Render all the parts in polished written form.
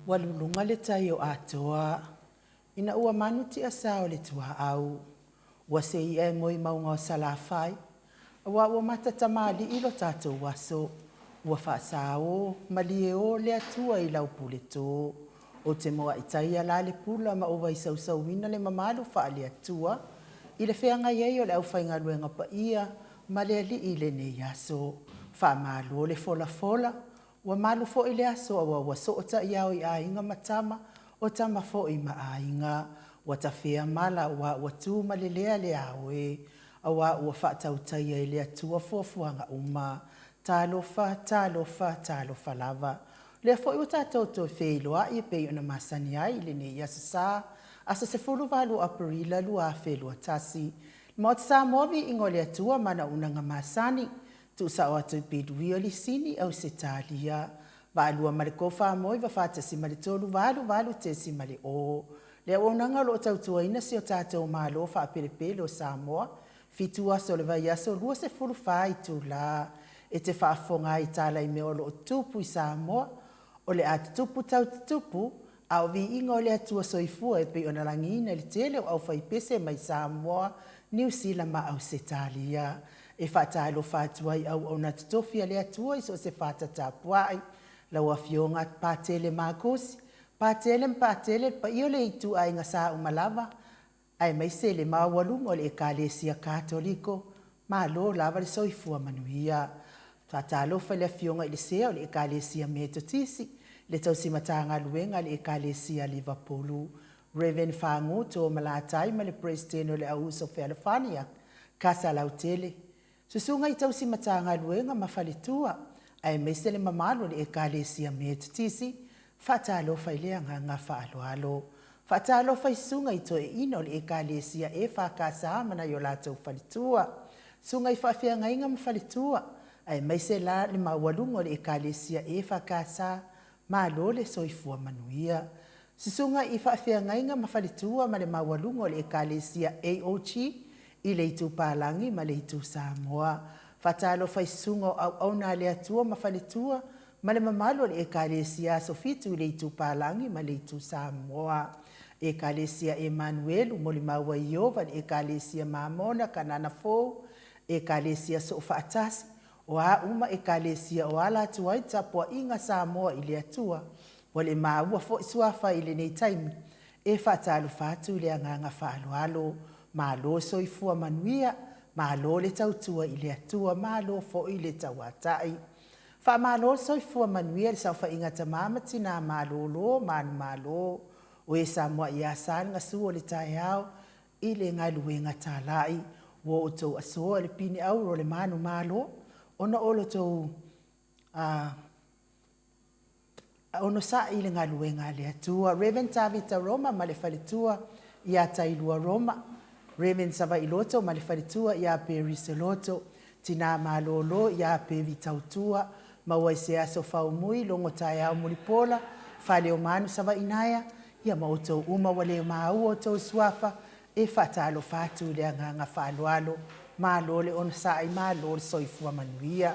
Ua luluga le tai o Atoa ina ua manu tiasa o le tuaau. Ua sei e moe i mauga o Salafai, aua ua mata tamalii lo tatou aso. Ua faasao malie o le Atua i lau puleto. Ou te muai taia la le pula ma ou vaisausauna le mamalu faale-Atua i le feagai ai o le aufaigaluega paia ma le Alii i lenei aso. Faamalo le folafola, ua malu foi le aso aua ua soo taiao i Aiga ma Tama, o Tama foi ma Aiga. Ua tafea mala aua ua tu malelea le ao e, aua ua faatautaia e le Atua fuafuaga uma. Talofa, talofa, talofa lava. O lea foi ua tatou toe feiloai e pei ona masani ai i lenei Aso Sa, aso 18 o Aperila 2021. Maota Samoa, viiga o le Atua ma ana auaunaga masani, tuusao atu i Piluia, Lisini, Ausetalia. Vaalua ma le 4 9 faatasi ma le 3 8 8.0. Le auaunaga o lo o tautuaina si o tatou Malo faapelepele o Samoa, 7 aso o le vaiaso, 24 itula. E te faafofoga ai i tala i mea o lo o tupu i Samoa, o le a tutupu tau tutupu, a o viiga o le Atua Soifua e pei ona lagiina i le tele o aufaipese mai Samoa, Niu Sila ma Ausetalia. E faatalofa atu ai auauna totofi a le Atua i so o se fata tapuai, lau Afioga Patele Makosi, Patele ma Patele, le paia o le ituaiga sa uma lava, aemaise le maualuga o le Ekalesia Katoliko, malo lava le soifua manuia. Faatalofa i le Afioga i le Sea o le Ekalesia Metotisi, le tausi Matagaluega a le Ekalesia Livapulu, Reverend Fagu Toomalatai ma le Peresetene o le Au Uso Fealofani a Kasalautele, Susuga i Tausi Matagaluega ma Faletua, aemaise le mamalu o le Ekalesia Metotisi, faatalofa i le agaga faaaloalo. Faatalofa i susuga i toeaiina o le Ekalesia EFKS ma nai o latou faletua, susuga i faafeagaiga ma faletua, aemaise la le maualuga o le Ekalesia EFKS, malo le soifua manuia. Susuga i faafeagaiga ma faletua ma le maualuga o le Ekalesia AOG i le itu Palagi ma le itu Samoa. Faatalofa i susuga o auauna a le Atua ma faletua ma le mamalu o le Ekalesia Aso Fitu i le itu Palagi ma le itu Samoa. Ekalesia Emanuelu, molimau a Ieova, le Ekalesia Mamona, Kanana Fou, Ekalesia Soofaatasi, o a uma ekalesia o ala atu ai tapuaiga Samoa i le Atua. Ua le maua foi suafa i lenei taimi, e faatalofa atu i le agaga faaaloalo. Malo soifua manuia, malo le tautua i le Atua, malo foi le tauatai. Faamalo le soifua manuia i le saofaiga a tama ma tina malolo manumalo, o e samoa ia sa le gasu o le taeao i le galuega talai. Ua outou asoa le pine auro o le manumalo, ona o lo outou onosai i le galuega a le Atua. Reverend Tavita Roma ma le faletua ia Tailua Roma, Reverend Savai Loto ma le faletua ia Perise Loto, Tina Malolo ia Pevi Tautua, maua i se aso faumui, logo taeao mulipola, Faleomanu Savainaea, ia ma outou uma ua le maua outou suafa, e faatalofa atu i le agaga faaaloalo. Malo le onosai, malo le soifua manuia.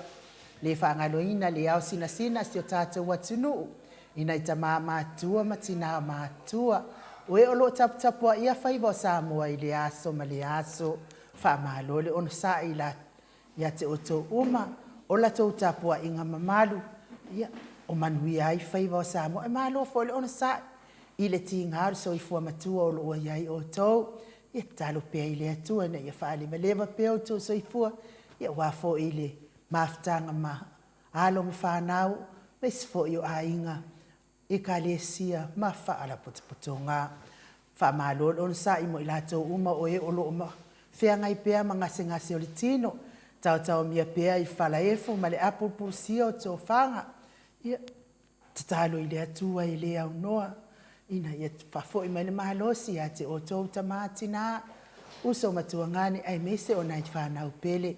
Le faagaloina le ao sinasina si o tatou atunuu, i nai tama matua ma tina matua, o e o lo o taputapuaia faiva o Samoa i le aso ma le aso. Faamalo le onosai ia te outou uma, o la outou tapuaiga mamalu, ia, o manuia ai faiva o Samoa. E malo foi le onosai i le tiga o le soifua matua o lo o i ai outou. Ia tatalo pea i le Atua ina ia faalevaleva pea outou soifua, ia aua foi le mafutaga ma alo ma fanau, aemaise foi o aiga, ekalesia ma faalapotopotoga. Faamalo le onosai mo i latou uma o e o lo o feagai pea ma gasegase o le tino, taotaomia pea i falaefu ma le apulupulusia o tofaga. Ia, tatalo i le Atua e le aunoa, ina ia faafoi mai le malosi ia te outou tama, tina, uso ma tuagane, aemaise o nai fanau pele.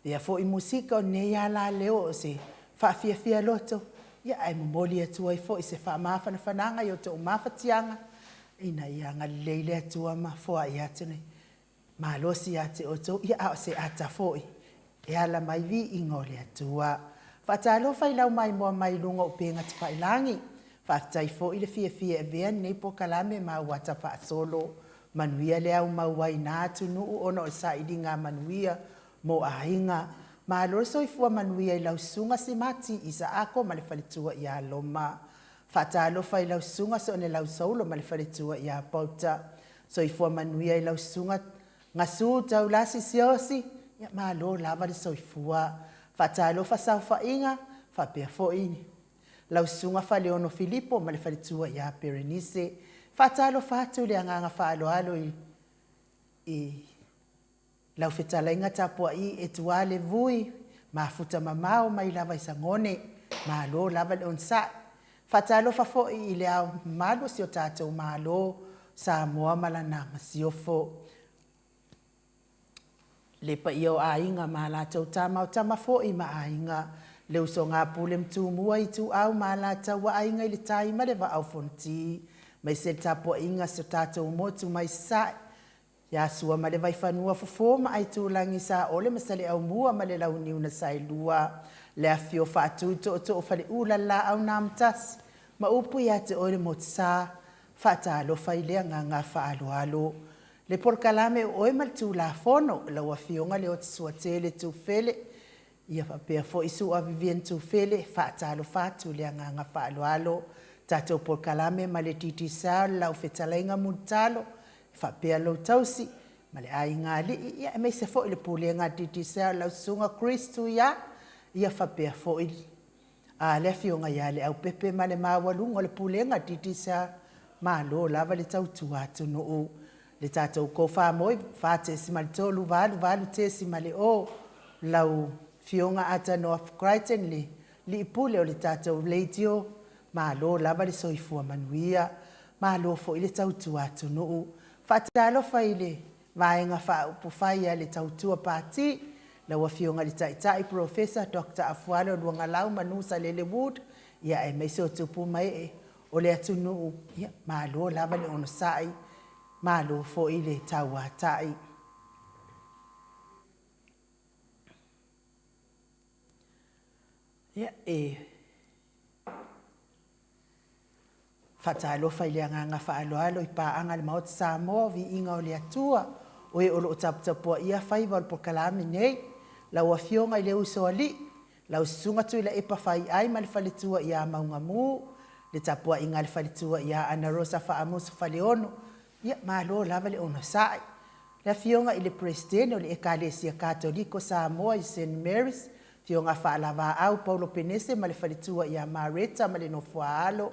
Lea foi musika o lenei alaleo o se faafiafia loto, ia ae momoli atu ai foi se faamafanafanaga i outou mafatiaga, ina ia agalelei le Atua ma foai atu le malosi ia te outou, ia a o se ata foi e ala mai viiga o le Atua. Faatalofa i lau maimoa mai luga o upega tafailagi. Faafetai foi le fiafia e avea lenei polokalame ma auata faasolo. Manuia le aumauaiina atunuu ona o le sailiga manuia mo aiga. Malo le soifua manuia i lau Susuga Simati Isaako ma le faletua ia Loma. Faatalofa i lau Susuga Soonelau Saulo ma le faletua ia Pauta. Soifua manuia i lau Susuga Gasu Taulasi Siaosi, ia malo lava le soifua. Faatalofa saofaiga faapea foi lau Susuga Faleono Filipo ma le faletua ia Perenise. Faatalofa atu le agaga faaaloalo i lau fetalaiga Tapuai Etuale Vui, mafuta mamao mai lava i Sagone, malo lava le onosai. Faatalofa foi i le Ao Mamalu o si o tatou Malo, Samoa ma lana Masiofo. Le paia o Aiga ma latou Tama, o Tama foi ma Aiga, le usoga a Pule ma Tumua, Ituau ma Alataua, Aiga i le Tai ma le Vaa o Fonoti, aemaise le tapuaiga a si o tatou motu mai Sasae, ia Sua ma le Vaifanua, Fofo ma Aitulagi, Saole ma Saleaaumua ma le Launiu na Saelua, le afifio o Faatui Tootoo o Faleula le Laau na Amotasi, ma upu ia te oe le Motusa. Faatalofa i le agaga faaaloalo. Le polokalame o Oe ma le Tulafono, lau Afioga Leotisuatele Tufele, ia faapea foi Sua Vivian Tufele, faatalofa atu i le agaga faaaloalo. Tatou polokalame ma le Digicel, lau fetalaiga Mulitalo, faapea lou tausi ma le aiga alii, ia aemaise foi le pulega a le Digicel, lau susuga Chris Tuia, ia faapea foi le afioga ia Leaupepe ma le maualuga o le pulega a le Digicel, malo lava le tautua atunuu. Le tatou Call 4.3 88.0, lau afioga Atanoa Crichton, le alii pule o le tatou radio, malo lava le soifua manuia, malo foi le tautua atunuu. Faatalofa i le Vaega Faaupufai a le Tautua Pati, lau Afioga i le Taitai Polofesa Dr. Afualo Luagalau Manu Salele Wood, ia aemaise o tupu ma ee o le atunuu, ia malo lava le onosai, malo foi le tauatai. Ia, e faatalofa i le agaga faaaloalo i paaga a le Maota Samoa o Viiga o le Atua, o e o lo o taputapuaia faiva o le polokalame nei, lau Afioga i le Usoalii, lau Susuga Tuilaepa Faiai ma le faletua ia Maugamu, le tapuaiga a le faletua ia Anarosa Faamusu Faleono, ia malo lava le onosai. Le Afioga i le Peresetene o le Ekalesia Katoliko Samoa i Saint Mary's, Afioga Faalavaau Paulo Penese ma le faletua ia Mareta ma le nofoaalo,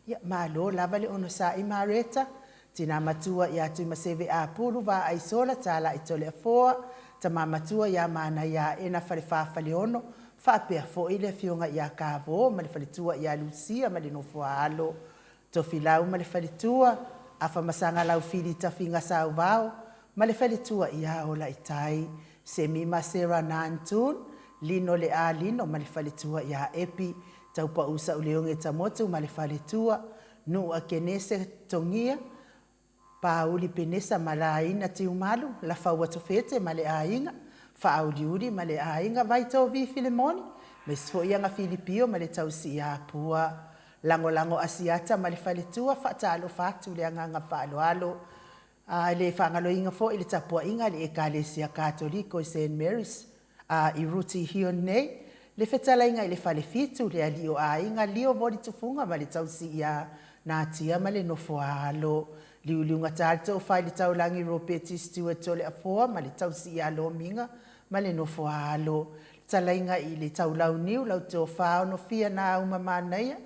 ia malo lava le onosai Mareta. Tina matua ia Tuimaseve Apulu Vaaisola Talai Toleafoa, tama matua ia Manaia Falefa Faleono, faapea foi le afioga ia Kavo ma le faletua ia Lucia ma le nofoaalo. Tofilau ma le faletua, Afamasaga Laufili Tafiga Sauvao ma le faletua ia Olaitai, Semi ma Sarah Nantun, Lino le Alino ma le faletua ia Epi, Taupau Sauleoge Tamotu ma le faletua, Nuu Kenese Togia, Pauli Penesa ma Laina Tiumalu, Lafaua Tofete ma le aiga, Faauliuli ma le aiga, Vaitovi Filemoni, aemaise foi Aga Filipio ma le tausi ia Pua, Lagolago Asiata ma le faletua, faatalofa atu le agaga faaaloalo. A le faagaloina foi le tapuaiga a le Ekalesia Katoliko i Saint Mary's i Ruti Hion nei, le fetalaiga i le Falefitu, le alii o aiga, Lio Voli Tufuga ma le tausi ia Natia ma le nofoaalo. Liuliugata le tofa i le taulagi Ropeti Stewart Toleafoa ma le tausi ia Lomiga ma le nofoaalo. Talaiga i le taulauniu lau tofa Onofia na auma manaia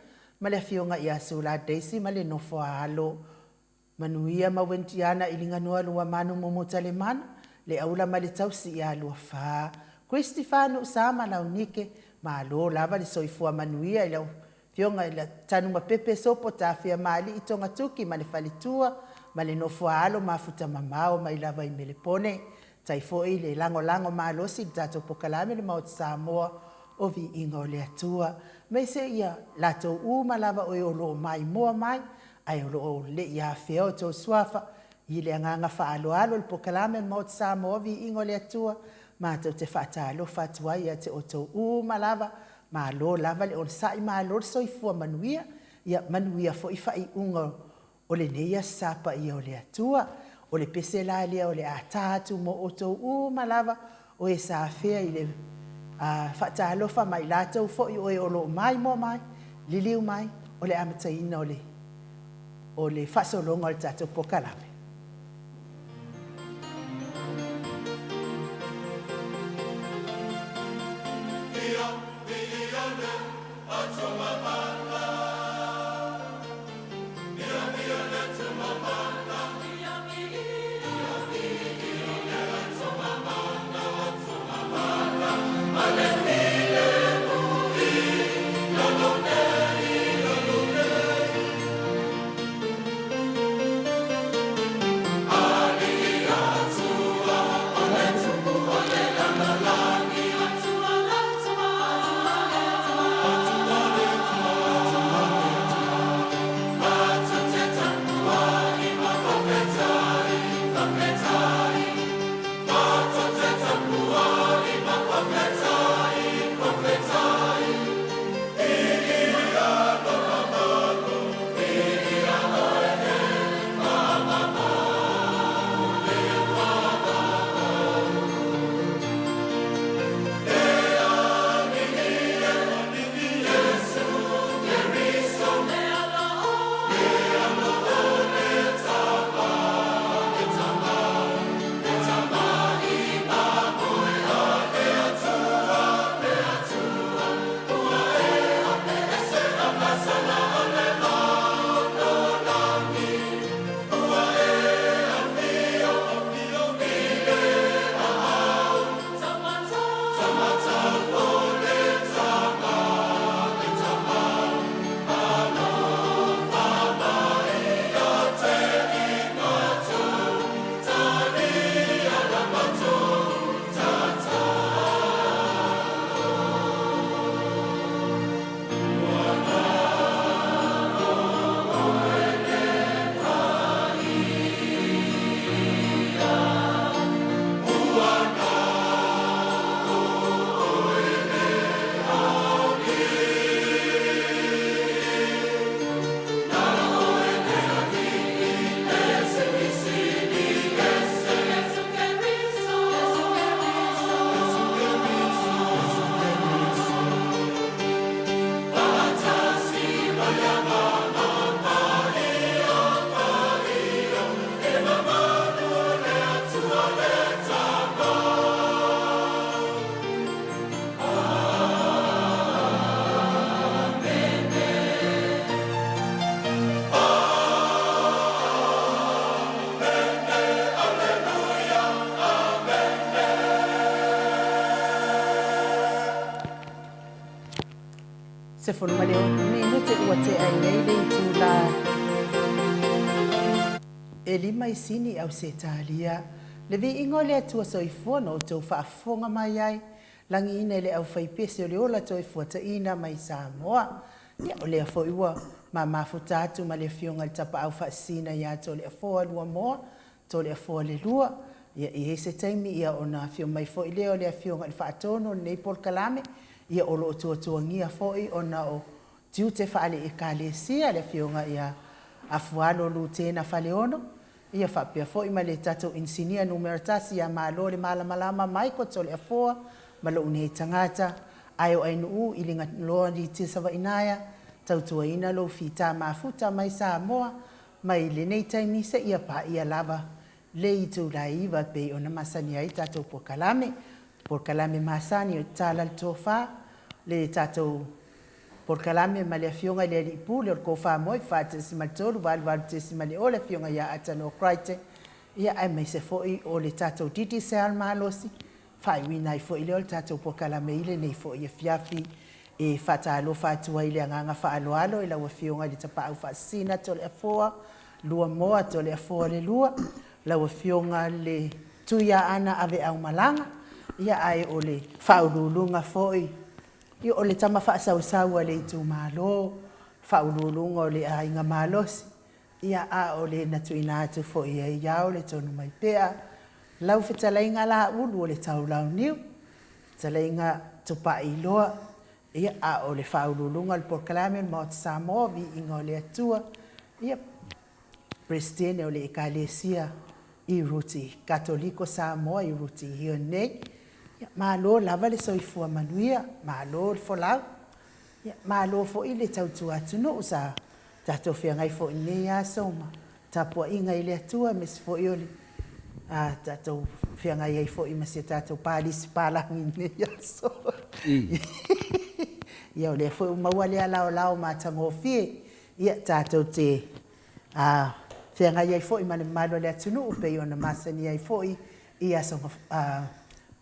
ma le afioga ia Sula Daisy ma le nofoaalo. Manuia ma Wentiana i Liganoa Luamanu Momotalemana, le aula ma le tausi ia Luafa. Christopher Nuusama Launike, malo lava le soifua manuia i lau afioga i le Tanumapepe Sopo Tafea Maali'i Togatuki ma le faletua ma le nofoaalo mafuta mamao mai lava i Melepone. Tai foi le lagolago malosi i le tatou polokalame le Maota Samoa o Viiga o le Atua. Aemaise ia latou uma lava o e o lo o maimoa mai, ae o lo o le i afea o outou suafa i le agaga faaaloalo le polokalame le Maota Samoa o Viiga o le Atua, matou te faatalofa atu ai ia te outou uma lava, malo lava le onosai, malo le soifua manuia. Ia manuia foi faaiuga o lenei Aso Sa Paia o le Atua. O le pese la lea o le a ta atu mo outou uma lava o e sa afea i le faatalofa ma i latou foi o e o lo o maimoa mai, liliu mai, o le amataina o le o le faasologa o le tatou polokalame. 16 minute ua tea ai nei le itula e 5 i Sini, Ausetalia. Le viiga o le Atua soifua na outou faafofoga mai ai, lagiina e le aufaipese o le ola toefuataina mai Samoa. Ia, o lea foi ua mamafuta atu ma le afioga i le Tapaau Faasisina ia Toleafoa Luamoa, Toleafoa le Lua. Ia, e i ai se taimi ia ona afio mai foi lea o le afioga i le Faatonu o lenei polokalame, ia o lo o tuatuagia foi ona o tiute faale-Ekalesia, le afioga ia Afualo Lutena Faleolo, ia faapea foi ma le tatou inisinia numera 1 ia Malo le Malamalama Michael Toleafoa ma lou nei tagata, ae o Ainuu i Ligaloa Litia Savainaea, tautuaina lou fita mafuta mai Samoa mai lenei taimi seia paia lava le itula e 9 e pei ona masani ai tatou polokalame. Polokalame masani o Tatala le Tofa, le tatou polokalame ma le afioga i le Alii Pule o le Tofa Moi 4.3 88.0 le afioga ia Atanoa Crichton, ia aemaise foi o le tatou Digicel malosi, faaiuina ai foi lea o le tatou polokalame i lenei foi afiafi. E faatalofa atu ai i le agaga faaaloalo i lau afioga i le Tapaau Faasisina Toleafoa Luamoa Toleafoa le Lua, lau afioga le Tuiaana Aveaumalaga, ia ae o le faauluuluga foi, ia o le tama faasausau a le itumalo, faauluuluga o le aiga malosi, ia a o le na tuuina atu foi e ai ao le tonu mai pea, lau fetalaiga Laulu o le Taulauniu, fetalaiga Tupaiiloa. Ia, a o le faauluuluga o le polokalame o le Maota Samoa, Viiga o le Atua, ia, Peresetene o le Ekalesia Iruti Katoliko Samoa i Ruti Hill nei. Ia, malo lava le soifua manuia, malo le folau. Ia, malo foi le tautua atunuu sa tatou feagai foi i lenei aso ma tapuaiga i le Atua, aemaise foi o le tatou feagai ai foi ma si a tatou palisi palagi i lenei aso. Ia, o lea foi ua maua le alaolao matagofie, ia, tatou te feagai ai foi ma le mamalu o le atunuu pei ona masani ai foi i aso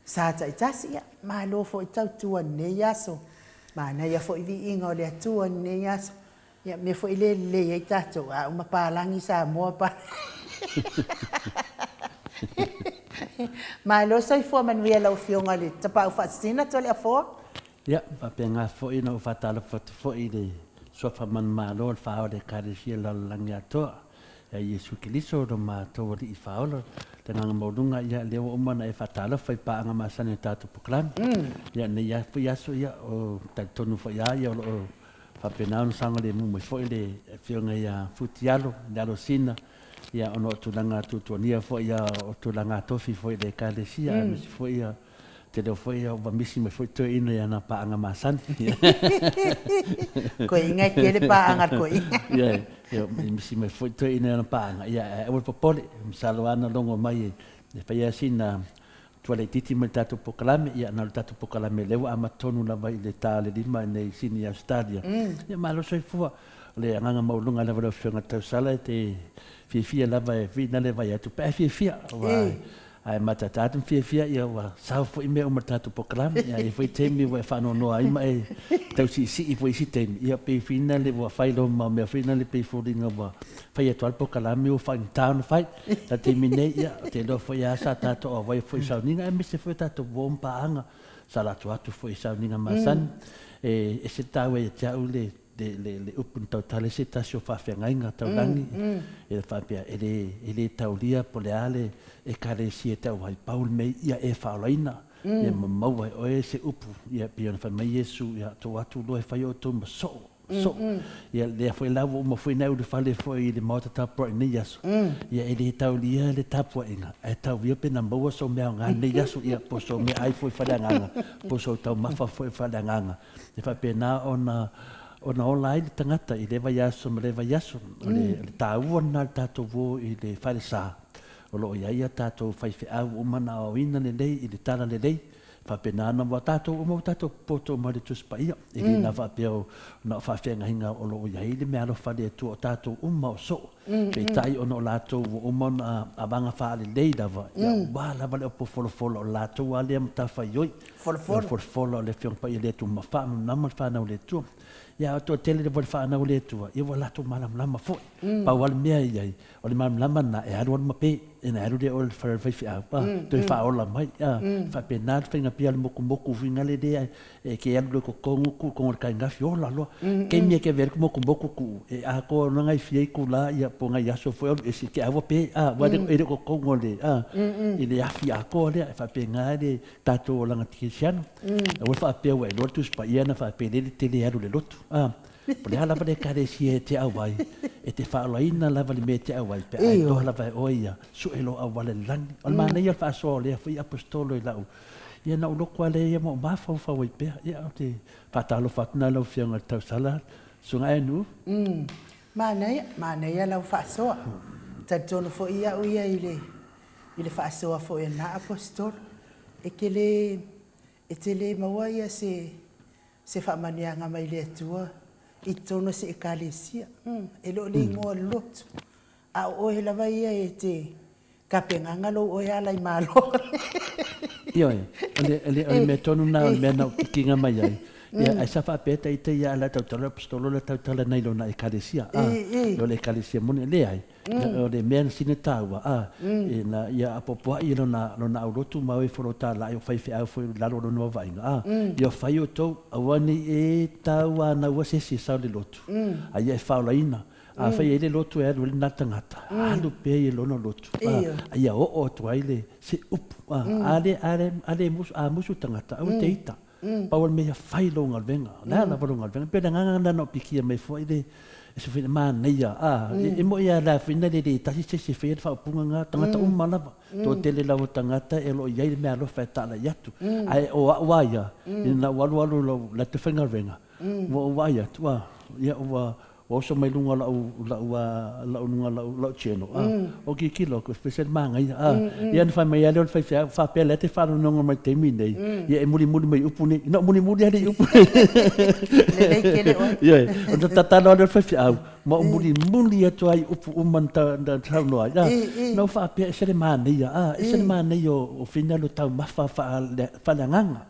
sa taitasi. Ia, malo foi tautua i lenei aso, manaia foi viiga o le Atua i lenei aso. Ia, mea foi lea e lelei ai tatou, a uma palagi Samoa, palagi. Malo soifua manuia lau Afioga i le Tapaau Faasisina Toleafoa. Ia, faapena foi ona ou faatalofa atu foi i le Suafa Manumalo o le Faaola o le Ekalesia Lalolagi Atoa, ia Iesu Keriso lo matou Alii Faaola, le agaga maualuga, ia lea ua uma ona e faatalofa i paaga masani o le tatou polokalame. Ia, lenei lava foi aso, ia, ou te talitonu foi lava, ia, o lo o faapena ona saogalemu mai foi le Afioga ia Futialo, le Alosina, ia, ona o tulaga tuatuagia foi, ia, o tulaga tofi foi i le Ekalesia, aemaise foi ia Tele foi ua misi mai foi toeaina i ana paaga masani. Koiga e tele paaga a le toeaina. Ia, ia, misi mai foi toeaina i ana paaga, ia, ae aua le popole, masalo lava na logo mai e fai lava sina tuala itiiti mai le tatou polokalame, ia na o le tatou polokalame lea ua amata tonu lava i le ta o le 5 i inei i Sydney, Ausetalia. Ia malo soifua. O le agaga maualuga lava o lau Afioga i le Tausala e te fiafia lava e finale vai atu pe a e fiafia, aua Ae matata atu ma fiafia, ia ua sao foi mea uma i le tatou polokalame. Ia e i ai foi taimi ua e faanoanoa ai ma e tau siisii foi i isi taimi, ia pei finale ua fai lou mau mea foi lea pei foliga ua fai atu lava le polokalame ua faigata ona fai. A o le taimi nei, ia, ou te iloa foi lava sa tatou auai foi i sauniga aemaise foi o tatou uo ma paaga sa latou atu foi i sauniga masani. E ese le taua ia te au le le upu na tautala i se tasi o faafeagaiga taulagi, e faapea, e le, e le taulia po o le a le Ekalesia e tau ai, pau le mea ia e faaolaina, ia ma maua e oe se upu, ia pei ona fai mai Iesu, ia tou atu loa e fai outou ma soo, soo. Ia lea foi la ua uma foi ona e ulufale foi i le maota tapuai i lenei aso, ia e le taulia le tapuaiga, ae tau ia pe na maua sou mea aoga i lenei aso, ia po o sou meaai foi faaleagaga, po o sou taumafa foi faaleagaga. E faapena ona ona ola ai le tagata i lea vaiaso ma lea vaiaso. O le, le taua lena o le tatou uo i le falesa, o lo o i ai a tatou faifeau ua uma ona aoaoina lelei i le tala lelei, e faapena ona ua tatou uma ua tatou popoto uma i le Tusi Paia. E le na faapea o na o faafeagaiga o lo o i ai le meaalofa a le Atua, o tatou uma o soo. Peitai ona o latou ua uma ona avaga faalelei lava, ia ua lava le opo folafola o latou lava lea matafaioi. Folafola. Folafola o le Afioga Paia le Atua ma faamalamalama le fanau a le Atua. Ia a toatele lava le fanau a le Atua, ia ua latou malamalama foi. Pau lava le mea e i ai, o le malamalama lena e alu alu ma pe, ina alu lea o le fale o le faifeau, a, toe faaola mai, a, faapena le faiga pia o le mokumoku uiga le lea e ke alu loa i totogu ku i o le kaigafi ola loa. Taimi e ke avea ai le mokumoku ku e atoa ona ngai fia itula ia po o ngai aso foi alu ese ke aua pe, a, aua e le o totonu o le, a, i le afi atoa lea. E faapena le tatou olaga kerisiano. Aua le faapea ua iloa le Tusi Paia na faapea lele te le alu i le lotu. A, po o le a lava le Ekalesia e te auai, e te faaolaina lava le mea e te auai pe a iloa lava e oe ia, sue lou auala i le lagi. O le manaia o le faasoa o lea foi Aposetolo i lau, ia na ou lotu lava lea ia ma ou mafaufau ai pea. Ia, ou te faatalofa atu la i lau Afioga i le Tausala, Susuga Enu. Manaia, manaia lau faasoa. Talitonu foi au ia i le i le faasoa foi a lena Aposetolo. E te le, e te le maua ia se, se faamanuiaga mai le Atua i totonu o se Ekalesia. E le o le igoa lotu, a o oe lava ia e te tapenaga lou oe ala i Malo. Ioe, o le, o le, o le mea tonu lena o le mea na ou tikiga mai ai, ia, ae sa faapea ta ita ia a le tautala Aposetolo le tautala nai lona Ekalesia, a, o le Ekalesia moni, leai. O le mea na sina taua, a, e na ia apoapoai lona, lona aulotu ma e folotalaai o faifeau foi i lalo o lona vaavaaiga, a, ia fai outou, aua ne i e tauanaua se isi e sao i le lotu, a ia e faaolaina. Afai e i ai le lotu e alu ai lena tagata, alu pea ia i lona lotu, a, a ia oo atu ai le, se upu, a, a le, a le, a le musu, a musu le tagata, aua e te ita. Pau o le mea ia fai lou galuega, o le a lava lou galuega. E pei o le agaga lena na ou pikia mai foi le se foi manaia, a, e moni lava o le a foi na le le tasi se isi e faia le faaupuga lena, tagata uma lava, toatele lava o tagata e o lo o i ai le meaalofa e talai atu. Ae o au lava ia, ina ua alu alu lau latou faigaluega, ua ou vaai atu, a, ia ua Ua oso mai luga o lau, lau, lau luga lau, lau channel, a, o tilotilo atu, e ese le manaia, a. Ia ona fai mai lava lea o le faifeau, faapea o lea e te faalogologo mai i le taimi lenei, ia e mulimuli mai i upu nei. Na ou mulimuli lava lea i upu nei. Lelei tele oe. Ioe, ona tatalo lava lea o le faifeau, ma ou mulimuli atu lava i upu uma na saunoa ai, a. Na ou faapea, e ese le manaia, a, ese le manaia o finagalo taumafa faaleagaga.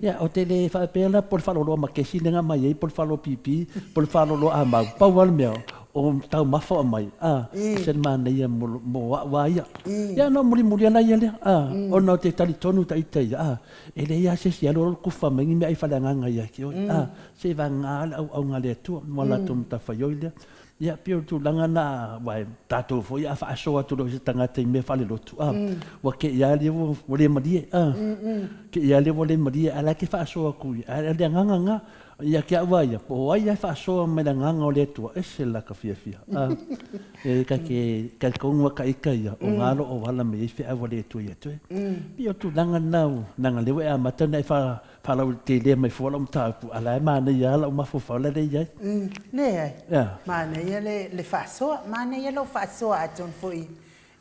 Ia, ou te le faapea la po o le faaaloaloa makesi lea na aumai ai, po o le faaaloaloa pipi, po o le faaaloaloa amau, pau lava le mea, o taumafa o aumai, a, ese le manaia mo au lava ia. Ia, ona ou mulimuli lava ia lea, a, ona ou te talitonu ita ia, a, e leai lava se isi e alu alu kufa mai ni meaai faaleagaga ia te oe, a, seiavagana le auauga a le Atua ma latou matafaioi lea. Ia, pei o le tulaga lena, aua e tatou foi a faasoa atu loa i se tagata i mea faalelotu, a, ua te i lava lea ua le malie, a, te i lava lea ua le malie, ae o la e te faasoa atu i, ae o le agaga lena, ia te au lava ia, po o ai lava e faasoa mai i le agaga o le Atua, e ese le lata fiafia, a. E ta te talitonu lava ita ia, o na o lo o ala mai ai feau a le Atua ia te oe. Pei o le tulaga lena, leaga o lea ua e amata ona e faalautelea mai fua lau mataupu, a o la e manaia lava lau mafaufau la e i ai. Leai, manaia le faasoa, manaia lau faasoa atonu foi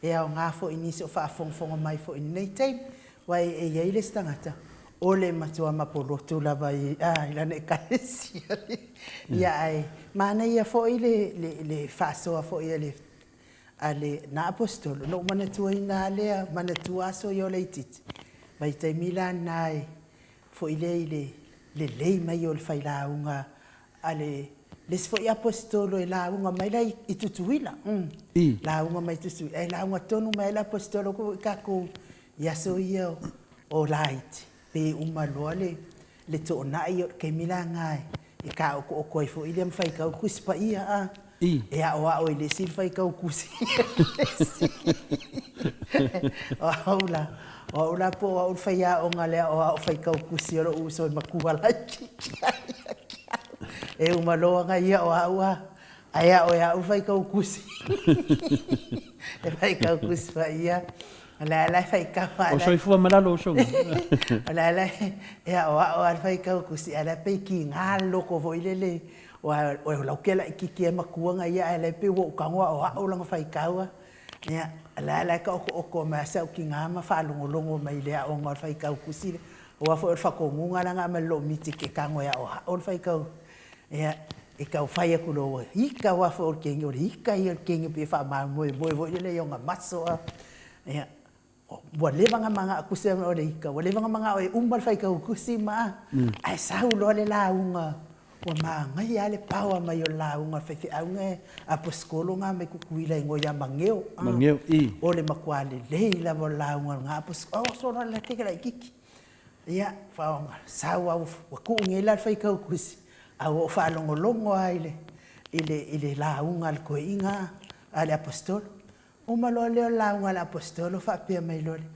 e aoga foi i nisi o faafogafoga mai foi i lenei taimi, aua e i ai le isi tagata o le matua mapolotu lava i lana ekalesia. Ia ae manaia foi le faasoa foi a le a le na Aposetolo, na ou manatuaina lava lea, manatua aso ia o laitiiti, vaitaimi la na e foi lea i le lelei mai o le failauga a le le isi foi Aposetolo e lauga mai la i Tutuila, lauga mai i Tutuila, e lauga tonu mai lava le Aposetolo foi tatou i aso ia o laiti, pe uma loa le le toonai o le taimi la lena e taotooto ai foi lea ma faitau le Tusi Paia a. E aoao i le isi le faitau tusi i le isi. O au la, o au la po o au le faiaoga le aoao faitau tusi o lou uso e matua laitiiti ia te au. E uma loa ona ia o au a, ae ao e au le faitau tusi. E faitau Tusi Paia. O le a la e faitau a. O soifua ma lalo usoga. O le a la e aoao a le faitau tusi ae la e pei kiga le loko foi lele aua o lau ke laitiiti e matua na ia ae la e pei ua ou tago aoao lana faitau a. Ia, o la la e taotooto mai lava si au tina ma faalogologo mai i le aoga o le faitau tusi lea. Aua foi o le faatonuga la na aumai e le lomiti e te tago e aoao le faitau. Ia, e tau fai atu loa ua ita aua foi o le kegi, o le ita ia o le kegi pei e faamamoemoe foi lele i ona maso a. Ia, ua leva ona manao, tusa o le ita, ua leva ona manao e uma le faitau tusi ma a, ae sau loa le lauga, ua manaia lava le power mai o le lauga a le faifeau na Aposetolo na mai Tutuila e igoa ia Mageo. Mageo, i. O le matua lelei lava o le lauga a lena Aposetolo, o solo la tele laitiiti. Ia, sau lava ua tuu nei la le faitau tusi, a ua ou faalogologo lava i le, i le, i le lauga a le toeaina a le Aposetolo. Uma loa lea o le lauga a le Aposetolo faapea mai loa lea,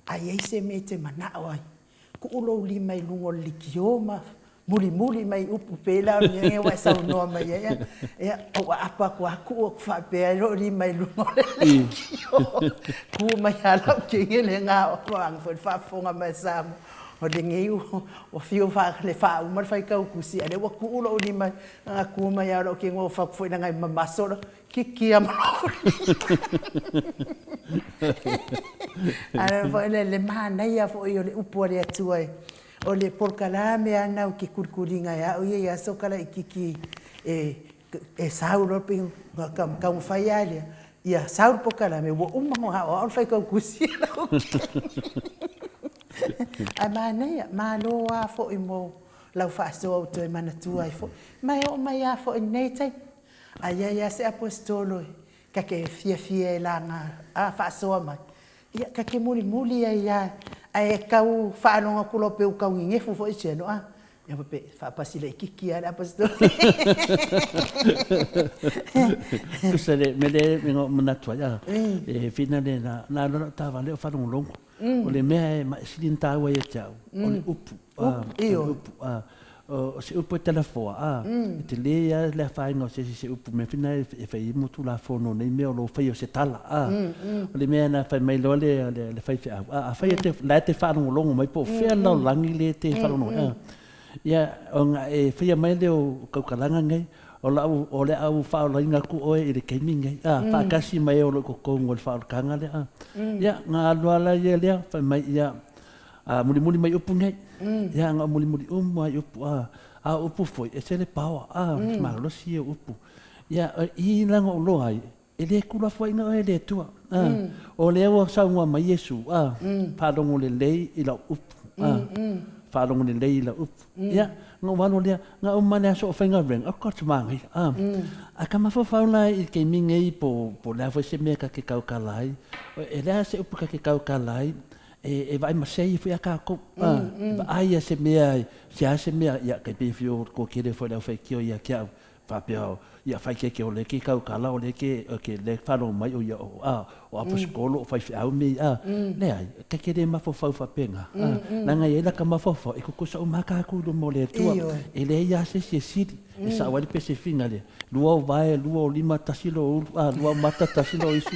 a i ai se mea e te manao ai, tuu lou lima i luga o le leitio ma mulimuli mai upu pei la o le mea lea ua e saunoa mai ai. Ia, ou aapa atu lava tuu atu faapea ai lou lima i luga o le leitio. Tu mai lava lau kegele na o anga foi le faafofoga mai a Samoa, o lenei ua fiu e faauma le faitau tusi, a o lea ua tuu lou lima, na tu mai lava lou kege ua fau atu foi leaga e mamaso lou kiki lava ma lou lima. Ae foi le manaia foi o le upu a le Atua e O le polokalame lava lena ou te kulikuliina e au ia i aso kalaititi e sau loa pei ona taumafai lava lea ia sau le polokalame ua uma ona aoao le faitautusi a lau Ae manaia, malo lava foi mo lau faasoa ua toe manatua ai foi. Ma e oo mai lava foi i lenei taimi, a i ai lava se Aposetolo ta te fiafia e laga faasoa mai, Ia, ta te mulimuli ai lava, ae tau faalogo atu loa pei ua tau nenefu foi si ano, a, ia faapea, e faapasi laitiiti lava le Aposetolo. Tusa le mea lea na ou manatu ai, a, e whina le na, na alu lau taavale o faalogologo. O le mea e sili ona taua ia te au, o le upu. O le upu. O se upu e talafoa, a, e tele lava le afaina o se isi i se upu mea foi na e fai ai mo Tulafono nei mea o lo o faia o se tala, a. O le mea na fai mai loa le faifeau, a, afai e te, la e te faalogologo mai po o fea le lalolagi lea e te faalogologo ai, a, ia, ona e faia mai lea o tautalaga nei, o lau, o le a ou faaolaina atu oe i le taimi lenei, a, faatasi ma e o lo o i totonu o le faaolataga lea, a. Ia, ona alu lava lea lea, fai mai, ia, A mulimuli mai upu nei, ia na o mulimuli uma i upu, a, a o upu foi, ese le paoa, a, malolosi ia o upu. Ia, i la na ou iloa ai, e le tuulafoaiina oe e le Atua, a, o lea ua saunoa mai Iesu, a, faalogo lelei i lau upu, a, faalogo lelei i lau upu. Ia, na ou alu lea, na uma le aso o faigaluega, o ka manaia, a, a ka mafaufau la i le taimi nei po o le a foi se mea ta te tautala ai, e leai se upu ta te tautala ai, e vaai masei foi a tatou, e vaai a se mea, se a se mea, ia tai pei foi o le toatele foi o le aufaitio ia te au, faapea, ia faaeteete o lea e te tautala o lea e te lea e faalogo mai o ia o a o aposetolo o faifeau mea ia, a, leai, ta te le mafaufau faapena, a, leaga e i ai lata mafaufau e tutusa uma lava tatou i luma o le Atua, e leai lava se isi e sili, e sao ai le pesefina lea. Lua ou vae, lua ou lima, tasi lou ulu, a, lua ou mata, tasi lou isu,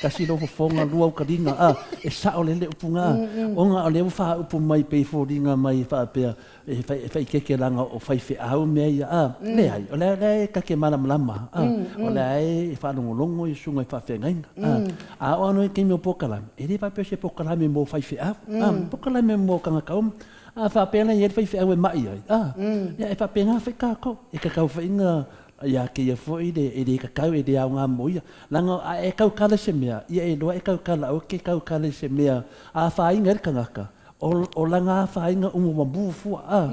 tasi lou fofoga, lua ou kaliga, a, e sao lele upu na, ona o lea ua faaupu mai pei foliga mai e faapea, e faaeteete leaga o faifeau mea ia, a, leai, o lea e ta te malamalama, a, o lea e faalogologo i susuga i faafeagaiga, a, a oo atu i le taimi o polokalame, e le faapea o se polokalame mo faifeau, a, polokalame mo tagata uma. A faapea la e i ai le faifeau e ma'i ai, a, ia e faapena foi tatou, e tatau foi ona ia te ia foi le, e le tatau, e le aoga mo ia. Leaga a e tautala i se mea, ia e iloa e tautala, aua e te tautala i se mea a afaina ai le tagata, o lana afaina uma ua mu fua, a,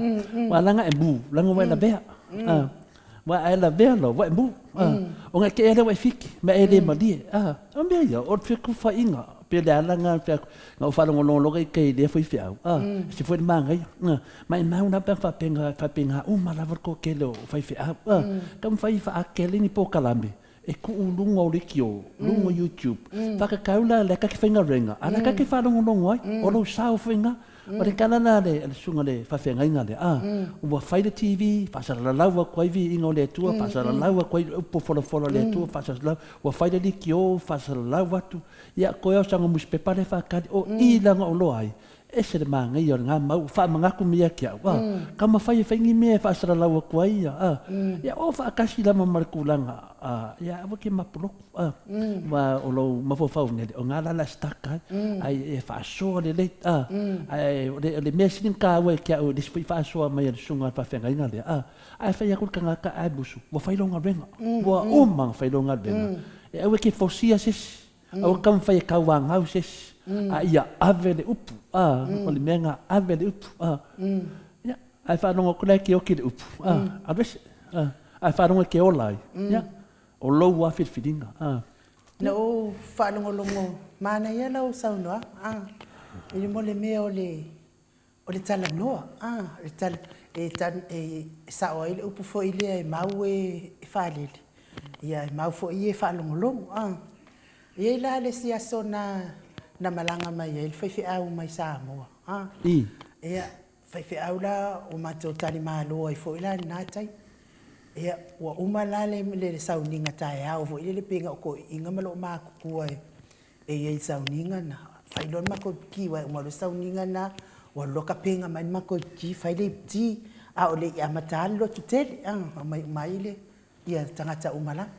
aua leaga e mu, leaga ua e lavea, a. Ua e lavea loa, ua e mu. Ona e te ea lea ua e fiki, ma e le malie. O mea ia, o le fetufaaiga, pe o le ala lena na ou faalogologo loa i tai i lea faifeau, e ese foi le manaia. Maimau la pe a faapena uma lava le toatele o faifeau. Taumafai e faaatele ni polokalame e tuu i luga o leitio, luga o YouTube, fatatau la lea ta te faigaluega, a o lea ta te faalogologo ai, o lou sao foi lena. O le tala la a le susuga i le faafeagaiga lea, a, ua fai le TV, faasalalau atu ai viiga o le Atua, faasalalau atu ai upu folafola a le Atua, faasalalau, ua fai le leitio, faasalalau atu, ia, toe lava o sana nusipepa lea e faatali, o i la na ou iloa ai, ese le manaia o lena mau, faamanatu mai ia te au, a, taumafai e fai ni mea e faasalalau atu ai, a, ia, o faatasi lava ma le tulaga, a, ia aua e te mapuloku. Aua o lou mafaufau nei, o na la la stuck ai, ai e faasoa lelei, ae o le mea sili ona taua ia te au i le isi foi faasoa mai a le susuga i le faafeagaiga lea, ae fai atu le tagata ae musu, ua fai lou galuega, ua uma ona fai lou galuega, e aua e te fosia se isi, aua e taumafai e tauanau se isi, a ia ave le upu, o le mea lena, ave le upu, ia, ae faalogo atu la e te oti i le upu, alu ese, ae faalogo e te ola ai, ia, O lou lava filifiliga, a. Na ou faalogologo manaia lau saunoaga, a, i le mole mea o le, o le talanoa, a, le tala, e, e sao ai le upu foi lea e mau e faalele, ia e mau foi e faalogologo, a. E i ai la le isi aso na, na malaga mai ai le faifeau mai Samoa, a. Ia, Faifeau la ua matou talimalo ai foi la i lena taimi. Ia, ua uma la le, le sauniga taeao foi lele pei na o toeaiina ma loo matutua e, e i ai i sauniga na. Fai loa le matou ipiti, aua e uma loa le sauniga na, ua alu loa tapena mai le matou ipiti, fai le ipiti, a o le i amata lava le lotu tele, a, omai uma ai le, ia tagata uma lava.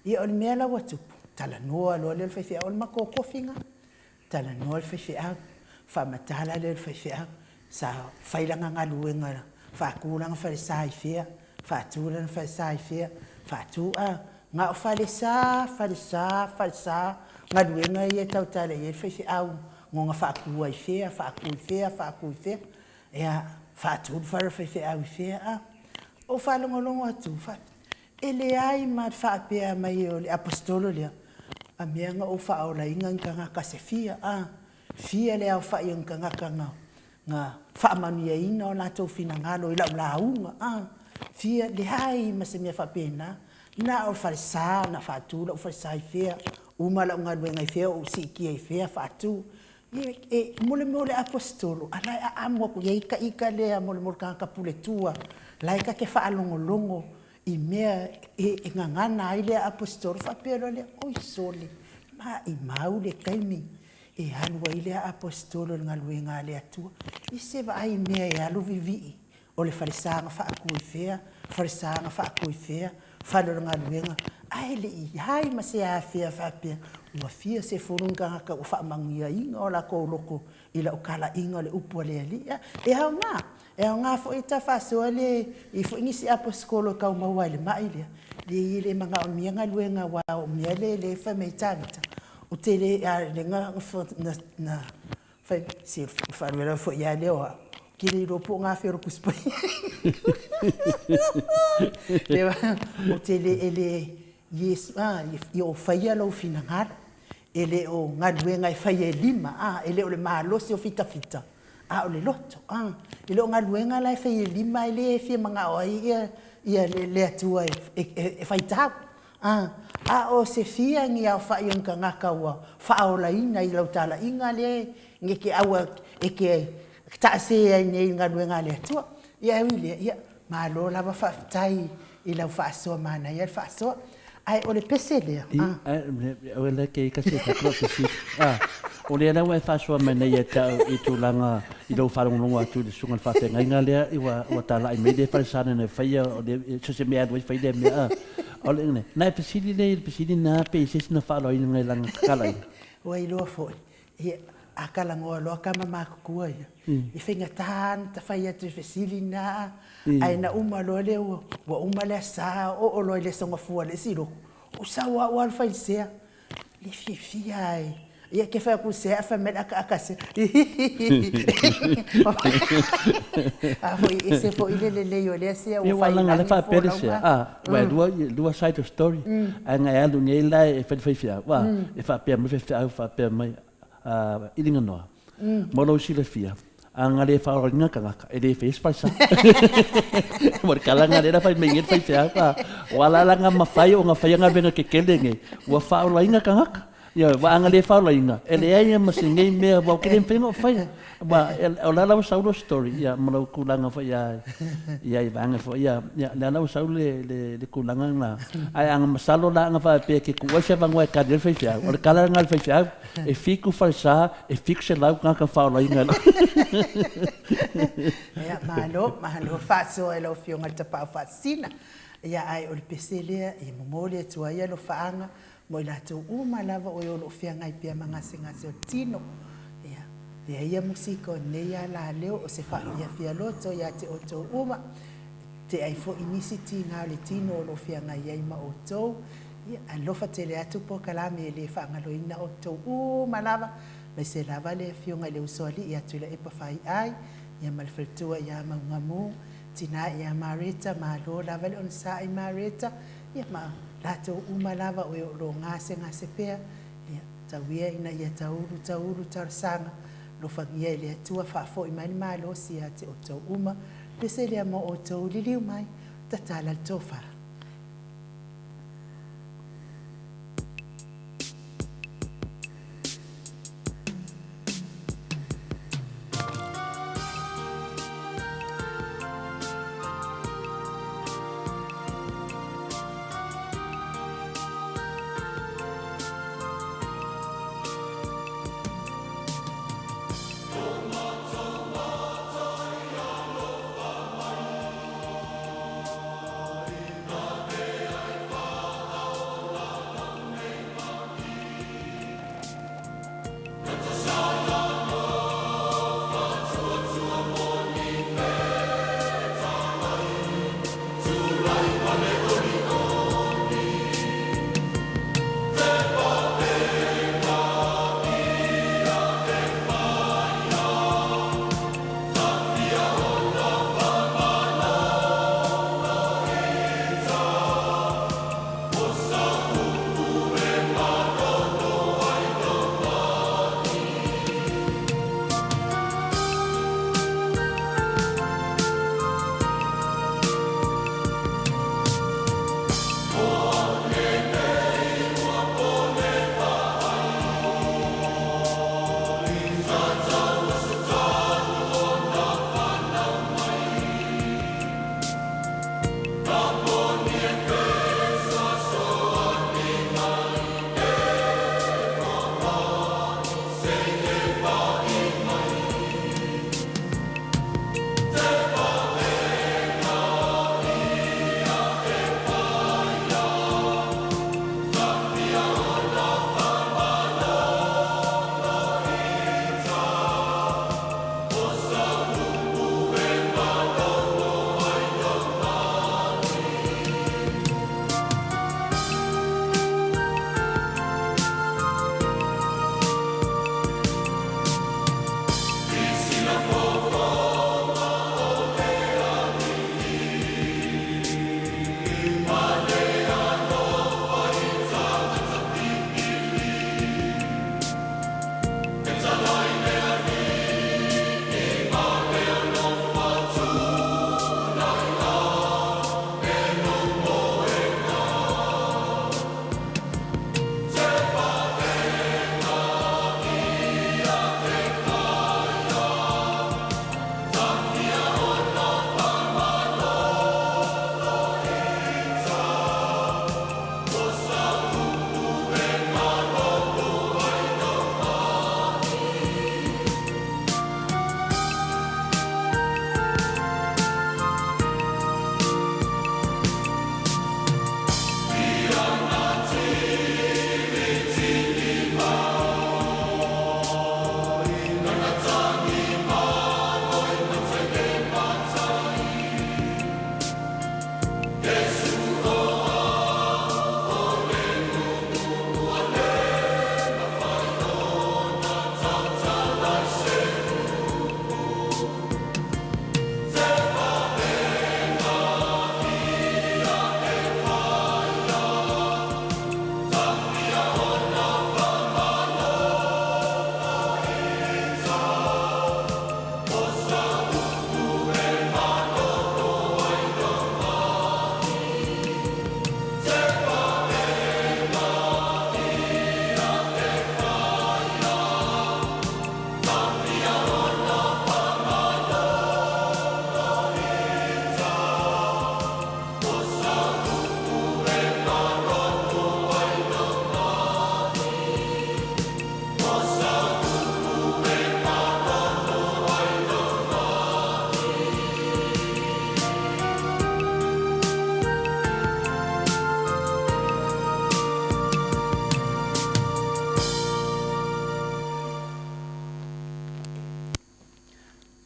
Ia, o le mea la ua tupu, talanoa loa lea o le faifeau, o le matou tofi lena. Talanoa le faifeau, faamatala lea o le faifeau, sa fai lana galuega, faatu lana falesa i fea, faatu lana falesa i fea, faatu, a, na o falesa, falesa, falesa, galuega ia e tautala i ai le faifeau, na ona faatu ai fea, faatu i fea, faatu i fea, ia, faatu le fale o le faifeau i fea, a. Ou faalogologo atu, faapea, E leai ma faapea mai o le Aposetolo lea, a mea na ou faaolaina ni tagata se fia, a, fia le aofai o ni tagata na, na faamanuiaina o latou finagalo i lau lauga, a, fia, leai ma se mea faapena, na o le falesa na faatu lau falesa i fea, uma lau galuega i fea, ou siitia i fea, faatu. E, mo le mea o le Aposetolo, a la e aamo atu i ai ta ita lea mo le mea o le tagata puletua, la e ta te faalogologo i mea e gagana ai le Aposetolo, faapea loa lea, Oi sole, maimau le taimi e alu ai le Aposetolo i le galuega a le Atua, i se vaai i mea e alu vivii o le falesa na faatu i fea, falesa na faatu i fea, fale o le galuega, ae le i i ai ma se afea faapea ua fia sefulu ni tagata ua faamanuiaina o latou loto i lau talaiga o le upu a le Alii. E aoga, e aoga foi ta faasoa le i foi nisi aposetolo e tau maua ai le mai lea, leai e le manaomia galuega aua o mea lea e fai mai ai Tavita, ou te le, a lea na Fai, se o le faalavelave foi lava lea o au, ou te le iloa po o gafea o le Tusi Paia. Ou te le, e le, Iesu, a, ia o faia lou finagalo. E le o galuega e faia e lima, a, e le o le malosi o fitafita, a o le loto, a. E le o galuega la e faia e lima e le fia manao ai ia, ia le, le Atua e, e, e faitau. A, a o se fia ni aofai o ni tagata ua faaolaina i lau talaiga lea e ke aua e ke taasē ai nei i le galuega a le Atua. Ia e ui i lea, ia, malo lava faafetai i lau faasoa, manaia le faasoa. Ae o le pese lea, a. Oe lea ke kasi e tatlo te si. A, o lea la ua e faasoa mai nei ia te au i tulaga i lou faalogologo atu i le susuga i le faafeagaiga lea ua ua talai mai le falesa na faia o le so o se mea e alu ai fai lea mea a. O le ina, na e fesili lea i le fesili na pe i se isi na faaaloaina i lana tatalaina. Ua iloa foi, ia, a talanoa loa tama matutua ia, e faigata ona ta fai atu i fesili na, ae na uma loa lea ua, ua uma le asa, oo loa i le aso Gafua i le isi lotu, ou sau lava ou alu fai i le sea, Le fiafia ai. Ia ke fai atu sea fai mai le akaaka sea. A foi ese foi le lelei o lea sea ua fai lagi faapea le sea. A, ua lua lua side of story. Ae ngai alu nei la e fai fai feau. Wa, e faapea mai faifeau faapea mai i Liganoa. Mo lou silafia, a nga le faaolaina tagata, e le faia se falesa. Mo le kalaga lea na fai mai nei le faifeau, a o a la la nga mafai ona faia galuega kekele nei, ua faaolaina tagata. Ioe, ua a nga le faaolaina, e leai ma se nei mea, aua ou te le mafai ona ou faia. Aua o la la ua sau lou story, ia, ma lou tulaga foi ia, ia i vaega foi ia, ia, lea la ua sau le, le, le tulaga lena. Ae a na masalo la a na faapea e te tuu ai se avanoa e kali ai le faifeau, o le kala lena a le faifeau, E fitu falesa, e 700 tagata faaolaina. Ia, malo, malo faasoa i lau Afioga i le Tapaau Faasisina. Ia, ae o le pese lea e momoli atu ai alofaaga mo i latou uma lava o e o lo o feagai pea ma gasegase o le tino. Ia, lea ia musika o lenei ala leo o se faafiafia loto ia te outou uma, te ai foi nisi tiga o le tino o lo o feagai ai ma outou. Ia, alofa tele atu polokalame e le faagaloina outou uma lava, aemaise lava le Afioga i le Usoalii ia Tuilaepa Faiai, ia ma le faletua ia Maugamu, tina ia Mareta, malo lava le onosai Mareta, ia ma latou uma lava o e o lo o gasegase pea, ia, tau ia ina ia taulu taulu talosaga, alofagia e le Atua faafoi mai le malosi ia te outou uma, pese lea mo outou, liliu mai, tatala le tofa.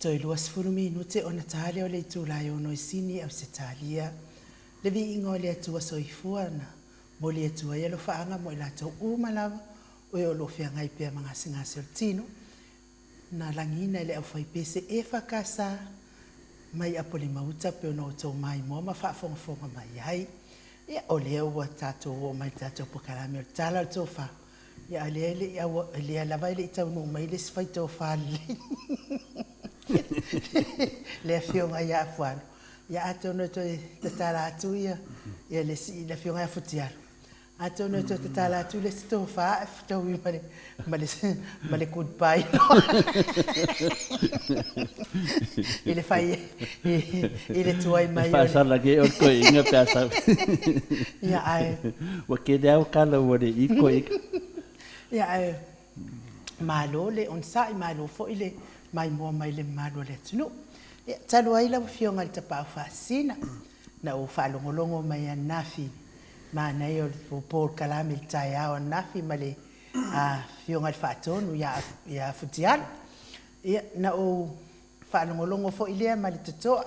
Toe 20 minute ona ta lea o le itula e ono i Sini, Ausetalia. Le viiga o le Atua Soifua na momoli atu ai alofaaga mo i latou uma lava o e o lo o feagai pea ma gasegase o le tino, na lagiina e le aufaipese EFKS mai Apolima-uta pei ona outou maimoa ma faafogafoga mai ai. Ia, o lea ua tatou oo mai i le tatou polokalame o le Tala o le Tofa, ia a o lea e le i aua, lea lava e le i taunuu mai le isi fai tofa lelei, le Afioga ia Afualo. Ia atonu e toe tatala atu ia le isi, le Afioga ia Futialo, Atonu e toe tatala atu le isi tofa ae fetaui ma le, ma le, ma le goodbye i le fai i le tuai mai. E faasala ke o toeaiina pe a sau. Ia ae. Ua tele lava tala ua le i toeaiina. Ia ae malo le onosai, malo foi le maimoa mai i le mamalu o le atunuu. Ia talu ai lau Afioga i le Tapaau Faasisina, na ou faalogologo mai ananafi Manaia o le polokalame i le taeao ananafi ma le Afioga i le Faatonu ia Futialo. Ia, na ou faalogologo foi lea ma le totoa,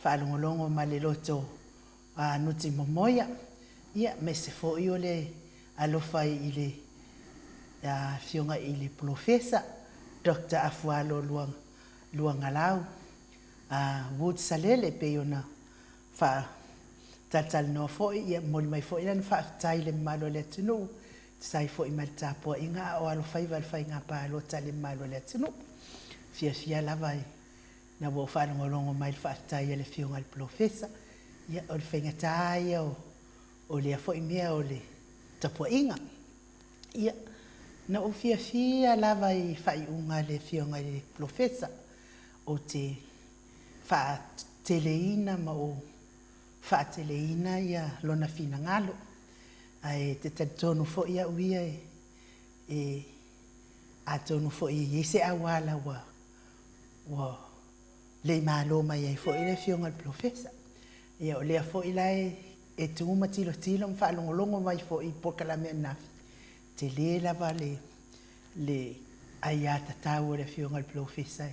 faalogologo ma le loto nuti momoia, ia, aemaise foi o le alofa i le Afioga i le Polofesa Doctor Afualo Luagalau Wood Salele, e pei ona faatalatalanoa foi, ia momoli mai foi lana faafetai i le mamalu o le atunuu, e tusa ai foi ma le tapuaiga a o alofaiva i le faiga palota a le mamalu o le atunuu. Fiafia lava ina ua ou faalogologo mai i le faafetai a le Afioga i le Polofesa, ia o le faigata ia o lea foi mea o le tapuaiga. Ia, na ou fiafia lava i faaiuga a le Afioga i le Polofesa, ou te faateleina ma ou faateleina ia lona finagalo. Ae te talitonu foi au ia e atonu foi e i ai se auala ua ua le malo mai ai foi le Afioga i le Polofesa. Ia o lea foi la e tu ma tilotilo ma faalogologo mai foi i polokalame ananafi, tele lava le le aiatatau a le Afioga i le Polofesa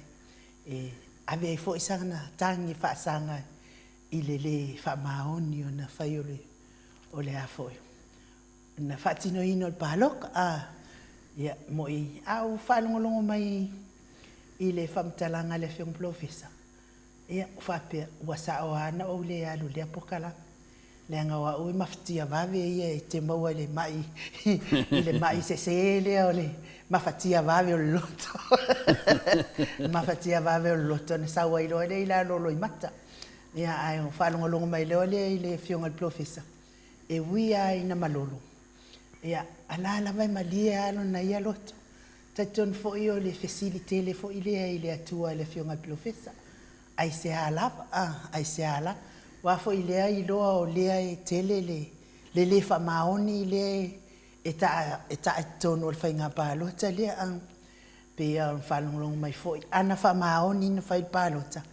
e ave ai foi sana tagi faasaga i le lē faamaoni ona fai o le o le a foi na faatinoina o le paloka a ia mo'i a ou faalogologo mai i le faamatalaga a le Afioga Polofesa. Ia, ou faapea, ua sao lava na ou le alu i lea polokalame, leaga o au e mafatia vave ia e te maua i le mai i le mai sese lea o le mafatia vave o le loto. Mafatia vave o le loto ona sau ai loa lea i lalo o loimata. Ia, ae faalogologo mai loa lea i le Afioga i le Polofesa, e ui lava ina malolo, ia, a la lava e malie lava lona ia loto. Talitonu foi o le fesili tele foi lea i le Atua e le Afioga i le Polofesa, aisea lava, a, aisea lava? Aua foi lea iloa o lea e tele le, le lē faamaoni lea e taa, e taa i totonu o le faiga palota lea, a. Pei lava ona faalogologo mai foi, ana faamaoni na fai le palota,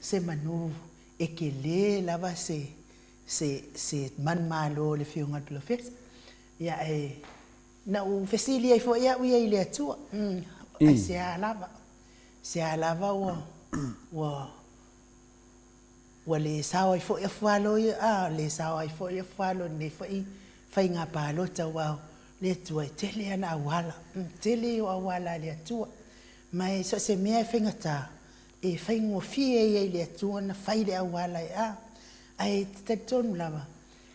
semanu e tele lava se, se, se manumalo o le Afioga i le Polofesa. Ia ae Na ou fesili ai foi au ia i le Atua, aisea lava, aisea lava ua, ua, ua le sao ai foi Afualo ia, a, le sao ai foi Afualo i lenei foi faiga palota, aua o le Atua e tele ana auala, tele o auala a le Atua. Ma e so o se mea e faigata, e faigofie ia i le Atua ona fai le auala e, a, ae e te talitonu lava,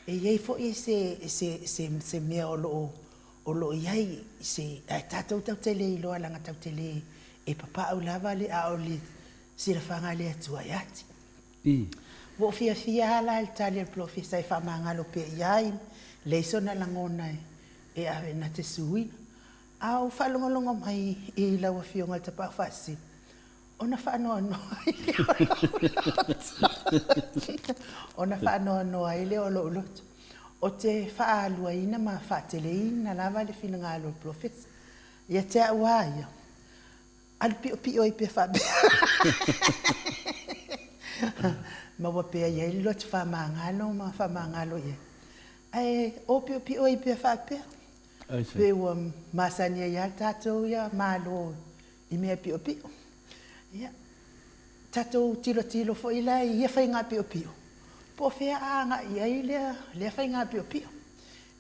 E i ai foi se, se, se, se mea o lo o, o lo o i ai se, ae tatou tatou te le iloa leaga tatou te le, e papau lava le, a o le silafaga a le Atua e ati. Ua ou fiafia lava la i le tali a le polofesa e faamagalo pea i ai, leai sona lagona e ave na te suina. A ou faalogologo mai i lau Afioga i le Tapaau Faasisina, Ona faanoanoa ai lea o lou loto. Ona faanoanoa ai lea o lou loto. Ou te faaaluaina ma faateleina lava le finagalo o le polofesa. Ia te au lava ia, alu piopio ai pea faapea. Maua pea i ai le loto faamagalo ma faamagalo i ai. Ae o piopio ai pea faapea. Pei ua masani ai lava tatou ia Malo i mea piopio. Ia, Tatou tilotilo foi la i ia faiga piopio, po o fea a agai i ai lea, lea faiga piopio.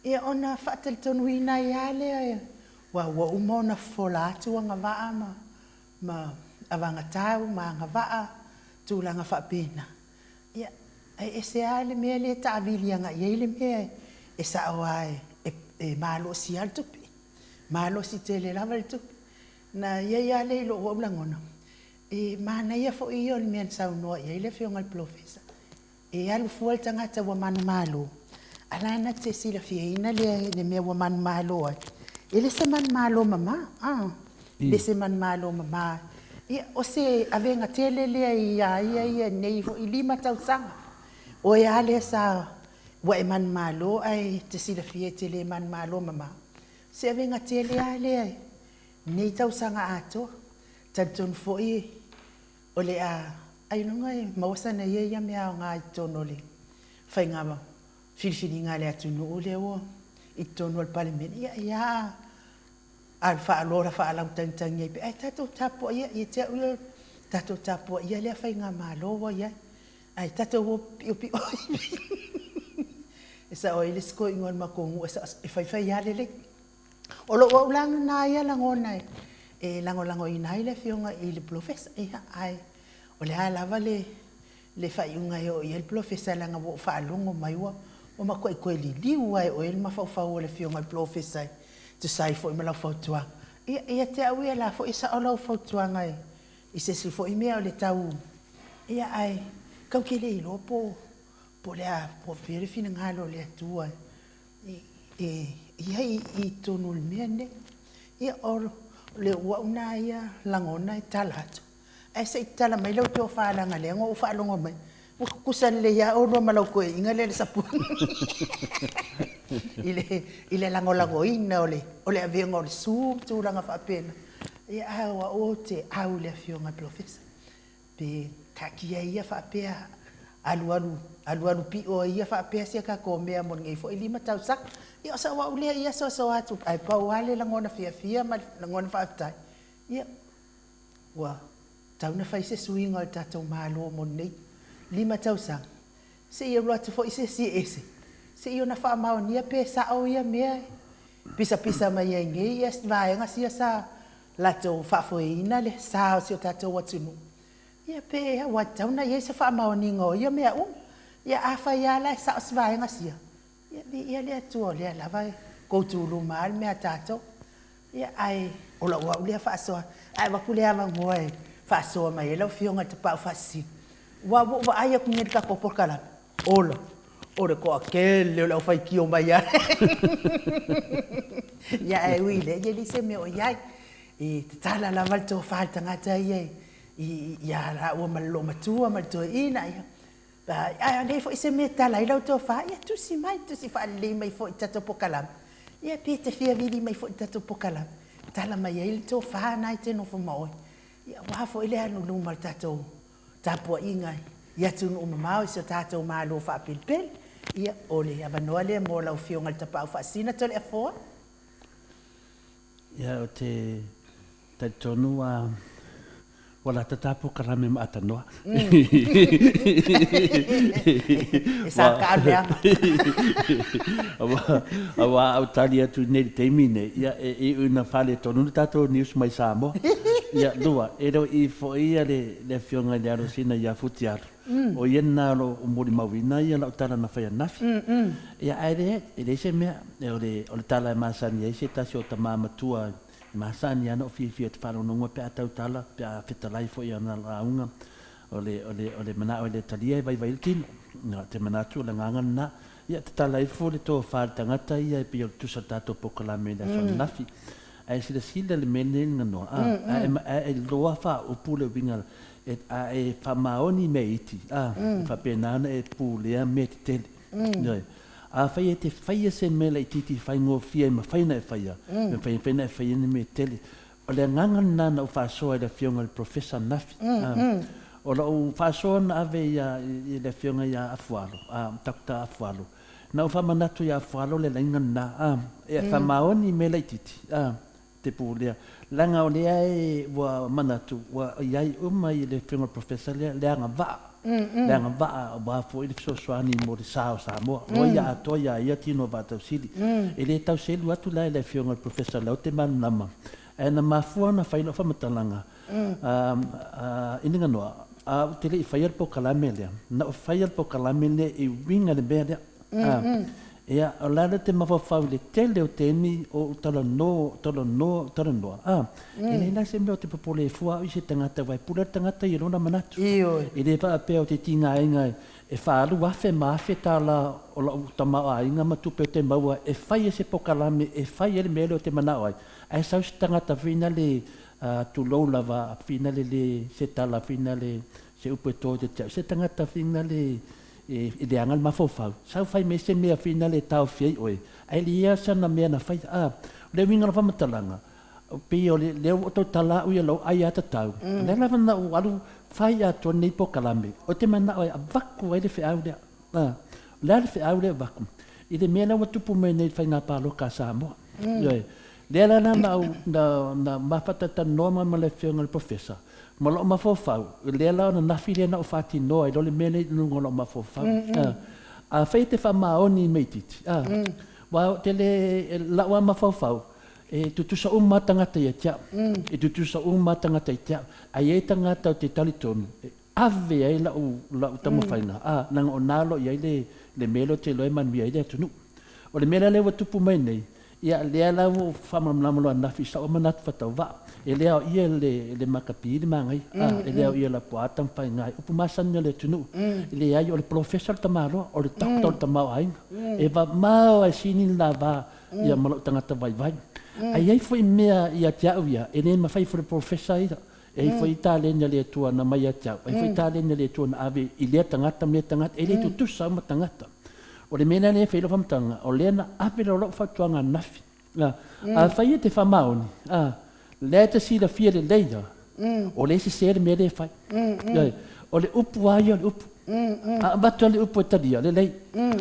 Ia ona faatalitonuina ai lava lea, aua ua uma ona fofola atu agavaa ma, ma avagatau ma agavaa, tulaga faapena. Ia, ae ese lava le mea lea e taavili agai i ai le mea e sao lava e malosi lava le tupe, malosi tele lava le tupe. Na i ai lava lea i lou au lagona, e manaia foi ia o le mea na saunoa i ai le Afioga i le Polofesa, e alu fua le tagata ua manumalo, a o la e na te silafiaina le mea ua manumalo ai, e le o se manumalo mama, a, e le o se manumalo mama. Ia, o se avega tele lea ia ia ia i lenei foi 5 tausaga. O oe lava lea sa, ua e manumalo ae e te silafia e te le manumalo mama, o se avega tele lava lea i lenei tausaga atoa. E talitonu foi o le a, ailoga e maua sana ia mea aoga i totonu o le faiga filifiliga a le atunuu lea ua i totonu o le Palemene, ia, ai lava a faalola faalautagitagi ai pea, ae tatou tapuaia, ia te au ia, tatou tapuaia lea faigamalo ua i ai, ae tatou o piopio ai. E sao ai le isi toeaina o le matou nuu, e faifai lava lelei. O lou au la lena ia lagona e lagolagoina ai le Afioga i le Polofesa, ia, ae o le a lava le le faaiuga e oo i ai le polofesa leaga ua ou faalogo mai ua matuai toe liliu lava e oe le mafaufau o le Afioga i le Polofesa e tusa ai foi ma lau fautuaga. Ia, ia te au ia o la foi e sao lau fautuaga i se isi foi mea o le tau, ia ae tatou te le iloa po o le a, po o fea le finagalo o le Atua e i ai i totonu o le mea lenei. Ia, o lou au lena ia lagona e tala atu. Ae se i tatala mai lau tofa leaga lea na ou faalogo mai ua tutusa lelei lava oulua ma lau toeaina lea le Sapuna i le lagolagoina o le avega o le su ma tulaga faapena. Ia ae o au ou te au i le Afioga i le Polofesa. Pe taatia ia faapea alualu alualu pio ai ia faapea si a tatou mea mo lenei foi 5 tausaga. Ia o sau au lea i asoaso atu ae pau lava le lagona fiafia ma le lagona faafetai, ia Ua tatau ona fai se suiga o le tatou Malo mo lenei 5 tausaga, se i alu atu foi se isi e ese, se i ona faamaonia pe sao ia mea e pisapisa mai ai nei vaega sia sa latou faafoeina le sa o si o tatou atunuu. Ia pe ua tatau ona i ai se faamaoniga o ia mea uma. Ia afai lava la e sao si vaega sia, ia viia le Atua o lea lava e tou tuluma lava le mea a tatou. Ia, ae o lau au lea faasoa, ae avatu le avanoa e faasoa mai ai lau Afioga i le Tapaau Faasisina. Aua ua ou vaai atu nei i le tatou polokalame, ola, o le toatele o le aufaitio mai lava. Ia, ae ui i lea, e leai se mea o i ai. E tatala lava le tofa a le tagata ia ia laua ma le loomatua ma le toeaina, ia A leai foi se mea e tala ai lau tofa, ia tusi mai, tusi faalelei mai foi i le tatou polokalame. Ia pe te fia vili mai foi i le tatou polokalame, tala mai ai le tofa lena e te nofo ma oe, ia aua foi le alu i luma o le tatou tapuaiga i atunuu mamao i si o tatou Malo faapelepele. Ia, o le avanoa lea mo lau Afioga i le Tapaau Faasisina Toleafoa. Ia, ou te talitonu ua ua lata ta polokalame ma Atanoa. E sa ka le ama. Aua a ou tali atu i nei le taimi nei, ia e iu ina faaletonu le tatou news mai Samoa. Ia, lua, e le o i foi le le Afioga i le Alosina ia Futialu, o ia lena o lo o molimauina lau tala na fai ananafi. Ia, ae leai, e leai se mea, o le, o le tala e masani ai se tasi o tama matua e masani lava ona ou fiafia ou te faalogologo pe a tautala, pe a fetalai foi i ana lauga, o le, o le, o le manao e le talia e vaivai le tino. Ou te manatu o le agaga lena. Ia, tatala ifo le tofa a le tagata ia e pei o le tusa o le tatou polokalame i le aso ananafi. Ae silasila i le mea lenei Ganoa, a, a e, a e iloa faaupu le uiga, e, a e faamaoni i mea iti, a, e faapena ona e pulea mea tetele. Ioe. Afai e te faia se mea laitiiti faigofie e mafai ona e faia, e mafai mafai ona e faia ni mea tele. O le agaga lena na ou faasoa i le Afioga i le Professor ananafi. O lau faasoa na ave ia i le Afioga ia Afualo, Doctor Afualo, na ou faamanatu ia Afualo le laina lena, e faamaoni i mea laitiiti. te pulea, leaga o lea e ua manatu ua i ai uma i le Afioga i le Professor lea le agavaa, le agavaa aua foi le fesoasoani mo le sa o Samoa. Ua ia atoa iā ia tino faatausili. E le tau selu atu la i le Afioga i le Professor lea ou te malamalama, ae na mafua ona fai lau faamatalaga, i Niganoa, a ou te le i faia le polokalame lea, na ou faia le polokalame lea e uiga i le mea lea. Ia, o le a le te mafaufau i le tele o taimi o ou talanoa, talanoa, talanoa, a, e leai la se mea ou te popole ai fua au i se tagata aua e pule le tagata i lona manatu. Ioe. E le faapea ou te tigaina e faalu afe ma afe tala o la'u tamaoaiga ma tupe ou te maua e fai ai se polokalame e fai ai le mea lea ou te manao ai, ae sau se tagata foi lea, tulou lava, finale le se tala finale se upu e to ia te au, se tagata finale e leaga le mafaufau, sau fai mai se mea finale e taofi ai oe, ae le i ai sana mea na fai. A, o le uiga o le faamatalaga, pei o lea ua ou tautala au ia lou aiatatau, o lea lava na ou alu fai atoa lenei polokalame, ou te manao e avatu ai le feau lea. A, o le a le feau lea e avatu? I le mea lea ua tupu mai nei i le faiga palota a Samoa. Ioe. Lea la na ou na mafatalanoa mai ma le Afioga i le Professor, ma lou mafaufau, lea la o ananafi lea na ou faatinoa ai loa le mea lea i luga o lou mafaufau. Afai e te faamaoni i mea itiiti, aua ou te le, lau lava mafaufau, e tutusa uma lava tagata ia te au, e tutusa uma lava tagata ia te au, ae i ai tagata ou te talitonu, ave ai lau, lau taumafaiga, a, leaga o na o lo o i ai le, le mea lea ou te iloa e manuia ai le atunuu. O le mea la lea ua tupu mai nei, ia, lea la ua ou faamalamalama loa ananafi i sau manatu faatauvaa, e le aoaia e le, le makapi le magaia, a, e le aoaia e Lapuaa taumafaiga i upu masani a le atunuu. E leai, o le polofesa o le tamaloa, o le doctor o le tamaoaiga. E mamao lava e sini le lava ia ma lou tagata vaivai. Ae i ai foi mea ia te au ia, e le mafai foi e le polofesa ia. E ai foi taleni a le Atua na aumai ia te au, e ai foi taleni a le Atua na ave i lea tagata ma lea tagata, e le tutusa uma tagata. O le mea lea e fai ai lau faamatalaga, o lea na ave loa lau fautuaga ananafi. Afai e te faamaoni, lea e te silafia lelei lava, o lea e sese le mea lea e fai. O le upu lava ia o le upu. A avatu lava le upu e talia, lelei.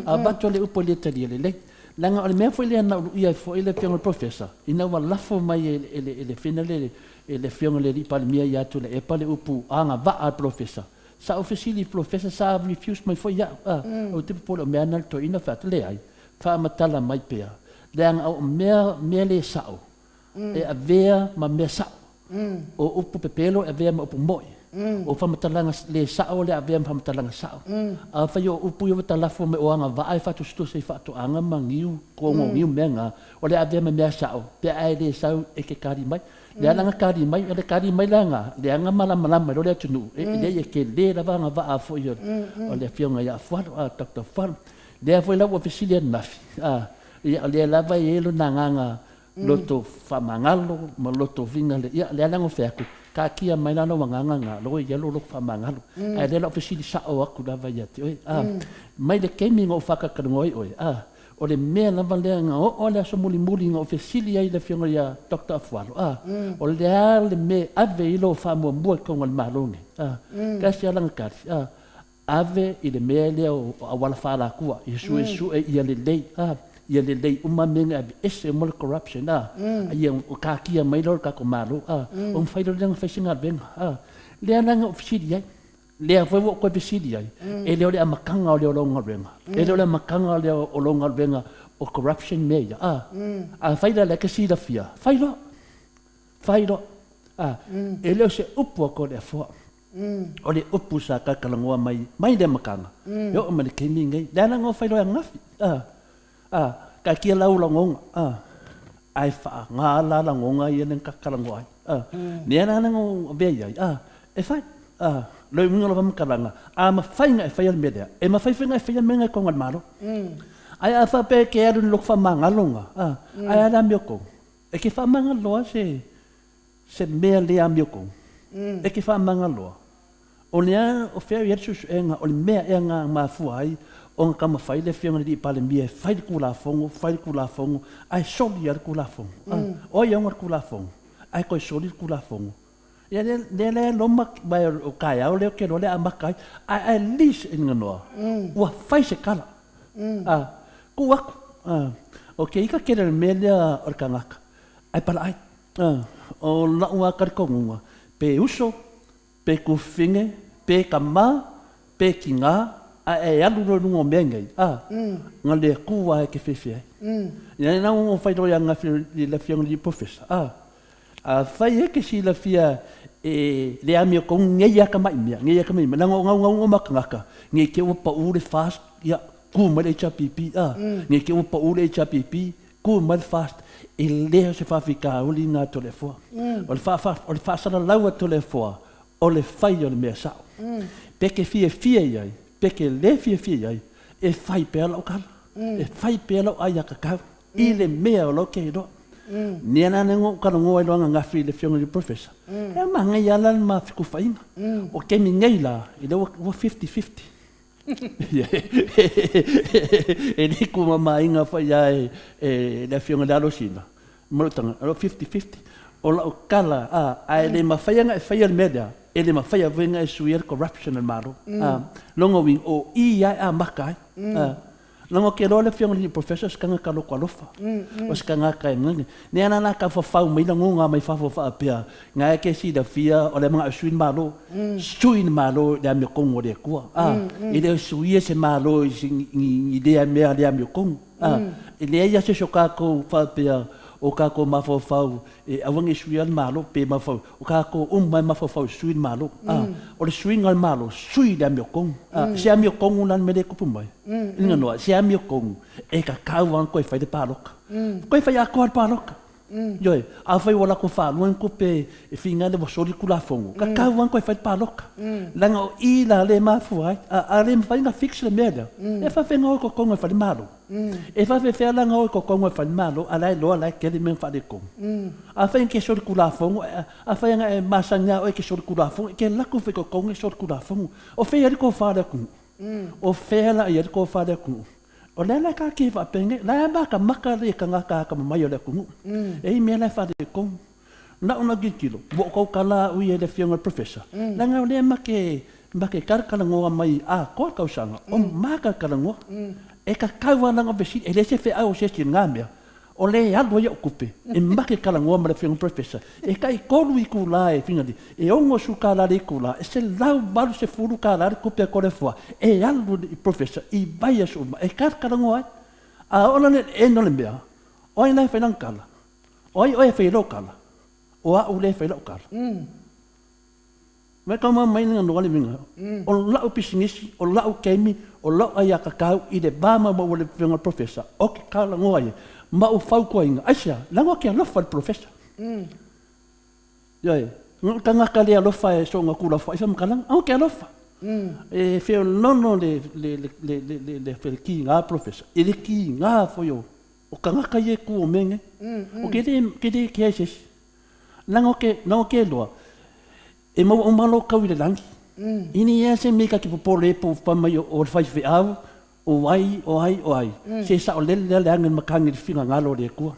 A avatu lava le upu e le talia, lelei. Leaga o le mea foi lea na ou luia ai foi le Afioga i le Professor, ina ua lafo mai e le fina le e le Afioga i le Alii Palemia ia Tuilaepa le upu agavaa a le polofesa. Sa ou fesili i le polofesa, sa refuse mai foi au. A, ou te popole o mea na le toeaina fai atu, leai, faamatala mai pea, leaga o mea, mea le sao, e avea ma mea sao. O upu pepelo e avea ma upu moi. O faamatalaga le sao le avea ma faamatalaga sao. Afai o upu ia ua talafua mai o agavaa e faatusatusa i faatoaga ma niu, togogiu mea na, o le avea ma mea sao, pe a e le sau e te kali mai. Le ala na kali mai, o le kali mai la na, leaga malamalama ai loa le atunuu, e leai e tele lava agavaa foi o le Afioga ia Afualo, a Doctor Afualo. Lea foi la ua fesili ananafi, a, ia o lea lava e i ai lona agaga loto faamagalo ma loto finagalo, ia lea la na fai atu, taatia mai la lou agaga na, lou i ai lou loto faamagalo. Ae lea la ua fesili sao atu lava ia te oe, a, mai le taimi na ou faatalatalanoa ai oe, a, O le mea lava lea na oo lava le aso mulimuli na ou fesili ai i le Afioga ia Doctor Afualo, a, o le a le mea e ave i lou faamuamua i totonu o le Malo lenei? A, tasi lava lana tali, a, ave i le mea lea o auala faa-alatua, ia suesue ia lelei, a, ia lelei uma mea nei, aveese uma le corruption, a, ia taatia mai loa le tatou Malo, a, ona mafai loa lea ona fai se galuega, a. Lea la na ou fesili ai. Lea foi ua ou toe fesili ai, e le o le amataga o lea o lou galuega, e le o le amataga lea o lou galuega o corruption mea ia, a? Afai la o lea e te silafia, fai loa, fai loa, a? E le o se upu a Toleafoa, o le upu sa talatalanoa mai mai le amataga e oo mai le taimi lenei. O le a la ona fai loa e ananafi, a? A, taatia lau lagona, a, ae faaaga la lagona ia lea na ta talanoa ai. A, lea la na ou avea i ai, a, e fai. A, le uiga o lau faamatalaga, a mafai ona e faia le mea lea, e mafai foi ona e faia mea na i totonu o le Malo. Ae a faapea e te alu i le loto faamagalo lena, a, ae a le amiotonu? E te faamagaloa se, se mea le amiotonu? E te faamagaloa? O le a, o fea o i ai le suesuega o le mea ea na mafua ai ona taumafai le Afioga i le Alii Palemia e fai le Tulafono, fai le Tulafono, ae soli lava le Tulafono. A, o ai e ona le Tulafono? Ae toe soli le Tulafono. Ia lea, lea la e loma, aua o taeao lea ou te iloa o le a amata ai, ae at least e Niganoa, ua fai se tala. A, tuu atu, a, ok, ita tele o le mea lea o le tagata, ae palaai. O la'u a talitonuga, pe uso, pe tufine, pe tama, pe tina, ae e alu loa i luga o mea nei, a, na le Atua e te fiafia ai. Ia na ua fai loa ia i le Afioga i le Professor, a, afai e te silafia e le amiotonu nei atamai mea, nei atamai mea, leaga o naunauga ma tagata, ne i te i ua pau le FAST, ia, tu mai le HRPP, a, ne i te i ua pau le HRPP, tu mai le FAST, e le o se faafitauli lena a Toleafoa. O le o le faasalalau a Toleafoa, o le fai o le mea sao. Pe ke fiafia i ai, pe ke le fiafia i ai, e fai pea lau tala, e fai pea lau aiatatau i le mea o lo ke iloa. Nia la na ou talanoa ai loa ananafi i le Afioga i le Professor, e manaia lava la le ma fetufaaiga. O taimi nei la, i lea ua 50-50. E le kumamaina foi ia e le Afioga i le Alosina ma lou tagata, o lo o 50-50. O lau tala, a e le mafai ona e faia le mea lea, e le mafai foi ona e suia le corruption a le Malo. Lona uiga, o i lava e amata ai. Leaga ou te iloa le Afioga i le Professor o se tagata loto alofa, o se tagata e Nea la la tau fafau mai lagona mai fafo faapea, na e te silafia o le manao e sui le Malo, sui le Malo i le amiotonu a le Atua. A, e le o suia se Malo i ni lea mea le amiotonu. A, e leai lava se isi o tatou faapea o tatou mafaufau e aua ne i suia le Malo pe mafaufau, o tatou uma e mafaufau e sui le Malo. A, o le suiga o le Malo, sui le amiotonu. A, se amiotonu la le mea lea e tupu mai? Lona lua, se amiotonu e tatau lava ona toe fai le palota. Toe fai atoa le palota. Ioe, afai ua latou faalua ni tupe e finagalo ua soli le Tulafono, tatau lava ona toe fai le palota. Leaga o i la lea e mafua ai. A le mafai ona fix le mea lea, e faafefea ona o i totonu e fai le Malo? E faafefea la ona o i totonu e fai le Malo a o la e iloa o la e tele mea na faaletonu? Afai e te soli Tulafono, afai na e masani lava oe e te soli Tulafono, e te alu atu foi i totonu e soli Tulafono. O fea e i ai le tofa o le atunuu? O fea la e i ai le tofa o le atunuu? O lea la ta te faapenei, la e matamata le tagata atamamai o le atunuu. E i ai mea la e faaletonu. Na ona tilotilo, ua ou tautala au ia i le Afioga i le Professor, leaga o lea ma te ma te talatalanoa mai atoa le tausaga, o ma talatalanoa. E tatau lava la ona fesili, e leai se feau a se isi i lena mea, o lea e alu ai au tupe, e ma te talanoa ma le Afioga i le Professor, e tai 3 itula e finali, e $60 le itula, e $180 le tupe a Toleafoa e alu i le Professor i vaiaso uma e talatalanoa ai. A oo la i le end o le mea, o ai la e fai lana tala? O ai oe e fai ai lou tala? O au lea e fai lau tala. Mai kau mai le noa le uiga, o lau pisinisi, o lau taimi, o lau aiatatau i le va ma maua le Afioga i le Professor, o ke talanoa ia, ma ou fautuaina, aisea? Leaga ou te alofa i le Professor. Ioe, na o tagata le alofa e soona tuulafoai faamatalaga, a ou te alofa. E feoloolo le le le le le le kiga Professor, i le kiga foi o O tagata ia e tu o mea nei. O ke le, ke le kea i se isi. Leaga o ke, leaga o ke iloa, e maua uma lou kau i le lagi. E leai lava se mea ta te popole ai po o fai mai o le faifeau, o ai, o ai, o ai. Se saolele lea le age i le matagi i le finagalo o le Atua.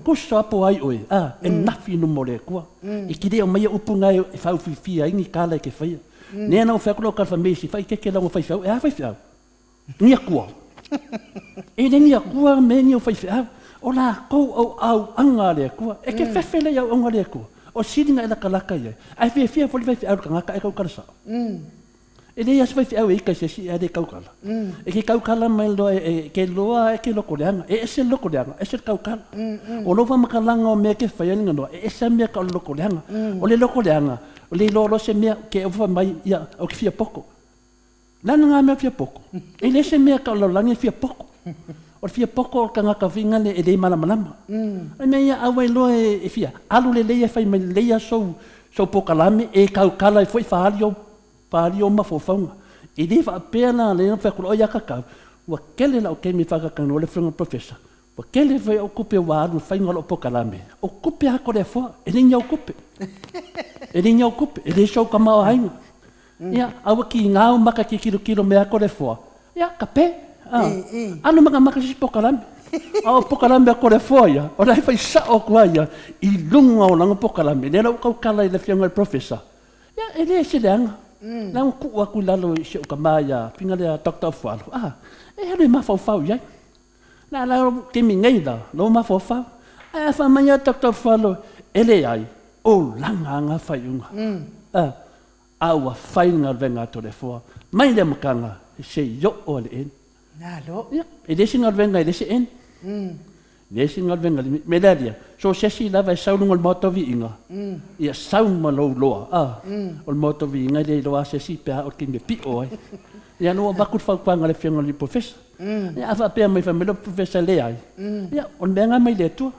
Tusa lava po o ai oe, a, e nafi i luma o le Atua. E te le aumaia upu na e faaufiufia ai ni tala e te faia. Lea na ou fai atu lau tala fai mai i si faaitete lau faifeau, e a faifeau? Ni akua. E le ni akua me ni au faifeau. O lakou auauaga a le Atua. E te fefe lea i auauga a le Atua. O sili na e latalata i ai. Ae fiafia foi le faifeau i le tagata ae tautala sao. E leai lava se faifeau e ita i se isi ae le tautala. E te tautala mai loa e te iloa e te lotoleaga. E ese le lotoleaga, ese le tautala. O lou faamatalaga o mea e te faia Liganoa, e ese lava mea tau o le lotoleaga. O le lotoleaga, o le iloa loa se mea, te fai mai, ia, ou te fia poto. Lana nga mea fia poto. E le se mea ka o lalolagi e fia poto. O le fia poto o le tagata foi lale e le malamalama. O le mea ia auai loa e fia alu lelei e fai mai lelei lava sou sou polokalame e tautala ai foi faaali ou faaali ou mafaufauga. E le faapea la lea na fai atu loa ia tatau, ua tele lau taimi e faatatalanoa le Afioga i le Professor, ua tele foi au tupe ua alu i le faiga o lau polokalame, o tupe lava Toleafoa, e le ni au tupe. E le ni au tupe, e le sou tamaoaiga. Ia, a ua kiga ou maka ki kilokilo mea Kolefoa, ia, ka pe. A, alu makamaka se isi pokalame. A o pokalame a Kolefoa ia, o la e fai sao atu lava ia i luga o lana pokalame, lea la ua tautala i le Afioga i le Professor. Ia, e le se leaga. La ua tuu atu i lalo i si ou tama ia, faiga lea Doctor Afualo, a, e alu e mafaufau i ai. La la taimi nei la, lou mafaufau. Ae a fai mai lava Doctor Afualo, E leai, o laga aga faaiuga. A, a ua fai le galuega a Toleafoa mai le amataga seia oo i le end. Malo. Ia, e le se galuega e le se end. Le se galuega le mea lea lia. So se isi lava e sau luga o le maota o viiga, ia sau ma lou loa, a, o le maota o viiga e le iloa a se isi pe a o le taimi e pio ai. Ia na ua avatu le fautuaga a le afioga i le Professor. Ia a faapea mai fai mai le Professor e leai, ia o le mea lena mai le Atua.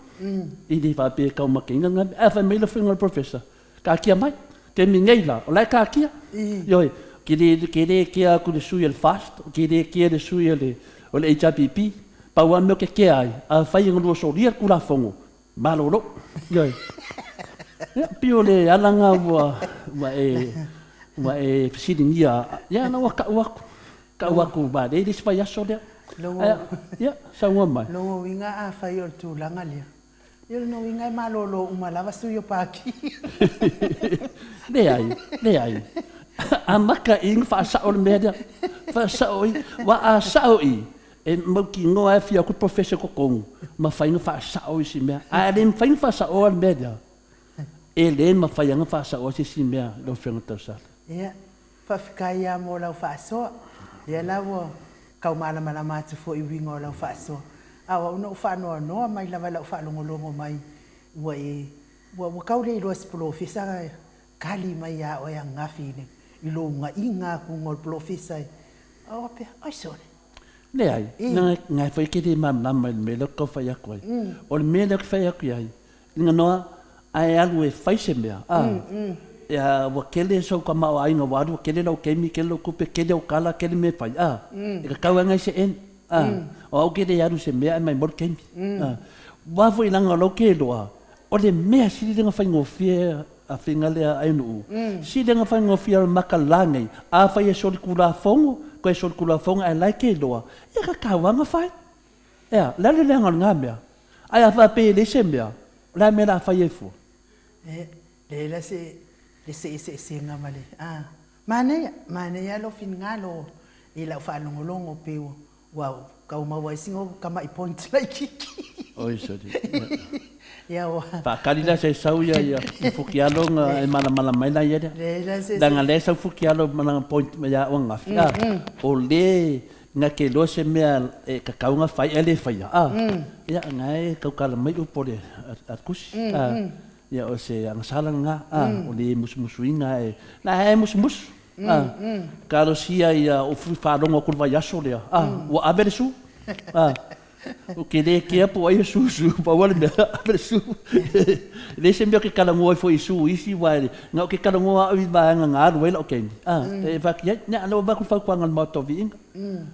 E le faapea e taumateina lena mea. Ae fai mai le afioga i le Professor, taatia mai. Taimi nei la, o la e taatia. Ioe, ke le, ke le kea atu i le sui o le FAST, ke le kea i le sui o le, o le HRPP, pau lava le mea ou te kea ai, afai e galua solia le Tulafono, malolo. Ioe. Ia, pei o le ala lena ua, ua e, ua e fesiligia, ia na ua tau atu, tau atu vaalele le isi vaiaso lea. Ae, ia, saunoa mai. Lona uiga afai o le tulaga lea, Ia o lona uiga e malolo uma lava sui o Pāti. Leai, leai. Amata i ona faasao le mea lea. Faasao i, aua a sao i, e mautinoa e afio atu le polofesa i totonu ma fai ona faasao isi mea. Ae a le mafai ona faasaoa le mea lea, e le mafai lava ona faasaoa se isi mea lau Afioga Tausala. Ia, faafetai lava mo lau faasoa. Lea la ua tau malamalama atu foi i uiga o lau faasoa. A o au na ou faanoanoa mai lava i lau faalogologo mai ua e, ua, ua tau le iloa e se polofesa kali mai ia oe ananafi i le, i lou una'iga atuga o le polofesa e, a ou faapea, oi sole. Leai, na foi e te le malamalama i le mea lea ou te tau fai atu ai. O le mea lea ou te fai atu i ai, Noa, ae alu e fai se mea, a, ia, ua tele sou tamaoaiga ua alu, ua tele lou taimi, tele lou tupe, tele ou tala, tele mea e fai, a, e tatau lava nai se eni, a, o au ke le alu i se mea ae maimau le taimi, a. Aua foi leaga o la ou te iloa, o le mea sili lea ona faigofie a faiga lea a Ainuu, sili lea ona faigofie o le maka la nei, afai e solitulafono, toe solitulafono ae la e te iloa, ia tatau lava ona fai. Ea, o le a le leaga o lena mea? Ae a faapea e leai se mea, o le a le mea o le a fai ai fua? E leai la se le se eseesega ma le a. Manaia, manaia lou finagalo i lau faalogologo pei ua ua tau maua ai sina tamai point laitiiti. Oi soli. Ia ua. Faatali la se sau ia ia Fukialo na e malamalama ai la ia lea. Leai la se. Leaga lea e sau Fukialo ma lana point ia au ananafi, a, o le Na te iloa se mea e tatau ona fai ae le faia, a, ia, na e tautala mai upu a le tusi, a, ia, o se agasala lena, a, o le musumusuina e, na e musumusu, a, talosia ia ou faalogo atu i le vaiaso lea, a, ua ave le su, a. Ou te le kea po o ai e susu, pau lava le mea, ave le su. E leai se mea ou te talanoa ai foi i su isi, aua e na ou te talanoa au i vaega na alu ai lau taimi, a, e avatu i ai. Ia, o lea ua avatu le fautuaga a le Maota o Viiga.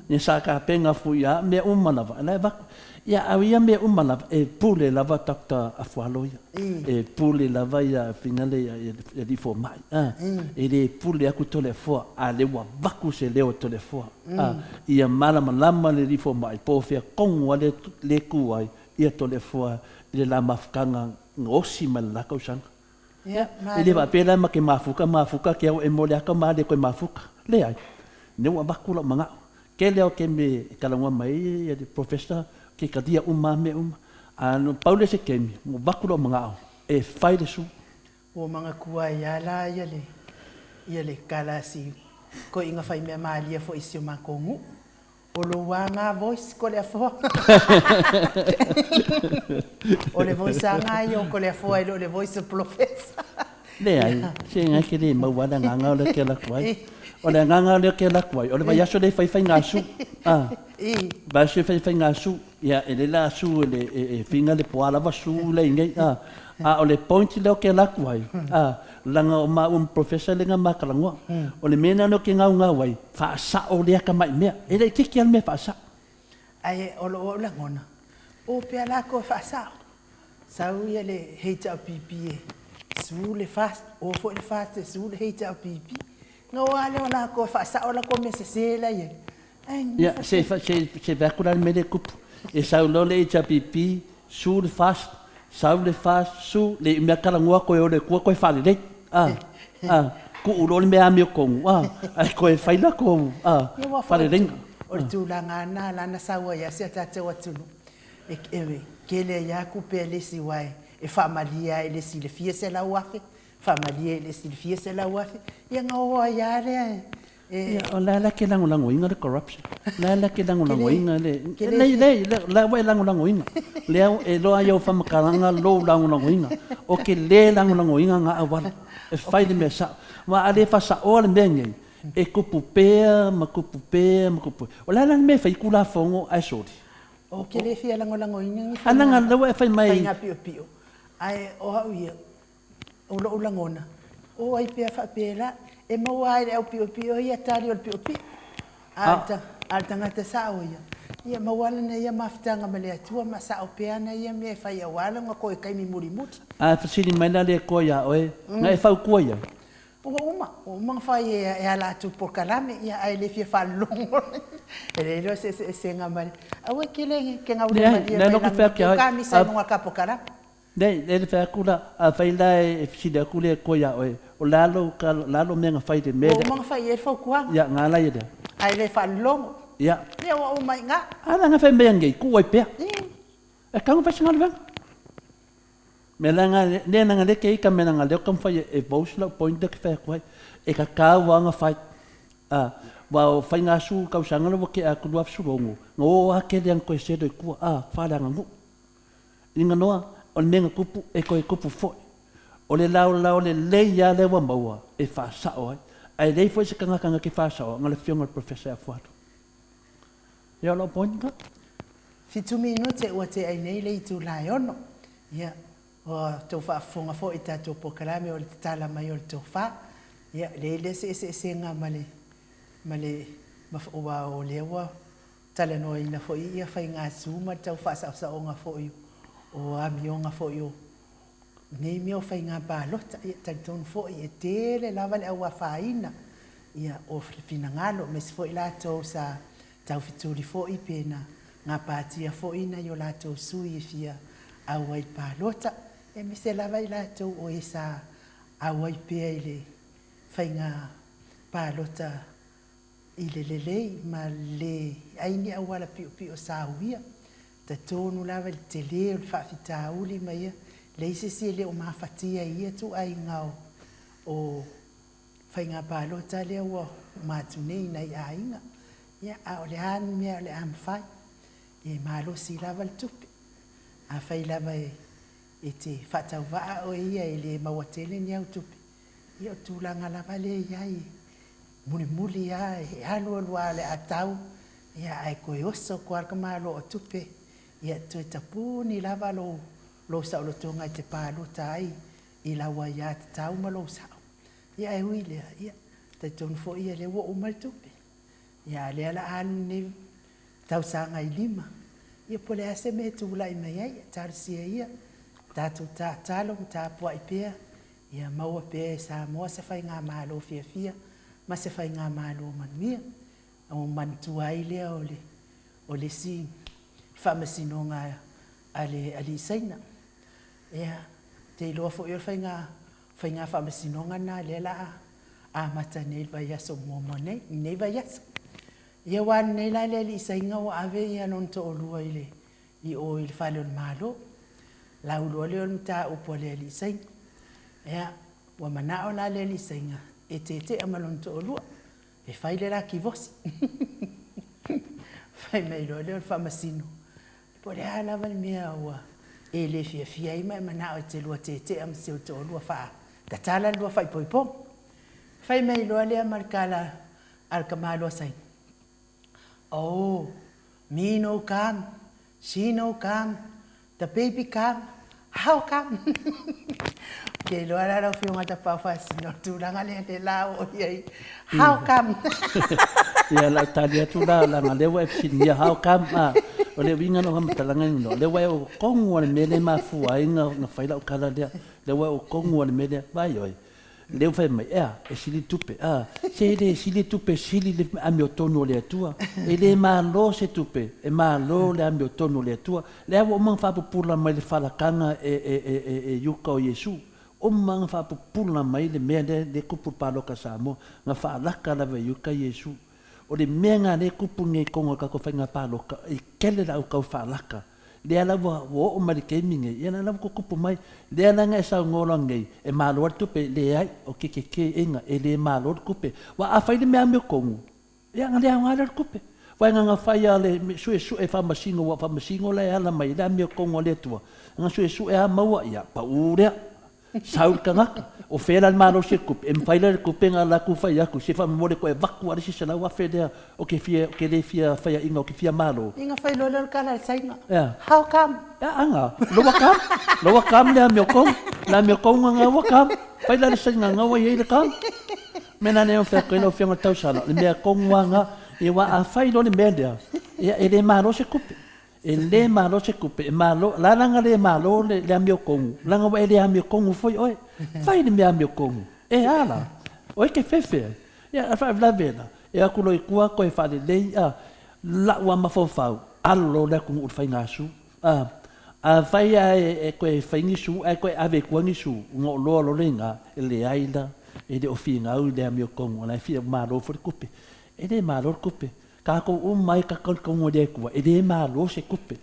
Ia sa tapena foi ia mea uma lava, o la e avatu. Ia, a o ia mea uma lava, e pule lava Doctor Afualo ia. E pule lava ia Finale ia le alii fomai, a. E le pule atu Toleafoa, a o lea ua avatu se leo o Toleafoa. A, ia malamalama le Alii Fomai po o fea tonu a le tu ai ia Toleafoa i le la mafutaga na osi mai le la tausaga. Ia, E le faapea la ma ke mafuta, mafuta ke au e mo le ata ma le koe mafuta. Leai. Lea ua avatu lau manao. Tele lava o taimi e talanoa mai ai ia le Professor, ke talia uma lava mea uma. A na pau lea o se taimi, ua avatu lou manao e fai le su. Ua manatua ai lava la ia le, ia le kalasi toeaina faimea malie foi i si o matou nuu. O lou aga voice Koleafoa. O le voice aga ia o Koleafoa e le o le voice o Polofesa. Leai, se ngai ke le maua le agaga o lea ke alu atu ai. O le agaga o lea ke alu atu ai, o le vaiaso lea e fai faigasu. Ah, vaiaso e fai faigasu. Ia, e le la su e le e finga le poa lava su le inei. Ah, a o le point lea ou te alu atu ai, ah, leaga o maua ma Professor lea na ma talanoa. O le mea lena ou te gaugau ai, faasao lea tamai mea. E le itiiti lava le mea faasao. Ae o lou au lagona, o pea latou e faasao. Sau ia le HRPP e su le FAST, o foi le FAST e su le HRPP. Na o lava lea o latou e faasao a latou mea sese la e i ai. Ae Ia, se se se vaai atu la le mea lea e tupu. E sau loa le HRPP, su le FAST, sau le FAST, su, le mea talanoa toe o le Atua toe faalelei. A, a, tuu loa le mea amiotonu, a, ae toe fai latou, a, Ia aua foi faaleleiga. o le tulaga lava lena la na sau ai lava si a tatou atunuu. E tele ai lava tupe a le isi aua e faamalie lava i le isi i le fia 100,000, faamalie i le isi i le fia 100,000, ia ona o ai lava lea e. Ia, o le a la e te lagolagoina le corruption? O le a la e te lagolagoina le. Leai, leai, o la ua e lagolagoina. O lea e iloa i au faamatalaga lou lagolagoina. Ou te le lagolagoina na auala e fai le mea sao. Aua a le faasaoa le mea lenei, e tupu pea ma tupu pea ma tupu pea. O le a la le mea e fai ai Tulafono ae soli? Ou te le fia lagolagoina ni faiga piopio, ae o au ia, o lou lagona, o ai pea faapela, e maua lava i le au piopio ia tali o le piopio, a o le tagata sao ia, ia maua lana ia mafutaga ma le Atua ma sao pea ana ia mea e fai aua lona toe taimi mulimuli. A fesili mai la le Atua ia oe, na e fautua i ai? Ua uma, ua uma ona fai e ala atu i polokalame, ia ae le fia faalologo. E leai loa se eseesega ma le, aua e te le gaulemalie mai lagi, e kamisa i luga o le ta polokalame. Leai, lea na fai atu la, afai la e fesili atu le Atua ia oe, o le a lou tala, o le a lou mea na fai i le mea lea? Ua uma ona fai i ai le fautuaga. Ia, na ala ai lea. Ae le faalologo. Ia. Ia ua uma i ina. A lea na fai mai nei, tuu ai pea. E tatau ona fai se galuega. Mea la na, lea na leke ai ka mea na lea ou te taumafai e voice lau point lea ou te fai atu ai. E tatau lava ona fai. A, aua o faigasu tausaga lea ua tea atu 2016, na o lava tele ana toe selo i tua, a, faaleaganuu. Liganoa, o le mea na tupu, e toe tupu foi. O le laolao lelei lava lea ua maua e faasao ai. Ae leai foi se tagata na te faasaoa, na o le Afioga i le Professor Afualo. Ia, o lau point lena. Fitu minute ua tea ai nei le itula e 6. Ia, ua outou faafofoga foi i tatou polokalame o le tatala mai o le tofa. Ia, leai lea se eseesega ma le, ma le, aua o lea ua talanoaina foi ia faigasu ma le tau faasaosaoga foi o amioga foi o nei mea o faiga palota. Ia, talitonu foi e tele lava le au afaina ia o finagalo, aemaise foi latou sa taufetuli foi pe na gapatia foi nai o latou sui e fia auai i le palota, aemaise lava i latou o e sa auai pea i le faiga palota i le lelei ma le ai ni auala piopio sa uia. Talitonu lava i le tele o le faafitauli ma ia leai se isi e le o mafatia i ia ituaiga o faiga palota lea ua uma atu nei i nai aiga. Ia, a o le a le mea o le a mafai? E malosi lava le tupe. Afai lava e te faatauvaa oe ia e le maua tele ni au tupe, ia o le tulaga lava lea e i ai, mulimuli lava e alu alu lava o le a tau, ia ae toe oso atu lava le tamaloa o tupe, ia toe tapuni lava lou lou saolotoga e te palota ai i lau aiatatau ma lou sao. Ia ae ui i lea, ia, talitonu foi ia lea ua uma le tupe. Ia a o lea o le a alu lenei tausaga i lima, ia po o le a se mea e tulai mai ai, ia talosia ia, tatou tatalo ma tapuai pea, ia maua pea e Samoa se faigamalo fiafia ma se faigamalo manuia. Ona ou manatua ai lea o le o le isi faamasinoga a le alii Saina. Ia, ou te iloa foi o le faiga faiga faamasinoga lena lea o le a amata nei i le vaiaso muamua nei, lenei vaiaso. Ia ua alu nei la le alii Saina ua ave ia lona toalua i le i o i le fale o le Malo. Lau loa lea o le mataupu a le alii Saina. Ia, ua manao la le alii Saina e tetea ma lona toalua e fai le la kivosi. Fai mai loa lea o le faamasino, po o le a lava le mea ua e le fiafia ai ma e manao e te lua tetea ma si ou toalua faatatala le lua faaipoipoga. Fai mai loa lea ma le tala a le tamaloa Saina, Oh, me no come, she no come, the baby come, how come? Ou te iloa la lau Afioga Tapaau Faasino, o le tulaga lea lea la oo i ai, how come? Ia, lau tali atu la, leaga o lea ua e fesiligia how come, a, o le uiga o lau faamatalaga ina, o lea ua e oo tonu lava i le mea lea e mafua ai ona fai lau tala lea, lea ua e oo tonu lava i le mea lea, vaai oe, Lea ua fai mai, ea, e sili le tupe, a, se e le sili le tupe, e sili le amiotonu o le Atua. E le malo se tupe, e malo le amiotonu o le Atua. Lea ua uma ona faapupula mai le falakaga e, e, e, e, e iuka o Iesu. Uma ona faapupula mai le mea lea, lea e tupu i le palota a Samoa. Na faalaka lava e iuka Iesu. O le mea lena lea e tupu nei i totonu o le tatou faiga palota, e tele le au tau faalaka. Lea la ua oo mai le taimi nei, ia la la ua tutupu mai. Lea la na e saunoa loa nei, e malo ai le tupe, leai, o ke teteena, e le malo le tupe. Aua a fai le mea amiotonu, ia ona le aoga lea o le tupe. Aua e na ona fai lava o le suesue faamasino, aua o faamasino la e ala mai i le amiotonu a le Atua, na suesue lava maua, ia pau lea. Sau le tagata, o fea la le malosi o le tupe, e mafai la e le tupe ona alu atu fai atu, se faamolemole toe avatu lava le isi $100,000 lea ou te fia, ou te le fia faiaina ou te fia malo. Inga fai loa lea o le tala a le Saina, How come? Aga, lo ua kam, lo ua kam le amiotonu, le amiotonu aga ua kam. Fai la le Saina aga ua i ai le kam. Mea la lea ou fai atu ai lau Afioga i le Tausala, o le mea tonu lava lena, aua a fai loa le mea lea, ia e le malo se tupe. E le malo se tupe, e malo, la la na le malo le, le amiotonu, leaga ua e le amiotonu foi oe. Fai le mea amiotonu, e a la, o e te fefe ai. Ia, a faalavelave la, e o atu loa i tua toe faalelei, a, la'u lava mafaufau, alo loa le atunuu i le faiga su. A, afai lava e toe fai ni su ae toe ave i tua ni su, ona ou loa loa lea i ina, e leai la, e le o finau i le amiotonu, o la e fia malo foi le tupe. E le malo le tupe. Tatou uma ai taukalukaluga o le Atua, e le malo se tupe,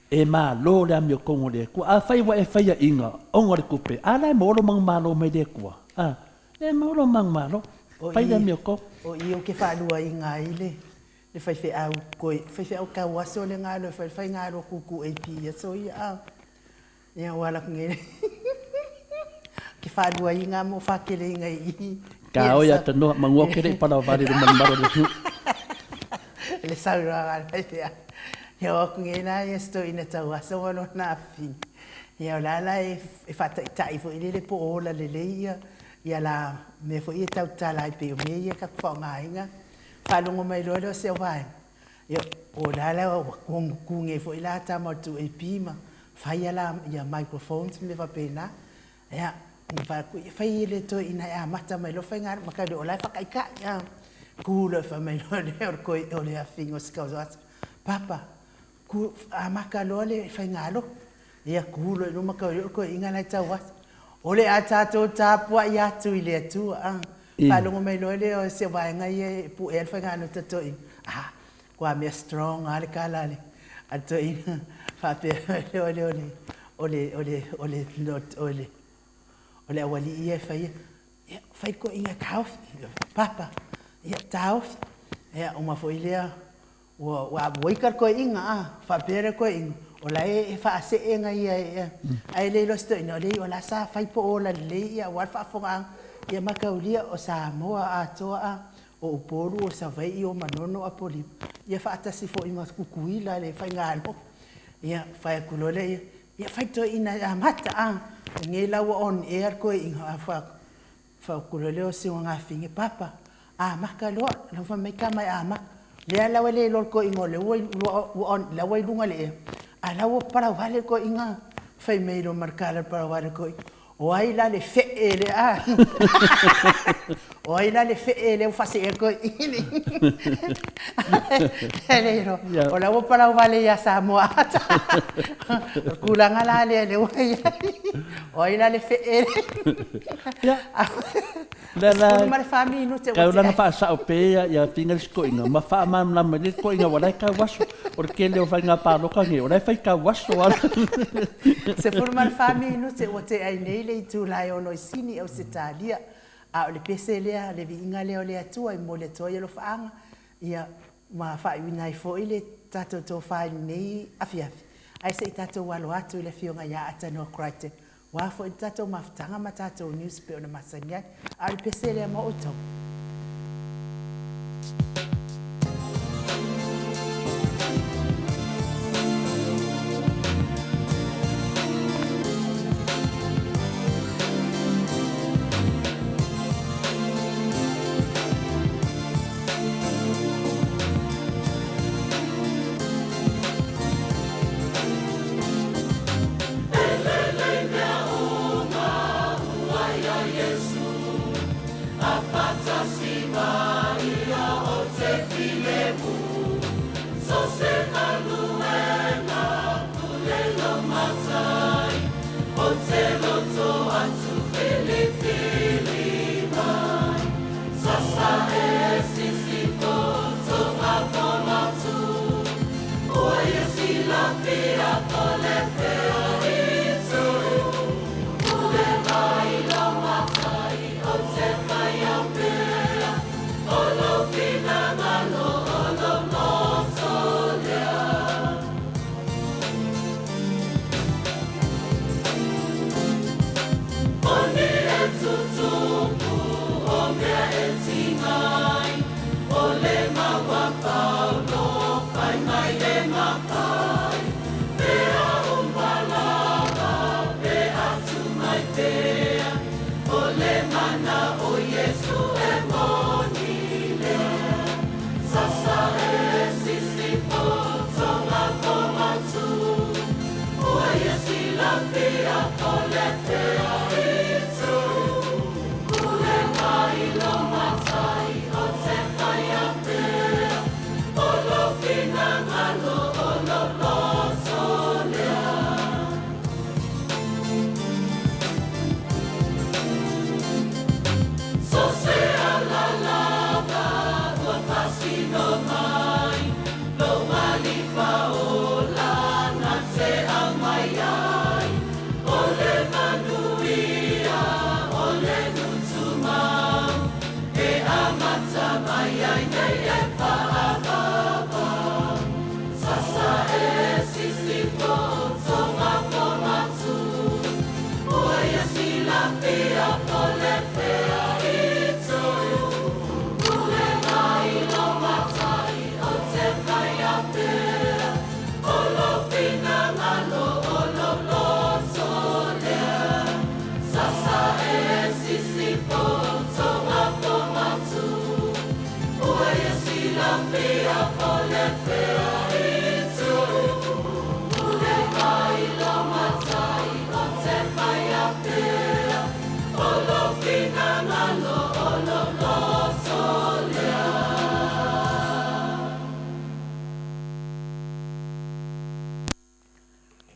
e malo le amiotonu o le Atua. Afai ua e faiaina ona o le tupe, a la e maua lou manumalo mai le Atua? A, e maua lou manumalo, fai le amiotonu. O i ou te faaluaina ai le le faifeau koe, faifeau tau aso le galo e fai le faigalo kuku AP i aso ia a. Ia ua ala atu nei ke faaluaina mo faakeleina i i. Ka oi a tanoa mangua ke lei pala vale le malumalu le tu. Le saunoaga a le faifeau. Ia o atu nei la ia se toeaina tau aso ma lona afifina. Ia o la la e faataitai foi lele po o ola lelei ia ia la mea foi ia e tautala ai pei o mea ia tatou faaaogaina. Faalogo mai loa lea o si au vaega, ia o la la ua ku nei foi la tama o le 2AP ma fai la ia microphones ma mea faapena. Ia, ona fai atu, ia fai e le toeaina e amata mai loa faiga ma tau o la e faataitai a. Ku loa fai mai loa lea o le toi o le afiga o si tausa, Papa, ku amata loa le faigalotu. Ia ku loa i luma tau o le toeaina la e tau atu. O le a tatou tapuai atu i le Atua a. Faalogo mai loa lea o se vaega ia e puea le faigalotu a toeaina. Ah, kua mea strong lava le tala a le toeaina faapea o le o le o le o le o le o le o le aualii ia e faia. Ia, fai toeaina e taofi. Papa, ia taofi. Ia, uma foi lea Ua ua ua ika le toeaina a, faapea le toeaina, o la e faaseega ia e, ae le iloa se toeaina, o le o la sa fai po o ola lelei ia aua le faafofogaaga, ia mataulia o Samoa atoa a, o Upolu, o Savaii, o Manono, Apolima, ia faatasi foi ma Tutuila le faigalotu. Ia fai atu loa lea, ia fai toeaina e amata a, lenei la ua on air le toeaina, a fai atu, Faukula lea o Siuagafine, Papa, amata loa, lau fai mai tama e amata. Lea la ua le iloa le toeaina o lea ua on, la ua i luga o le ea, a la ua palauvale le toeaina fai mai loa ma le tala palauvale le toeaina, o ai la le fee lea? O ai la le fee lea ua faaseea le toeaina? E le iloa, o la ua palauvale ia Samoa atoa. O le tulaga la lea lea ua i ai, o ai la le fee lea? Ia, lea la, 14 minute ua tea. Tau la na faasao pea ia Fina le isi toeaina ma faamalamalama i le toeaina aua o la e tau aso. O le tele o faiga palota nei, o la e fai tau aso lava. 14 minute ua tea ai nei le itula e ono i Sini, Ausetalia. A o le pese lea, le viiga lea o le Atua e momoli atu ai alofaaga, ia, ma faaiuina ai foi le tatou tofa i lenei afiafi. Ae se i tatou alo atu i le Afioga ia Atanoa Crichton Ua foi le tatou mafutaga ma tatou news pei ona masani ai. A o le pese lea mo outou.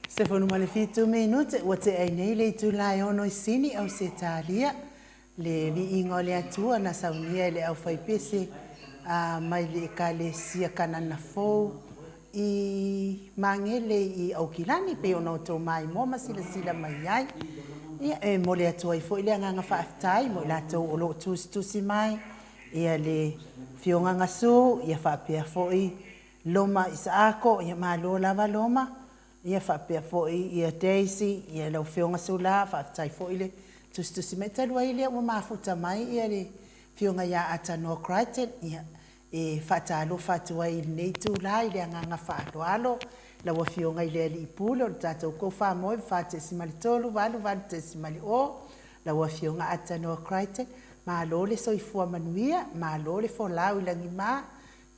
Sefulu ma le fitu minute ua tea ai nei le itula e ono i Sini, Ausetalia, le viiga o le Atua na saunia e le aufaipese mai le Ekalesia Kanana Fou i Magele i Aukilani, pei ona outou maimoa ma silasila mai ai. Ia, e momoli atu ai foi le agaga faafetai mo i latou o lo o tusitusi mai, ia le Afioga Gasu, ia faapea foi Loma Isaako, ia malo lava Loma, ia faapea foi ia Daisy, ia lau Afioga Sula, faafetai foi le tusitusi mai. Talu ai lea ua mafuta mai ia le Afioga ia Atanoa Crichton, ia e faatalofa atu ai i lenei itula i le agaga faaaloalo, lau Afioga i le Alii Pule o le tatou Koufamoe 4.3 88.0, lau Afioga Atanoa Crichton, malo le soifua manuia, malo le folau i lagima,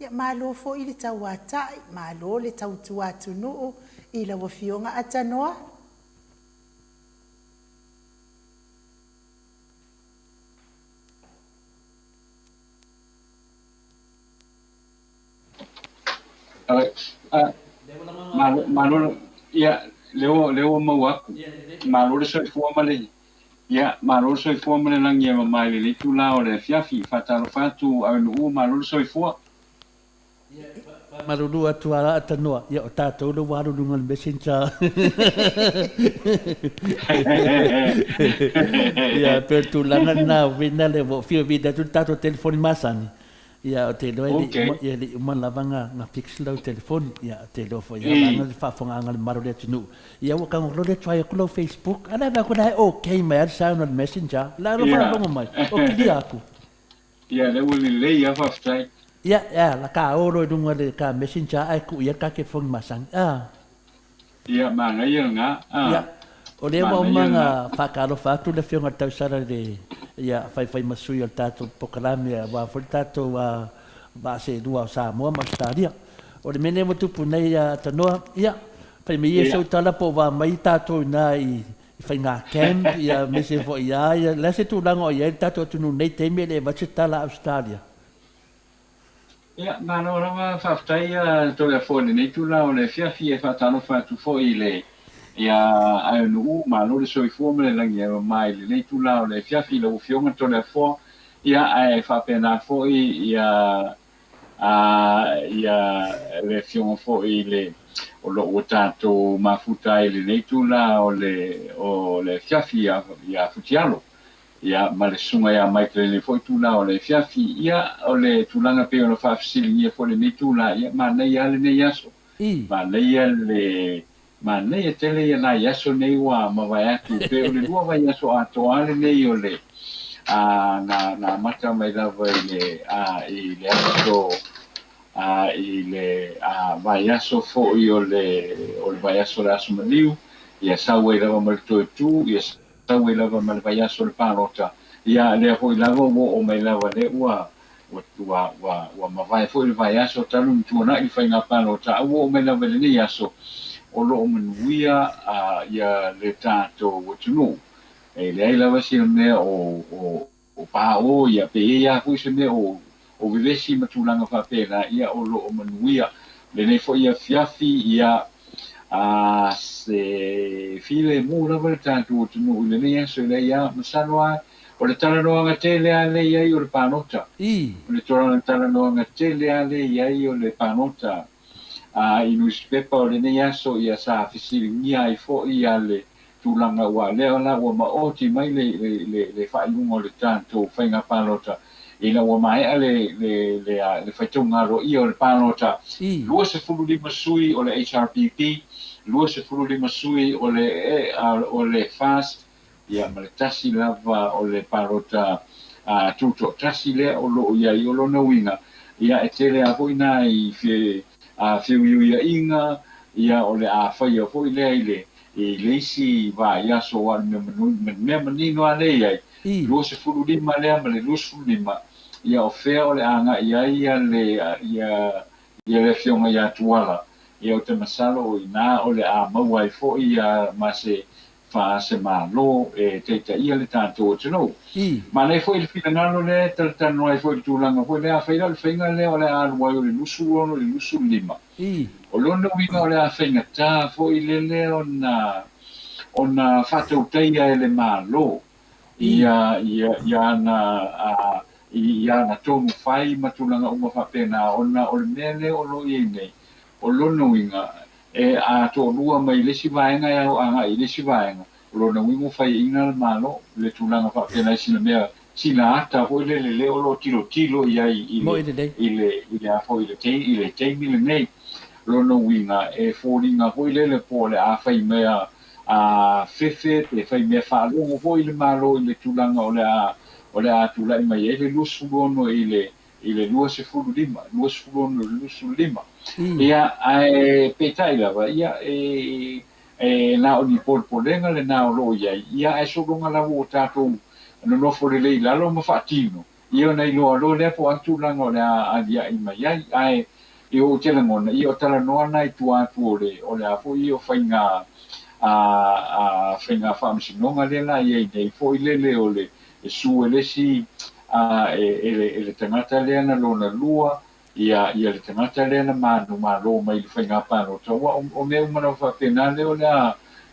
Ia malo foi le tauatai, malo le tautua atunuu i lau Afioga Atanoa. Malo, malo, ia, lea ua, lea ua maua atu. Malo le soifua ma le, ia, malo le soifua ma le lagi e mama i lenei itula o le afiafi. Faatalofa atu Aunu'u, malo le soifua. Ia, faamalulu atu a Atanoa, ia o tatou lea ua alu i luga o le messenger. Ia, pei o le tulaga lena, uiga lea ua fiu e vili atu le tatou telefoni masani, Ia, ou te iloa e le i uma, ia e le i uma lava na fix lau telefoni. Ia, ou te iloa foi lava ana le faafofogaaga a le mamalu o le atunuu. Ia, ua tago loa le try atu lau Facebook, a o la e vaai atu la e okay mai lava le sound o le messenger. O la e faalogo mai, o kilia atu. Ia, lea ua lelei lava, faafetai. Ia, ia, la ka o loa i luga o le ka messenger ae tuu i ai le ka telefoni masani. A. Ia, manaia lena. A. Ia, o lea ua uma ona faatalofa atu le Afioga i le Tausala i le, ia, faifai ma sui o le tatou polokalame aua foi le tatou vaa seelua o Samoa ma Ausetalia. O le mea lenei ua tupu nei ia Tanoa, ia, fai mai ia sau tala po o va mai tatou i ina i faiga camp, ia, aemaise foi ia, ia, le a se tulaga o i ai le tatou atunuu i lenei taimi e le avatu se tala a Ausetalia? Ia, malo lava, faafetai Toleafoa i lenei itula o le afiafi e faatalofa atu foi i le ia Aeonuu, malo le soifua ma le lagi e mama i lenei itula o le afiafi i lau Afioga Toleafoa, ia ae faapena foi ia a ia le Afioga foi i le o lo o ua tatou mafuta ai i lenei itula o le o le afiafi ia ia Futialo. Ia, ma le susuga ia Mike i lenei foi itula o le afiafi. Ia, o le tulaga pei ona faafesiligia foi i lenei itula, ia, manaia lava lenei aso. Manaia le, manaia tele ia nai aso nei ua mavae atu, pe o le lua vaiaso atoa lava lenei o le, a, na, na amata mai lava i le, a, i le aso, a, i le, a, vaiaso foi o le, o le vaiaso o le Aso Maliu, ia sau ai lava ma le toe tu, ia, Sau ai lava ma le vaiaso o le palota, ia lea foi lava ua oo mai lava lea ua ua ua ua mavae foi le vaiaso talu ona tuanai le faiga palota a ua oo mai lava i lenei aso. o lo o manuia ia le tatou atunuu. E leai lava sina mea o pao ia pe i ai lava foi se mea o vevesi ma tulaga faapena, ia o lo o manuia. Lenei foi afiafi, ia se filemu lava le tatou atunuu i lenei aso, e leai lava, masalo lava o le talanoaga tele lava lea e i ai o le palota. O le talanoaga tele lava lea e i ai o le palota. I nusipepa o lenei aso, ia sa fesiligia ai foi le tulaga aua lea la ua maoti mai le faaiuga o le tatou faiga palota ina ua maea le faitauga aloaia o le palota, 25 sui o le HRPP, 25 sui o le FAST, ia ma le tasi lava o le palota tutoatasi lea o lo o i ai. O lona uiga, ia e tele lava foi nai feuiuiaiga, ia o le a faia foi lea i le isi vaiaso, aua o le mea manino lava lea e i ai, 25 lea ma le 25, ia o fea o le a agai ai ia le afioga ia Tuala, ia ou te masalo o i ina o le a maua ai foi ma se faasemalo e taitaia le tatou atunuu. Manaia foi le finagalo lea e talatalanoa ai foi i le tulaga foi lea, afai la o le faiga lea o le a alu ai o le 26 i le 25, o lona uiga o le a faigata foi lele ona faatautaia e le Malo ia ana tonu fai ma tulaga uma faapena, ona o le mea lea o lo o i ai nei, o lona uiga e a toalua mai le isi vaega e ao agai i le isi vaega, o lona uiga ua faiaina le Malo i le tulaga faapena i sina mea, sina ata foi lele lea o lo o tilotilo i ai i le taimi lenei. Lona uiga e foliga foi lele po o le a fai mea fefe pe fai mea faalogo foi le Malo i le tulaga o le a tulai mai ai le 26 i le 25, 26 i le 25. Ia, ae peitai lava, ia, e na o ni polepolega lena o lo o i ai, ia, ae sologa lava ua tatou nonofo lelei i lalo ma faatino, ia ona iloa loa lea po o a tulaga o le a aliae mai ai. Ae i ou te lagona, ia o talanoa na i tua atu o le a foi o faiga faiga faamasinoga lea la i ai nei foi lele o le su e le isi e le tagata lea na lona lua, ia le tagata lea na manumalo mai le faiga palota, aua o mea uma lava faapena lea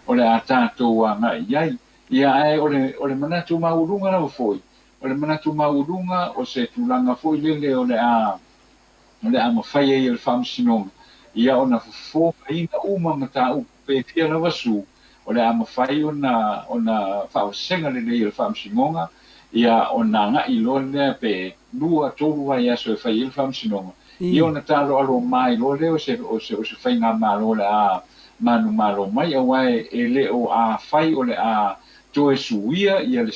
o le a tatou agai i ai. Ia, ae o le manatu maualuga lava foi, o le manatu maualuga o se tulaga foi lele o le a mafai ai e le faamasinoga, ia ona fofogaina uma mataupu pe fia lava su, o le a mafai ona faavasega lelei e le faamasinoga, ia ona agai loa lea pe 2, 3 vaiaso e fai ai le faamasinoga, ia ona taloalo mai loa lea o se faigamalo o le a manumalo mai, aua e le o a fai o le a toe suia ia le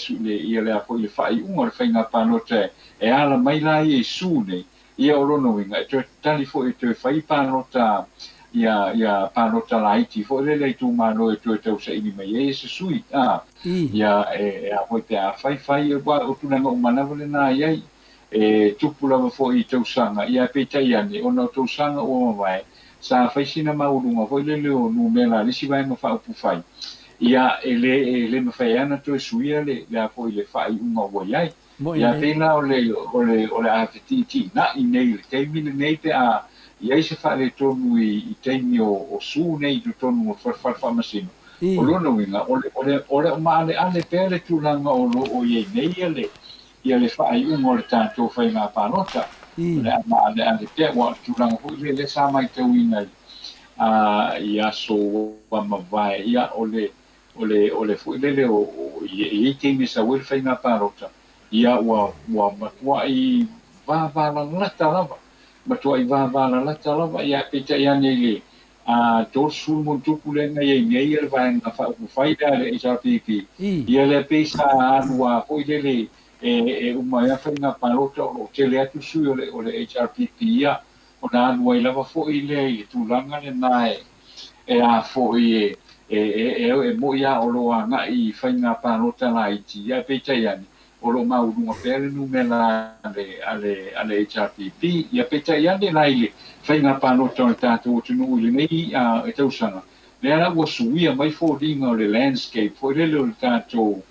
faaiuga o le faiga palota e ala mai la ia i su nei, ia o lona uiga e toe tali foi e toe fai palota ia palota laiti foi lele i itumalo e toe tausaili mai ai e se sui, ia e a foi pe a fai fai o tulaga uma lava lena i ai e tupu lava foi i tausaga, ia peitai ane ona o tausaga ua mavae sa fai sina maualuga foi lele o numera a le isi vaega faaupufai, ia e le mafai ai ona toe suia le a foi le faaiuga ua i ai. Ia pei la o le a fetiitiinai nei i le taimi lenei pe a i ai se faaletonu i taimi o su nei i totonu o fale faamasino. O lona uiga o le o maaleale pea le tulaga o lo o i ai nei ia le faaiuga o le tatou faiga palota. O le a maaleale pea, aua o le tulaga foi lea sa matauina i aso ua mavae, ia o le foi lele o i ai taimi e sau ai le faiga palota, ia ua matuai vavalalata lava, matuai vavalalata lava, ia peitai ane i le 30 lea na i ai nei le vaega faaupufai lea a le HRPP, ia lea pei sa alu lava foi lele e uma ai faiga palota o lo o tele atu sui o le HRPP, ia ona alu ai lava foi lea i le tulaga lena e a foi e moi lava o lo o agai i faiga palota laiti, ia peitai ane o lo o maualuga pea le numera a le HRPP, ia peitai ane la i le faiga palota o le tatou atunuu i lenei tausaga, Lea la ua suia mai foliga o le landscape foi lele o le tatou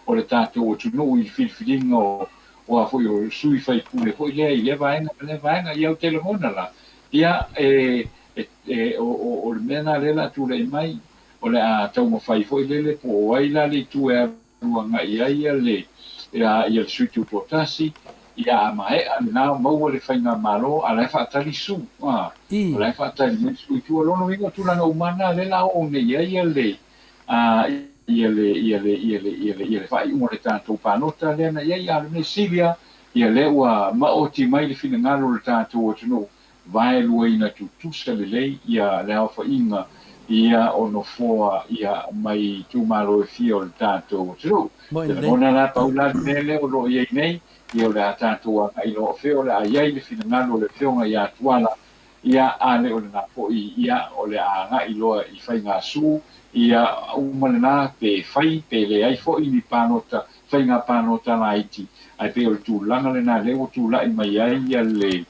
o le tatou atunuu i le filifiliga o o a foi o sui faipule foi lea i lea vaega ma lea vaega. Ia ou te lagona la, ia e e e o o o le mea lena lea o le a tulai mai, o le a taumafai foi lele po o ai la le itu e alu agai i ai le ia le sui tutoatasi, ia a maea lena maua le faigamalo a o la e faatali Su, a o la e faatali mai Su i tua. O lona uiga o tulaga uma lava na lea o le a oo nei i ai le a ia le ia le ia le ia le ia le faaiuga o le tatou palota lea na i ai. A o le mea sili lava, ia lea ua maoti mai le finagalo o le tatou atunuu vaeluaina tutusa lelei ia le aofaiga ia o nofoa ia mai itumalo e fia o le tatou atunuu. Moi Te lelei. lagona la pau la le mea lea o lo o i ai nei, ia o le a tatou agai loa o fea o le a i ai le finagalo o le Afioga ia Tuala, ia a le o lena foi ia o le a agai loa i faiga su, ia uma lena pe fai pe leai foi ni palota, faiga palota laiti. Ae pei o le tulaga lena lea ua tulai mai ai ia le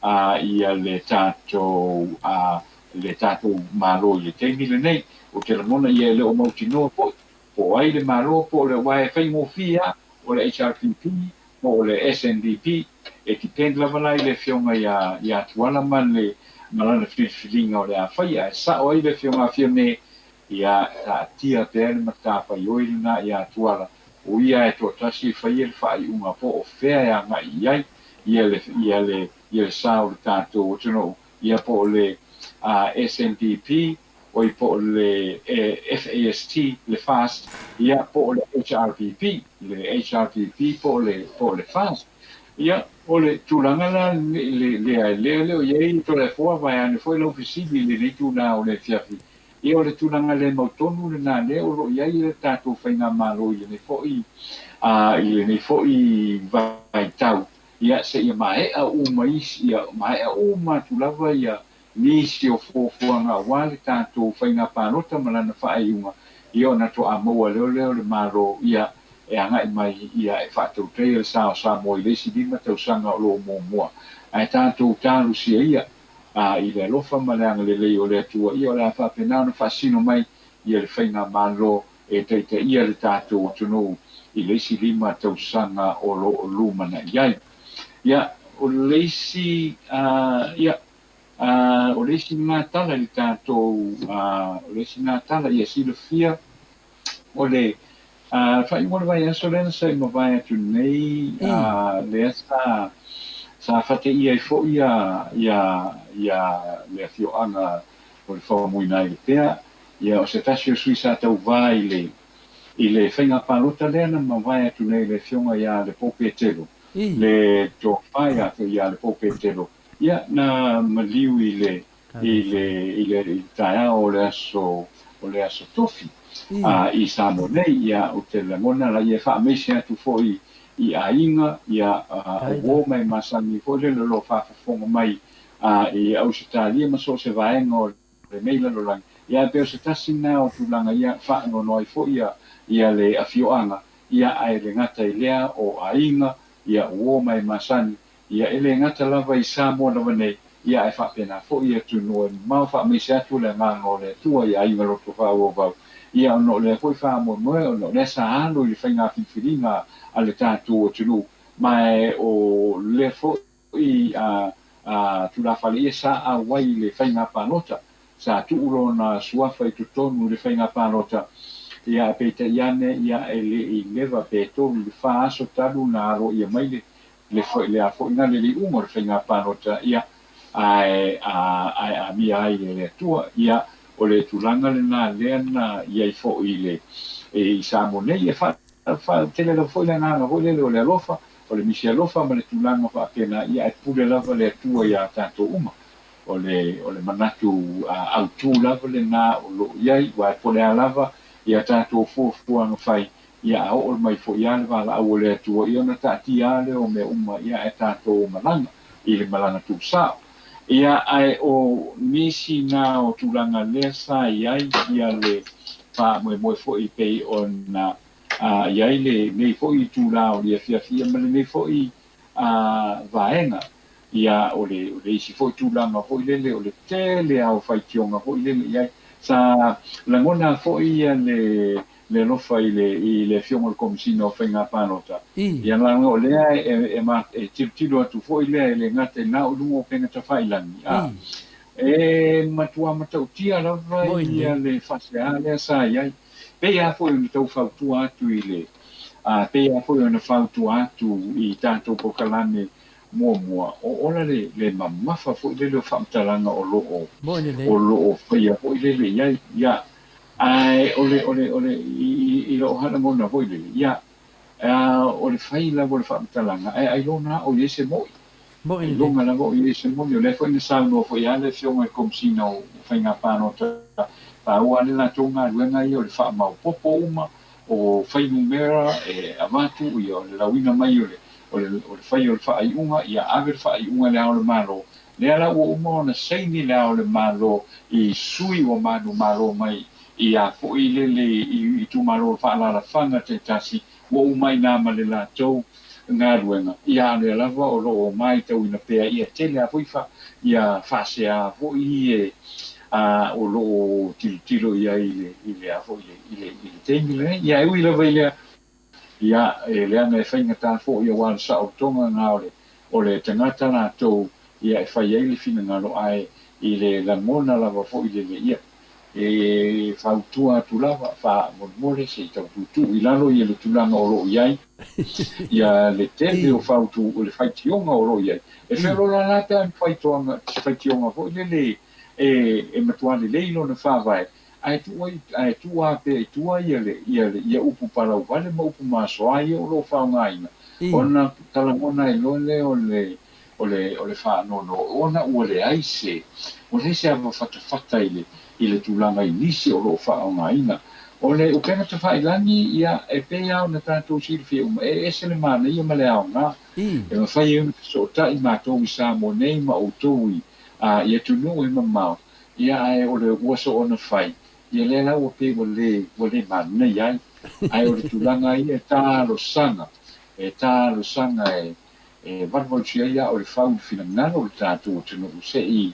a ia le tatou a le tatou Malo i le taimi lenei. Ou te lagona ia e le o mautinoa foi po o ai le Malo po o le aua e faigofie lava o le HRPP po o le SNDP, e depend lava la i le afioga ia ia Tuala ma le ma lana filifiliga o le a faia. Ae sao ai le afioga a Fiame, ia taatia pea le matafaioi lena ia Tuala, o ia e toatasi e faia le faaiuga po o fea e agai i ai ia le ia le ia le sa o le tatou atunuu, ia po o le SNDP, oi po o le FAST, le FAST, ia po o le HRPP, le HRPP po o le po o le FAST. Ia, o le tulaga la le lea lea lea o i ai Toleafoa vaeane foi lau fesili i lenei itula o le afiafi. Ia o le tulaga le mautonu lena lea o lo o i ai le tatou faigamalo i lenei foi i lenei foi vaitau, ia seia maea uma isi, ia maea uma atu lava ia nisi o fuafuaga aua le tatou faiga palota ma lana faaiuga, ia ona toa maua lea lea o le Malo ia e agai mai ia e faatautaia le sa o Samoa i le isi 5 tausaga o lo o muamua. Ae tatou talosia ia i le alofa ma le agalelei o le Atua, ia o le a faapena ona faasino mai ia le faigamalo e taitaia le tatou atunuu i le isi 5 tausaga o lo o lumanai ai. Ia, o le isi, ia, o le isi lena tala i le tatou, o le isi lena tala ia silafia, o le faaiuga o le vaiaso lea na sa i mavae atu nei, lea sa sa fateia ai foi ia ia ia le afioaga o le Faumuina ai Lepea, ia o se tasi o sui sa tauvā i le i le faiga palota lea na mavae atu nei le afioga ia Lepo Petelo, le tofa ia ia Lepo Petelo, ia na maliu i le i le i le i le taeao o le aso o le aso Tofi i Samoa nei. Ia ou te lagona la ia e faamaise atu foi i aiga ia o uo ma e masani foi lele o lo o faafofoga mai i Ausetalia ma so o se vaega o lenei lalolagi. Ia ae pei o se tasi lena o tulaga ia faanoanoa ai foi ia ia le afioaga, ia ae le gata i lea o aiga ia uo ma e masani. Ia e le gata lava i Samoa lava nei, ia ae faapena foi atunuu e mamao. Faamaise atu le agaga o le Atua i aiga loto faaauauvau, ia ona o lea foi faamoemoe, ona o lea sa alo i le faiga filifiliga a le tatou atunuu, ma e o lea foi a a tulafale ia sa auai i le faiga palota, sa tuu lona suafa i totonu i le faiga palota. Ia ae peitai ane, ia e le i leva pe 3 i le 4 aso talu na aloaia mai le le foi le a foi na le liuga o le faiga palota, ia ae a ae amia ai e le Atua. Ia o le tulaga lena lea na i ai foi i le i Samoa nei, e fa faatele lava foi le agaga foi lele o le alofa, o le misi alofa ma le tulaga faapena, ia ae pule lava le Atua iā tatou uma. O le o le manatu autū lava lena o lo o i ai, aua e po o le a lava ia tatou fuafuaga fai, ia a oo mai foi lava le valaau o le Atua, ia ona taatia lava lea o mea uma, ia ae tatou malaga i le malaga tuusao. Ia ae o nisi na o tulaga lea sa i ai ia le faamoemoe foi pei ona i ai lenei foi itula o le afiafi ia ma lenei foi vaega. Ia o le o le isi foi tulaga foi lele o le tele lava o faitioga foi lele i ai. Sa lagona foi le le alofa i le i le Afioga i le Komesina o Faiga Palota, ia leaga o lea e e e tilotilo atu foi lea e le gata i na o luga o upega tafailagi, a e matua matautia lava ia le faasea lea sa i ai. Pei lava foi ona tau fautua atu i le a pei lava foi ona fautua atu i tatou polokalame muamua, o ola le le mamafa foi lele o faamatalaga o lo o o lo o faia foi lele i ai. Ia, ae o le o le o le i i lou lagona foi lele, ia, o le fai lava o le faamatalaga, ae ailoga lava o i ai se mo'i. Ailoga lava o i ai se moni. O lea foi na saunoa foi lava le Afioga i le Komesina o Faiga Palota, pau lava le latou galuega ia o le faamaopoopo uma o fuainumera e avatu, ia, o le lauina mai o le o le o le fai o le faaiuga, ia ave le faaiuga i Le Ao o le Malo. Lea la ua uma ona saini Le Ao o le Malo i sui ua manumalo mai i a foi lele i itumalo faaalaalafaga taitasi, ua uma ai i ina ma le latou galuega, ia a o lea lava o lo o matauina pea ia tele lava foi fa ia faasea foi e a o lo o tilotilo i ai i le i le a foi i le i le taimi lenei. Ia e ui lava i lea, ia e leaga e faigata foi aua le saolotoga lena o le o le tagata latou ia e fai ai le finagalo ae i le lagona lava foi lele ia e fautua atu lava faamolemole se i tau tuutuu i lalo ia le tulaga o lo o i ai ia le tele o fautu o le faitioga o lo o i ai. E feoloolo la pe a ni faitoaga faitioga foi lele e e matua lelei lona faavae ae tuu ai ae tuu lava pea i tua ia le ia le ia upu palauvale ma upu masoa ia o lo o faaaogaina ona talagona ai loa lea o le o le o le faanoanoa ona ua leai se ua leai se ava fatafata i le i le tulaga i nisi o lo o faaaogaina. O le upega tafailagi, ia, e pei lava ona tatou silafia uma, e ese le manaia ma le aoga e mafai ai ona fesootai matou i Samoa nei ma outou i a i atunuu e mamao, ia, ae o le ua soona fai, ia lea la ua pei ua le ua le manaia ai. Ae o le tulaga ia e talosaga, e talosaga e e valuvalusia ai a o le fau i le finagalo o le tatou atunuu se i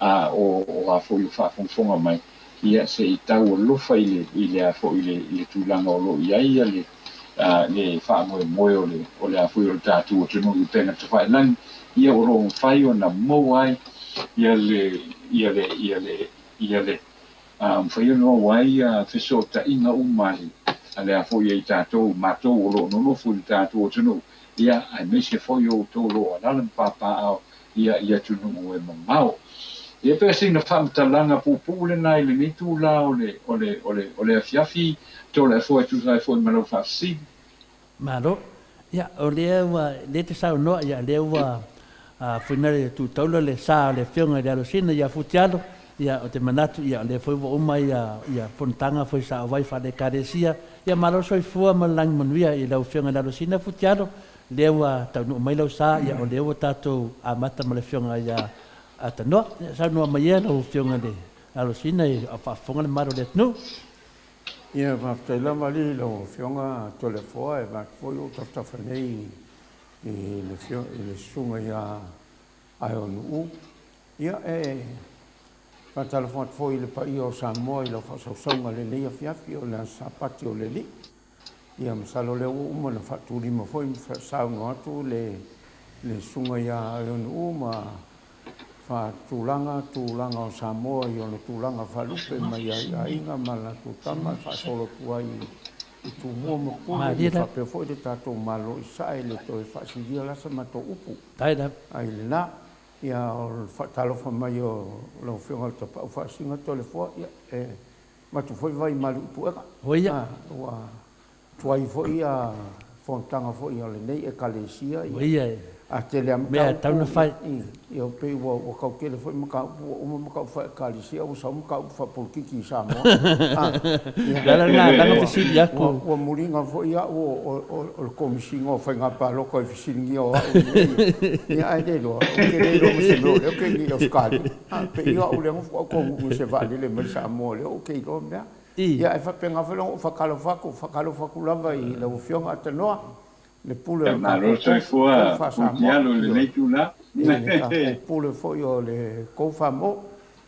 a o o a foi o faafogafoga mai, ia se i tau alofa i le i le a foi i le i le tulaga o lo o i ai ia le a le faamoemoe o le o le a foi o le tatou atunuu i upega tafailagi, ia o lo o mafai ona maua ai ia le ia le ia le ia le a mafai ona maua ai ia fesootaiga uma a le a le a foi a i tatou matou o lo o nonofo i le tatou atunuu, ia, aemaise foi o outou o lo o alaala ma papaaao, ia, i atunuu e mamao. Ia, pei o sina faamatalaga puupuu lena i lenei itula o le, o le, o le, o le afiafi, Toleafoa e tusa ai foi ma lau faafesili. Malo. Ia, o lea ua, lea e te saunoa, ia, lea ua foina le tu taula le sa o le Afioga i le Alosina ia Futialo, ia, ou te manatu, ia, o lea foi ua uma ia, ia fonotaga foi sa auai faale-Ekalesia. Ia, malo le soifua ma le lagi manuia i lau Afioga i le Alosina Futialo, lea ua taunuu mai lau sa, ia, o lea ua tatou amata ma le Afioga ia Tanoa. Ia, saunoa mai ia lau Afioga i le Alosina, a o faafofoga le mamalu o le atunuu. Ia, faafetai lava alii i lau Afioga Toleafoa, e vaeatu foi o ou tafatafa nei i le i le susuga ia Aeonuu. Ia, e faatalofa atu foi i le paia o Samoa i lau faasausauga i lenei afiafi o le Aso Sapati o le Alii. Ia, masalo o lea ua uma ona faatulima foi ma faasaunoa atu le le susuga ia Aeonuu ma faatulaga tulaga o Samoa i ona tulaga faalupe mai ai aiga ma latou tama e faasolo atu ai i Tumua ma Pule, ia faapea foi le tatou Malo i Sasae le toe faasilia la sa matou upu. Ai lena, ia o le faatalofa mai o lau Afioga i le Tapaau Faasisina Toleafoa, ia e avatu foi vai malu i puega. Ua tuai foi ia fonotaga foi a lenei Ekalesia, ia a tele lava mataupu, ia pei ua tau tele foi mataupu, ua uma mataupu faale-Ekalesia ua sau mataupu faapolokiki i Samoa. Ua muliga foi au o le Komesina o Faiga Palota i fesiligia o au ia, ae le iloa, ou te le iloa ma se mea o lea ou te i nei i Ausetalia. Pei o au lea na faatoa ou taunuu i se vaalele mai Samoa lea ou te iloa mea. Ia, ae faapena foi la ona ou faatalofa atu, faatalofa atu lava i lau Afioga Atanoa, le pule o le Malo tatou soifua Samoa, Putialo i lenei itula. Ioe, le tatou pule foi o le Kou Famo.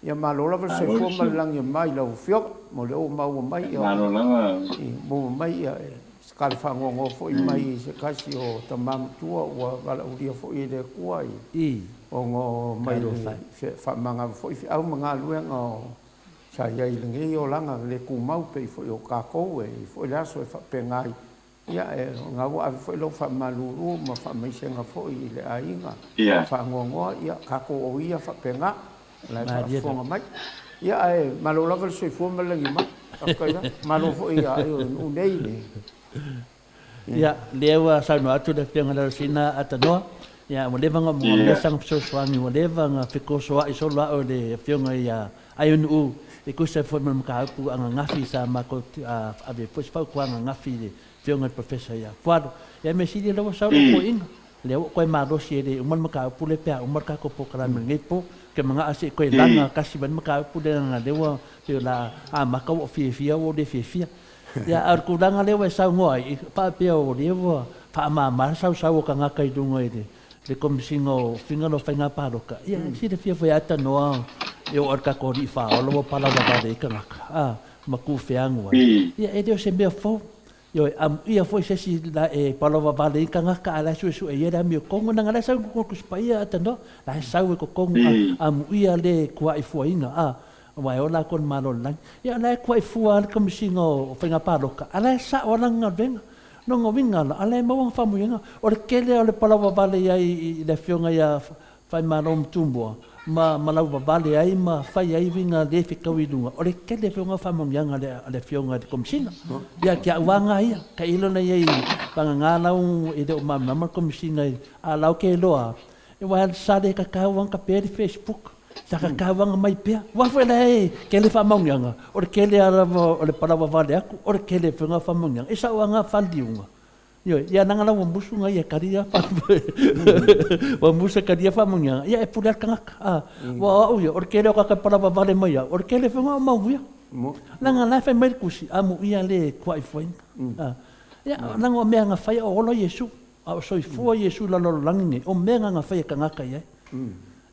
Ia malo lava le soifua ma le lagi e mama i lau Afioga mo lea ua maua mai ia Malo lava. Maua mai ia se tala faanoanoa foi mai se tasi o tama matua ua valaaulia foi e le Atua i ona omai le faamagalo foi feau ma galuega o sa i ai i lenei olaga le tumau pei foi o tatou e i ai foi le aso e faapena ai. Ia, o lena ua ave foi lau faamalulu ma faamaisega foi i le aiga faanoanoa, ia tatou o ia faapena, o la e faafofoga mai. Ia, ae malo lava le soifua ma le lagi mai. Faafetai lava. Malo foi ia ai o nuu nei le. Ia, lea ua saunoa atu le Afioga i le Alosina Atanoa, ia, ua leva ona mea sana fesoasoani, ua leva ona fetosoa'i solo a'o i le Afioga ia Aionu'u e tusa ai foi ma le mataupu ananafi sa matou ave ai foi se fautuaga ananafi i le Afioga i le Professor ia Fualo. Ia mea sili o lea ua sau lau toeaina, lea ua toe malosi e le uma le mataupu lea pe a uma le tatou polokalame i lenei po. Ou te manao se i toe laga tasi mai le mataupu lea leaga lea ua pei o le a amata ua ou fiafia ua ou le fiafia. Ia a o le tulaga lea ua e saunoa ai, e faapea o lea ua faamama le sausau o tagata i luga i le le Komesina o Finagalo o Faiga Palota, ia e silafia foi lava tanoa e oo lava i le tatou alii faaola ua palavavale ai tagata, a, ma tuufeagu ai. Ia e le o se mea fou. Ioe, amuia foi se isi la e palavavale ai tagata ae la e suesue i ai le amiotonu, leaga la e sau i totonu o le Tusi Paia a tanoa, la e sau i totonu, a, amuia le kuaifuaina, a, aua e ola atu le Malo o le lagi. Ia la e kuaifua lava le Komesina o Faiga Palota, a la e sao lava lana galuega. Lona uiga la, a la e maua ana faamanuiaga. O le tele lava o le palauvavale i ai i le Afioga ia Faimalo ma Tumua, ma malauvavale ai ma fai ai uiga le fetaui i luga, o le tele foi o na faamanuiaga a le Afioga i le Komesina. Ia, ki a'u aga ia, tailo na i ai vagana lau e le o malamalama le Komesina i, a lau ke iloa, Aua sa le tatau lava ona pea le Facebook, sa tatau lava ona mai pea. Aua foi la e tele faamaoniaga, o le tele lava o le palavavale atu, o le tele foi o faamaoniaga. E sao lava na faliuga. Ioe, ia leaga la ua musu na ia talia ua musu e talia faamaoniaga, ia e pule lava le tagata. Aua o au ia, o le tele o tagata e palavavale mai au, o le tele foi o manuia. Leaga la e fai mai le tusi, amuia le kuaifuaina. Ia, leaga o mea na fai a o ola Iesu. A o soifua Iesu i lalo o le lagi nei, o mea na na fai e tagata i ai.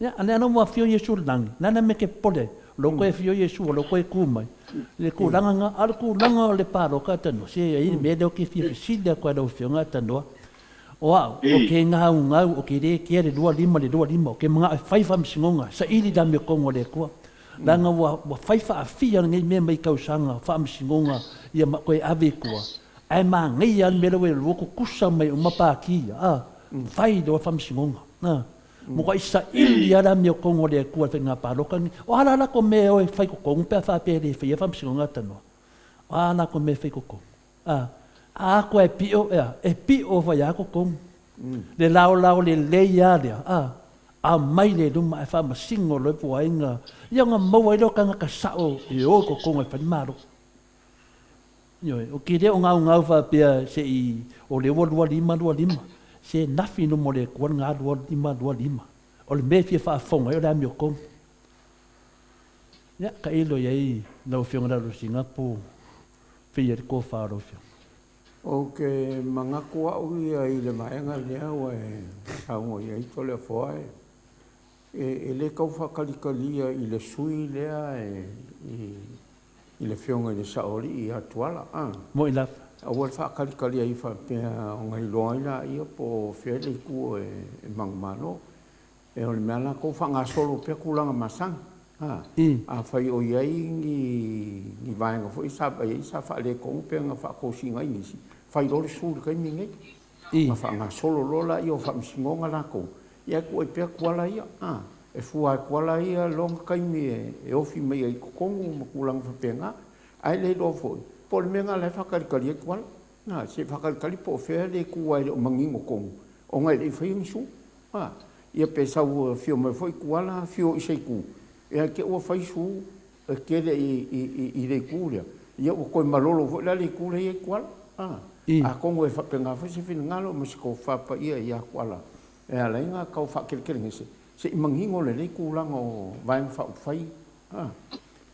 Ia, a lea la ua afio Iesu i le lagi, le a le mea e te popole ai? O lea ua toe afio Iesu, o lea ua toe tu mai. I le tulaga na, a o le tulaga o le paloka tanoa, se e i ai le mea lea ou te fia fesili atu ai i lau Afioga tanoa, o au, ou te gaugau, ou te le kea le 25 i le 25, ou te manao e fai faamasinoga, saili le amiotonu a le Atua. Leaga ua, ua fai faafia lenei mea mai tausaga faamasinoga ia ma toe ave i tua, Ae manaia lava le mea lea ua i lua tutusa mai uma pati ia, a, fai loa faamasinoga, a. Matuai saili lava le amiotonu a le Atua i le faiga palota lenei. O a la latou mea e o e fai totonu pe a faapea e le faia faamasinoga tanoa? O a latou mea e fai totonu? A, a atu lava e pio, e a? E pio foi lava totonu. Le laolao lelei lava lea, a, aumai lea i luma ae faamasino loa e puaiga, ia ona maua ai lea o tagata sao e o i totonu e fai le Malo. Ioe, o ke lea o gaugau faapea se i o lea ua 25 25, se nafi no mo le Atua le ga 25 25. O le mea e fia faafofoga ai o le amiotonu. Ia, tailo i ai lau Afioga i le Alosina po o feia le tofa o lau Afioga. Ou te manatu au ia i le vaega lea ua e saunoa i ai Toleafoa e le tau faatalitalia i le sui lea e i le Afioga i le Saoalii ia Tuala, a. Moi lava. Aua le faatalitali ai faapea ona iloa ai laia po o fea le itu e manumalo. E o le mea latou faagasolo pea tulaga masani, a. Afai o i ai ni ni vaega foi sa vaai ai sa faaletonu pe na faatosina ai nisi, fai loa le sue i le taimi lenei. Ona faagasolo loa laia o faamasinoga latou, ia e tuu ai pea Tuala ia, a. E fua e Tuala ia lona taimi e ofi mai ai i totonu ma tulaga faapena. Ae le iloa foi, po o le mea lena o la e faatalitali ai Tuala. A, se i faatalitali po o fea le itu aua e le o manino tonu, ona e le i faia ni sue. A, ia pe sau afio mai foi Tuala afio i se itu, ia te i ua fai sue e tele i le itu lea, ia ua toe malolo foi la le itu lea i ai Tuala. A, atonu e faapena foi se finagalo ma se tofa paia ia Tuala e ala ai ona tau faakelekelegese se i manino lelei tulaga o Vaega Faaupufai. A,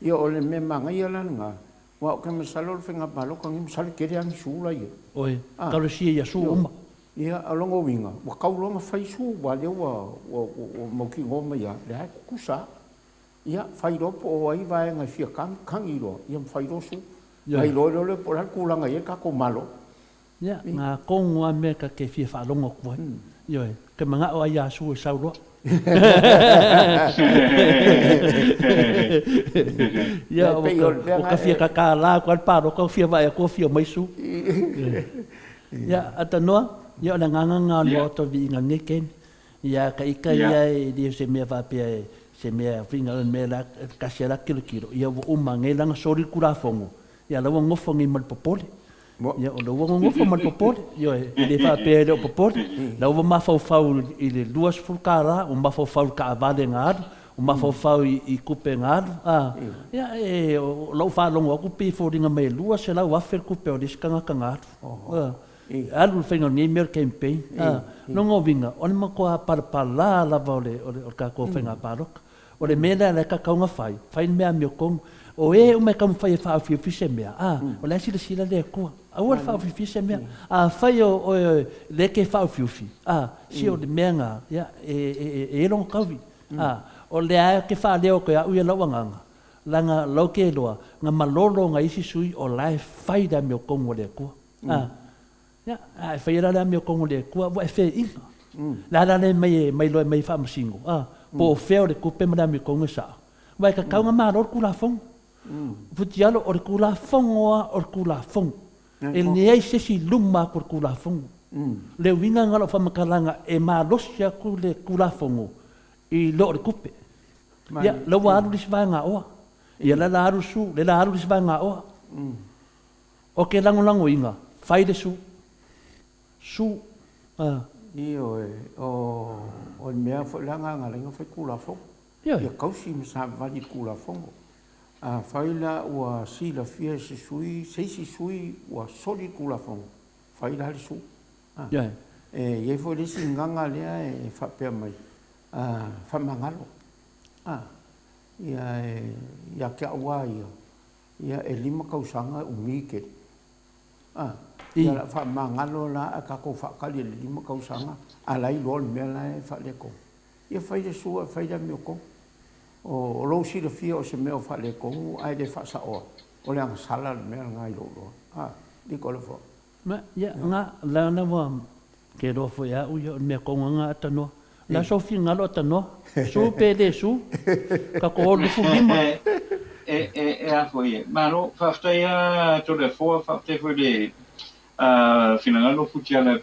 ia o le mea manaia la lena, aua ou te masalo o le faiga palota lenei masalo e tele lava ni sue la e i ai. Oi, talosia ia sue uma. Ia, o lona uiga, ua tau loa ona fai sue, aua o lea ua mautinoa mai lava, lea e tutusa lava. Ia, fai loa po o ai vaega e fia kagi, kagi loa, ia ma fai loa sue. Ona iloa loa lea po o le a le tulaga e i ai le tatou Malo. Ia, nga kongu a mea ka ke fia faalogo atu ai. Ioe, ke manao ai ia Sue e sau loa. Ia, ua ka fia kakala atu lava le paloka, ua fia vaai atu ua fia mai Sue. Ia, Atanoa, ia o le agaga lena o le Maota o Viiga i lenei taimi. Ia, ka ita ia e le o se mea faapea e se mea finagalo le mea la tasi a la tilotilo, ia ua uma nei la na soli le Tulafono, ia la ua nofo nei ma le popole. Ia o lea ua nonofo ma le popole, ioe, e le faapea e le o popole. La ua mafaufau i le $20, ua mafaufau i le taavale na alu, ua mafaufau i tupe na alu, a. Ia, e, o lau faalogo atu pei e foliga mai e $200,000 le tupe o le isi tagata na alu. A, e alu i le faiga o lenei mea o le campaign. A, lona uiga, o le matua palapala lava o le, o le tatou faiga palota. O le mea lea la e tatau ona fai, fai le mea amiotonu. O e uma e taumafai e faaofiofia se mea, a, o la e silasila le Atua. Aua le faaofiofia se mea. Afai o oe lea e te faaofiofi, a, se o le mea lena, ia, e, e, e i ai lona taui. A, o lea lava ou te faaleo atu e au ia lau agaga, leaga lau te iloa, na malolo nai isi sui o la e fai le amiotonu a le Atua. A, Ia, a e faia la le amiotonu a le Atua, ua e feaina. Le a la le mai e mai loa e mai e faamasino, a, po o fea o le tupe ma le amiotonu e sao. Aua e tatau ona malo le Tulafono. Futialo, o le Tulafono lava o le Tulafono. E leai se isi i luma atu o le Tulafono. O le uiga lena o lau faamatalaga e malosi atu le Tulafono i lo le tupe. Ia, la ua alu le isi vaega oa. Ia, la la alu le su, le la alu le isi vaega oa. O ke lagolagoina, fai le su. Su. A. Ioe, o, o le mea foi la na ala ai ona fai Tulafono. Ioe. Ia tausi ma savavali i le Tulafono. Afai la ua silafia e se sui, se isi sui ua soli le Tulafono, fai la le su. A. Ioe. E i ai foi le isi gaga lea e faapea mai, a, faamagalo. A. Ia e, ia te au lava ia, Ia, e lima tausaga e umi tele. A, ia o le a faamagalo la ae tatou faatali i le lima tausaga a la e iloa le mea la e faaletonu. Ia fai le sua, fai le amiotonu. O lou silafia o se mea o faaletonu ae le faasaoa, o le agasala le mea lena i lou iloa. A, Likolefoa. Ma, ia, nga, la na ua ke loa foi a au ia, o le mea tonu lava na atanoa. O le a sou finagalo atanoa? Su pe le su? Tatou o lufu lima. E, e, e a foi e. Malo, faafetai a Toleafoa, faafetai foi le finagalo Futiala,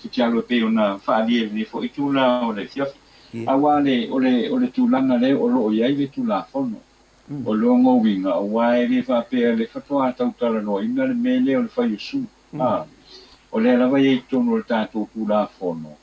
Futialo e pei ona faaalia i lenei foi itula o le afiafi. Aua le, o le, o le tulaga lea o lo o i ai le Tulafono. O lona uiga, aua e le faapea le faatoa tautalanoaina le mea lea o le fai o sui, a, o lea lava e i ai i totonu o le tatou Tulafono,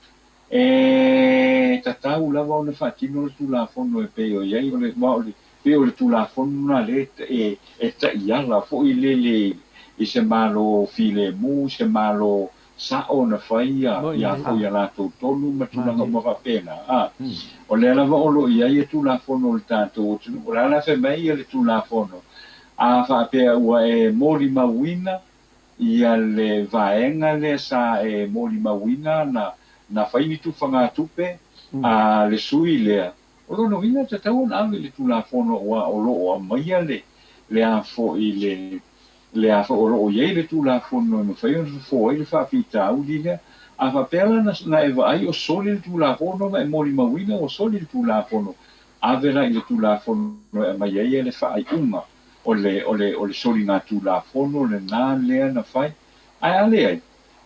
e tatau lava ona faatino le Tulafono e pei o i ai, o le, aua o le, pei o le Tulafono lena lea e, e taiala foi lele i se Malo filemu, se Malo sao ona fai ia ia foi a latou tonu ma tulaga uma faapena. A, o lea lava o lo o i ai ia Tulafono o le tatou atunuu. O le a la fai mai ia le Tulafono? A faapea ua e molimauina ia le vaega lea sa e molimauina na na fai ni tufagatupe a le sui lea, o lona uiga e tatau ona ave i le Tulafono aua o lo o aumaia le le a foi le lea foi o lo o i ai le Tulafono e mafai ona fofo ai le faafitauli lea. A faapea la na e vaai o soli le Tulafono ma e molimauina ua soli le Tulafono, ave la i le Tulafono e aumai ai le faaiuga o le, o le, o le soligatulafono lena lea na fai. Ae a leai,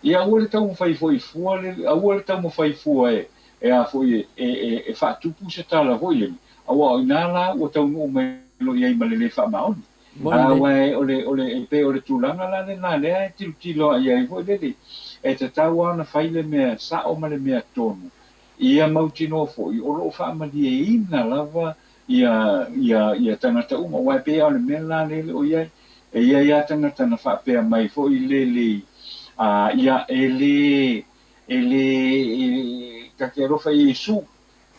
ia aua le taumafai foi fua le, aua le taumafai fua e, e a foi e, e, e, e faatupu se tala foi lele, aua o i ina la ua taunuu mai loa i ai ma le le faamaoni. Aua o le, o le, e pei o le tulaga la lena lea e tilotilo i ai foi lele, e tatau lava ona fai le mea sao ma le mea tonu, ia mautinoa foi o lo o faamalieina lava ia, ia, ia tagata uma. Aua e pei lava o le mea la lea e le o i ai, e i ai lava tagata na faapea mai foi lele, a, ia, e le, e le, e, ta te alofa i Iesu,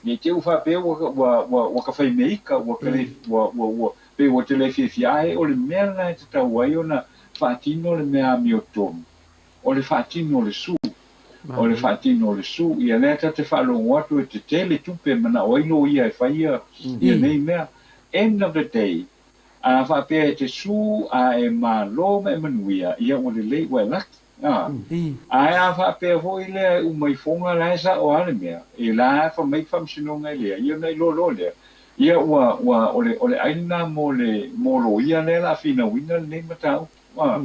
Ne i te i ua faapea ua, ua, ua, ua ka fai meika, ua ka le, ua, ua, ua, pei ua te le fiafia, ae o le mea lena e tatau ai ona faatino le mea amiotonu, o le faatino o le su, o le faatino o le su. Ia lea ta te faalogo atu e tetele tupe e manao ai loia e fai ia, ia nei mea. end of the day, a faapea e te su a e malo ma e manuia, ia ua lelei ua e laki. A, ae a faapea foi lea e uma ifoga la e sao a le mea, e la e fai mai le faamasinoga e leai, ia ona iloa loa lea, ia ua, ua, o le, o le ai lena mo le, mo loia lea o le a finauina lenei mataupu. A,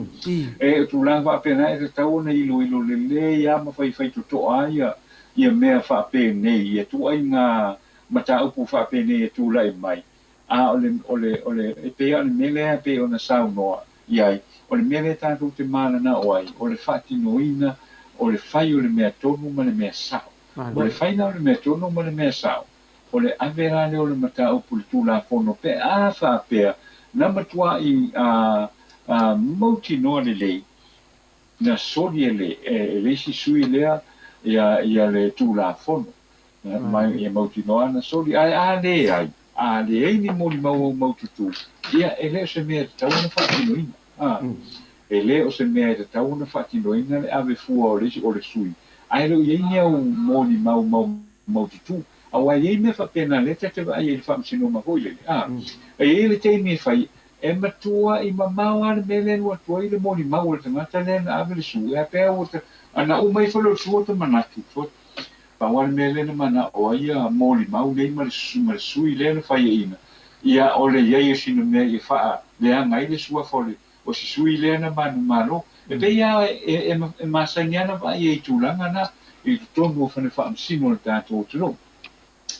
e, o tulaga faapena e tatau ona iloilo lelei lava ma faifai totoa ia, ia mea faapenei, ia ituaiga mataupu faapenei e tulai mai, A o le, o le, o le, e pei lava o le mea lea e pei ona saunoa i ai, o le mea lea tatou te mananao ai, o le faatinoina o le fai o le mea tonu ma le mea sao. O le fai la o le mea tonu ma le mea sao, o le ave la lea o le mataupu i le Tulafono pe a faapea na matuai a, a mautinoa lelei na soli e le, e le isi sui lea ia, ia le Tulafono. Ma ia mautinoa ana soli. Ae a leai, a leai ni molimau au maututu, ia e le o se mea e tatau ona faatinoina. A, e le o se mea e tatau ona faatinoina le ave fua o le isi o le sui, ae le o i ai ni au molimau mau maututu. Aua e i ai mea faapena lea ta te vaai ai i le faamasinoga foi lele. A, e i ai le taimi e fai, e matuai mamao lava le mea lea e alu atu ai le molimau a le tagata lea na ave le sui, ae pei ua ta, a na uma ifo lea o le sui ua ta manatu, Pau lava le mea lea na manao ai ia molimau nei ma le ma le sui lea na faiaina, ia o le i ai o sina mea ia faaleaga ai le suafa o le o si sui lea na manumalo. E pei lava e e e masani lava ona vaai ai i tulaga na i totonu o fale faamasino o le tatou atunuu.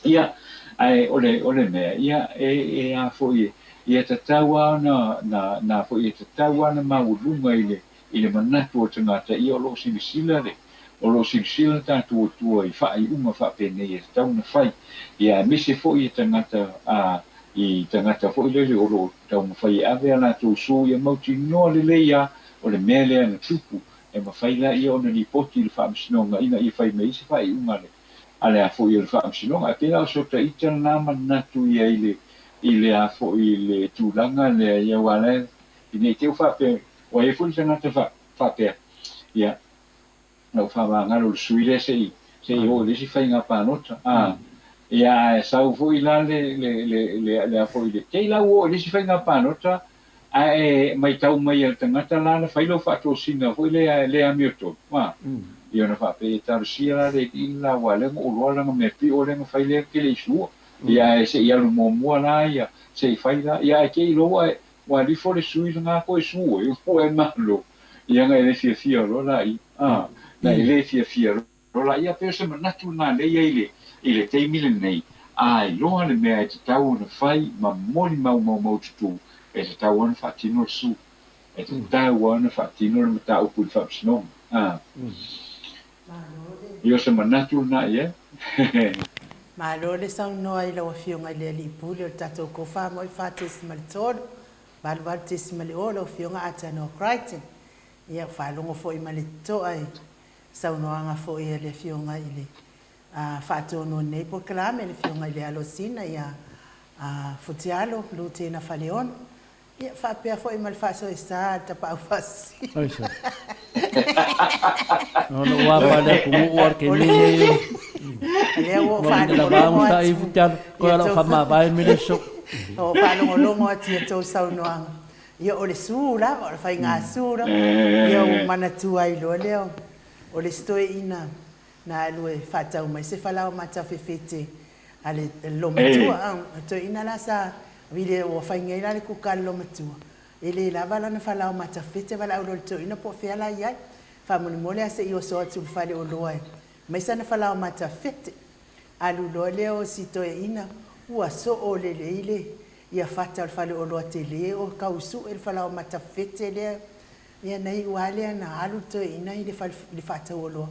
Ia, ae o le o le mea, ia e e a foi ia tatau lava ona na na foi e tatau lava ona maualuga i le i le manatu o le tagata, ia o lo o silasila le, o lo o silasila le tatou Atua i faaiuga faapenei e tatau ona fai, ia aemaise foi i tagata a, i tagata foi lele o lo o taumafai e ave a latou sue, ia mautinoa lelei lava o le mea lea na tupu, e mafai laia ona lipoti i le Faamasinoga ina ia fai mai ai se faaiuga a le, a le a foi o le Faamasinoga. Ae pei la o so ta ita lena manatu ia i le, i le a foi i le tulaga lea, ia aua la e, ne i te i ua faapea, Ua i ai foi le tagata faapea, Ia, na ou faamagalo i le sui lea se i, se i oo i le isi faiga palota. A, ia, ae sau foi la le, le, le, le, le a foi le, te i la ua oo i le isi faiga palota, ae e maitau mai e le tagata la na fai lau faatosina foi lea le amiotonu. A, ia ona faapea, ia talosia la le alii le la aua lea na ou iloa lana mea pio lea na fai lea e te le i sua. Ia, ae se i alu muamua la ia, se i fai la, ia ae te i loa ua Ua alifo le sui lena koe su e ua e malo ia na e le fiafia loa la i a na e le fiafia loa la ia pei o se manatu lena lea iai le i le taimi lenei a iloa le mea e tatau ona fai ma molimau maumaututu e tatau ona faatino le su e tatau ona faatino le mataupu i le faamasinoga a Ia o se manatu lena i ai. Malo le saunoa i lau Afioga i le Alii Pule o le tatou Kofa Moi 4.3, 88.0 lau Afioga Atanoa Crichton. Ia, ua faalogo foi ma le totoa i saunoaga foi a le Afioga i le faatonu o lenei polokalame, le Afioga i le Alosina ia Futialo Lutena Faleono. Ia, faapea foi ma le faasoesa a le tapaau faasisina. Aisa. Ona ua pa le atunuu a ke nei. Lea ua ou faalogologo atu. Koe ala whamavae me le so. O faalogologo atu i a tou saunoaga. Ia, o le su lava, o le faiga su lava. Ia, ua manatua ai loa lea o le isi toeaina na alu e faatau mai se falaoa matafefete a le lomatua. O toeaina la sa vili ua fai nei la le kuka a le lomatua, e le lava lana falaoa matafefete valaau loa i le toeaina po o fea la i ai. Faamolemole a se i oso atu i le fale oloa e aumai sana falaoa matafefete. Alu loa lea o si toeaina, ua soo lelei le ia fata o le fale oloa tele o tau sue le falaoa matafefete lea. Ia na iu lava lea na alu le toeaina i le fale i le faatau oloa.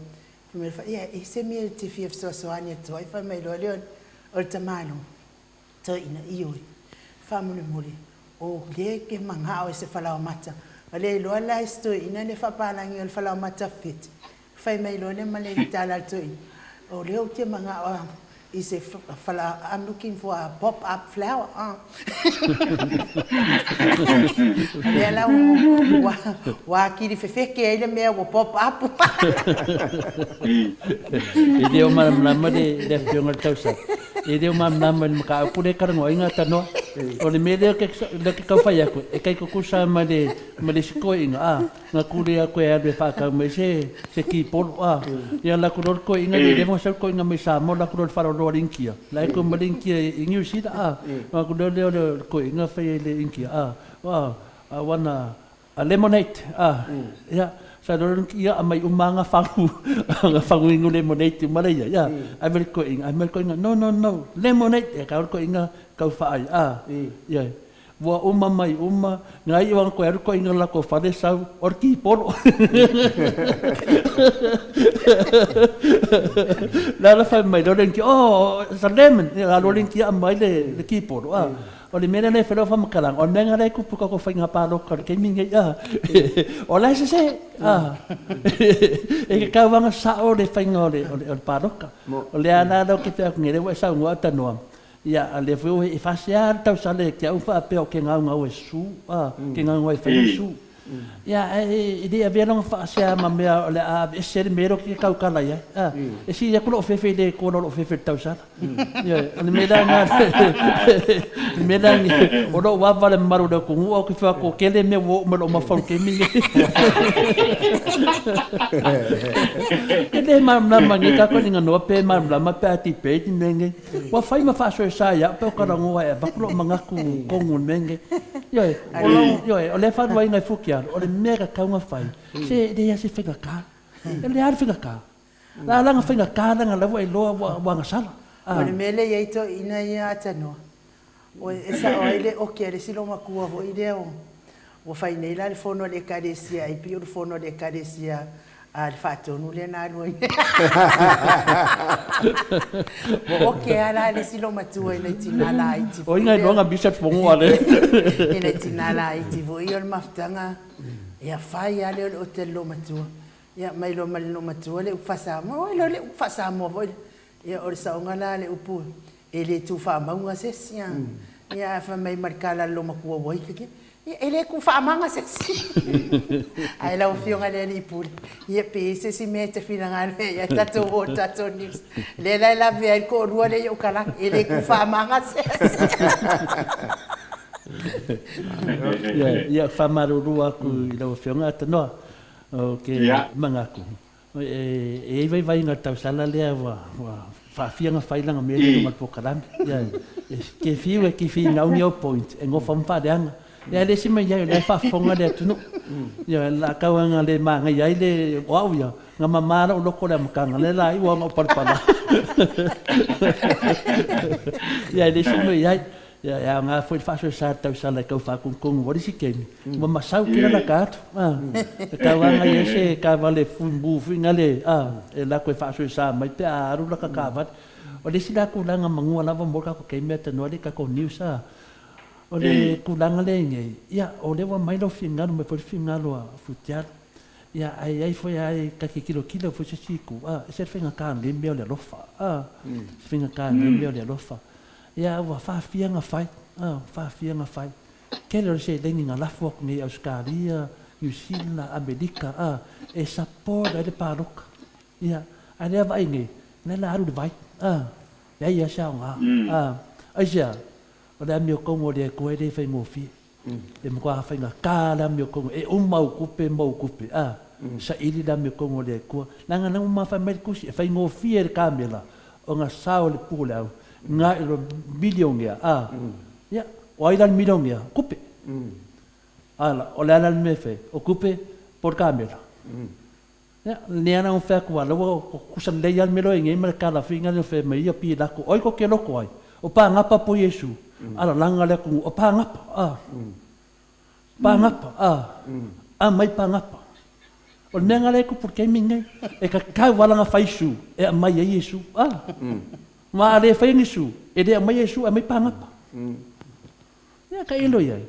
Fai mai le fai, ia e i ai se mea e te fia fesoasoani atu ai? Fai mai loa lea o le tamaloa, toeaina, ioe, faamolemole, o lea e te manao i se falaoamata. Ua le iloa la e si toeaina le faapalagi o le falaoamata fete. Fai mai loa lea ma le tala a le toeaina, o lea ou te manao i se fala, I'm looking for a pop up flower. Ah. O lea la ua, ua atili fefeke ai le mea ua pop up. E le o malamalama le, le afioga i le tausaga. E le o malamalama i le mataupu lea e talanoa ai Gatanoa. O le mea lea lea ke tau fai atu, e tai tutusa ma le ma le isi toeaina, a, na tuli atu e alu e faatau mai se se kipolo, a. Ia alu atu loa le toeaina lea, leva ona sau le toeaina mai Samoa, alu atu loa i le faleoloa a le Initia, la e tuu mai le Initia i Niu Sila, a. Ona atu loa lea o le toeaina fai ai i le Initia, a, a wana A lemonade, a, ia, sa iloa loa ia aumai uma lava fagu, fagu inu lemonade uma la e i ai, a, ave i le toeaina, ae fai mai le toeaina, no, no, no, lemonade, ia tau le toeaina tau faai, a, ioe. Ua uma mai uma, na iu lava ona toe alu le toeaina i le latou fale sau, o le kipolo. O le a la fai mai loa le Initia, oh, it's a lemon, ia alu loa le Initia aumai le kipolo, a. O le mea lea e fai lau faamatalaga, o le mea lena lea e tupu i tatou faiga palota i le taimi lenei, a. O la e sese, a. E tatau lava ona sao le faiga o le palota. O lea la ou te fai atu nei, o lea ua e saunoa Tanoa, ia o lea foi ua e faasea le tausala ia te au faapea ou te gaugau e susu, a, ou te gaugau e fai le susu. Ia, ae e le i avea lona faasea ma mea o le a aveese le mea lea ou te tautala i ai. A, e sili atu lou fefe i le toa na lou fefe i le tausala. Ioe, o le mea la lena, le mea la o lou ava i le mamalu o le atunuu, ae ou te fai atu, ua tele mea ua oo mai i lou mafaufau i le taimi lenei. E le malamalama nei tatou talanoa pe malamalama pe a debate le mea lenei. Ua fai ma faasoesa ia au pe ou talanoa e avatu lou manatu i totonu o le mea lenei. Ioe, o lou, ioe, o lea faaluaina e Futialo, o le mea e tatau ona fai, se e leai lava se faigata. E leai lava le faigata. La la na faigata leaga la ua iloa ua agasala. O le mea lea e i ai toeaiina ia Tanoa, e sao ai le oki a le isi loomatua foi lea ua fai nei la le fono a le Ekalesia ai pei o le fono a le Ekalesia a le Faatonu lea na alu ai nei. Ua oki lava la le isi loomatua i nai tina laiti foi lea. Oi na iloa na misa le fono a le. I nai tina laiti foi ia o le mafutaga, ia fai lava lea o le ote a le loomatua. Ia mai loa ma le loomatua le upu faa-Samoa, oi loa le upu faa-Samoa foi lea. Ia o le saoga la a le upu e le tu faamauga se isi a. Ia ae fai mai ma le tala a le loomatua ua ita kia, ia e le tu faamaga se isi. Ae lau Afioga i le Alii Pule, ia pe i ai se isi mea e te finagalo ai ia tatou o i le tatou news. Lea la e lavea ai le toalua lea i ou kalaka, e le tu faamaga se isi. Ia, faamalulu atu i lau Afioga Tanoa, ou te manatu, E i ai vaivaiga o le tausala lea ua faafia ona fai lana mea lea i luga o le polokalame. E te fiu e tifinau ni ou point e nofo ma faaleaga. Ae le isi mea i ai o lea e faafofoga le atunuu. Ioe, o le a tau lava ina le manaia ai le, o au ia, na mama lou loto i le amataga, lea la iu lava ina ou palapala. Ia ae le isi mea i ai, Ia, e aoga foi le faasoesa i le tausala e tau faatonutonu ai le isi taimi, ua masau tele lata atu. E tau lava na i ai se taavale fuimu foi nale, e alu atu e faasoesa mai pe a alu lata taavale. O le isi la tulaga manua lava mo le tatou taimi a tanoa alii tatou news, o le tulaga lea i nei, ia, o lea ua aumai lou finagalo mai foi le finagalo a Futialo, ia, ae i ai foi lava e ta te tilotilo foi i se isi itu, e ese le faigata o lenei mea o le alofa, se faigata o lenei mea o le alofa. Ia ua faafia na fai, ua faafia na fai. Tele o le seleni na lafo atu nei i Ausetalia, Niu Sila, Amelika, a, e support ai le palota. Ia, a lea vaai nei, o lea la alu le vai, a, leai lava se aoga, a. Aisea? O le amiotonu a le Atua e le faigofie. E matua faigata le amiotonu, e uma au tupe ma ou tupe, a, saili le amiotonu a le Atua. Leaga na uma fai mai le Tusi, e faigofie le kamela ona sao le pu o le au, na i lo milionea, a, ia, o ai la le milionea? O tupe. A la, o le a la le mea e fai? O tupe po o le kamela? Ia, lea la ua fai atu, la ua tutusa lelei lava le mea lea o i ai nei ma le tala foi lea fai mai ia Pilato, o ai tou te loto ai? O Pagapa po o Iesu? A lalaga le atunuu, o Pagapa, a. Pagapa, a. Aumai Pagapa. O le mea lena lea e tupu i le taimi lenei. E tatau lava la ona fai su e aumai ai Iesu, a. Ma a le faia ni su, e le aumaia Iesu, e aumai Pagapa. Ia tailo i ai.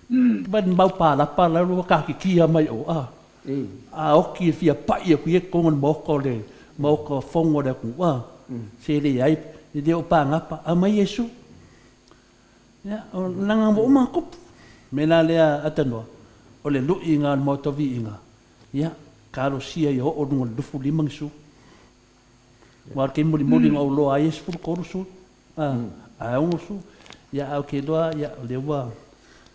Mai le mau palapa la ua takikia mai o, a. A oti e fia pai atu ia totonu o le maota o le maota fono o le atunuu, a. Se leai, e le o pagapa, aumai Iesu. Ia, o leaga ua uma ona tupu. O le mea la lea a Tanoa, o le luiga o le maota o viiga, ia, talosia ia oo i luga o le 25 ni sui. Aua o le taimi mulimuli na ou iloa ai e 13 sui, a, ae 6 sui. Ia, ae ou te iloa, ia, o lea ua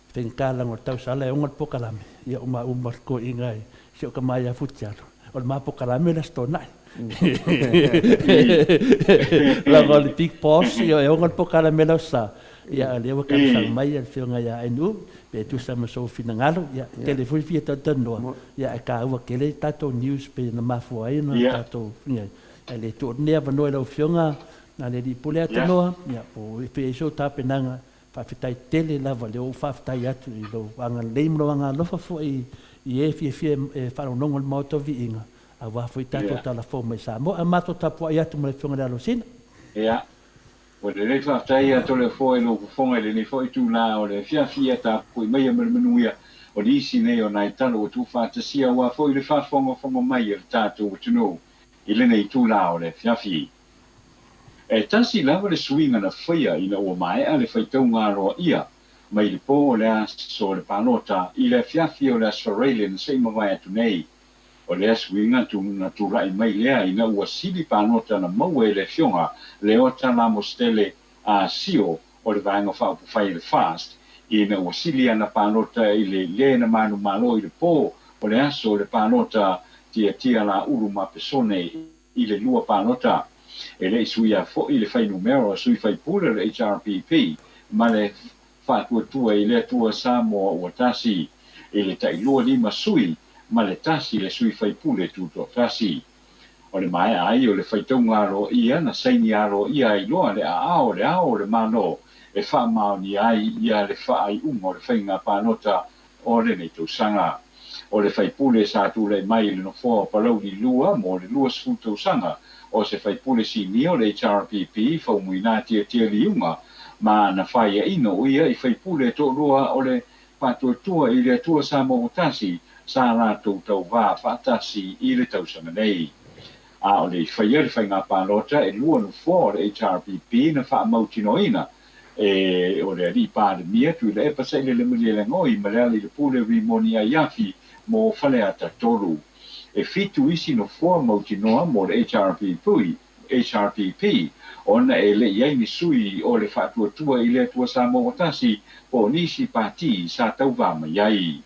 faigata leaga o le tausala e oga le polokalame, ia o maua ma le toeaina i si ou tama ia Futialo, o le ma polokalame o le Aso Toonai. Leaga o le Big Boss, ia e oga le polokalame i le Aso Sa, ia a o lea ua talosaga mai le Afioga ia Ainuu, pe tusa ma sou finagalo, ia, e tele foi le fia talatalanoa, ia ae taua tele tatou news pei ona mafua ai ona tatou, ia, ae le tuu atu lenei avanoa i lau Afioga Na le Alii Pule Atanoa, ia, po o fea i sou tapenaga, faafetai tele lava lea ua ou faafetai atu i lou agalelei ma lou agaalofa foi i e fiafia e faalogologo i le Maota o Viiga, aua foi tatou tala fou mai Samoa. Ae matou tapuai atu ma le Afioga i le Alosina. Ia, ua lelei faafetai ia Toleafoa i lou fofoga i lenei foi itula o le afiafi ia tapuai maia ma le manuia o nisi nei o nai talo ua tuufaatasia aua foi le faafogafoga mai a le tatou atunuu i lenei itula o le afiafi. E tasi lava le suiga na faia ina ua maea le faitauga aloaia mai le po o le aso o le palota i le afiafi o le Aso Faraile na se i mavae atu nei. O lea suiga na tulai mai lea ina ua sili palota na maua e le Afioga Leota Lamositele Ah Sio o le Vaega Faaupufai a le FAST ina ua sili ana palota i le le na manumalo i le po o le aso o le palota Tiatia Laulu Mapesone i le lua palota. E le i suia foi le fuainumera o sui faipule o le HRPP ma le Faatuatua i le Atua Samoa ua tasi, i le tailua lima sui ma le tasi le sui faipule tutoatasi. O le maea ai o le faitauga aloaia na saini aloaia ai loa le aao o le Ao o le Malo e faamaonia ai ia le faaiuga o le faiga palota o lenei tausaga. O le faipule sa tulai mai i le nofoa o Palauli 2 mo le 20 tausaga, o se faipule sinia o le HRPP Faumuina Tiatia Liuga ma na faiaina o ia i faipule e toalua o le Faatuatua i le Atua Samoa ua tasi sa latou tauvā faatasi i le tausaga nei. A o le i faia le faiga palota e lua nofoa o le HRPP na faamautinoaina e o le Alii Palemia Tuilaepa Sailele Malielegaoi ma Lealailepule Rimoni Aiafi mo Faleata 3. E fitu isi nofoa mautinoa mo le HRPP, HRPP, ona e le i ai ni sui o le Faatuatua i le Atua Samoa ua tasi po o nisi pati sa tauvā mai ai.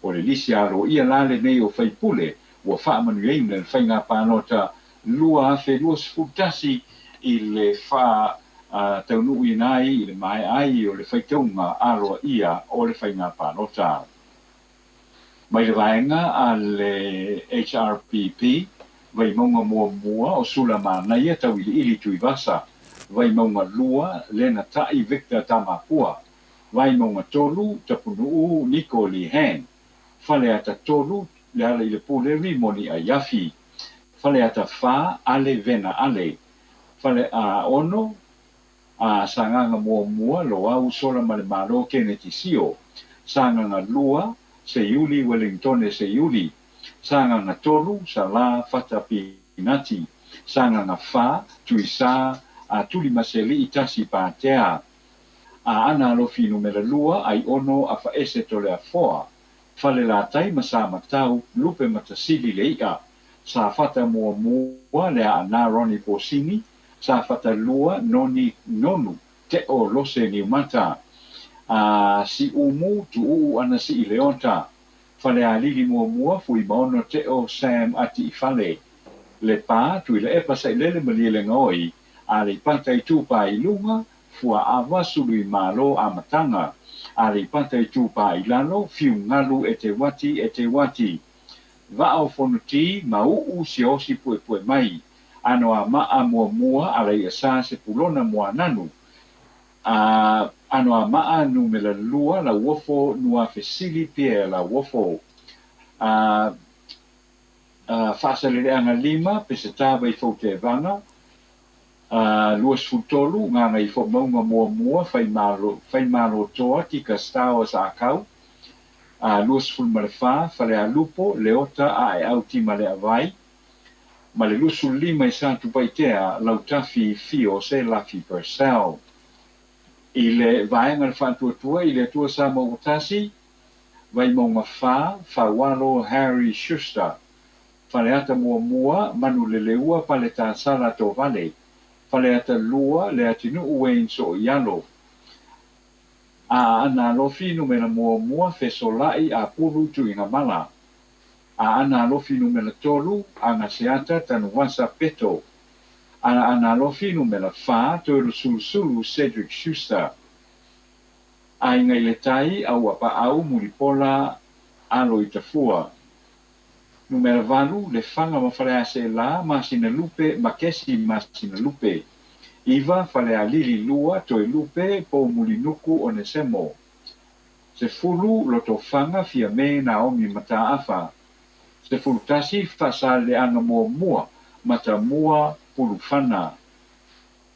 O le lisi aloaia la lenei o faipule ua faamanuiaina le faiga palota 2021 i le faataunuuina ai i le maea ai o le faitauga aloaia o le faiga palota. Mai le vaega a le HRPP, Vaimauga Muamua o Sula Manaia Tauiliili Tuivasa, Vaimauga 2 Lena Tai Victor Tamapua, Vaimauga 3 Tapunuu Niko Lee Hang, Faleata 3 Lealailepule Rimoni Aiafi, Faleata 4 Ale Vena Ale, Fale 6 a Sagaga Muamua Loau Solamalemalo Keneti Sio, Sagaga 2 Seiuli Wellingtone Seiuli, Sagaga 3 Sala Fata Pinati, Sagaga 4 Tuisā a Tulimaselii Tasi Patea, Aana Alofi Numera 2 Aiono Afaese Toleafoa, Falelatai ma Samatau Lupematasili Lei'a, Safata Muamua Leaana Ronnie Posini, Safata 2 Noni Nonu Te'o Lose Niumata, a Siumu Tuuu Anasi'i Leota, Falealili Muamua Fuimaono Te'o Sam Ati'ifale, Lepa Tuilaepa Sailele Malielegaoi, Aleipata Itupa i Luga, Fuaava Suluimalo Amataga, Aleipata Itupa i Lalo, Fiugalu Eteuati Eteuati, Vaa o Fonoti, Mau'u Siaosi Puepue Mai, Anoamaa Muamua Alaiasa Sepulona Moananu, a Anoamaa Numera 2 Lauofo Nuafesili Pierre Lauofo, a Faasaleleaga 5 Peseta Vaifou Tevaga, 23 Gagaifomauga Muamua Faimalotoa Tika Stowers Akau, 24 Falealupo Leota Aeau Timaleavai, ma le 25 i Satupaitea Lautafi Fio Selafi Purcell. I le Vaega o le Faatuatua i le Atua Samoa ua tasi, Vaimauga 4, Faualo Harry Schuster, Faleata 1, Manuleleua Paletasala Tovale, Faleata 2, Leatinuu Wayne Sooialo. Aana Alofi numera muamua, Fesola'i Apulu Tuigamala. Aana Alofi numera tolu, Agaseata Tanuvasa Peto. Aana Alofi numera fa, Toelusulusulu Cedric Schuster. Aiga i le Tai, Auapaau Mulipola Aloitafua. Numera valu, Lefaga ma Faleaseela, Masinalupe Makesi Masinalupe. Iva, Falealili 2, Toelupe Poumulinuku Onesemo. 10, Lotofaga Fiame Naomi Mataafa. 11, Faasaleleaga muamua, Matamua Pulufana.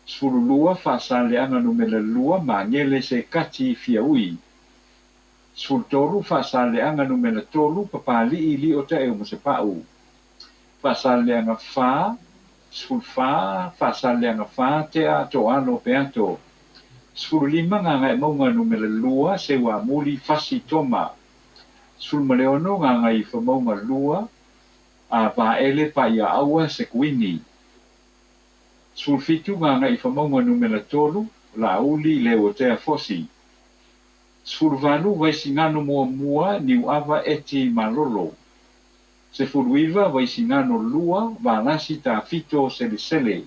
12, Faasaleleaga numera 2, Magele Sekati Fiaui. 13, Faasaleleaga numera 3, Papali'i Lio Taeu Masepa'u. Faasaleleaga 4, 14, Faasaleleaga 4, Tea Toalo Peato. 15, Gagaemauga numera 2, Seuamuli Fasi Toma. 16, Gagaifomauga 2, Vaele Paiaaua Sekuini. 17, Gagaifomauga numera 3, Laauli Leuatea Fosi. 18, Vaisigano muamua, Niuava Eti Malolo. 19, Vaisigano 2, Valasi Tafito Selesele.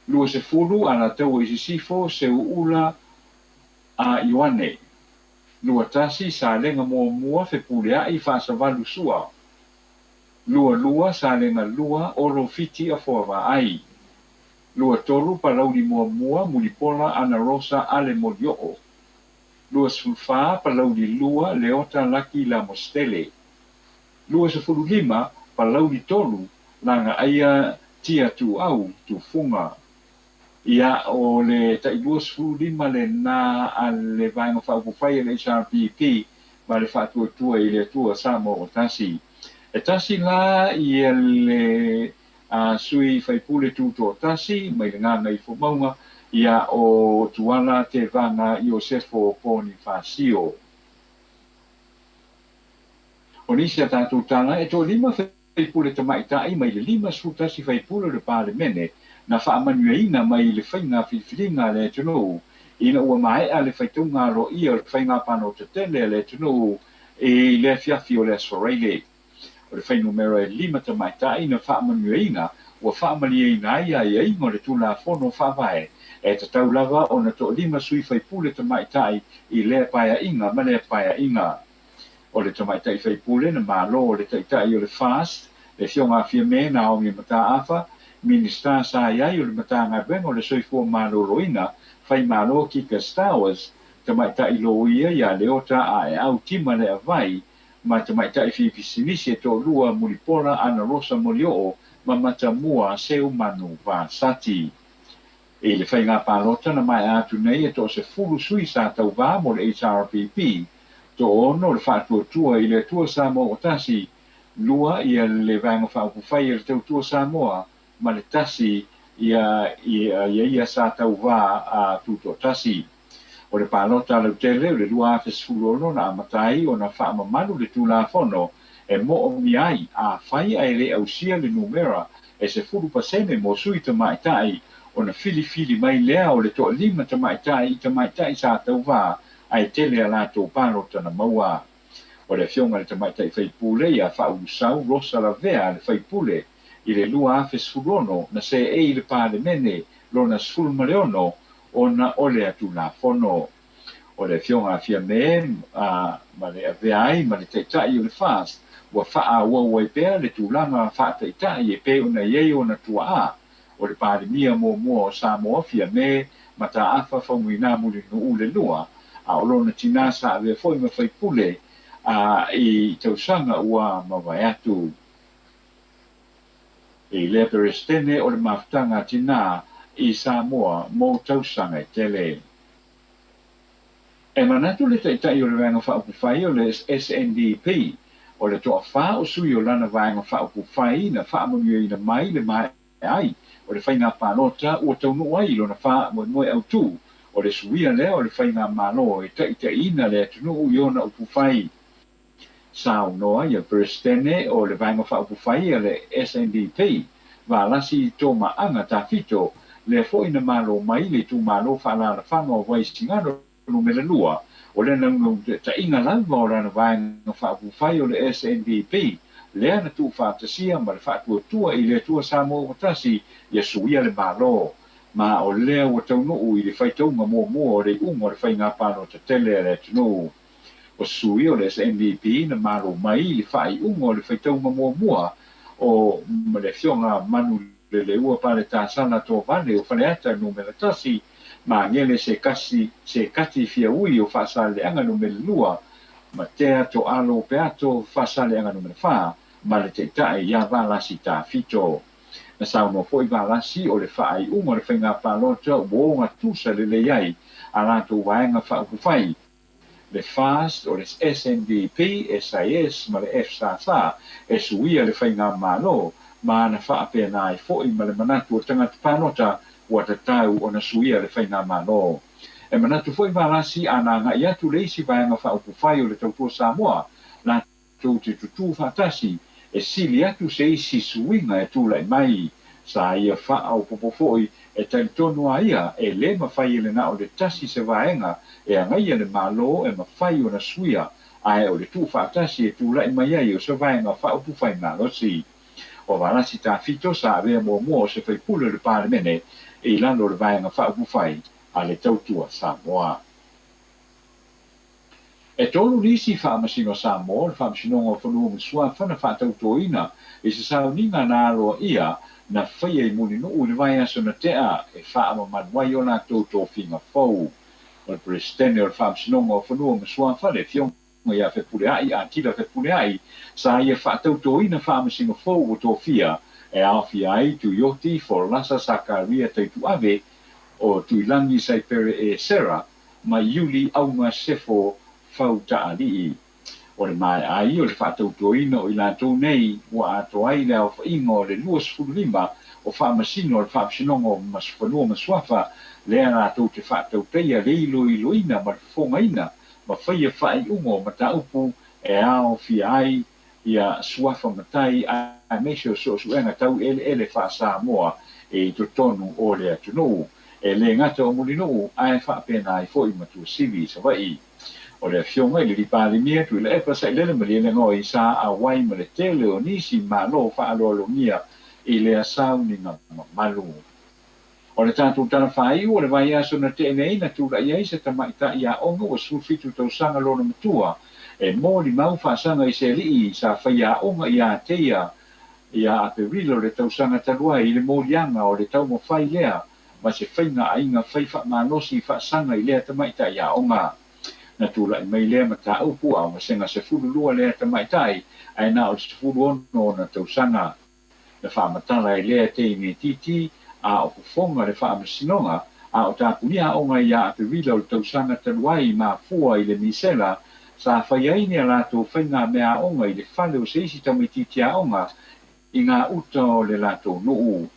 20, Alataua i Sisifo, Seuula a Ioane. 21, Salega muamua, Fepulea'i Faasavalu Sua. 22, Salega 2, Olo Fiti Afoavaai. 23, Palauli muamua, Mulipola Ana Rosa Ale Molio'o. 24, Palauli 2, Leota Laki Lamostele. 25, Palauli 3, Lagaaia Tia Tuau Tufuga. Ia, o le tai 25 lena a le Vaega Faaupufai a le HRPP ma le Faatuatua i le Atua Samoa ua tasi. E tasi la ia le sui faipule tutoatasi mai le Gagaifomauga, ia o Tuala Tevaga Iosefo Ponifasio. O nisi a tatou tala, e toalima faipule tamaitai mai le 51 faipule o le Palemene na faamanuiaina mai le faiga filifiliga a le atunuu ina ua maea le faitauga aloaia o le faiga palota tele a le atunuu i le afiafi o le Aso Faraile. O le fuainumera e lima tamaitai na faamanuiaina ua faamalieina ai aiaiga o le Tulafono Faavae e tatau lava ona toalima sui faipule tamaitai i lea paeaiga ma lea paeaiga. O le tamaitai faipule na malo o le taitai o le FAST, le Afioga a Fiame Naomi Mataafa, Minisita sa i ai o le Matagaluega o le Soifua Maloloina, Faimalo Kika Stowers, tamaitai loia ia Leota Aeau Tima Leavai, ma tamaitai fipisinisi e toalua Mulipola Ana Rosa Molioo ma Matamua Seumanu Vasati. I le faiga palota na maea atu nei e toasefulu sui sa tauvā mo le HRPP, toaono le Faatuatua i le Atua Samoa ua tasi, lua ia le Vaega Faaupufai a le Tautua Samoa ma le tasi ia ia ia sa tauvā a Tutoatasi. O le palota lautele o le 2016 na amata ai ona faamamalu le Tulafono e moomia ai afai ae le ausia le numera e 10% mo sui tamaitai ona filifili mai lea o le toalima tamaitai i tamaitai sa tauvā ae tele a latou palota na maua. O le afioga i le tamaitai faipule ia Faaulusau Rosa Lavea le faipule i le 2016 na seei i le Palemene lona 16 ona o lea Tulafono. O le afioga a Fiame ma le avea ai ma le taitai o le FAST ua faaauau ai pea le tulaga faataitai e pei ona i ai ona tuaa o le Palemia muamua o Samoa Fiame Mataafa Faumuina Mulinuu le lua, a o lona tinā sa avea foi ma faipule i tausaga ua mavae atu. I lea Peresetene o le Mafutaga a Tinā i Samoa mo tausaga e tele. E manatu le Taitai o le Vaega Faaupufai o le SNDP, o le toafā o sui o lana Vaega Faaupufai na faamanuiaina mai le maea ai o le faiga palota ua taunuu ai lona faamoemoe autū o le suia lea o le faigamalo e taitaiina le atunuu i ona upufai. Saunoa ia Peresetene o le Vaega Faaupufai a le SNDP, Valasi Tomaaga Tafito, lea foi na malo mai le itumalo faaalaalafaga o Vaisigano Numera lua, o le naunautaiga lava o lana Vaega Faaupufai o le SNBP, lea na tuufaatasia ma le Faatuatua i le Atua Samoa ua Tasi ia suia le Malo, ma o lea ua taunuu i le faitauga muamua o le iuga o le faiga palota tele a le atunuu. O sui o le SNBP na malo mai i le faaiuga o le faitauga muamua o le Afioga Manuleleua Paletasala Tovale o Faleata Numera 1, ma Gele Sekasi Sekati Fiaui o Faasaleleaga Numera 2, ma Tea Toalo Peato Faasaleleaga Numera 4, ma le Taitai ia Valasi Tafito. Na saunoa foi Valasi o le faaiuga o le faiga palota ua ogatusa lelei ai a latou Vaega Faaupufai, le FAST, o le SNDP, SIS ma le FSS e suia le faigamalo, ma na faapena ai foi ma le manatu o tagata palota ua tatau ona suia le faigamalo. E manatu foi Valasi a na agai atu le isi Vaega Faaupufai o le Tautua Samoa latou te tutū faatasi e sili atu se isi suiga e tulai mai. Sa ia faaopoopo foi e talitonu a ia e lē mafai e le na o le tasi se vaega e agaia le Malo e mafai ona suia, ae o le tuufaatasi e tulai mai ai o se Vaega Faaupufai malosi. O Valasi Tafito sa avea muamua o se faipule o le Palemene i lalo o le Vaega Faaupufai a le Tautua Samoa. E tolu nisi Faamasino Samoa o le Faamasinoga o Fanua ma Suafa na faatautoina i se sauniga na aloaia na faia i Mulinuu i le vaiaso na tea e faamamalu ai o latou tofiga fou. O le Peresetene o le Faamasinoga o Fanua ma Suafa, le Afioga ia Fepuleai Atila Fepuleai, sa ia faatautoina Faamasino fou ua tofia e aofia ai Tuioti Folasa Sakaria Taituave, o Tuilagi Saipere Esera ma Iuli Auga Sefo Fautaalii. O le maea ai o le faatautoina o i latou nei ua atoa ai le aofaiga o le 25 o Faamasino o le Faamasinoga o Fanua ma Suafa lea latou te faatautaia le iloiloina ma le fofogaina ma faia faaiuga o mataupu e aofia ai ia suafa matai aemaise o suesuega tau eleele faa-Samoa i totonu o le atunuu. E le gata o Mulinuu ae faapena ai foi ma Tuasivi i Savaii. O le Afioga i le Alii Palemia Tuilaepa Sailele Malielegaoi sa auai ma le tele o nisi Malo faaaloalogia i lea sauniga mamalu. O le tatou tala faaiu o le vaiaso na tea nei na tulai ai se tamaitai aoga ua 17 tausaga lona matua e molimau faasaga i se alii sa faia aoga ia te ia ia Aperila o le tausaga talu ai i le moliaga o le taumafai lea ma se faiga aiga fai faamalosi faasaga i lea tamaitai aoga. Na tulai mai lea mataupu a o vasega 12 lea tamaitai ae na o le 16 ona tausaga. Na faamatala e lea teine itiiti a o fofoga le Faamasinoga a o tapunia aoga ia Aperila o le tausaga talu ai mafua i le misela sa fai ai ni a latou faiga meaaoga i le fale o se isi tamaitiiti aoga i ngā uta o le latou nuu.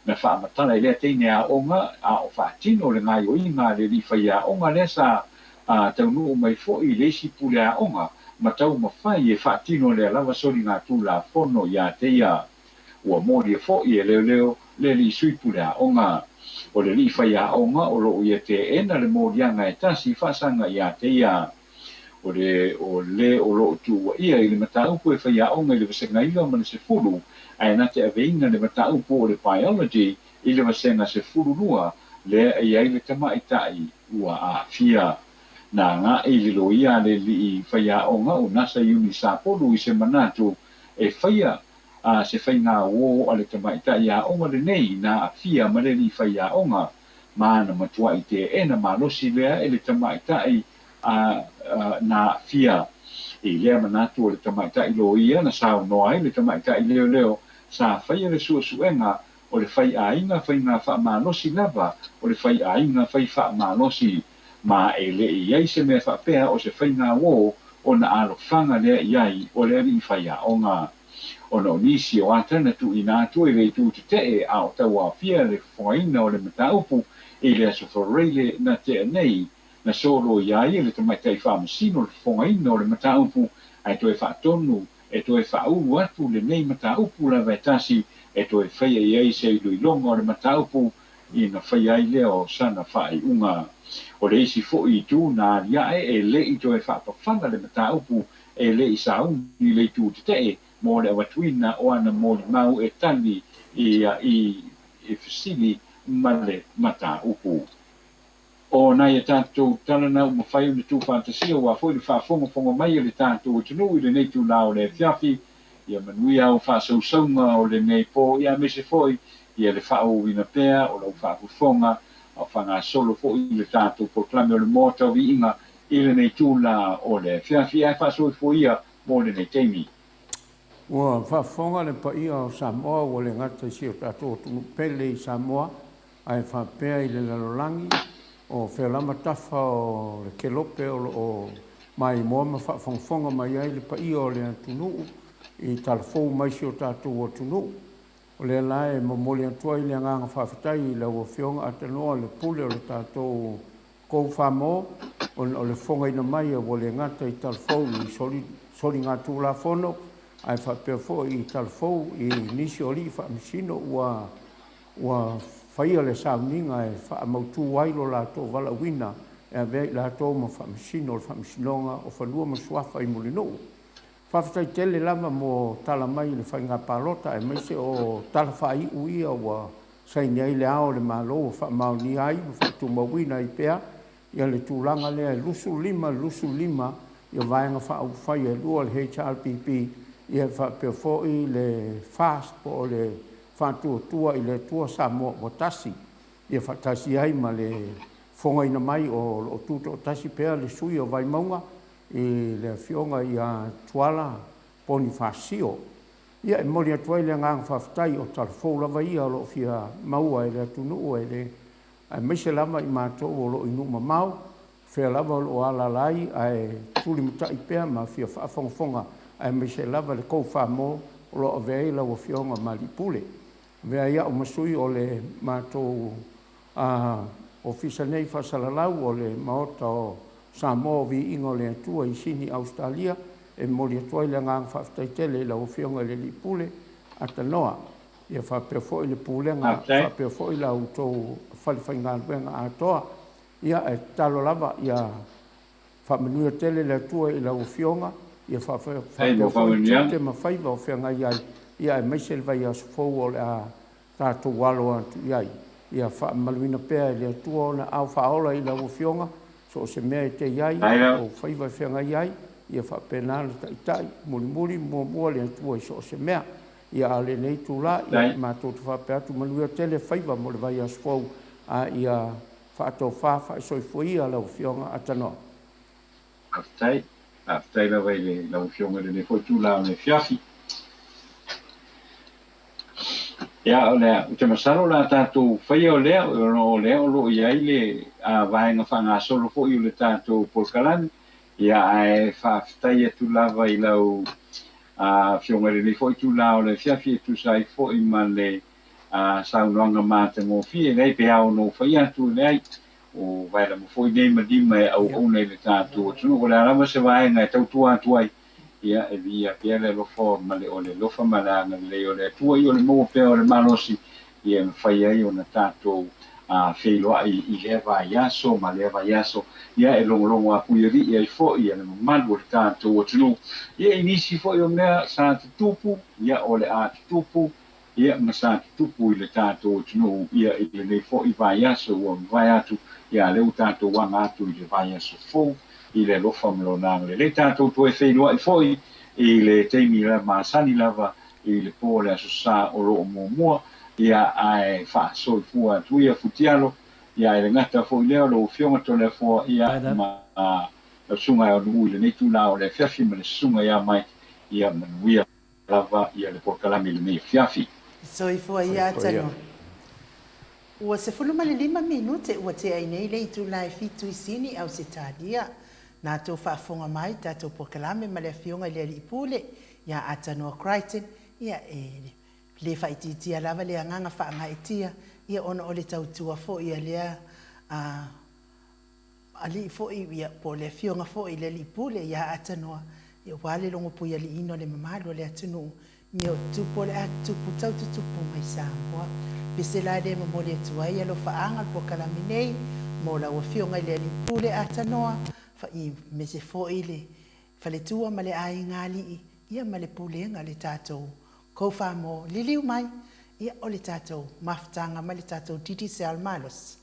Na faamatala e lea teine aoga a o faatino le gaoioiga a le alii faiaoga lea sa taunuu mai foi i le isi pule aoga ma taumafai e faatino lea lava soligatulafono ia te ia. Ua molia foi e leoleo le alii sui pule aoga. O le alii faiaoga o loo ia teena le moliaga e tasi faasaga ia te ia. O le o le o loo tuuaia i le mataupu e faiaoga i le vasega 9 ma le 10, ae na te aveina le mataupu o le biology i le vasega 12 lea e i ai le tamaitai ua aafia. Na agai le loia a le alii faiaoga o Nasa Iuni Sapolu i se manatu e faia a se faigauō a le tamaitai aoga lenei na aafia ma le alii faiaoga, ma na matuai teena malosi lea e le tamaitai a na aafia. I lea manatu o le tamaitai loia na saunoa ai le tamaitai leoleo sa faia le suesuega o le faiaiga faiga faamalosi lava o le faiaiga fai faamalosi, ma e le i ai se mea faapea o se faigauō ona alofaga lea i ai o le alii faiaoga. Ona o nisi o ata na tuuina atu e le itu tetee a o tauaofia le fofogaina o le mataupu i le Aso Faraile na tea nei, na soloia ai e le tamaitai faamasino le fofogaina o le mataupu ae toe faatonu e toe faaulu atu lenei mataupu lava e tasi e toe faia i ai se iloiloga o le mataupu. Ina faia ai lea o sana faaiuga. O le isi foi itu na aliae e le i toe faapafala le mataupu e le i sauni le itu tetee mo le avatuina o ana molimau e tali i fesili ma le mataupu. O nai a tatou tala na ua mafai ona tuufaatasia aua foi le faafogafoga mai a le tatou atunuu i lenei itula o le afiafi. Ia manuia au faasausauga o lenei po, ia aemaise foi ia le faaauauina pea o lau faafofoga a o faagasolo foi le tatou polokalame o le Maota o Viiga i lenei itula o le afiafi. Ae faasoifua ia mo lenei taimi. Ua faafofoga le paia o Samoa ua le gata i si o tatou atunuu pele i Samoa ae faapea i le lalolagi, o fea lava tafa o le kelope o lo o maimoa ma faafogafoga mai ai le paia o le atunuu i talafou mai si o tatou atunuu. O lea la e momoli atu ai le agaga faafetai i lau Afioga Atanoa le Pule o le tatou Go Famo ona o le fofogaina mai ua le gata i talafou i soligatulafono ae faapea foi i talafou i nisi o alii faamasino ua ua faia le sauniga e faamautu ai lo latou valaauina e avea i latou ma Faamasino o le Faamasinoga o Fanua ma Suafa i Mulinuu. Faafetai tele lava mo tala mai i le faiga palota aemaise o tala faaiu ia ua saini ai le Ao o le Malo ua faamaonia ai ma faatumauina ai pea ia le tulaga lea e 25 25 ia Vaega Faaupufai e 2 o le HRPP ia e faapea foi le FAST po o le Faatuatua i le Atua Samoa ua Tasi ia faatasi ai ma le fofogaina mai o lo o tutoatasi pea le sui o Vaimauga i le Afioga ia Tuala Ponifasio. Ia e momoli atu ai le agaga faafetai o tala fou lava ia o lo o fia maua e le atunuu e le aemaise lava i matou o lo o i nuu mamao, fea lava o lo o alaala ai ae tulimatai pea ma fia faafogafoga aemaise lava le kou famo o lo o avea ai lau Afioga ma Alii Pule. Avea ai au ma sui o le matou Ofisa nei Faasalalau o le Maota o Samoa o Viiga o le Atua i Sini, Ausetalia, e momoli atu ai le agaga faafetai tele i lau Afioga i le Alii Pule, Atanoa, ia faapea foi le Pulega, faapea foi la outou falefaigaluega atoa. Ia, e tatalo lava ia faamanuia tele le Atua i lau Afioga, ia faapea foi tiute ma faiva o feagai ai, ia aemaise le vaiaso fou o le a tatou alo atu i ai. Ia faamamaluina pea e le Atua ona ao faaola i lau Afioga, so o se mea e te i ai, ou faiva e feagai ai, ia faapena le taitai, mulimuli, muamua le Atua i so o se mea. Ia a o lenei itula, ia matou te faapea atu, manuia tele faiva mo le vaiaso fou, a ia faatofa faasoifua ia lau Afioga Atanoa. Faafetai. Faafetai lava i lau Afioga i lenei foi itula o le afiafi. Ia, o le, ou te masalo o le a tatou faia o lea, ona o lea o lo o i ai le vaega faagasolo foi o le tatou polokalame. Ia, ae faafetai atu lava i lau Afioga i lenei foi itula o le afiafi e tusa ai foi ma le saunoaga matagofie, leai, pe ao ona ou fai atu, leai, o Vaelama foi nei ma lima e auauna i le tatou atunuu. O le a lava se vaega e tautua atu ai, ia, e viia pea le alofa ma le, o le alofa ma le agalelei o le Atua, ia o le maua pea o le malosi, ia e mafai ai ona tatou feiloai i lea vaiaso ma lea vaiaso, ia e logologo apuialii ai foi le mamalu o le tatou atunuu, ia i nisi foi o mea sa tutupu, ia o le a tutupu, ia ma sa tutupu i le tatou atunuu, ia i lenei foi vaiaso ua mavae atu, ia a lea ua tatou aga atu i le vaiaso fou i le alofa ma Lona agalelei. Tatou toe feiloai foi i le taimi masani lava i le po o le Aso Sa o lo o muamua, ia ae faasoifua atu ia Futialo, ia ae le gata foi lea o lau Afioga Toleafoa, ia ma lau Susuga e Aunuu i lenei itula o le afiafi ma le Susuga ia Mike, ia manuia lava ia le polokalame i lenei afiafi. Soifua ia Tanoa. Ua 15 minute ua tea ai nei le itula e fitu i Sini, Ausetalia. Na tou faafofoga mai tatou polokalame ma le Afioga i le Alii Pule ia Atanoa Crichton, ia e le faaitiitia lava le agaga faagaeetia ia ona o le tautua foi a lea alii foi ia po o le afioga foi i le Alii Pule ia Atanoa, ia aua le logopuialiiina o le mamalu o le atunuu. Mea o tupu o le a tupu tau tutupu mai Samoa. Pese la lea e momoli atu ai alofaaga o le polokalame nei mo lau Afioga i le Alii Pule Atanoa, aemaise foi le faletua ma le aiga alii, ia ma le pulega o le tatou Koufaamo. Liliu mai, ia o le tatou mafutaga ma le tatou Digicel malosi.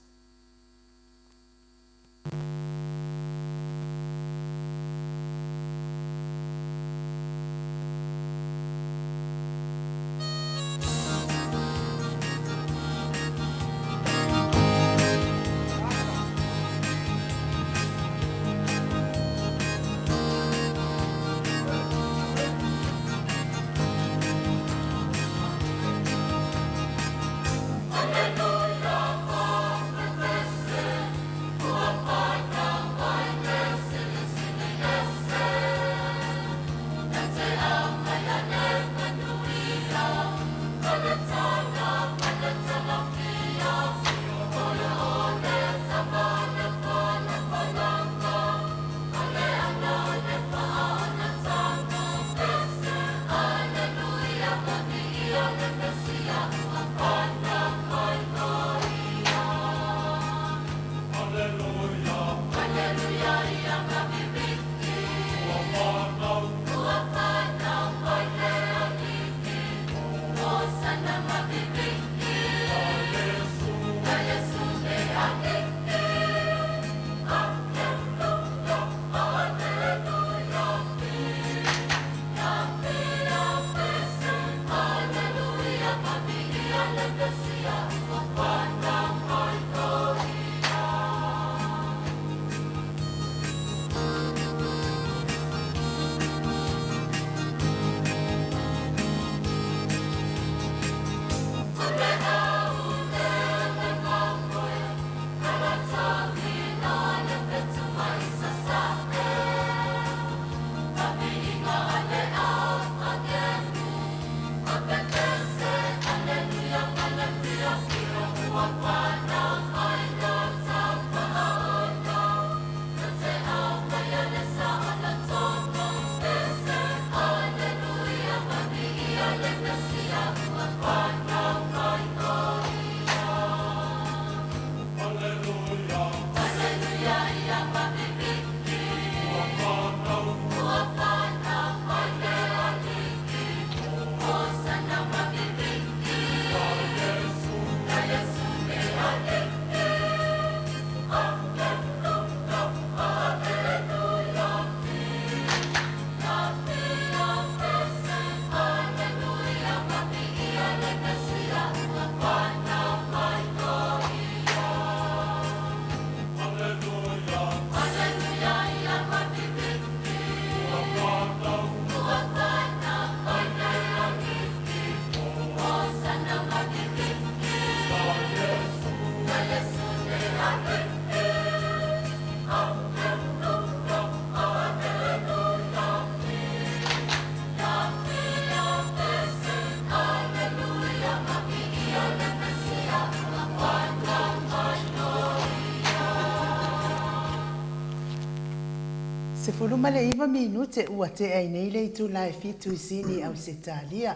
19 minute ua tea ai nei le itula e fitu i Sini, Ausetalia.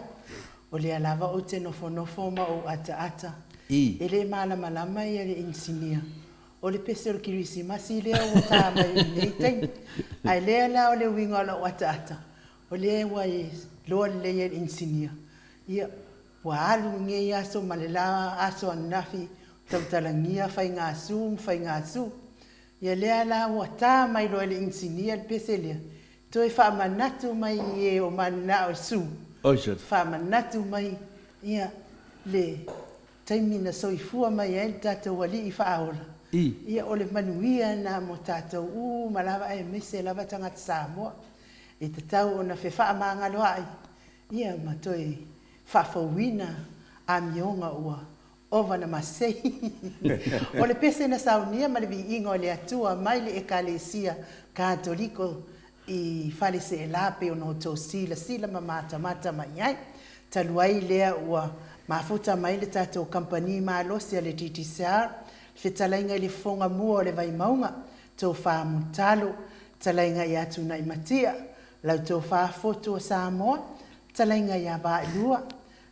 O lea lava ou te nofonofo ma ou ataata. E le malamalama ia le inisinia. O le pese o le Kirisimasi lea ua ta mai i lenei taimi. Ae lea la o le uiga o lau ataata, o lea ua iloa lelei e le inisinia, ia, ua alu lenei aso ma le la aso ananafi tautalagia faigasu ma faigasu. Ia lea la ua ta mai loa e le inisinia le pese lea, toe faamanatu mai i e o mananao e su, faamanatu mai ia le taimi na soifua mai ai le tatou Alii Faaola, ia o le manuia lena mo tatou uma lava aemaise lava tagata Samoa e tatau ona fefaamagaloa'i ia ma toe faafouina amioga ua ova na masei. O le pese na saunia ma le viiga o le Atua mai le Ekalesia Katoliko i Faleseela pei ona outou silasila ma matamata mai ai. Talu ai lea ua mafuta mai le tatou kamupani malosi a le Digicel, le fetalaiga i le fofoga mua o le Vaimauga, Tofa Mulitalo, fetalaiga ia Tunaimatia, lau tofa Fotu o Samoa, Fetalaiga ia Vaailua,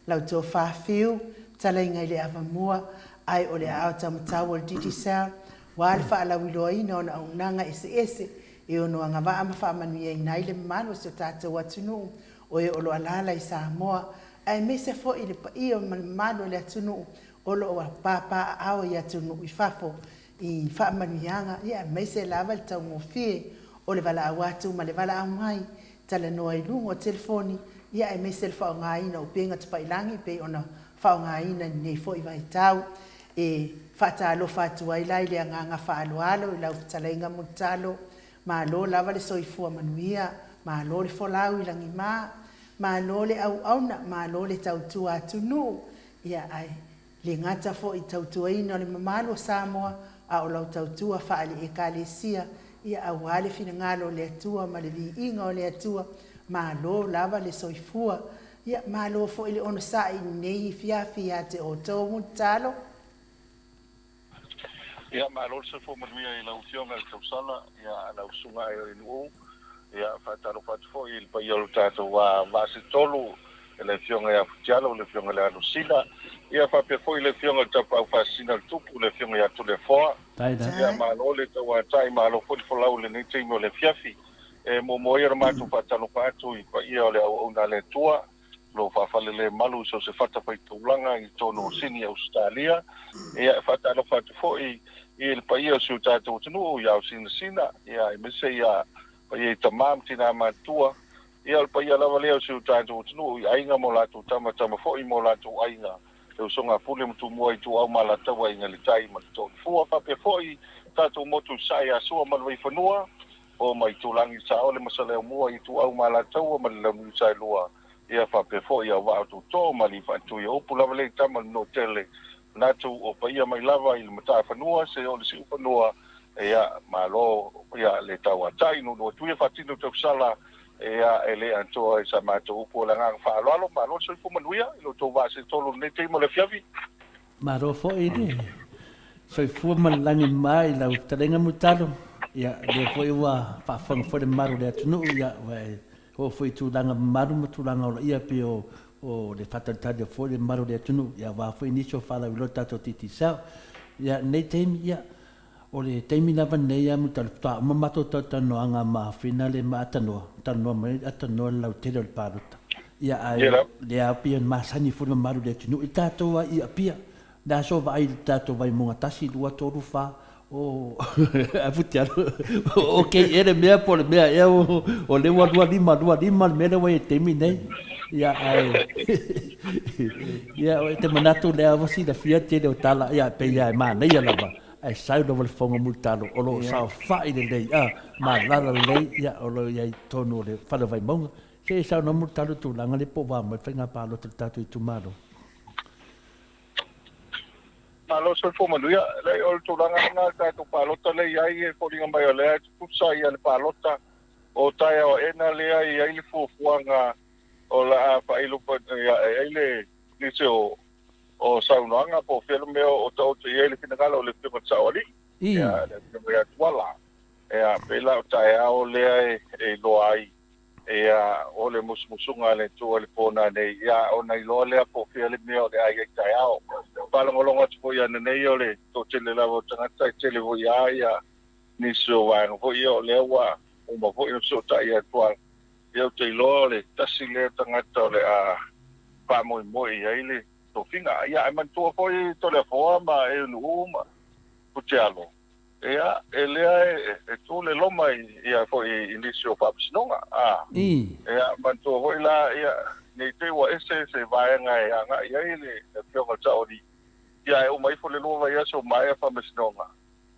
lau tofa Fiu, fetalaiga i le Avamua, ae o le aao taumatau o le Digicel, ua le faalauiloaina o ona auaunaga eseese e ono agavaa ma faamanuiaina ai le mamalu o si o tatou atunuu o e o lo o alaala i Samoa, aemaise foi le paia ma le mamalu o le atunuu o lo o papaaao i atunuu i fafo i faamanuiaga, aemaise lava le taugofie o le valaau atu ma le valaau mai, talanoa i luga o telefoni, aemaise le faaaogaina o upega tafailagi e pei ona faaaogaina i lenei foi vaitau. E faatalofa atu ai la i le agaga faaaloalo i lau fetalaiga Mulitalo, malo lava le soifua manuia, malo le folau i lagima, malo le auauna, malo le tautua atunuu, ae le gata foi i tautuaina o le mamalu o Samoa, a o lau tautua faale-Ekalesia, ia aua le finagalo o le Atua ma le viiga o le Atua, malo lava le soifua. Ia, malo foi le onosai i lenei afiafi ia te outou Mulitalo. Ia, malo le soifua manuia i lau Afioga i le Tausala, ia, lau Susuga i Nu'u. Ia, faatalofa atu foi i le paia o le tatou vaa se tolu, i le Afioga ia Futialo, le Afioga i le Alosina, ia faapea foi le Afioga i le Tapaau Faasisina o le Tupu, le Afioga ia Toleafoa. Ia, malo le tauatai, malo foi le folau i lenei taimi o le afiafi. E muamua ia ona matou faatalofa atu i paia o le auauna a le Atua, o lo o faafalelemalu i so o se fatafaitaulaga i totonu o Sini, Ausetalia. Ia, e faatalofa atu foi i le paia o si o tatou atunuu i Aosinasina, ia, aemaise ia paia i tama ma tina matutua. Ia, o le paia lava lea o si o tatou atunuu i aiga ma o latou tama, tama foi ma o latou aiga, le usoga a Pule ma Tumua, Ituau ma Alataua, Aiga i le Tai ma le Toolefua. Faapea foi tatou motu i Sasae ia Sua ma le Vaifanua, O ma Itulagi, Saole ma Saleaaumua, Ituau ma Alataua ma le Launiu Saelua, ia faapea foi ia Vaa o Tootoo ma Alii Faatui. O upu lava lea i tama le Nuutele, manatu o paia mai lava i le Matafanua seia oo i le Siufanua, ia malo ia le tauatai nuunuu atu ia faatino tausala, ia e le atoa i sa matou upu o le agaga faaaloalo, malo le soifua manuia i lo outou vaa se tolu i lenei taimi o le afiafi. Malo foi le soifua ma le lagi mama i lau fetalaiga Mulitalo. Ia, lea foi ua faafofoga foi le mamalu o le atunuu, ia, ua e oo foi i tulaga mamalu ma tulaga aloaia pei o, o le faatalitali foi le mamalu o le atunuu, ia, aua foi nisi o faalauiloa o le tatou Digicel. Ia, lenei taimi, ia, o le taimi lava lenei a Mulitalo, faatoa uma matou talatalanoaga ma Fina le ma Atanoa, talanoa mai Atanoa le lautele o le palota. Ia, ae lea lava pei ona masani foi le mamalu o le atunuu i tatou lava i Apia. Le aso vaai i le tatou Vaimauga 1, 2, 3, 4, o Futialo, okay ea le mea po o le mea ea o lea ua 25, 25 le mea lea ua i ai i le taimi nei. Ia, ae ia, e te manatu o lea ua silafia le tele o tala, ia, pei lava e manaia lava, ae sau lava le fofoga mulitalo o lo o saofai lelei, a, malala lelei, ia, o lo o i ai i totonu o le fale o Vaimauga. Se i saunoa mulitalo i le tulaga lea po o ua mai le faiga palota i le tatou itumalo. Malo soifua manuia. Leai, o le tulaga lena o le tatou palota lea e i ai, e foliga mai o lea e tutusa ia le palota o taeao aena lea e i ai le fuafuaga o le a faailo e ai le nisi o o saunoaga po o fea le mea o taoto i ai le finagalo o le Afioga i le Saoalii, ia le Afioga ia Tuala. Ia, pei la o taeao lea e iloa ai Ia, o le musumusuga a le Atua i le po nanei, ia, ona iloa lea po o fea le mea o le a i ai taeao. Faalogologo atu foi ananei o le toatele lava o tagata, e tele foi lava ia nisi o vaega foi ia o lea ua uma foi ona fesootai ia Tuala. Ia, ou te iloa o le tasi lea tagata o le a faamoemoe i ai le tofiga. Ia, ae manatua foi Toleafoa ma Eunu'u ma Putialo, Ia, e lea e tu le loma ia foi i nisi o faamasinoga, a. Ia, manatua foi la, ia, ne i te i ua ese se vaega e agai i ai le Afioga i le Saoalii, ia ae uma ifo le lua vaiaso maea faamasinoga,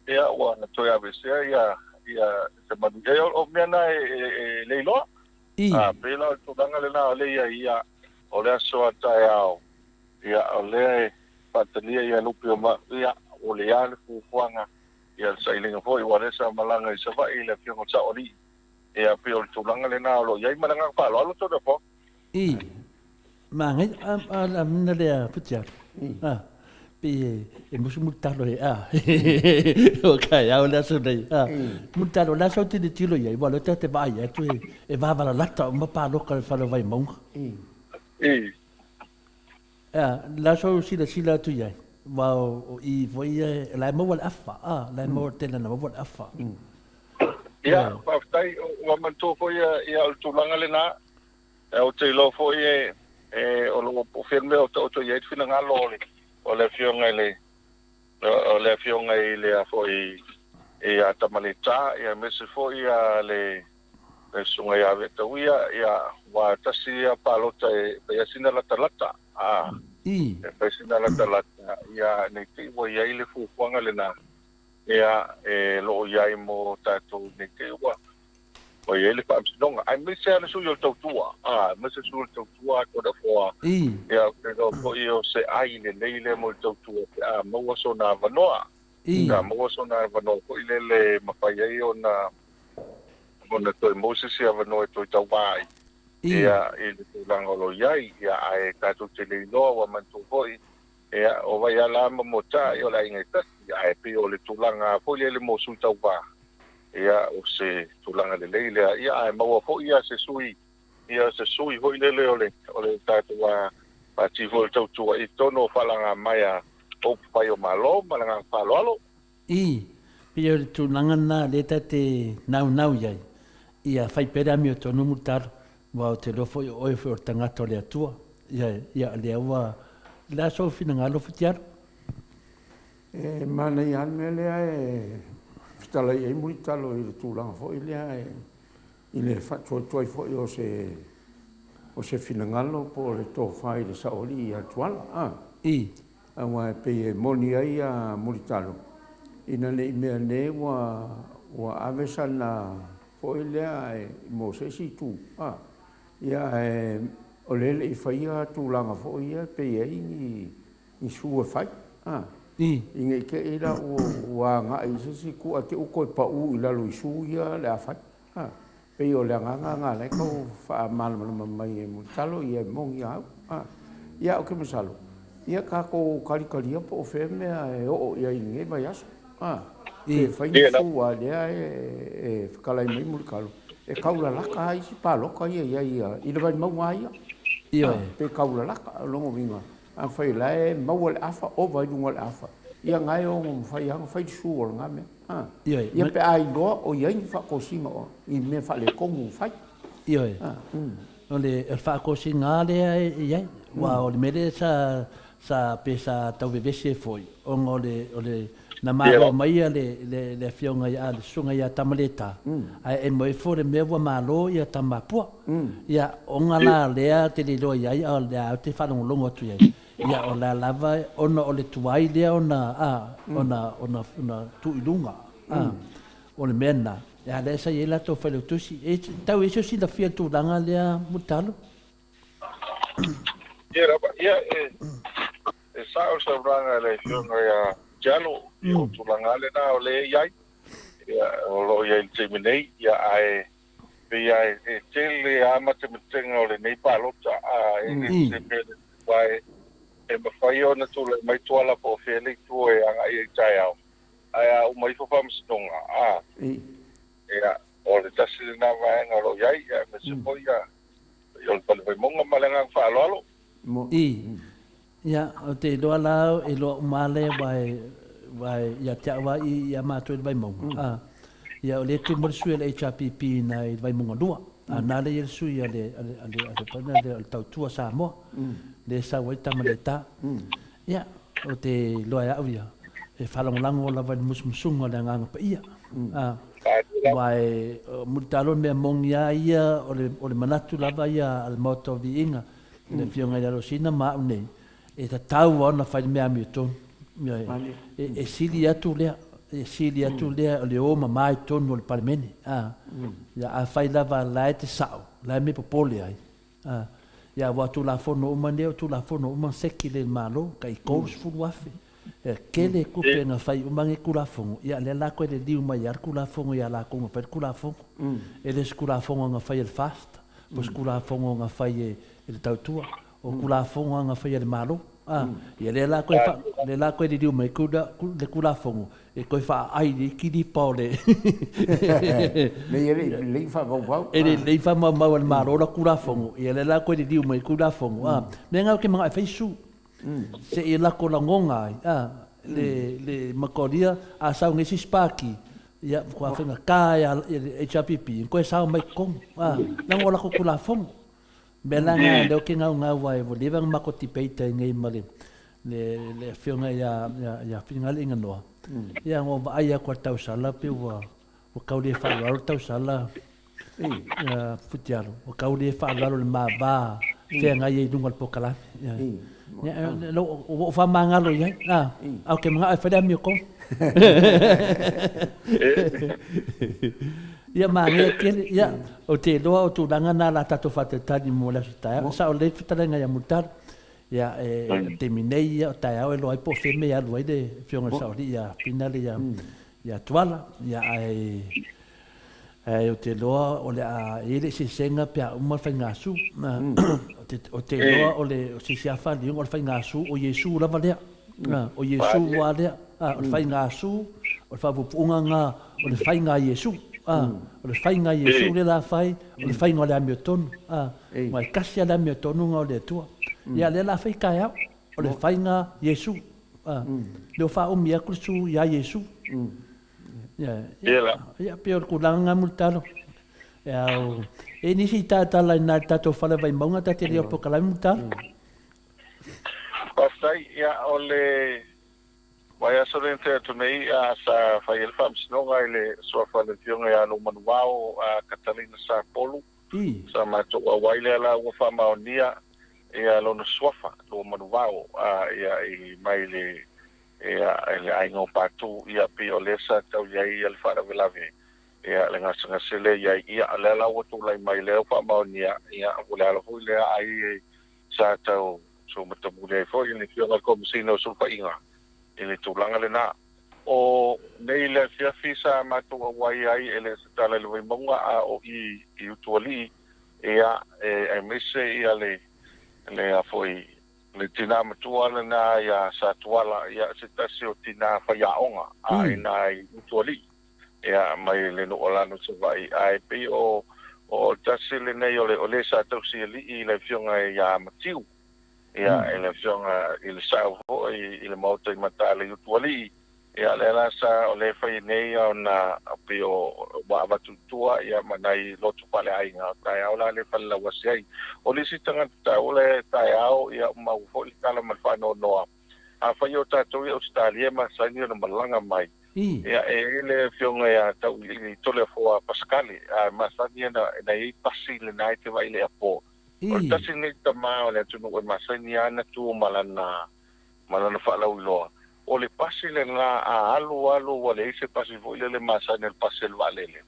ia, ua toe aveesea ia, ia se manu. Ia, o mea na e le iloa. A, pei la o le tulaga lena o lea e i ai, ia, o le aso a taeao, Ia, o lea e faatalia ia lupe o ma, ia, ua le a le fuafuaga, ia, le sailiga foi, aua o lea sa malaga i Savaii le Afioga i le Saoalii. Ia, pei o le tulaga lena o lo o i ai ma le agaga faaaloalo Toleafoa. I, manaia, a, a, a mina lea Futialo, a, pei e, e musu talo e, a, o taeao le aso nei, a, mulitalo, o le a sau tilotilo i ai, aua o lea ta te vaai atu e, e vavalalata uma paloka i le fale o Vaimauga. I. Ea, le aso ou silasila atu i ai, aua o i foi ia, o la e maua le afa, a, o la e maua, tele na maua le afa. Ia, faafetai, ua manatua foi ia o le tulaga lena. Ou te iloa foi e o lo o fea le mea o taoto i ai le finagalo o le o le afioga i le o le afioga i le a foi ia Tamaleta, ia aemaise foi ia le le susuga ia Ve'atauia, ia, aua tasi ia palota e fai lava sina latalata, a, e fai sina latalata, ia, nei te i ua i ai le fuafuaga lena, ia, e lo o i ai mo tatou nei te i ua ua i ai le faamasinoga, aemaise lava le sui o le tautua, a, aemaise le sui o le tautua Toleafoa, ia, ou te iloa foi o se ai lelei lea mo le tautua pe a maua sona avanoa. Pe a maua sona avanoa foi lele e mafai ai ona ona toe maua se isi avanoa e toe tauva ai ia i le tulaga o lo o i ai. Ia, ae tatou te le iloa, ua manatua foi, ia, o Vaiala ma Moataa, ia o le aiga e tasi, ae pei o le tulaga foi lele mo sui tauva, ia, o se tulaga lelei lea. Ia, ae maua foi ia se sui, ia se sui foi lele o le, o le tatou Pati foi o le Tautua i totonu o Faalagamaea o Upufai o Malo. Ma le agaga faaaloalo. Ii, Pei o le tulaga lena lea ta te naunau i ai, ia fai pea le amiotonu mulitalo, aua ou te iloa foi o oe foi o le tagata o le Atua. Ia, ia lea ua, o le a sou finagalo Futialo? E manaia lava le mea lea e fetalai ai Mulitalo i le tulaga foi lea e i le faatuatuai foi o se o se finagalo po o le tofa i le saoalii ia Tuala, a. I. Aua e pei e moni ai a Mulitalo, ina ne i meaane ua ua ave sana foi lea e mo se isi itu, a. Ia ae o lea e le i faia tulaga foi ia e pei e i ai ni ni su e fai, a. I. I ne i te i la ua ua agai i se isi itu ae te i ua toe pau i lalo i su ia o le a fai. A, pei o le agaga lena o lea e tau faamalamalama mai e Mulitalo, ia e moni lava au. A, ia ou te masalo, ia tatou talitalia po o fea mea e oo i ai i lenei vaiaso. A, pe fai ni su a lea e fetalai mai Mulitalo, e taulalata lava isi palota ia i ai i le Vaimauga lava ia. Ioe. Pe taulalata, o lona uiga, Afai o la e maua le afa, ova i luga o le afa, ia na e ono mafai lava ona fai le su o lena mea. A. Ioe. Ia pe a iloa o i ai ni faatosina o ni mea faaletonu ua fai. Ioe. A. O le faatosina lava lea e i ai, aua o le mea lea sa, sa, pe sa tau vevesi ai foi, ona o le, o le, na malo mai le, le, le afioga ia, le susuga ia Tamaleta, ae emo ifo le mea ua malo ia Tamapua. Ia, ona la lea te le iloa i ai, a o lea ou te faalogologo atu i ai, ia, o la lava, ona o le tuai lea ona, a, ona, ona, ona tuu i luga, a, o le mea lena, a lea sa i ai latou failautusi. E tau i ai sou silafia i le tulaga lea, Mulitalo? Ia lava, ia, e, e sao le saunoaga a le Afioga ia Tialo, ia o tulaga lava lena o lea e i ai, ia, o lo o i ai i le taimi nei, ia, ae, Pei lava e tele lava matematega o lenei palota, a e le o se mea lelei aua e mafai ona tulai mai Tuala po o fea le itu e agai ai i taeao, ae a uma ifo faamasinoga, a, ia, o le tasi lena vaega o lo o i ai, aemaise foi ia o le Fale Vaimauga. Ma le agaga faaaloalo. I. Ia, ou te iloa la, e iloa uma lava lea aua e, aua e, ia te au lava i, ia matou i le Vaimauga, a, ia o lea e tumu ai le sui a le HRPP i ina i le Vaimauga 2, a na lea e i ai le sui a le, a le, a le, a le, a le, a le Tautua Samoa, lea e sau ai Tamaleta. Ia, ou te iloa e au ia, e faalagolago lava i le musumusuga o le Agaga Paia, a, aua e, mulitalo le mea moni lava ia, o le, o le manatu lava ia a le Maota o Viiga, le Afioga ia Alosina ma au nei, e tatau lava ona fai le mea amiotonu. Ioe. E sili atu lea, e sili atu lea o le o mama i totonu o le Palemene. A, ia afai lava la e te sao, la e mea popole ai. A, ia aua Tulafono uma nei, o Tulafono uma seki le Malo, tai $30,000. E tele tupe na fai uma nei Tulafono, ia lea la toe liliu mai lava le Tulafono ia latou na fai le Tulafono. E le o se Tulafono na fai e le FAST, po o se Tulafono na fai e le Tautua. o Tulafono na faia e le Malo. A, ia lea la toe fa, lea la toe liliu mai ku, le Tulafono e toe faaai i le kilipa o le Nei e le i lelei faamaumau. E le lelei faamaumau a le Malo la Tulafono, ia lea la toe liliu mai le Tulafono. A, mea na ou te manao e fai su, se i lako lagona ai, a, le, le matolia, a sau nei se isi pati, ia, matua faigata e le HRPP ona toe sao mai i totonu, a, leaga o latou Tulafono. Mea la na lea ou te naunau ai, ua leva ona matou debate ai nei ma le le afioga ia ia Finagale Iganoa. Ia na ou vaai atu i le tausala pei ua ua tau le faaaloalo le tausala ia Futialo, ua tau le faaaloalo i le ma va feagai ai i luga o le polokalame. Ia ua ou faamagalo i ai, a ou te manao e fai le amiotonu. Ia manaia tele, ia, ou te iloa o tulaga na la tatou faatalitali mo le aso taeao. E sao lelei le fetalaiga ia Mulitalo. Ia, e, o le taimi nei, ia, o taeao e iloa ai po o fea mea e alu ai le afioga i le Saoalii ia Finale ia, ia Tuala. Ia, ae, ae ou te iloa o le a i ai le eseesega pe a uma le faigasu. Ou te, ou te iloa o le, o se isi lava faaliuga o le faigasu, o Iesu lava lea. O Iesu lava lea. O le faigasu, o le faapuupuuga lena o le faiga a Iesu. O le faiga a Iesu lea la fai, o le faiga o le amiotonu. Aua e tasi lava le amiotonu na o le Atua. Ia lea la fai taeao, o le faiga a Iesu. Lea ua faaumi atu le su ia Iesu. Ia, pei o le tulaga lena Mulitalo. E i ai nisi talatala i ina i le tatou fale Vaimauga ta te le o polokalame Mulitalo. Faafetai. Ia, o le vaiaso lea na tea atu nei, sa fai ai le faamasinoga i le suafa a le Afioga ia Lumanuvao Catalina Sapolu. Sa matou auai lea la ua faamaonia ia lona suafa, Lumanuvao, ia i mai le ia le aiga o Patu, ia pei o lea sa tau i ai le faalavelave ia le gasegase lea i ai. Ia lea la ua tulai mai lea ua faamaonia, ia o le ala foi lea ai sa tau sumatamuli ai foi le Afioga i le Komesina o Sulufaiga i le tulaga lena. O nei le afiafi sa matou auai ai e le o se tala i le Vaimauga a o i i Utualii, ia, e aemaise ia le, le a foi, le tina matua lena ia Satuala, ia se tasi o tina faiaoga a ina i Utualii. Ia, mai le nuu o Lano i Savaii, ae pei o, o tasi lenei o le, o le sa tausi alii i le afioga ia Matiu, ia, i le afioga i le sao foi i le maota i Mataala i Utualii, ia, lea la sa, o lea e fai nei ona pei o, ua avatu i tua, ia, ma nai lotu faaleaiga, o taeao la lea e falelauasi ai. O le isi tagata taua lea taeao, ia, maua foi le tala ma le faanoanoa, Afai o tatou i Ausetalia e masani ona malaga mai, ia e i ai le afioga ia Tauiliili Toleafoa Pasikale, a e masani ona i ai pasi lena e te vaai i le airport. O le tasi lenei tama o le atunuu e masani lava ona tu ma lana ma lana faalauiloa. O le pasi lena a alu alu ua leai se pasi foi lele masani o le pasi a le vaalele.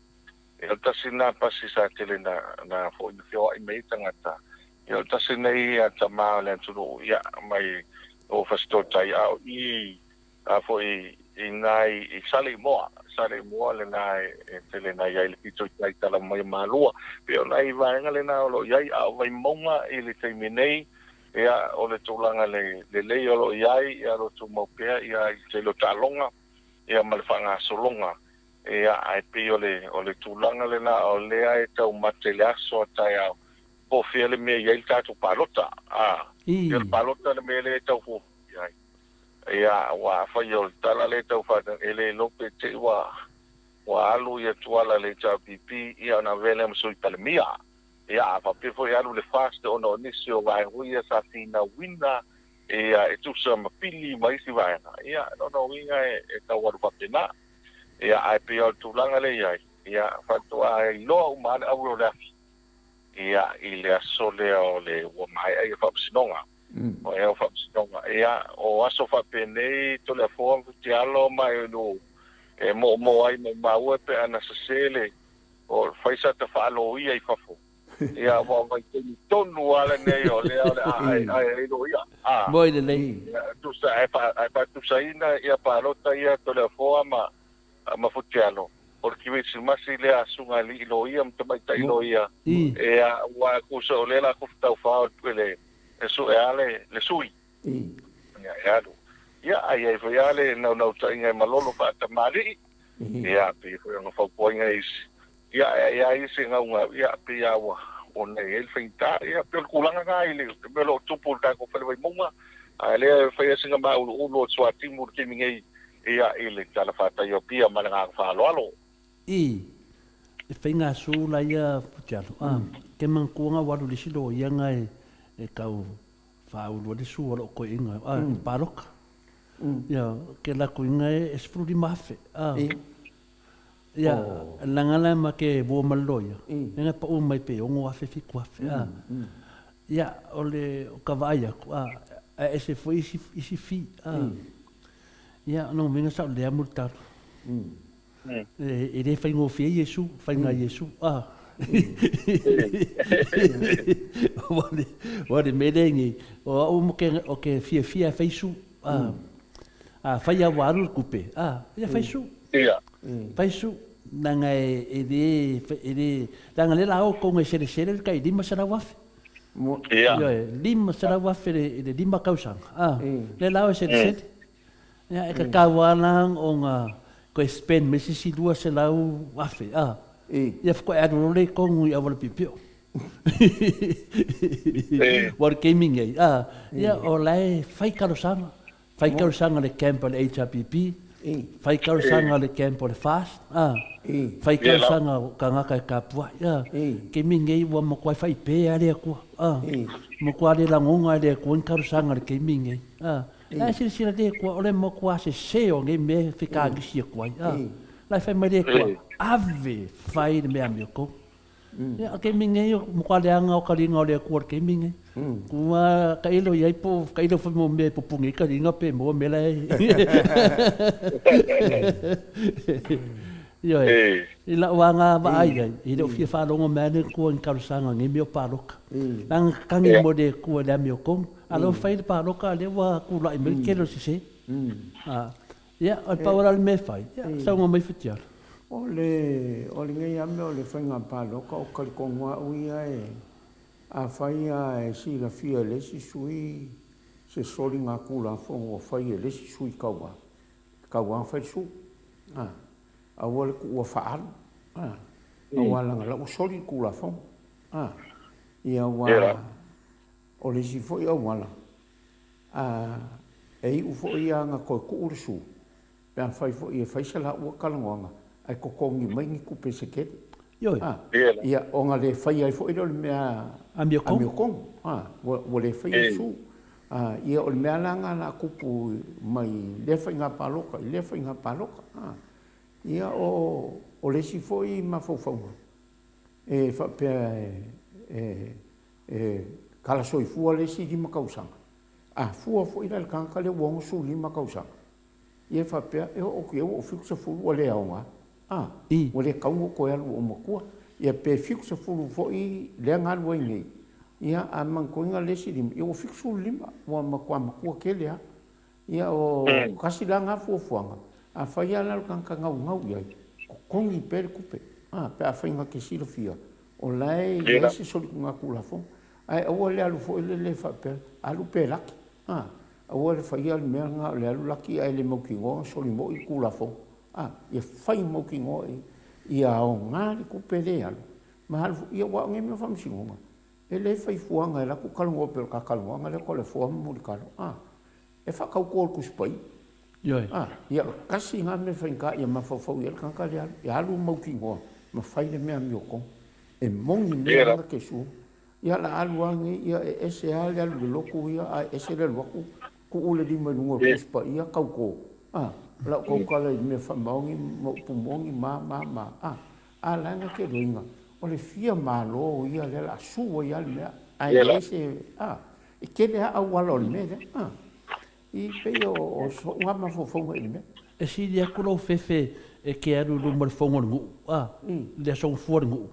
Ia o le tasi lena pasi sa tele na na foi na feoai mai ai tagata. Ia o le tasi lenei tama o le atunuu ia mai o Fasitootai a o i a foi i na i Saleimoa, Saleimoa lena e tele na i ai le pito i tai tala mai o Malua. Pei o nai vaega lena o lo o i ai a o Vaimauga i le taimi nei ia o le tulaga le lelei o lo o i ai ia o lo o tumau pea ia i le tele o taaloga ia ma le faagasologa. Ia, ae pei o le, o le tulaga lena o lea e taumate i le aso a taeao, po o fea le mea e i ai le tatou palota. A, ia o le palota le mea lea e tau fuafua i ai. Ia, aua afai o le tala lea e tau fai, e le iloa pe te i ua, ua alu ia Tuala i le HRPP, ia ona avea lea ma Sui Palemia. Ia, a faapea foi e alu le FAST ona o nisi o vaega foi ia sa finauina, ia, e tusa ma pili ma isi vaega, ia, o lona uiga e, e tau alu faapena. Ia, ae pei o le tulaga lea e i ai, ia, faatoa iloa uma lava le aue o le afi, ia, i le aso lea o le ua maea ia faamasinoga. O ea o faamasinoga. Ia, o aso faapenei, Toleafoa ma Fitialo ma e no, e moomoo ai maumau e pe ana sese le, o fai sa ta faaloia i fafo. Ia, ua vaitaimi tonu lava lenei o lea o le a ae ai loia. A. Moi lelei. Ia, tusa, ae fa, ae faatusaina ia palota ia Toleafoa ma, ma Futialo, o le Kerisimasi lea a Susuga Alii Loia ma Tamaitai Loia, ia, ua tusa o lea la taufa o le, e sue lava le, le sui. Ia, e alu. Ia, ae i ai foi lava le naunautaiga e malolo faatamalii, ia, pei foi ona fautuaina e isi, ia, ae i ai isi e naunau, ia, pei lava ua ona i ai le faigata. Ia, pei o le tulaga lena i le mea o lo o tupu i le tatou Fale Vaimauga, a o lea e fai lava sina mauluulu o le suatimu i le taimi nei, ia, i le talafatai o Apia ma le agaga faaaloalo. I, e faiga asu la ia Putialo, a, ke manatua na ua alu i le isi loia na e tau faaulu ai le sua o lou toeaina, a, i le paloka. Ia, ke latou ina e 15,000, a. Ia, leaga la ma ke ua ma le loia, lea na pau mai pe 6,000, 7,000, a. Ia, o le, o ka vaai atu, a, ae ese foi isi, isi fee, a. Ia, o lona uiga sa ou lea mulitalu. E le faigofie Iesu, faiga a Iesu. A. Ua le mea lea nei, o au mo ke, o ke fiafia e fai su. A. A fai a ua alu le tupe, a, ia fai su. Ia. Fai su. Leaga e, e le, e le, leaga lea la o tou e selesele le tai 500,000. Ia. Ioe, 500,000 i le 5 tausaga. A. Lea la o e selesele. Ia, e tatau lava la ona toe spend mai se isi 200,000, a. Ia faatoa e alu loa lea i totonu i auala piopio. Aua o le taimi lenei, a, ia o la e fai talosaga, fai talosaga i le camp a le HRPP, fai talosaga i le camp o le FAST, a, fai talosaga o tagata e tapuai, a. Taimi lenei ua matuai faipe lava le Atua, a, matua le lagona e le Atua ni talosaga i le taimi lenei, a. La e silasila le Atua, o le matua sese o nei mea e fekagisi atu ai. A, la e fai mai le Atua, ave fai le mea amiotonu. Ia, o taimi nei, o matua leaga o taliga o le Atua i le taimi nei. Ua tailo i ai po o tailo foi mo mea e pupuni ai taliga pe maua mea la e Ioe, i lau aga vaai ai, e le o fia faalogo mai lava le Atua i ni talosaga i nei mea o palota. Leaga tatagi mo le Atua i le amiotonu. A o lea ua fai le palota a o lea ua tulai mai le tele o le sese. Ia, o le pau la o le mea e fai, ia, saunoa mai Fitiala. O le, o lenei lava mea o le faiga palota, ou te talitonu lava au ia e, afai lava e silafia e le isi sui se soligatulafono ua fai e le isi sui tauva, e tatau lava ona fai le sui. A, aua le tuua faaalu, a, aua leaga o la ua soli le Tulafono. A, ia aua O le isi foi auala, a e iu foi ia na toe tuu le su, pe afai foi e fai se laua talanoaga ae totogi mai ni tupe se tele. Ioe. A, ia, ona le faia ai foi lea o le mea amiotonu. A, ua le faia le su. A, ia o le mea la lena o le a tupu mai lea faiga palota i lea faiga palota. A, ia o le isi foi mafaufauga, e faapea e E kala soifua le isi 5 tausaga. A fua foi la i le tagata lea ua 65 tausaga, ia e faapea, e oo atu i ai ua ou 70 ua le aoga, a, ua le tatau ona ou toe alu ua ou matua. Ia pe 70 foi lea na alu ai nei, ia a manatua le isi 5, ia ua 75, ua matua matua tele lava. Ia o tasi la na fuafuaga, afai lava la o le tagata naunau i ai, totogi pea le tupe, a, pe afai na te silafia, o la e i ai se soligatulafono. Ae aua le alu foi lele faapea, alu pe laki, a, aua le faia le mea lena o le alu laki ae le mautinoa ona soli moi le Tulafono, a, ia fai mautinoa ia aoga le tupe lea e alu, ma alu foi, ia aua o nei mea o faamasinoga, E le fai fuaga e alu atu talanoa pei o le ta talanoaga lea Toleafoa ma Mulitalo a e faatauto le Tusi Paia. Ioe. A, ia tasi na mea faigata ia mafaufau i ai le tagata lea alu, ia alu mautinoa ma fai le mea amiotonu. E moni mea la na te sue. Ia la alu a nei ia e ese a le alu i le lotu ia ae ese le alu atu tuu le lima i luga o le Tusi Paia tauto. A, lau tautala i mea faamaoni ma upu moni ma ma ma a. A la na te loiga, o le fia malo ia lea la su ai a le mea, ae leai se, a, e tele a auala o le mea lea, a, i pei o so'u a mafaufauga i le mea. E sili atu lou fefe e te alu i luma o le fono a le nuu, a, le aso gafua o le nuu,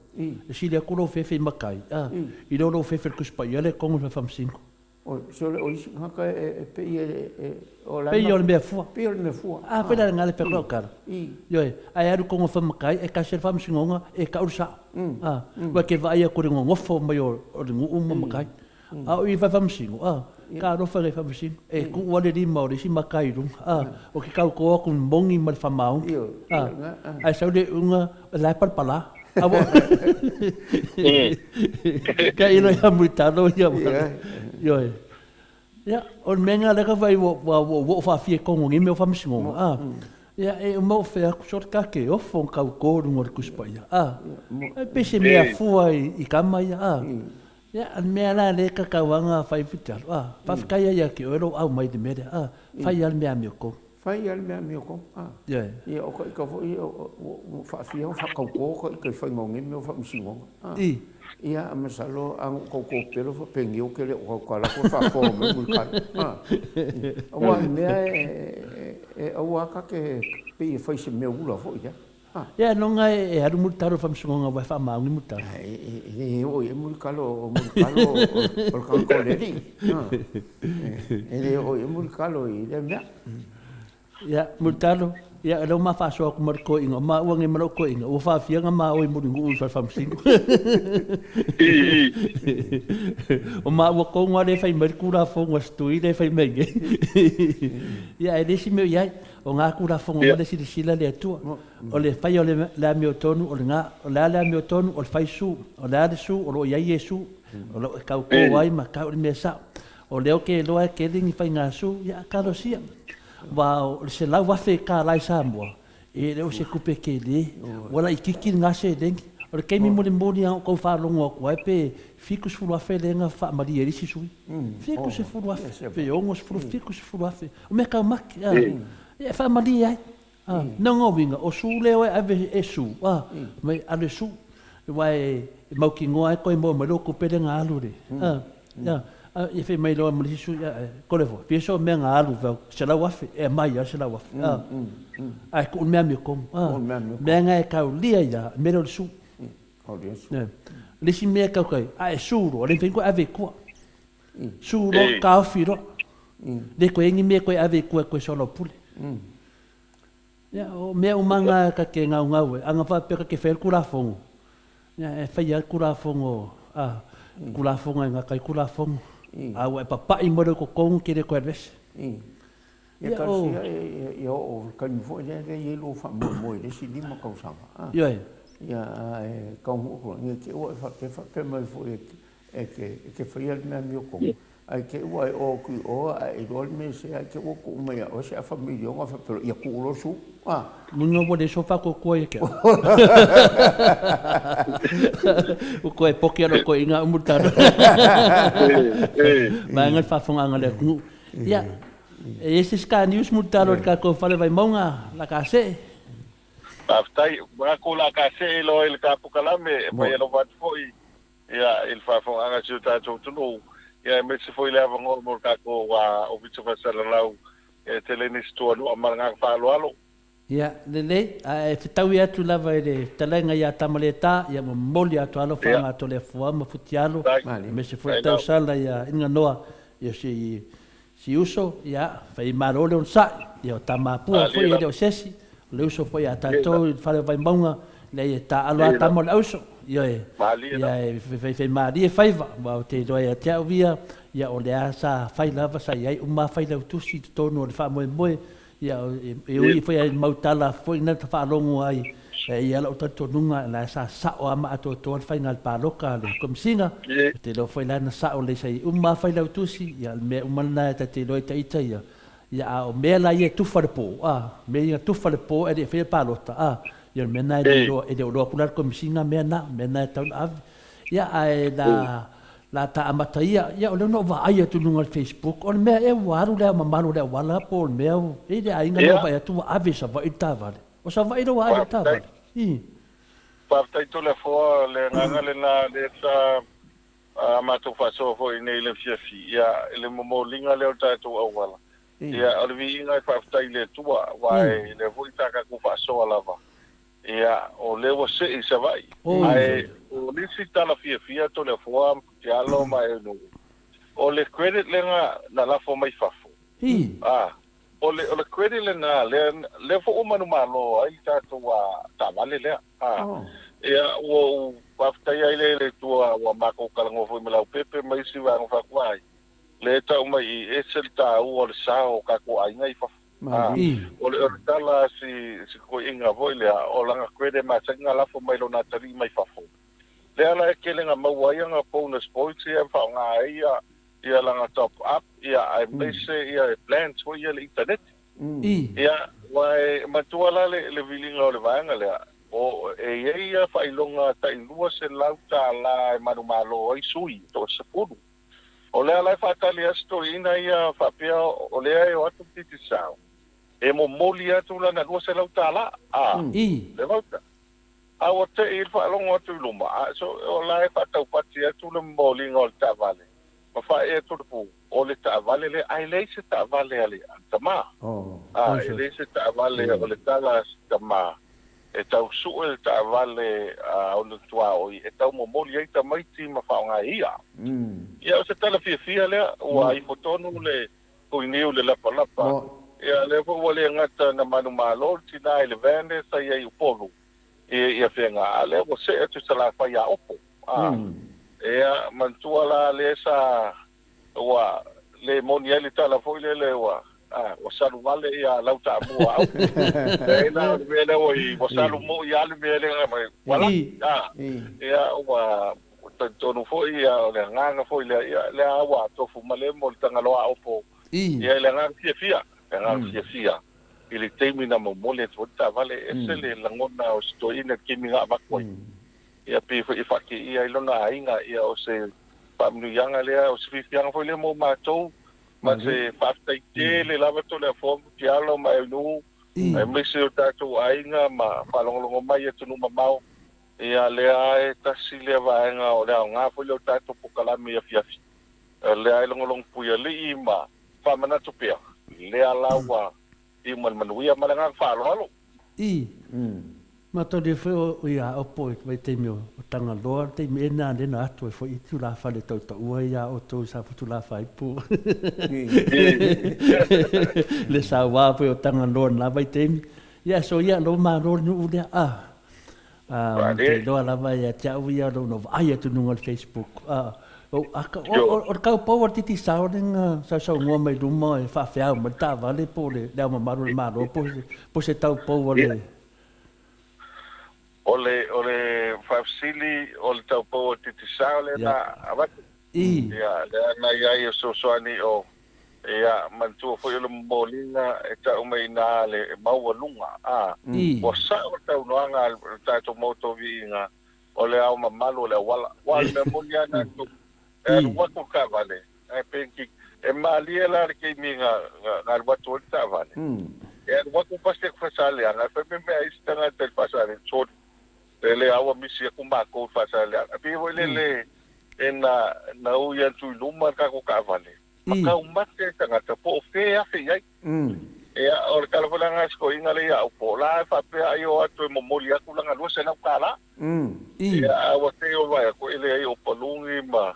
e sili atu lou fefe i matai, a, i lo lou fefe i le Tusi Paia lea e totonu o le Faamasino. O, sole o isi tagata e pei e, o la e. Pei o le mea fua. Pei o le mea fua. A foi la lena le peko o tala. Ioe, ae alu kongo fa makai e kasi le faamasinoga e tau le sao. A, ua ke vaai atu i le nonofo mai o le nuu ma makai. A o i fale faamasino, a, talofa i le faamasino, e tuu lava le lima o le isi matai i luga, a, ou te tauto atu i le moni ma le faamaoni, a, ae sau le iuga o la e palapala. A ua Tailo ia Mulitalo ia Ioe. Ia, o le mea lena lea ka vaai ua ua ua oo faafia i totonu o nei mea o faamasinoga, a. Ia, e uma ou fai atu, sole ta te ofo ona tauto i luga o le Tusi Paia, a. E pei se mea fua i tama ia, a. Ia, o le mea la lea e tatau lava ona fai Mulitalo, a. Faafetai lava ia te oe lou au mai i le mea lea, a. Fai lava le mea amiotonu. Fai lava le mea amiotonu, a. Ioe. Ia, o ta ita foi ia, ua faafia ona faatauto ta ita i faiga o nei mea o faamasinoga, a. Ia, masalo a na ou tauto pea loa faapenei ou te le o tautala atu o faafofoga mai Mulitalo, a. Aua o le mea e aua lava ta te pei e fai i se mea ula foi lea. Ia ailoga e alu Mulitalo i le faamasinoga aua e faamaoni Mulitalo. E le oo i ai Mulitalo, o Mulitalo o le tagata o le Alii. E le oo i ai Mulitalo i lea mea. Ia, Mulitalo, ia o lea ua ma faasoa atu ma le toeaina, o maua nei ma lou toeaina, ua faafia ona ma o i Mulinuu i le fale faamasino. O maua tonu lava lea e fai mai le Tulafono a Setui lea e fai mai nei. Ia ae leai se mea o i ai. O ngā Tulafono uma le silasila le Atua. O le faia o le amiotonu o lena. O le a le amiotonu? O le fai su. O le a le su? O lo o i ai Iesu. O lo o e tautō ai ma tau i le mea sao. O lea ou te iloa e tele ni faiga su, ia talosia. Aua o le $100,000 i Samoa, e le o se tupe tele. Ua laitiiti lena seleni. O le taimi mulimuli lava na ou tau faalogo atu ai pe $70,000 lea na faamalie ai le isi sui. $70,000, pe $60,000, $70,000. O mea taumate, a, e faamalie ai. A, lona uiga, o su lea e ave e su, a, mai alu e su, aua e mautinoa ai koe maua mai lou tupe lea na alu le, a, a, a, ia fai mai loa ma le isi sui, a, kole foi, fia so mea na alu fau, $100,000, e aumai lava le $100,000, a, ae tuu le mea amiotonu, a, mea na e taulia ai lava, mea lea o le su. O le isi mea e tau tai, a e su loa, le mafai ona toe ave i tua. Su loa, taofi loa. Le toe i ai ni mea e toe ave i tua e toe soalaupule. Ia, o mea uma na ta te gaugau ai, ana faapea ta te faia le Tulafono, ia e faia lava le Tulafono, a, Tulafono e gata ai Tulafono, a ua e papai mai loa i totonu, e te le toe alu ese. Ia talosia ia oo i le taimi foi lea e i ai lou faamoemoe i le isi 5 tausaga. Ioe. Ia, ae taunuu atu ne i te i ua e faapea faapea mai foi e te faia le mea amiotonu, ae te i ua e oo atu i o ae iloa le mea e se, ae te i ua tuu mai ia oe se afa miliona faapea loa, ia tuu loa le su. A. Luna ua le sofa atoatoa ia te au. Ua toe poke alo koe i ngā umu talo. Vaega le faafogaaga a le atunuu. Ia, e i ai se isi ka news mulitalo i le tatou fale Vaimauga, la ka see. Faafetai. Manatu o le a ka see loa i le ta polokalame e fai alofa atu foi ia i le faafogaaga a si o tatou atunuu, ia aemaise foi le avanoa mo le tatou Ofisa Faasalalau e tele nisi tuanua ma le agaga faaaloalo. Ia, lelei, ae fetaui atu lava i le fetalaiga ia Tamaleta, ia momoli atu alofa Gatoleafua ma Futialo, aemaise foi le tausala ia Inaganoa, ia si si uso, ia, fai malo le onosai, ia o Tamapua foi e le o se isi, o le uso foi a tatou i le fale o Vaimauga, leai e taaalo lava tama o le auso, ioe, ia e fai malie faiva, aua ou te iloa ia te au ia, ia o lea sa fai lava, sa i ai uma lava failautusi i totonu o le faamoemoe, Ia, e ui foi i mau tala foi na faalogo ai, e i ai lou talitonuga o la sa sao lava ma atoatoa le faiga palota a le Komesina. Ou te iloa foi la na sao lelei sa i ai uma lava failautusi, ia o le mea uma lena ta te iloa ita ita ia. Ia a o mea la ia e tufa i le po, a, mea ia na tufa i le po ae le i faia le palota, a, ia o le mea lena e le iloa, e le o iloa atu la e le Komesina mea na, mea na e tatau ona ave. Ia ae la La ta amata ia, ia o lea na ou vaai atu i luga o le Facebook, o le mea ea ua alu le ao mamalu o le auala po o le mea ua, e i le aiga na ou vaai atu ua ave i Savaii le taavale. O Savaii lea ua ave le taavale. I. Faafetai Toleafoa, o le agaga lena lea sa matou faasoa foi nei i le afiafi, ia, i le momoliga lea o le tatou auala. Ia, o le viiga e faafetai i le Atua, aua e lea foi sa tatou faasoa lava Ia, o lea ua see i Savaii. Ae o nisi tala fiafia Toleafoa ma Futialo ma Eunuu, o le credit lena na lafo mai fafo. A, o le, o le credit lena, lea, lea foi ua manumalo ai le tatou taavale lea. A, Ia, ua ou faafetaia ai lea i le Atua ua matou talanoa foi ma Leaupepe ma isi vaega faakuai, lea e tau mai i i, ese le taua o le sao o tatou aiga i fafo. A, o le, o le tala a si, si toeaina foi lea, o lana credit masani na lafo mai lona atalii mai fafo. Lea la e tele na maua ai ana bonus points ia e faaaoga ai ia, ia lana top up, ia aemaise ia e plans foi ia le internet. Ia, aua e matua la le, le viliga o le vaega lea, o, e i ai ia faailoga tai $200 e manumalo ai sui e toasefulu. O lea la e faatali ai si toeaina ia faapea o lea e o atu le Digicel e momoli atu lana $200, a, le voucher. A ua te i le faalogo atu i luma, a so o la e faataupati atu le momoliga o le taavale ma faaee atu le pu, o le taavale lea, ae leai se taavale a le tama. A, e leai se taavale, o le tala a si tama, e tau sue le taavale a ona tuaoi e tau momoli ai tamaiti ma faaaoga e ia. Ia, o se tala fiafia lea, ua ifo tonu le Kuiniu le lapalapa. Ia, lea foi ua le gata na manumalo le tina i le van lea sa i ai i Upolu i Afega, a lea ua see atu i Salafai ia Opo. A, ia, manatua la lea sa ua le moni ai le tala foi lele ua, a, ua salu vale ia lau taamua a Opo. Leai la, o le mea lea ua i, ua salu moi lava le mea lea mai, ua laki, a, ia, ua talitonu foi ia, o le agaga foi lea, ia, lea lava ua tofu male mo le Tagaloa a Opo, ia, i le agaga fiafia, le agaga fiafia i le taimi na momoli atu ai le taavale, e ese le lagona o si toeaina i le taimi na avatu ai. Ia pei foi e faateia ai lona aiga, ia o se faamanuiaga lea, o se fiafiaga foi lea mo matou, ma se faafetai tele lava Toleafoa Mutialo ma Eunuhu, aemaise o tatou aiga ma faalogologo mai i atunuu mamao. Ia lea e tasi lea vaega o le aoga foi lea o tatou polokalame i afiafi, lea e logologo puialii ma faamanatu pea, lea la ua iu ma le manuia ma le agaga faaaloalo. I. Matalia foi o ia opo i vaitaimi o Tagaloa, le taimi ea na lena atu ai foi i tulafale tautaua ia outou i Safotulafaipo. Le sauā foi o Tagaloa i lena vaitaimi. Ia so ia lou malo le nuu lea a. Ou te iloa lava ia te au ia lou na vaai atu i luga o le Facebook. O le taupou a le Digicel lea na sausaunoa mai luma e faafeau mai le taavale po o le Ao Mamalu o le Malo po o se taupou a le... O le o le faafesili o le taupou a le Digicel lea na avatu? Ia, lea na i ai e fesoasoani o, ia, manatua foi o le momoliga e tau mai i ina le maualuga, a, ua sao le saunoaga a le tatou Maota o Viiga, o le ao mamalu o le auala. Aua o le mea moni lava na atu, e alu atu le taavale, ae pei e malie la le taimi na alu atu ai le taavale, e alu atu pasi atu Faasaleleaga, ae fai mai mea a isi tagata i le Faasaleleaga, soli, e le ao ua misi atu matou i le Faasaleleaga. E pei foi lele e na na ui atu i luma le tatou taavale, ma taumate le tagata po o fea e afe i ai. Ia, o le tala foi lea a si toeaina lea ia Aopo, o la e faapea ai o atu e momoli atu lana $200. Ia, a ua te i o vae atu, e leai o paluni ma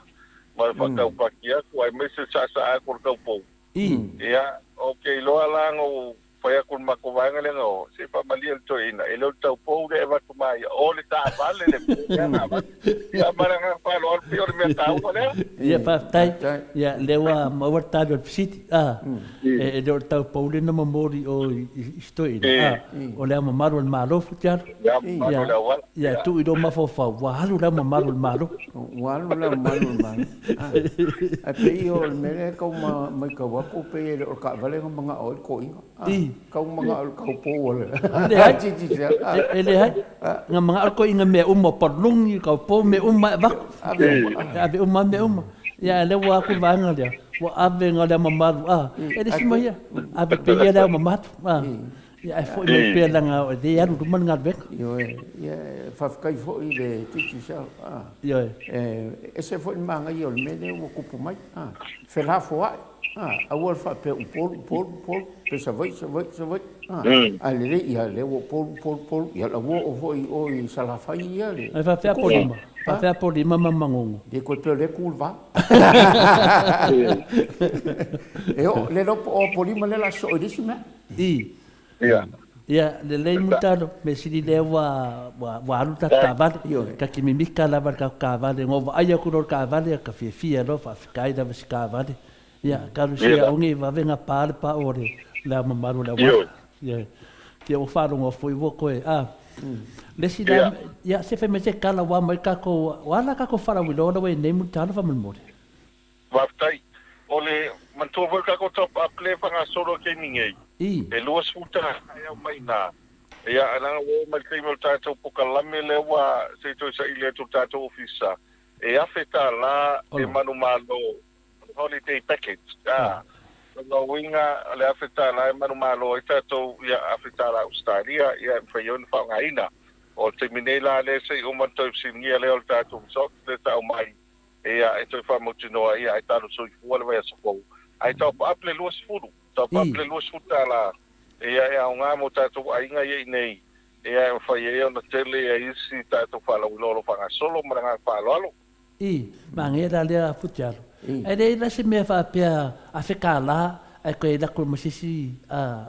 ma le faataupati atu, aemaise le saasaa atu o le taupou. Ia, ou te iloa la na ou fai atu i le matou vaega lea na o, se i faamalie le toeaina, e le o le taupou lea e avatu ma ia, o le taavale le mea lea na avatu. Ia, ma le agaga faaaloalo, pei o le mea taua lea. Ia, faafetai. Ia, lea ua maua le tali o le fesili. A, e le o le taupou lea na momoli i o i si toeaina, a, o le ao mamalu o le Malo, Futialo. Le ao mamalu o le auala. Ia, tuu i lou mafaufau, ua alu le ao mamalu o le Malo. Ua alu le ao mamalu o le Malo. Ae pei o le mea lea e tau matau atu pei e le o le taavale na manao ai le toeaina. Tau manao i le taupou a le Digicel. E leai, na manao le toeaina i mea uma, o paluni, taupou, mea uma e avatu. E ave uma lava mea uma. Ia a o lea ua atu le vaega lea, ua ave na o le ao mamalu, e le isi mea ia, ave pea ia le ao mamalu. Ia ae foi mai pea leaga e le alu i luma le galuega. Ioe, ia e faafetai foi i le Digicel. Ioe. E ese foi le manaia o le mea lea ua tupu mai. Felafoai, aua le faapea Upolu, Upolu, Upolu, pe Savaii, Savaii, Savaii. Ae lelei, ia lea ua Upolu, Upolu, Upolu, ia la ua oo foi i o i Salafai ia le. Ae faapefea Apolima? Faapefea Apolima ma Manono? Le toe pei o lea e tu le va. E oo, le iloa po o Apolima lea o le a sosoo i le isi mea. I. Ia. Ia, lelei Mulitalo, mea sili lea ua, ua, ua alu le tatou taavale. Ta te mimita lava i le tatou taavale. Na ou vaai atu loa i le taavale, ta fiafia loa, faafetai lava i si taavale. Ia, talosia aua ne i vave gapa le pao o le, le Ao Mamalu o le Auala. Ia, ia ua faalogo foi ua toe, a. Le isi la, ia, se fai mai se tala ua aumai le tatou, o a la tatou faalauiloa la ua i ai nei Mulitalo faamolemole? Faafetai. O le manatua foi le tatou top up lea e faagasolo i le taimi nei, e 20 tala e aumai i ina. Ia, leaga ua oo mai i le taimi o le tatou pokalame lea ua se i toe saili atu i le tatou ofisa, e $1,000 e manumalo holiday package. A, lona uiga o le $1,000 e manumalo ai tatou, ia, $1,000 Ausetalia, ia, e mafai ai ona faaaogaina. O le taimi nei la lea se i uma ona toe fesiligia lea o le tatou results lea sa aumai, Ia, e toe faamautinoa, ia, e talo soifua le vaiaso fou. Ae top up le 20, top up le 20 tala, ia, e aoga mo tatou aiga ia inei, ia, e mafai ai ona tele ia isi tatou faalauiloa o lo o faagasolo ma le agaga faaaloalo. I, manaia la lea futialo. Ae leai la se mea faapea $1,000 ae toe alu atu ma se isi,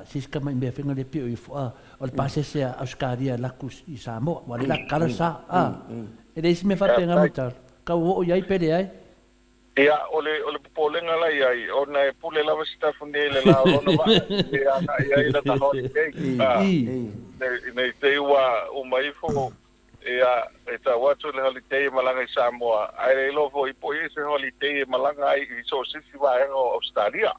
se isi tamai mea foi lea pei o le pasese a Ausetalia e alu atu i Samoa, aua o lea o le a tatala le sa. E leai se mea faapena Mulitalo. Tau oo i ai pe leai. Ia, o le, o le popolega la i ai, ona e pule lava Sitafune i le la o lona vaa e agai ai lana holiday, a, nei, nei te i ua uma ifo, ia, e tau atu le holiday e malaga i Samoa, ae le iloa foi po o i ai se holiday e malaga ai i so o se isi vaega o Ausetalia.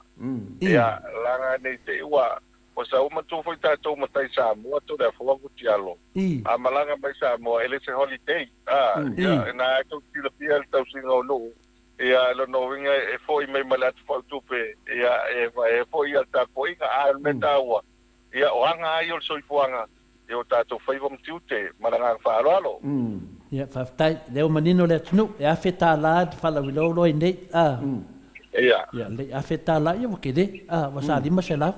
Ia, leaga nei te i ua Ua sau matua foi tatou matai Samoa Toleafoa Gutialo a malaga mai Samoa e le se holiday a ia na e tou silafia le tausiga o nuu ia lona uiga e foi mai ma le atu fautupe ia e e foi ia le tapuaiga a o le mea taua ia o aga a ia o le soifuaga i o tatou faiva ma tiute ma le agaga faaaloalo. Ia faafetai lea ua manino le atunuu e $1,000 le faalauiloa loa i nei a Ia. Ia lelei $1,000 ia ua tele a ua sa 500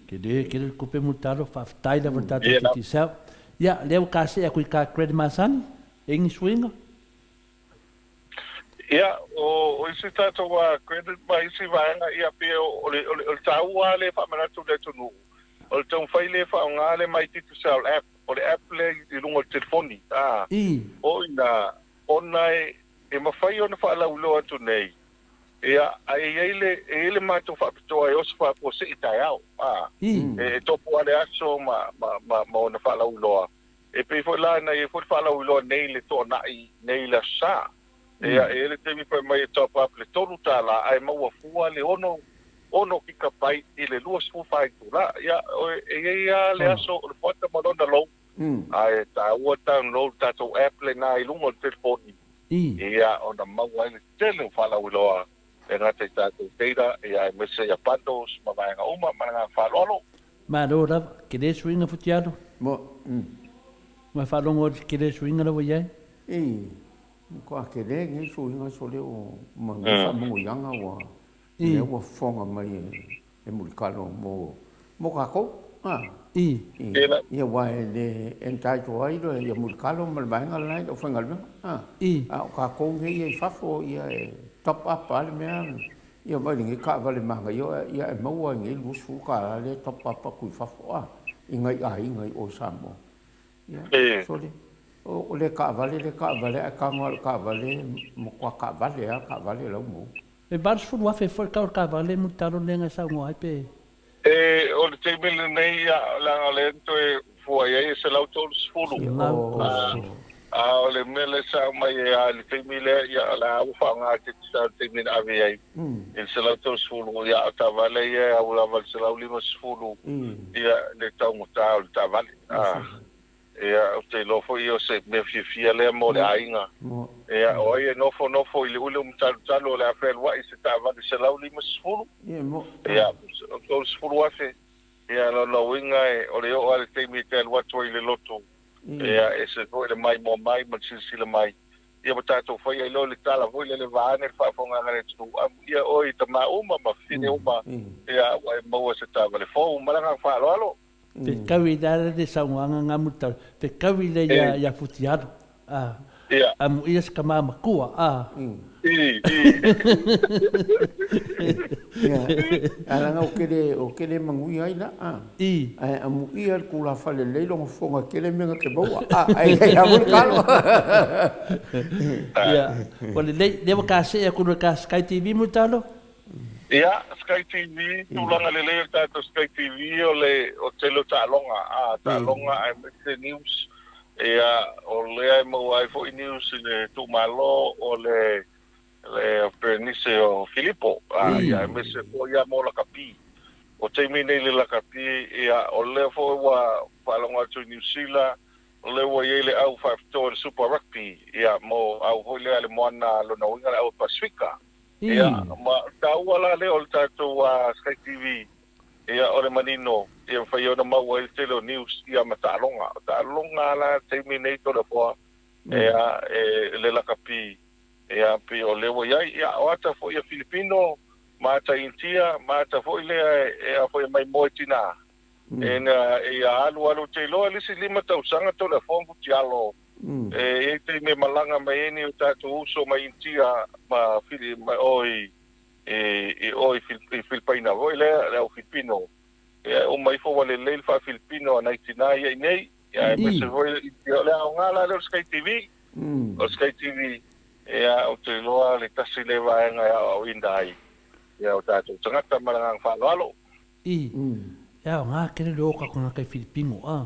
tele tele le tupe Mulitalo faafetai lava i le tatou Digicel. Ia lea ua ta see atu i ta credit masani e i ai ni suiga? Ia, o isi tatou credit ma isi vaega, ia pei o le, o le, o le taua lava lea e faamanatu i le atunuu, o le taumafai lea e faaaoga le My Digicel app, o le app lea i luga o le telefoni, a, o i ina, ona e, e mafai ona faalauiloa atu nei, ia, ae e i ai le, e i ai le matou faapitoa e oso faafuasei taeao, a, e topu lava le aso ma, ma, ma, ma ona faalauiloa. E pei foi la na i ai foi le faalauiloa nei i le toanai nei i le Aso Sa. Ia, e i ai le taimi fai mai e top up le $3 ae maua fua le ono, ono gigabyte i le 24 itula. Ia, e i ai lava le aso o le fuata ma lona lou, ae taua download le tatou app lena i luga o le telefoni, ia, ona maua ai le tele o faalauiloa e gata i tatou data, ia, aemaise ia bundles ma vaega uma. Ma le agaga faaaloalo. Malo lava, kele suiga Futialo. Mo, mm. Ua faalogo atu kele suiga la ua i ai. I, matua kele nei suiga sole o ma nei faamanuiaga ua lea ua fofoga mai e e Mulitalo mo mo tatou. A. I. I, ia aua e le entitle ai loa ia Mulitalo ma le vaega lena i le aufaigaluega. A. I. A o tatou nei ia i fafo ia e top up lava le mea Ia vaai lenei taavale manaia ia e maua ai nei $20 lea e top up atu i fafo a i nai aiga i o i Samoa. Ia sole o le taavale le taavale ae tago lava i le taavale matua taavale lava taavale la ua maua. E $80,000 foi le tau o le taavale Mulitalo lea na e saunoa ai pe. E o le taimi lenei ia leaga o lea na toe fua i ai e 130. A o le mea lea sa aumai e a i le taimi lea, ia o le a ua faaaoga e te tisa i le taimi na ave ai i le 130, ia a o taavale ia e au lava i le 150 ia le taugata o le taavale. A, ia ou te iloa foi o se mea fiafia lea mo le aiga. Ia o ai e nofonofo i Liuliu ma Talutalu o le a fealuai i se taavale 150, ia $30,000, ia lona uiga o le oo lava i le taimi e te alu atu ai i le lotu Ia, e ese foi le maimoa mai ma le silasila mai. Ia ua tatou faia ai loa le tala foi lele vaeane le faafofogaaga a le atunuu, amuia oe i tama uma ma fafine uma, ia, ua e maua se taavale fou. Ma le agaga faaaloalo. Fetaui la le saunoaga nga mutau, fetaui le ia ia Futialo, a, amuia se tama matua, a. I, i. Ia, ae leaga ou te le, ou te le manuia ai la, a. Ae amuia le tulafale lelei lona fofoga e tele mea na te maua, a, ae i ai lava foi le talo. Ia, ua lelei, lea ua kasee atu loa i le Sky TV Mulitalo. Ia, Sky TV, tulaga lelei o le tatou Sky TV o le o tele o taaloga, a, taaloga aemaise news. Ia, o lea e maua ai foi news i le itumalo o le le Perenise o Filipo, a, ia, aemaise foi ia mo lakapi. O taimi nei i le lakapi, ia, o lea foi ua faalogo atu i Niu Sila, o lea ua i ai le au faapitoa i le Super Rugby, ia, mo au foi lea a le moana, lona uiga le au Pasifika. Ia, ma taua la lea o le tatou Sky TV, ia, o le manino, ia mafai ai ona maua ai le tele o news, ia, ma taaloga. O taaloga la i le taimi nei Toleafoa, ia, e le lakapi. Ia, pei o lea ua i ai. Ia, o ata foi a Filipino, ma ata Initia, ma ata foi lea e a foi e maimoa i tinā. E na, ia alu alu te iloa le isi lima tausaga Toleafoa ma Futialo, e i ai taimi e malaga mai ai ni o tatou uso mai Initia ma Fili, ma o i, i o i Filipaina foi lea, le au Filipino. Ia, e uma ifo ua lelei le faa-Filipino a nai tinā ia i nei. Ia, aemaise foi o le aoga la lea o le Sky TV. O le Sky TV, ia, ou te iloa le tasi lea vaega e aoaoina ai ia o tatou tagata ma le agaga faaaloalo. I, e aoga tele le o tatou tagata i Filipino, a,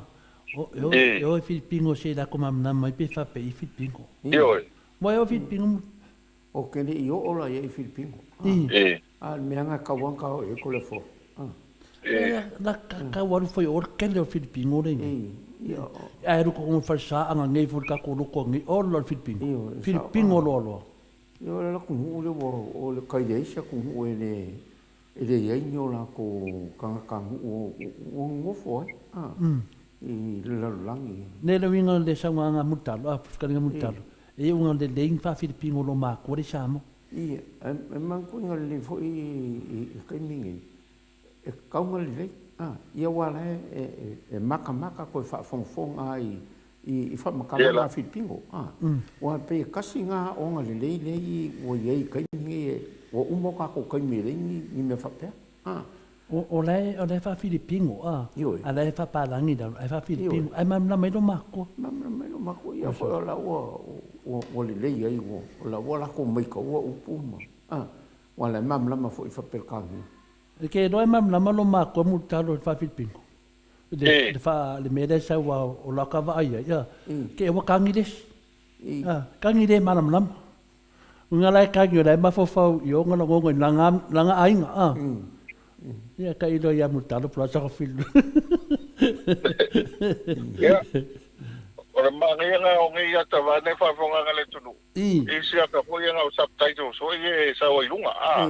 o, e o, e o i Filipino se i latou malamalama ai pe faapei i Filipino. Ioe. Ua e o i Filipino. Ou te le i oo la i ai i Filipino. A o le mea lena e tau lava ona ta oo i ai Toleafoa. La tau alu foi o le tele o Filipino lea i nei. Ae alu totonu o le falesa aga nei foi le tatou loto nei, ola le Filipino. Filipino loa loa. Ioe, o le atunuu lea ua, o le kai leai se atunuu e le E leai ni o latou tagatanuu ua nonofo ai i le lalolagi. Nei le uiga o le saunoaga a Mulitalo, a fetalaiga Mulitalo, e i uiga lelei ni faa-Filipino o lo matua le i Samoa. Ia, e manatua lelei foi i le taimi nei, e tatau ona lelei, ia aua la e matamata toe faafogafoga ai i faamatalaga a Filipino, aua e pei e tasi lena aoga lelei lea ua i ai i taimi nei, ua uma o tatou taimi e leai ni mea faapea. O la e faa-Filipino, a la e faa-Palagi i lalo, ae faa-Filipino, ae malamalama ai lo matua. Malamalama ai lo matua, ia foi o la ua lelei ai, o la ua latou maitaua upu ma, aua o la e malamalama foi i faa-Peretania. E ke iloa e malamalama lo matua mulitalo i le faa-Filipino. Le faa le mea lea e sau a o la ka vaai ai a ke ua kagi le isi. A kagi le malamalama. Uiga la e kagi o la e mafaufau i ona lagona i lana lana aiga a. Ia ka iloa ia mulitalo po o le a saka filu. Ia, o le manaia lena o nei ata vae nei faafofogaga a le atunuu. I isi ata foi ia na o subtitles foi ia e sau ai i luga, a.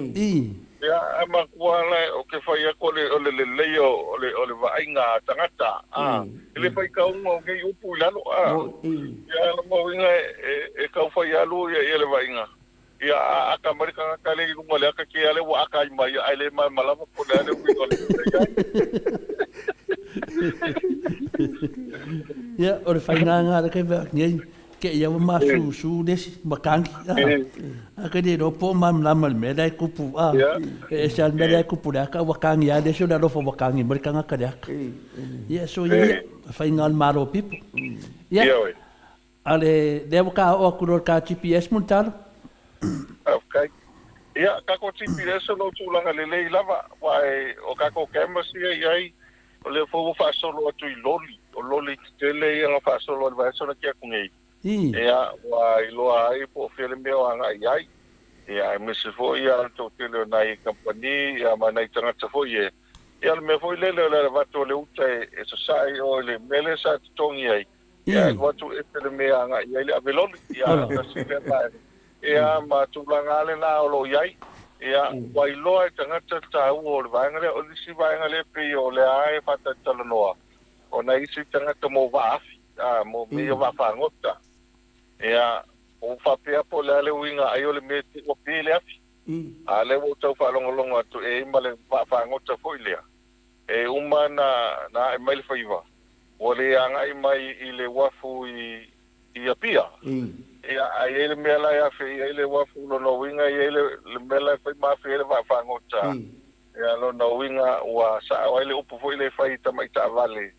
Ia, ae manatua la ou te fai atu o le, o le lelei o le, o le vaaiga a tagata, a. E le faitauga o nei upu i lalo, a. Ia, o lona uiga e, e tau fai alu ia, ia le vaaiga. Ia, a ata mai le tagata lea i luga o le ata, te i a lea ua ata ai ma ia, ae le malamalama po o le a le uiga o le mea lea i ai. Ia, o le faiga lena lea e fai atu nei, te i a ua masusu le isi matagi, a, a ke le iloa po o malamalama i le mea la e tupu, a, e ese lava le mea la e tupu i le ata, a ua tagi lava le isi o le alofa ua tagi mai le tagata i le ata. Ia, soia ia, faiga o le Malo pipo. Ia, a le, lea ua ta oo atu loa i le ta GPS Mulitalo. Faafetai. Ia, tatou GPS o lo o tulaga lelei lava, aua o tatou cameras ia e i ai, O lea foi ua faasolo atu i loli, o loli tetele ia na faasolo i le vaiaso na tea atu nei. Ia, ua iloa ai po o fea le mea o agai i ai. Ia, aemaise foi ia le toatele o nai kamupani ia ma nai tagata foi e, ia o le mea foi lele o le avatu o le uta e sasae i o i le mea lea sa totogi ai, ia alu atu ese le mea e agai i ai le ave loli. Ia, tasi lea vaega. Ia, ma tulaga lava lena o lo o i ai. Ia, ua iloa e tagata le taua o le vaega lea. O le isi vaega lea pei o lea lava e faatalatalanoa, o nai isi tagata mo vaa afi, a, mo mea ia o vaafagota. Ia, ua faapea po o le a le uiga ai o le mea te ua pe le afi. A o lea ua ou tau faalogologo atu e i ai ma le vaafagota foi lea, e uma na ae mai le faiva, ua le agai mai i le uafu i Apia. Ia, a i ai le mea la e afe i ai le uafu, lona uiga e i ai le, le mea la e fai ma afe ai le vaafagota. Ia, lona uiga ua sao ai le upu foi lea e fai i tamai taavale,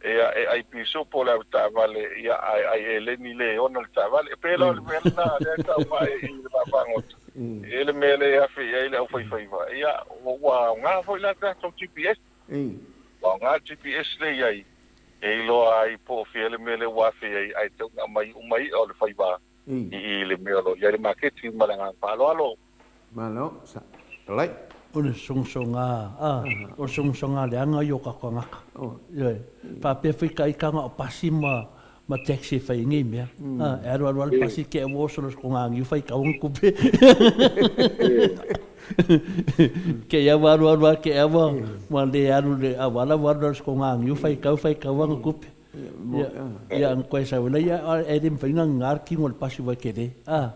ia, e ai pisupo le avetaavale, ia, ae ai eleni le e ona le taavale. E pei la o le mea lena lea e tau mai i le vaafagota, e i ai le mea lea e afe i ai le aufaifaiva, ia, ua aoga foi la tatou GPS. Ua aoga le GPS lea i ai, e iloa ai po o fea le mea lea ua afe ai, ae tatau ona aumai uma i'a o le faiva i i le mea o lo o i ai le maketi. Ma le agaga faaaloalo. Malo, sa, alai. O le sogasoga, a, o le sogasoga leaga ia o tatou tagata. Ioe. Faapea foi itaga o pasi ma ma taxi e fai ai nei mea. A, e alu alu lava le pasi te i ua oso loa i se toga niu faitau ana tupe. Te i ua alu alu lava te i ua ua le alu i le auala ua alu i lalo o se toga niu faitau faitau ana tupe. Ia, ia ona toe sau ai lea, e le mafai ona gaga le tino o le pasi aua e tele. A,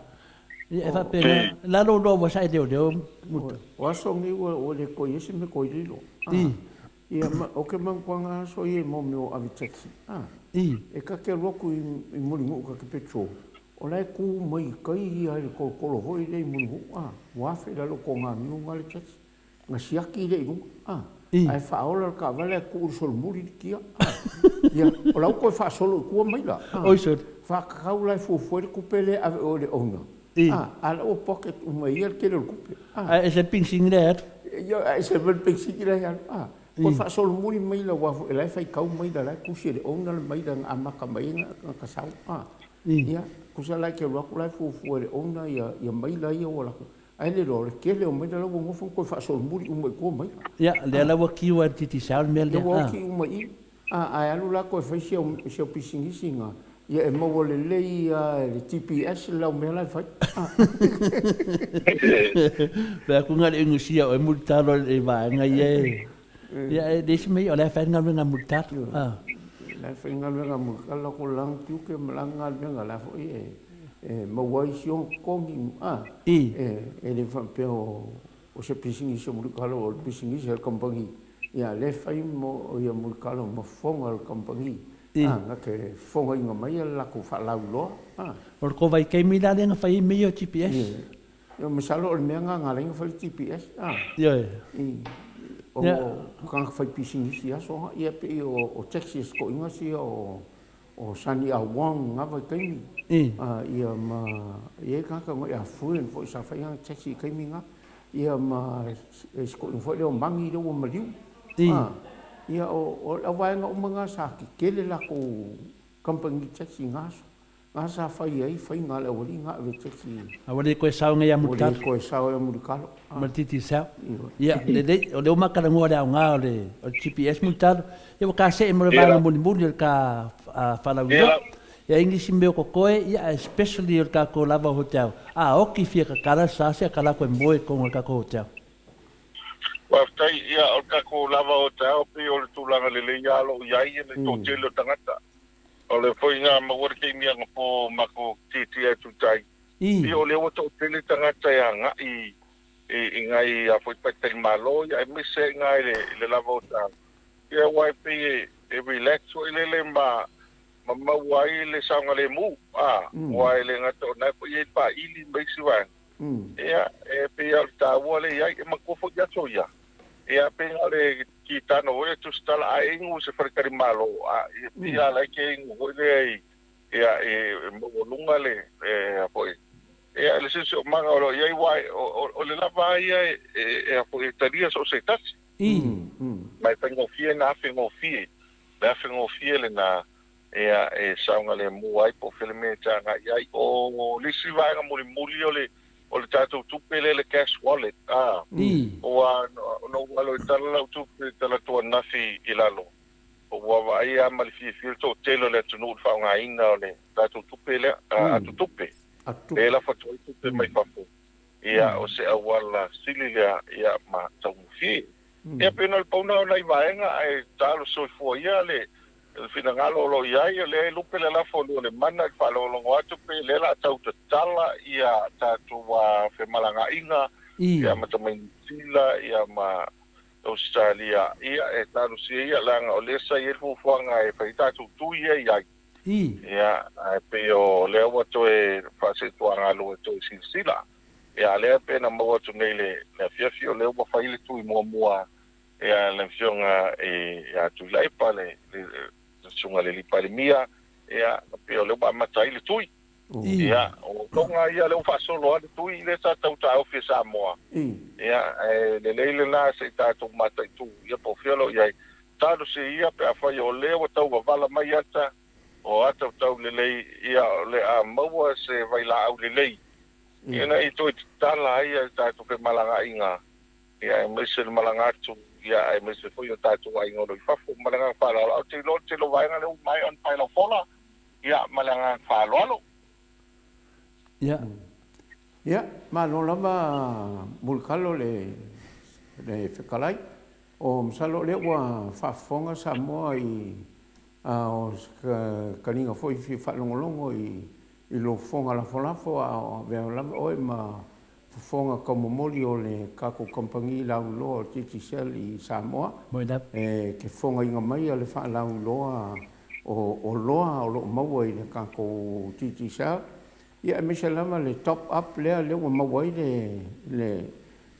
ia e faapena, lalo loa ua sae leoleo. O aso nei ua le toe i ai se mea toe lilo. Ia, ma, o ke manukuaga aso ia i mo mea o ave taxi, a, e ka te alu atu i, i Mulinuu ka te petrol, o la e ku mai i tai ia i le tolotolo foi lea i Mulinuu, a, ua afe i lalo o toga niu na le taxi, na siaki lea i luga, a, ae faaola le taavale ae tuu i le solomuli le kia, a, ia, o la ua toe faasolo i tua mai la, a, faatatau la e fuafua ai le tupe lea e ave i o i le owner, A, a la ua pocket uma e ia le tele o le tupe. A. Ae ese le penisini lea e alu. Ia, ae ese foi le penisini lea e alu. A, toe faasolomuli maila aua foi o la e faitau maila, o la e tusi e le owner le maila na amata mai ai na ta sau. A, ia, tusa la e te alu atu la e fuafua e le owner ia maila ia ua latou. Ae le iloa, o le tele o maila la ua nofo ma toe faasolomuli uma i tua maila. Ia, lea la ua kiu lava e le Digicel le mea lea. Ia, ua oti uma i i. A, ae alu la toe fai si au, si au pisinisi na, ia e maua lelei lava e le GPS le lau mea la e fai. Fai atu na o le inusia oe mulitalo i vaega ia e, ia e leai se mea ia, o la e fai le galuega a mulitalo. A. O la e fai le galuega a mulitalo, lako lana tiute ma lana galuega la foi e, e maua ai si ona totogi, a. E le faapea o, o se pisinisi o mulitalo, o le pisinisi a le kamupani. Ia, lea e fai mo ia Mulitalo ma fofoga o le kamupani, a, na te fofogaina mai le latou faalauiloa, a. O le tou vaitaimi la lea na fai ai mea ia o GPS? Ia, masalo o le mea lena na ala ai ona fai le GPS, a. Ioe. I, ona o tagata faipisinisi i aso na, ia pei o taxi a si toeaina sia o, o Sunny Ah Wong i na vaitaimi, a, ia ma, e i ai tagata na ia Fern foi sa fai ana taxi i taimi na, ia ma si toeaina foi lea o Magi lea ua maliu, a, ia o le vaega uma na sa tetele latou kamupani taxi i na aso. Na sa fai ai faiga a le aualii na ave taxi. A ua le toe sao nei ia Mulitalo. Ua le toe sao ia Mulitalo. Ma le Digicel. Ia, lelei, o lea ua matalanoa le aoga o le GPS Mulitalo. Ia ua ta see mo le vaega mulimuli o le ta faalauiloa. Ia ai nisi mea o totoe, ia especially o le tatou lava hotel. A oti fia tatala sa se a tala atu e moe i totonu o le tatou hotel. Faafetai, ia o le tatou lava hotel pei o le tulaga lelei lava o lo o i ai le toatele o tagata. O le foi na maua le taimi anapo matou tietie atu i tai, ia o lea ua toatele tagata e agai i nai a foi faletalimalo ia aemaise ai i ina i le lava o tau. Ia aua e pei e relax foi lele ma ma maua ai le saogalemu, a, aua e le gata o lena foi e i ai le paili ma isi vaega. Ia, e pei lava o le taua lea i ai, e manatua foi aso ia, ia pei na o le kitano foi lea tusitala a e inu i se faletalimalo, a, e pei lava la e te inu foi lea i, ia, e maualuga le, e, foi, ia, le siosiomaga o lo o i ai, aua o le lava lava ia e, foi, e talia so o se tasi. Ma e faigofie ona afegofie, le afegofie lena, ia, e saogalemu ai po o fea le mea e te agai i ai. O le isi vaega mulimuli o le, o le tatou tupe lea, le cash wallet, a, ua, na ou alo e tala lau tupe talaatu ananafi i lalo, ua vaai lava ma le fiafia le toatele o le atunuu i le faaaogaina o le tatou tupe lea, atutupe, lea e lafo atu ai tupe mai fafo. Ia, o se auala sili lea, ia, ma taugofie. Ia, pei na o le pau lena o nai vaega, ae talo soifua ia le finagalo o lo o i ai, o lea e lupe le lafo lua le mana i le faalogologo atu pe lea o le a tau tatala ia tatou femalagaaiga, ia ma tamai Niu Sila, ia ma Ausetalia, ia, e talosia ia, leaga o lea sa i ai le fuafuaga e fai ai tatou tui ia i ai. Ia, ae pei o lea ua toe faasetuagalua e toe silasila. Ia, a lea pei na maua atu nei le afiafi o lea ua fai le tui muamua ia le Afioga ia Tuilaepa le Susuga i le Alii Palemia, ia, pei o lea ua amata ai le tui. Ia, o toga ia lea ua faasolo lava le tui lea sa tau taofi e Samoa. Ia, ae lelei lena se i tatou mataitu ia po o fea o lo o i ai. Talosia ia pe afai o lea ua tau wavala mai ata, o ata ua tau lelei, ia o le a maua se vailaau lelei ina ia toe tatala ai a tatou femalagaaiga, ia aemaise le malaga atu, ia aemaise foi o tatou aiga o lo o i fafo. Ma le agaga faaaloalo, ae ou te iloa o le tele o vaega lea ua maea ona paelaufola, ia ma le agaga faaaloalo. Ia. Ia, malo lava Mulitalo le le fetalai. O masalo o lea ua faafofoga Samoa i a o se taliga foi fia faalogologo i i lou fofoga lafolafo a o avea lava oe ma fofoga taumomoli o le tatou kamupani lauiloa o le Digicel i Samoa e te fofogaina mai le faalauiloa o oloa o lo o maua i le tatou Digicel, ia aemaise lava le top up lea lea ua maua ai le le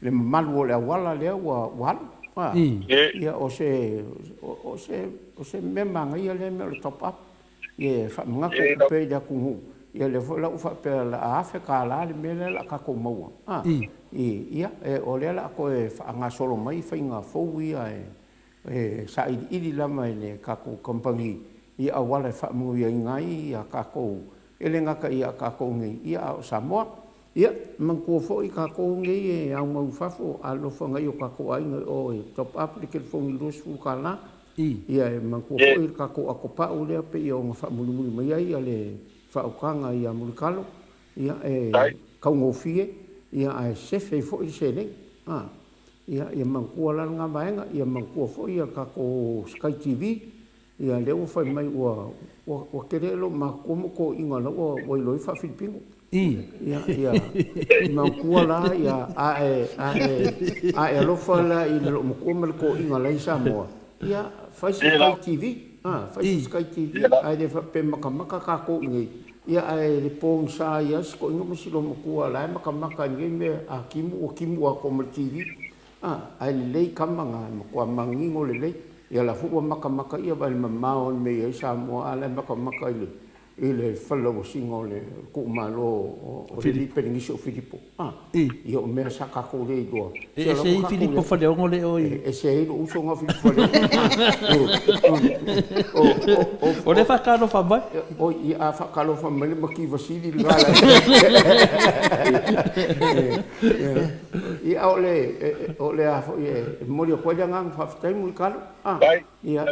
le mamalu o le auala lea ua ua alu. A, ia o se o se o se mea manaia lea mea o le top up. Ia e faamanatu atu pea i le atunuu, ia lea foi la ua faapea o le a $1000 le mea lea o le a tatou maua. A, ia, o lea o le a toe faagasolo mai faiga fou ia e E sailiili lava e le tatou kamupani i auala e faamanuiaina ai a tatou, e le gata ia tatou nei, ia a o Samoa. Ia, manatua foi tatou nei e aumau i fafo, alofa nai o tatou aiga i o e top up le telefoni i le $20, ia e manatua foi le tatou atopau lea pei ona faamulimuli mai ai le faautaga ia Mulitalo, ia e taugofie, ia ae sefe ai foi le seleni. Ia, ia manatua la lena vaega, ia manatua foi ia tatou Sky TV, ia lea ua fai mai ua, ua, ua tele lou matutua ma toeaiina la ua, ua iloa ai faa-Filipino. Ia, ia, manatua la, ia, a e, a e, a e alofa la i le loomatua ma le toeaina la i Samoa, ia, fai se Sky TV, a, fai se Sky TV, ae le faapea e matamata tatou i inei, Ia ae le pogisa ai lava si toeaina ma si loomatua la e matamata i nei mea a timu ua timu atoa ma le TV a ae lelei tama na e matua manino lelei. Ia la foi ua matamata ia vaai i le mamao o le mea e i ai Samoa a la e matamata i le i le falelauasiga o le tuumalo o le alii Pelenisi o Filipo a. Ia o mea sa tatou le iloa. E ese ai Filipo Faleogo le o i. E ese ai lou uso na o Filipo Faleogo. O lea faatalofa mai. Oi, ia a faatalofa mai le mativa sili lena la. Ia o le o le a foi e momoli atu ai le agaga faafetai Mulitalo. Ia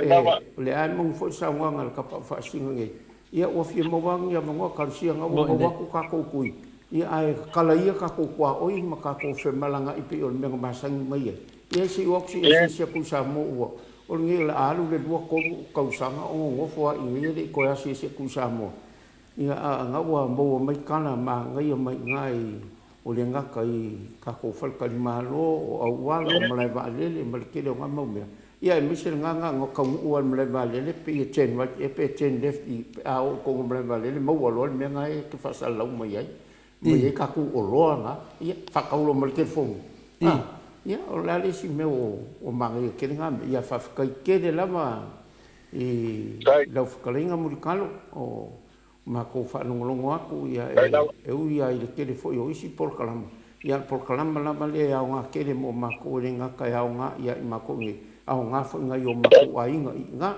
o lea e moni foi le saunoaga a le Tapaau Faasisina nei. Ia ua fia maua ni avanoa talosia na ua maua atu tatou tui, ia ae tatala ia tatou tuaoi ma tatou femalagaai pei o le mea na masani mai ai. Ia se i o atu se i asiasi atu i Samoa ua o lenei o le a alu le lua tolu tausaga o nonofo a i inei e le i toe asiasi atu i Samoa. Ia a na ua maua mai tala manaia mai i ina i Ua le gata i tatou faletalimalo, o auala, o malae vaalele ma le tele o na mau mea, ia aemaise lena na ona taunuu lava i le malae vaalele pei e turn right ea pe turn left i pe a oo i totonu o le malae vaalele maua loa le mea na e te faasalalau mai ai, mai ai tatou oloa na, ia faatau loa ma le telefoni. A, ia o le a le isi mea ua manaia tele na mea. Ia faafetai tele lava i lau fetalaiga Mulitalo, o Matou faalogologo atu, ia, e ui lava i le tele foi o isi polokalama, ia o le polokalama lava lea e aoga tele mo matou, e le gata e aoga ia i matou nei, aoga foi nai o matou aiga i ina.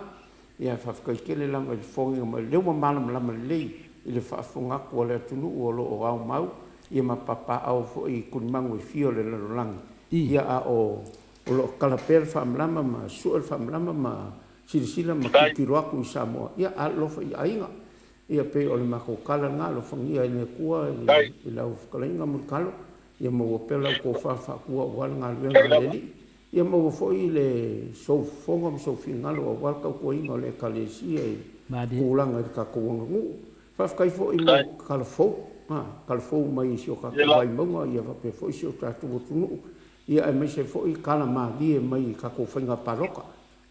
Ia faafetai tele lava i le fofogaina mai, o lea ua malamalama lelei i le faafofoga atu a le atunuu o lo o aumau, ia ma papaaao foi i tulimagu e fia o le lalolagi, ia a o o lo o tala pea le faamalama ma sue le faamalama ma silasila ma tilotilo atu i Samoa, ia alolofa i aiga. Ia pei o le matou tala lena, alofagia e le Atua i lau fetalaiga Mulitalo, ia maua pea lau tofa faatua aua le galuega a le Alii, ia maua foi le sou fofoga ma sou finagalo aua le tautuaina o le Ekalesia i tulaga i le tatou aganuu. Faafetai foi mo tala fou, tala fou mai i si o tatou Vaimauga ia faapea foi si o tatou atunuu, ia aemaise foi tala malie mai i tatou faiga palota.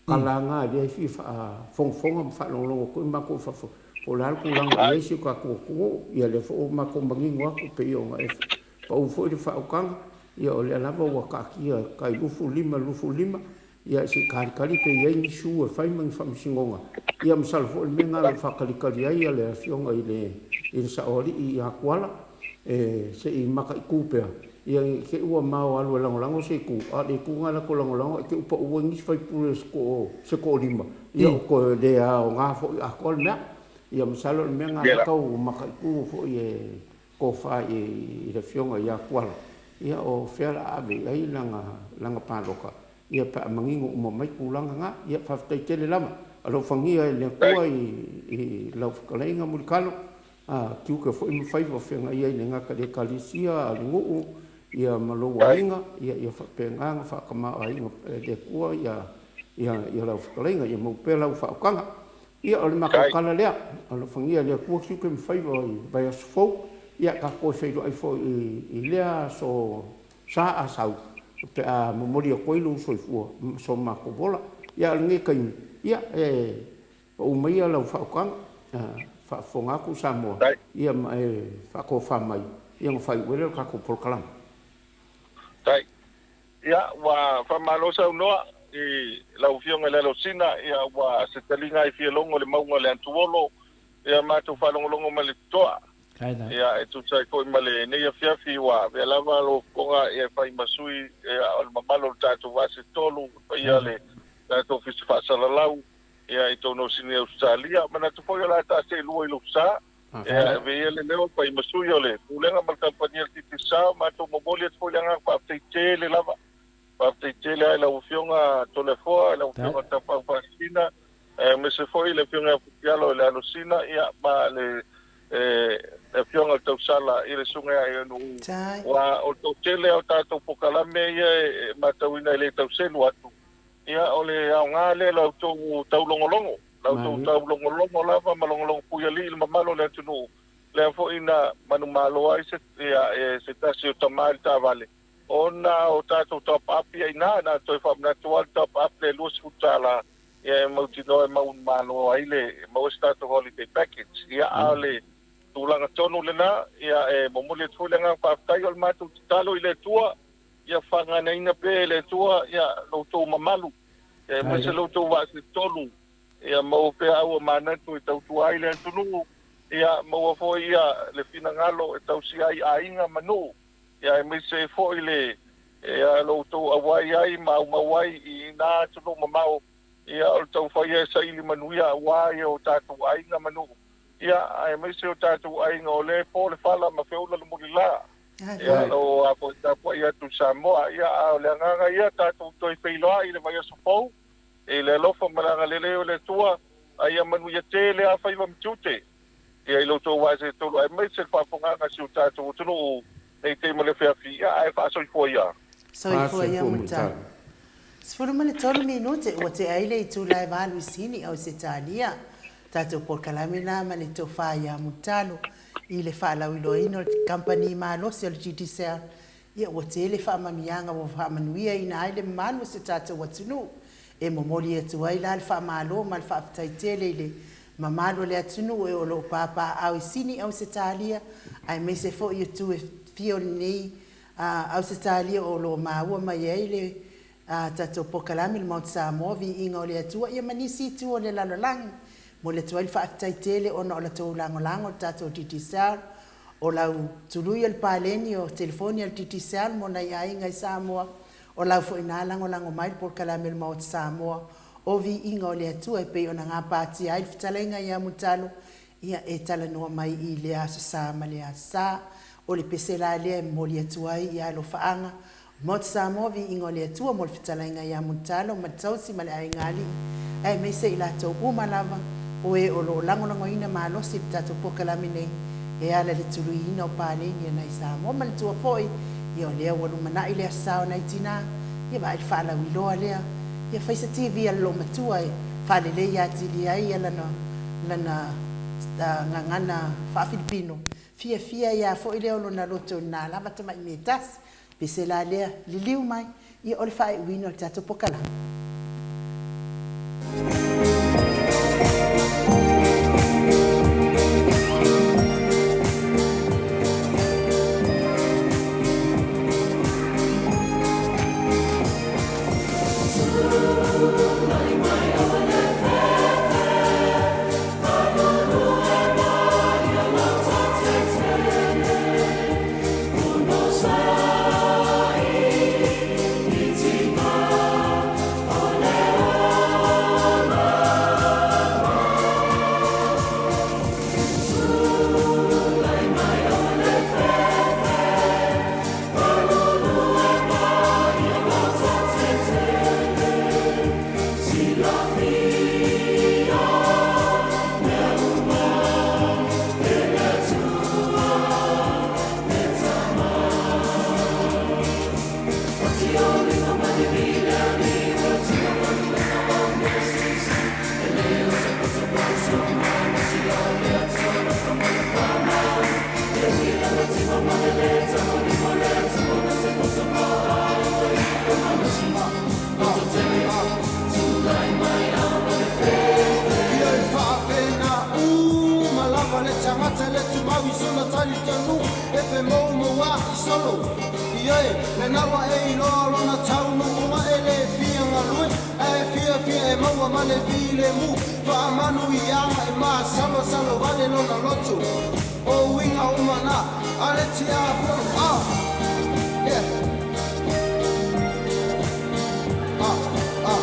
Ka laga lea e fia faafogafoga ma faalogologo atu ai matou i fafo. Po o le a le tulaga o i ai si o tatou atunuu, ia lea foi ua matou manino atu pei ona e pau foi le faautaga, ia o lea lava ua taatia tai 25 i le 25, ia se i talitali pe i ai ni sue e fai ma ni faamasinoga. Ia masalo foi o le mea lena o lo o faatalitali ai le Afioga i le Saoalii ia Tuala, e se i mataitu pea, ia ne i te i ua mao alu e lagolago se itu, a o le itu lena e alu atu e lagolago ae te i ua pau ai nisi sui usufono se toalima, ia ua toe le aoga foi atoa le mea. Ia masalo o le mea lena lea e tau mataitu foi e tofa i le Afioga ia Tuala, ia o fea o le a ave i ai lana palota, ia pe a manino uma mai tulaga na. Ia faafetai tele lava. Alofagia e le Atua i lau fetalaiga Mulitalo, tiute foi ma faiva o feagai ai e le gata i le Ekalesia a o le nuu ia ma lou aiga, ia faapena ona faatamaoaiga e le Atua lau fetalaiga, ia maua pea lau faautaga. Ia o le matou tala lea, alofagia e le Atua tiute ma faiva i le vaiaso fou, ia tatou toe feiloai foi i lea aso Sa a sau pe a momoli atu ai lou soifua ma so matou ola. Ia a o lenei taimi, ia e pau maia lau faautaga, faafofoga atu Samoa ia ma e faatofa mai ia ona faaiu ai lea o le tatou polokalame. Faafetai. Ia, ua faamalo saunoa i lau Afioga i le Alosina, ia ua se taliga e fia logo i le mauga o le Antuolo, ia matou faalogologo ma le totoa. Ia e tusa ai foi ma lenei afiafi ua avea lava lou fofoga e fai ma sui o le mamalu o le tatou vaa se tolu, le paia o le tatou Ofisa Faasalalau ia i totonu o Sini Ausetalia. Manatu foi o le a taaseelua i lou sa. Ia ave ia le leo e fai ma sui o le Pulega ma le Kamupani a le Digicel. Matou momoli atu foi le agaga faafetai tele lava. Faafetai tele lava i lau Afioga Toleafoa, i lau Afioga Tapaau Faasisina, aemaise foi le Afioga ia Futialo i le Alosina, ia ma le Afioga i le Tausala i le Susuga ia Ionu'u. Aua o le toatele lava o tatou polokalame ia e matauina e le tau selu atu, ia o le aoga lea i la outou taulogologo. La outou taulogologo lava ma logologo puialii i le mamalu o le atunuu, lea foi na manumalo ai se, ia, se tasi o tama i le taavale, ona o tatou top up ia ina, na toe faamanatu lava le top up lea e $20, ia e mautinoa e manumalo ai le, e maua se tatou holiday package. Ia, a o le tulaga tonu lena, ia, e momoli atu foi le agaga faafetai. O le matou tatalo i le Atua, ia faaganaina pea e le Atua, ia, lo outou mamalu. Aemaise lo outou vaa se tolu, ia maua pea au o manatu e tautua ai le atunuu, ia maua foi ia le finagalo e tausia ai aiga ma nuu, ia aemaise ai foi le ia lo outou auai ai ma aumau ai i ina atunuu mamao, ia o le taufai e saili manuia aua ia o tatou aiga ma nuu, ia aemaise o tatou aiga o lea e po le fala ma feula le mulila. Ia, o a foi tapuai atu i Samoa, ia, a o le agaga ia, tatou toe feiloai i le vaiaso fou, i le alofa ma le agalelei o le Atua, a ia manuia tele a faiva ma tiute, ia i lo outou vaa seetolu, aemaise le faafofogaaga a si o tatou atunuu nei taimi o le afiafi, ia, ae faasoifua ia. Soifua ia Mulitalo. 13 minute ua tea ai le itula e valu i Sini, Ausetalia. Tatou polokalame la ma le tofa ia Mulitalo. I le faalauiloaina o le kamupani malosi o le Digicel, ia ua tele faamanuiaga ua faamanuiaina ai le mamalu o si o tatou atunuu. E momoli atu ai la le faamalo ma le faafetai tele i le mamalu o le atunuu e o lo o papaaao i Sini Ausetalia aemaise foi itu e fia o lenei Ausetalia o lo o maua mai ai le tatou polokalame le Maota Samoa, Viiga o le Atua, ia ma nisi itu o le lalolagi. Momoli atu ai le faafetai tele ona o la tou lagolago i le tatou Digicel, o lau tului o le paleni o telefoni a le Digicel mo nai aiga i Samoa, o lau foi na lagolago mai le polokalame o le Maota Samoa o Viiga o le Atua e pei ona gapatia ai le fetalaiga ia Mulitalo, ia e talanoa mai i lea Aso Sa ma lea Aso Sa. O le pese la lea e momoli atu ai ia alofaaga Maota Samoa, Viiga o le Atua mo le fetalaiga ia Mulitalo ma le Tausi ma le Aiga Alii, aemaise i latou uma lava o e o lo o lagolagoina malosi le tatou polokalame nei e ala i le tuluiina o paleni a nai Samoa. Manatua foi, ia o lea ua lumanai le Aso Sa o nai Tina, ia vaai le faalauiloa lea, ia fai se TV a le loomatua e faalelei atili ai ia lana lana gagana faa-Filipino, fiafia ai lava foi lea o lona loto i lena lava tamai mea tasi. Pese la lea, liliu mai, ia o le faaiuina o le tatou pokalame. talitonu e femoumoua'i solo. Ioe, lena ua e iloa lona taunuuga e le fia galue, ae fiafia e maua ma le filemu. Faamanuiaga e masalosalo vale lona loto. O uiga uma na a le tiakono. Ah! Yeah. Ah! Ah!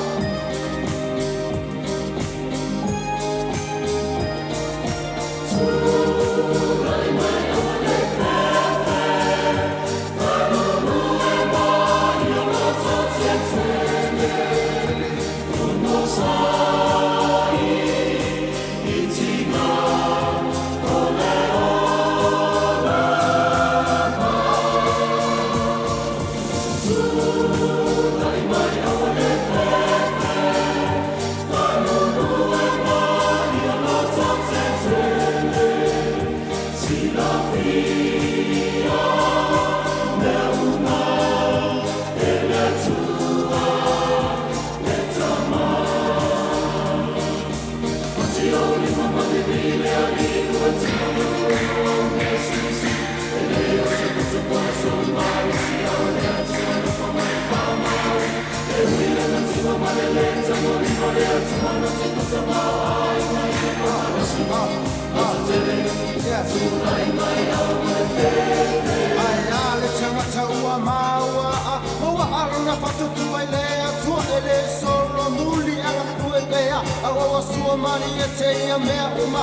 Ae a le tagata ua maua a maua a lona fatutu ai le Atua e le solo muli aga ue pea a ua sua malie te ia mea uma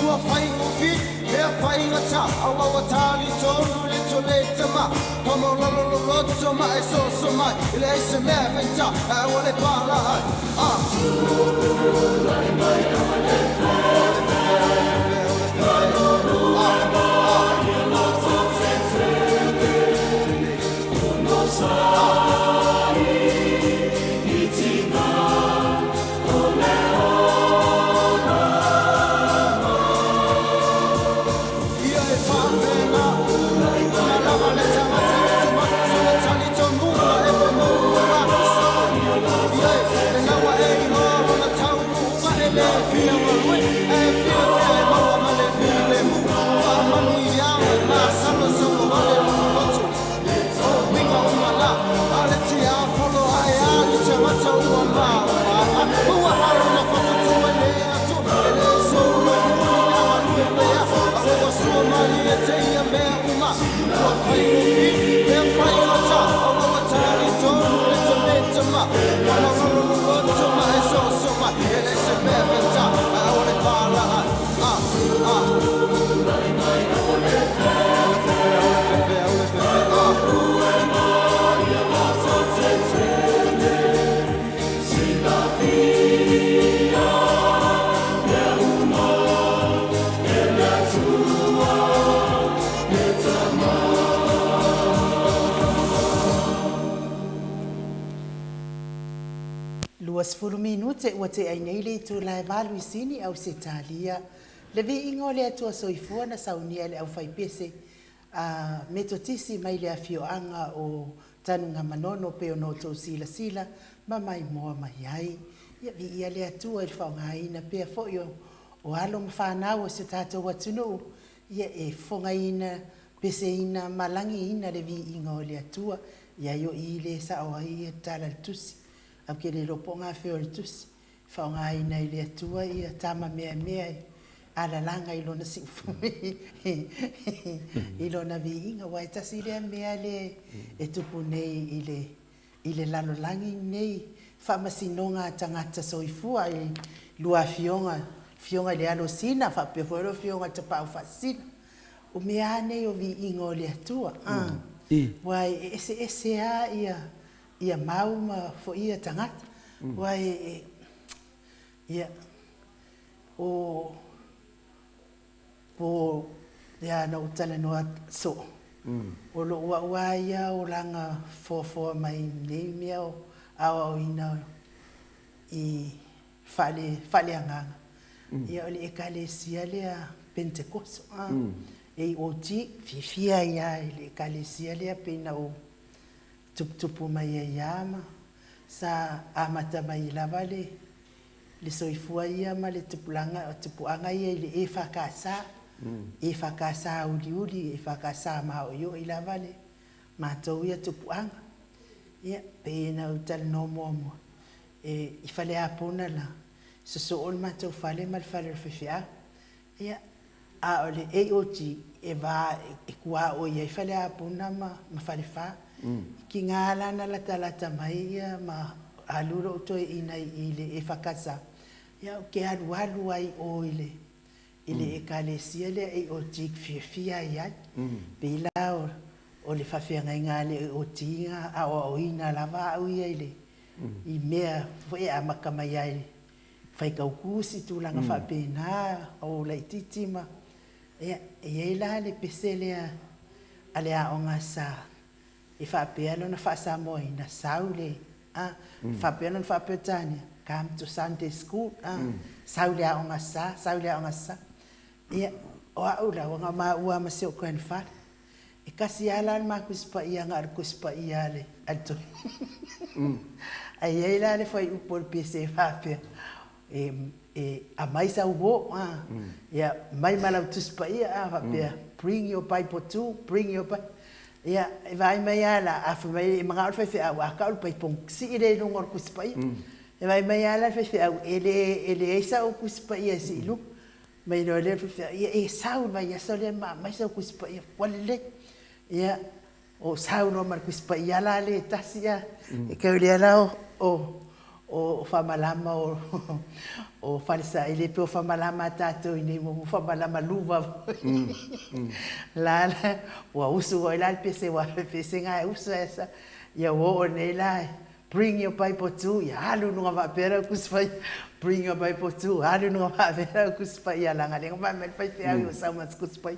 ua faigofie mea faigata a ua talitonu le tole tama pamaulalo loloto ma e soso mai e leai se mea e faigata ae ua le pala ai ah. Ia e faapena uma lava le tagata e tumau sona talitonuga e femoumoua'i solo. Ia e lena ua e iloa lona taunuuga e le fia galue ae fiafia e maua ma le filemu. Faamanuiaga e masalosalo vale lona loto. O uiga uma la a le tiapolo ae a le tagata ua maoa'a ua alona fatutua i le Atua e le solo muli a galue pea a ua sua malie te ia mea uma ua faigofie mea faigata a ua talitonu le tama malololo ma e soso mai e le se mea feta a ua le pala ai ah ah 20 minute ua tea ai nei le itula e valu i Sini, Ausetalia. Le viiga o le Atua Soifua na saunia e le aufaipese a Metotisi mai le afioaga o Tanugamanono pei ona outou silasila ma maimoa mai ai. Ia viia le Atua i le faaaogaina pea foi o o alo ma fanau o si o tatou atunuu, ia e fofogaina, peseina ma lagiina le viiga o le Atua. Ia ai o i le sao ai ia tala i le tusi. Ae ou te le iloa po o gafea o le tusi. Faaaogaina e le Atua ia tama meamea e alalaga i lona siufofoga i lona viiga, aua e tasi lea mea lea e tupu nei i le i le lalolagi lenei faamasinoga a tagata soifua i lua afioga, afioga i le alo o Sina faapea foi le afioga i le Tapaau Faasisina. O mea a nei o viiga o le Atua, a, aua e eseese lava ia ia mau ma foi ia tagata. Aua e, ia, o, po, ia, na ou talanoa soo, o lou au lava ia olaga foafoa mai nei mea o aoaoina i faale, faaleagaga, ia o le Ekalesia lea Penetekoso, a, AOG, fiafia ai lava i le Ekalesia lea pei na ou tuputupu mai ai lava ma sa amata mai lava le le soifua ia ma le tupulaga, tupuaga ia i le EFKS. EFKS uliuli, EFKS maoioi lava le matou ia tupuaga. Ia, pei ona ou talanoa muamua, e i Faleapuna la, sosoo le matou fale ma le fale o le faifeau. Ia, a o le AOG, e va e tuaoi ai Faleapuna ma Falefa. Tiga la na latalata mai ia ma alu lou toeaina i le EFKS, ia ou te alualu ai i o i le i le Ekalesia lea AOG e fiafia ai ai. Pei la o le faafeagaiga a le AOG na aoaoina lava au ia i le i mea foi e amata mai ai i le faitautu si tulaga faapena o laitiiti ma ia e i ai la le pese lea a le aoga sa e faapea lona faa-Samoaina, sau le, a, faapea lona faa-Peretania, come to Sunday school, a, sau i le aoga sa, sau i le aoga sa. Ia, o au la, ua na o maua lava ma si ou grandfather. E tasi lava la le ma Tusi Paia na o le Tusi Paia a le, a le toeaina. Ae i ai la le fuaiupu o le pese e faapea, e, e aumai sau uo, a, ia, mai ma lau Tusi Paia, a, faapea, bring your Bible too, bring your Bible. Ia, e vaai mai lava la, a fai mai e manao le faifeau, a tau le paipa ona sii lea i luga o le Tusi Paia. E vaai mai lava la le faifeau, e le, e leai sau Tusi Paia e sii i luga. Mai loa lea le faifeau, ia e sau i le vaiaso lea ma aumai sau Tusi Paia, ua lelei. Ia, o sau loa ma le Tusi Paia la lea e tasi a, e kau lea la o, o, o faamalama o, o Falesaili, e pei o faamalama a tatou i nei mo faamalama luva foi. La la, ua usu foi la le pese, aua o le pese lena e usu ae sa, ia ua oo nei la, bring your Bible too, ia alu i luga faapea lau Tusi Paia, bring your Bible too, alu i luga faapea lau Tusi Paia, leaga o lea na fai mai le faifeau ua sau ma si Tusi Paia.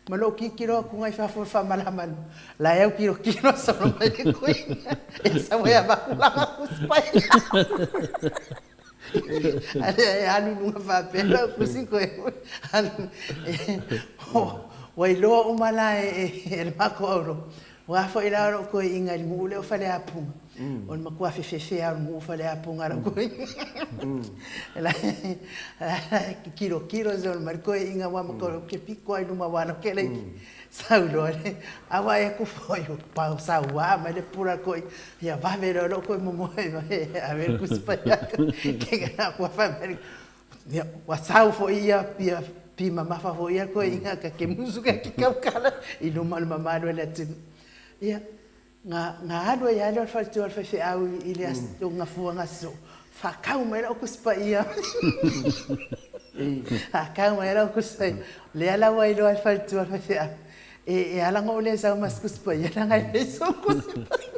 Ma lou tilotilo atu i fafo i le faamalamalu, la e autilotilo solo mai le kuina e sau ai avatu lana tusi paia. A lea e alu i luga faapea lau tusi toe alu. Ua iloa uma la e le matou aulotu. Aua foi la o lou toeaina i le nuu lea o Faleapuga, o le matua fefefe lava o le nuu o Faleapuga lau toeaina. La e tilotilo solo mai le toeaina aua matou ou te pito lava i luma aua o ke laiti. Sau loa le, a vaai atu foi ua saua mai le pula a le toeaina, ia vave loa lou toe momoe mai e ave le Tusi Paia. Ua fai mai Ia, ua sau foi ia, ia pi mamafa foi ia toeaiina ta te musu ke ki tautala i luma o le mamalu o le atunuu. Ia, na, na alu ai lava lea o le faletua o le faifeau i le aso, o Gafuagaso, faatau mai lau Tusi Paia. Faatau mai lau Tusi Paia. Lea la ua iloa e le faletua o le faifeau, e, e ala ona ou le sau ma se Tusi Paia, leaga e leai sou Tusi Paia.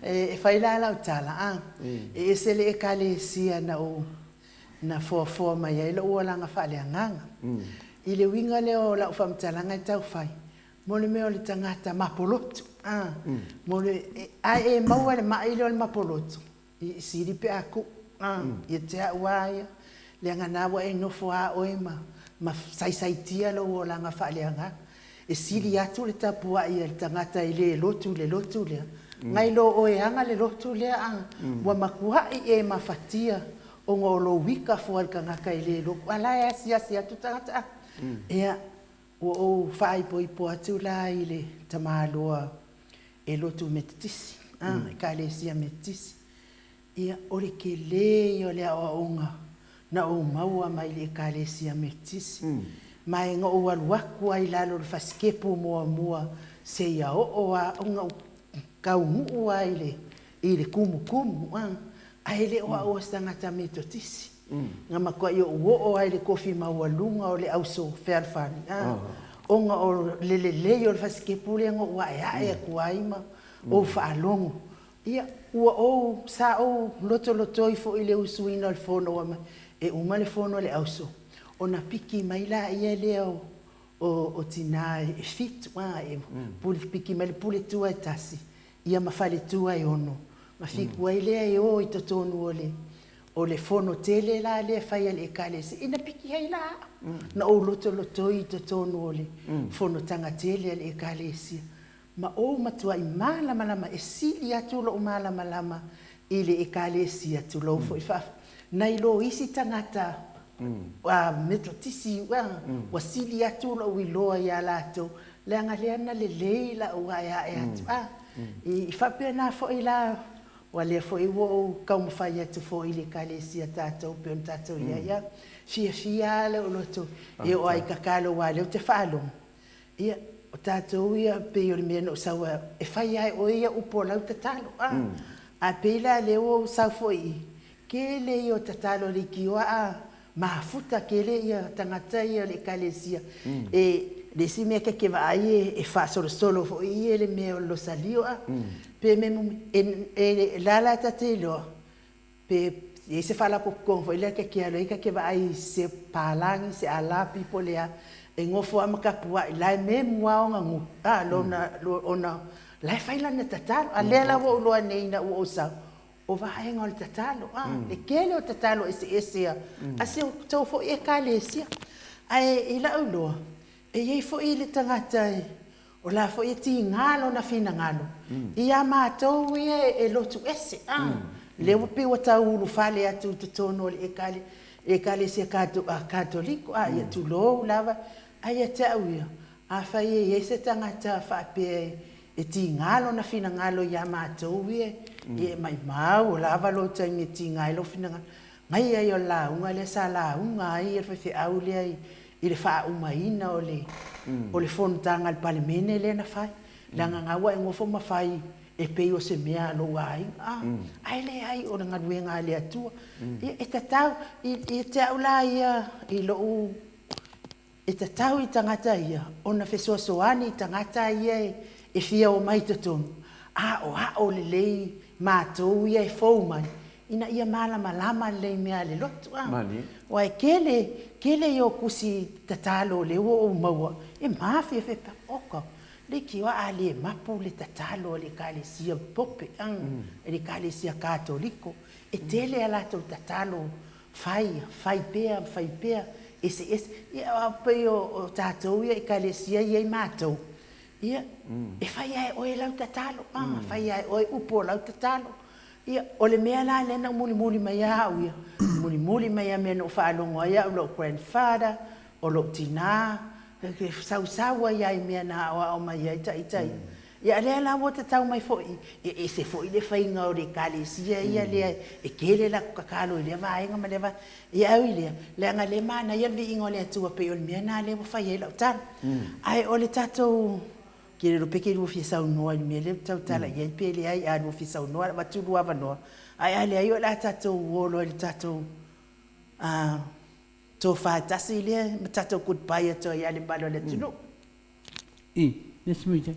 E fai la lau tala, a, e ese le Ekalesia na ou na foafoa mai ai lou olaga faaleagaga. I le uiga lea o lau faamatalaga e tau fai, mo le mea o le tagata mapolotu, a, mo le, ae e maua le ma'i lea o le mapolotu, i sili pe a tuu, a, ia te au lava ia, leaga na ua e nofo lava oe ma, ma saisaitia lou olaga faaleagaga. E sili atu le tapuai a le tagata e le lotu i le lotu lea, nai lo oe aga le lotu lea a ua matuai e mafatia ona o lou ika fua i le tagata e le lotu, a la e asiasi atu tagata a. Ia, ua ou faaipoipo atu la i le tamaloa e lotu Metotisi, a, Ekalesia Metotisi. Ia, o le tele ia o le aoaoga na ou maua mai le Ekalesia Metotisi. Ma e na ou alu atu ai i lalo o le fasitepu muamua seia oo a ona ou taunuu a i le, i le tumutumu, a, ae le o au o se tagata Metotisi. Na matuai ou oo a i le tofi maualuga o le auso fealofani, a, ona o le lelei o le fasitepu lea na ou aeae atu ai ma ou faalogo. Ia, ua ou, sa ou lotolotoi foi i le usuina o le fono ua mai, e uma le fono a le auso, ona piki mai laia lea o, o, o tina e fitu, a, e pule, piki mai le puletua e tasi, ia ma faletua e ono, ma fitu ai lea e o i totonu o le, o le fono tele la lea e fai a le Ekalesia, ina piki ai la au, na ou lotolotoi i totonu o le fonotaga tele a le Ekalesia. Ma ou matuai malamalama, e sili atu lou malamalama i le Ekalesia, tulou foi faa, nai lo isi tagata a Metotisi ua sili atu lou iloa ia latou, leaga lea na lelei la'u aeae atu a. I faapena foi la, ua lea foi ua ou taumafai atu foi i le Ekalesia tatou pei ona tatou i ai, ia fiafia lava lou loto e oo lava i tatalo aua o lea ou te faalogo, ia, o tatou ia pei o le mea na ou sau ai, e fai lava e oe ia upu o lau tatalo, a. Ae pei la o lea ua ou sau foi i i, Tele ia o tatalo leitioa a mafuta tele ia tagata ia o le Ekalesia e le isi mea ta te vaai e faasolosolo foi ia le mea o le losalio a pe mea e la la ta te iloa pe i ai se faalapotopotoga foi lea ta te alu ai ta te vaai i se palagi se alapi po o le a e nofo lava ma tapuai la e memu lava ona nu a lona ona la e fai lana tatalo a lea la ua ou iloa nei ina ua ou sau O vaega o le tatalo, a, le tele o tatalo eseese a, a si outou foi Ekalesia. Ae i la'u iloa, e i ai foi le tagata e, o la foi e tiga lona finagalo ia matou ia e lotu ese, a, lea ua pei ua tau ulufale atu i totonu o le Ekalesia Katoliko, a, ia tulou lava. Ae ia te au ia, Afai e i ai se tagata faapea e tiga lona finagalo ia matou ia, ia e maimau, o lava lou taimi e tiga ai lou finagalo. Gaia ia o le lauga lea sa lauga ai le faifeau lea i le faaumaina o le o le fonotaga a le Palemene lea na fai. Leaga na ua e nofo ma fai e pei o se mea a lou aiga, ae leai o le galuega a le Atua. Ia e tatau, ia te au la ia i lou E tatau i tagata ia ona fesoasoani i tagata ia e fia omai i totonu, aoao lelei matou ia e fou mai ina ia malamalama lelei i mea a le lotu. Aua e tele, tele ia o tusi tatalo o lea ua ou maua e mafiafia, oka, leitioa a le mapu le tatalo a le Ekalesia Pope, le Ekalesia Katoliko, e tele a latou tatalo Fai, fai pea, fai pea, eseese. Ia, aua pei o tatou ia Ekalesia ia i matou, ia, e fai lava e oe lau tatalo, a, fai lava e oe upu o lau tatalo. Ia, o le mea la lea na ou mulimuli mai ai au ia, mulimuli mai lava mea na ou faalogo ai au i lou grandfather, o lou tina, sausau ai lava i mea na aoao mai ai ita ia. Ia a lea la ua tatau mai foi, e ese foi le faiga o le Ekalesia ia lea e tele latou tatalo i lea vaega ma lea vaega. Ia au i lea, leaga lea e manaia le viiga o le Atua pei o le mea lena lea ua fai ai lau tala. Ae o le tatou, ke le iloa pe ke lua fia saunoa i le mea lea ou te tautala i ai pe leai, a lua fia saunoa avatu lua avanoa, ae a leai o le a tatou o loa i le tatou tofa tasi lea ma tatou goodbye atu ai ia le mamalu o le atunuu. I, le isi mea,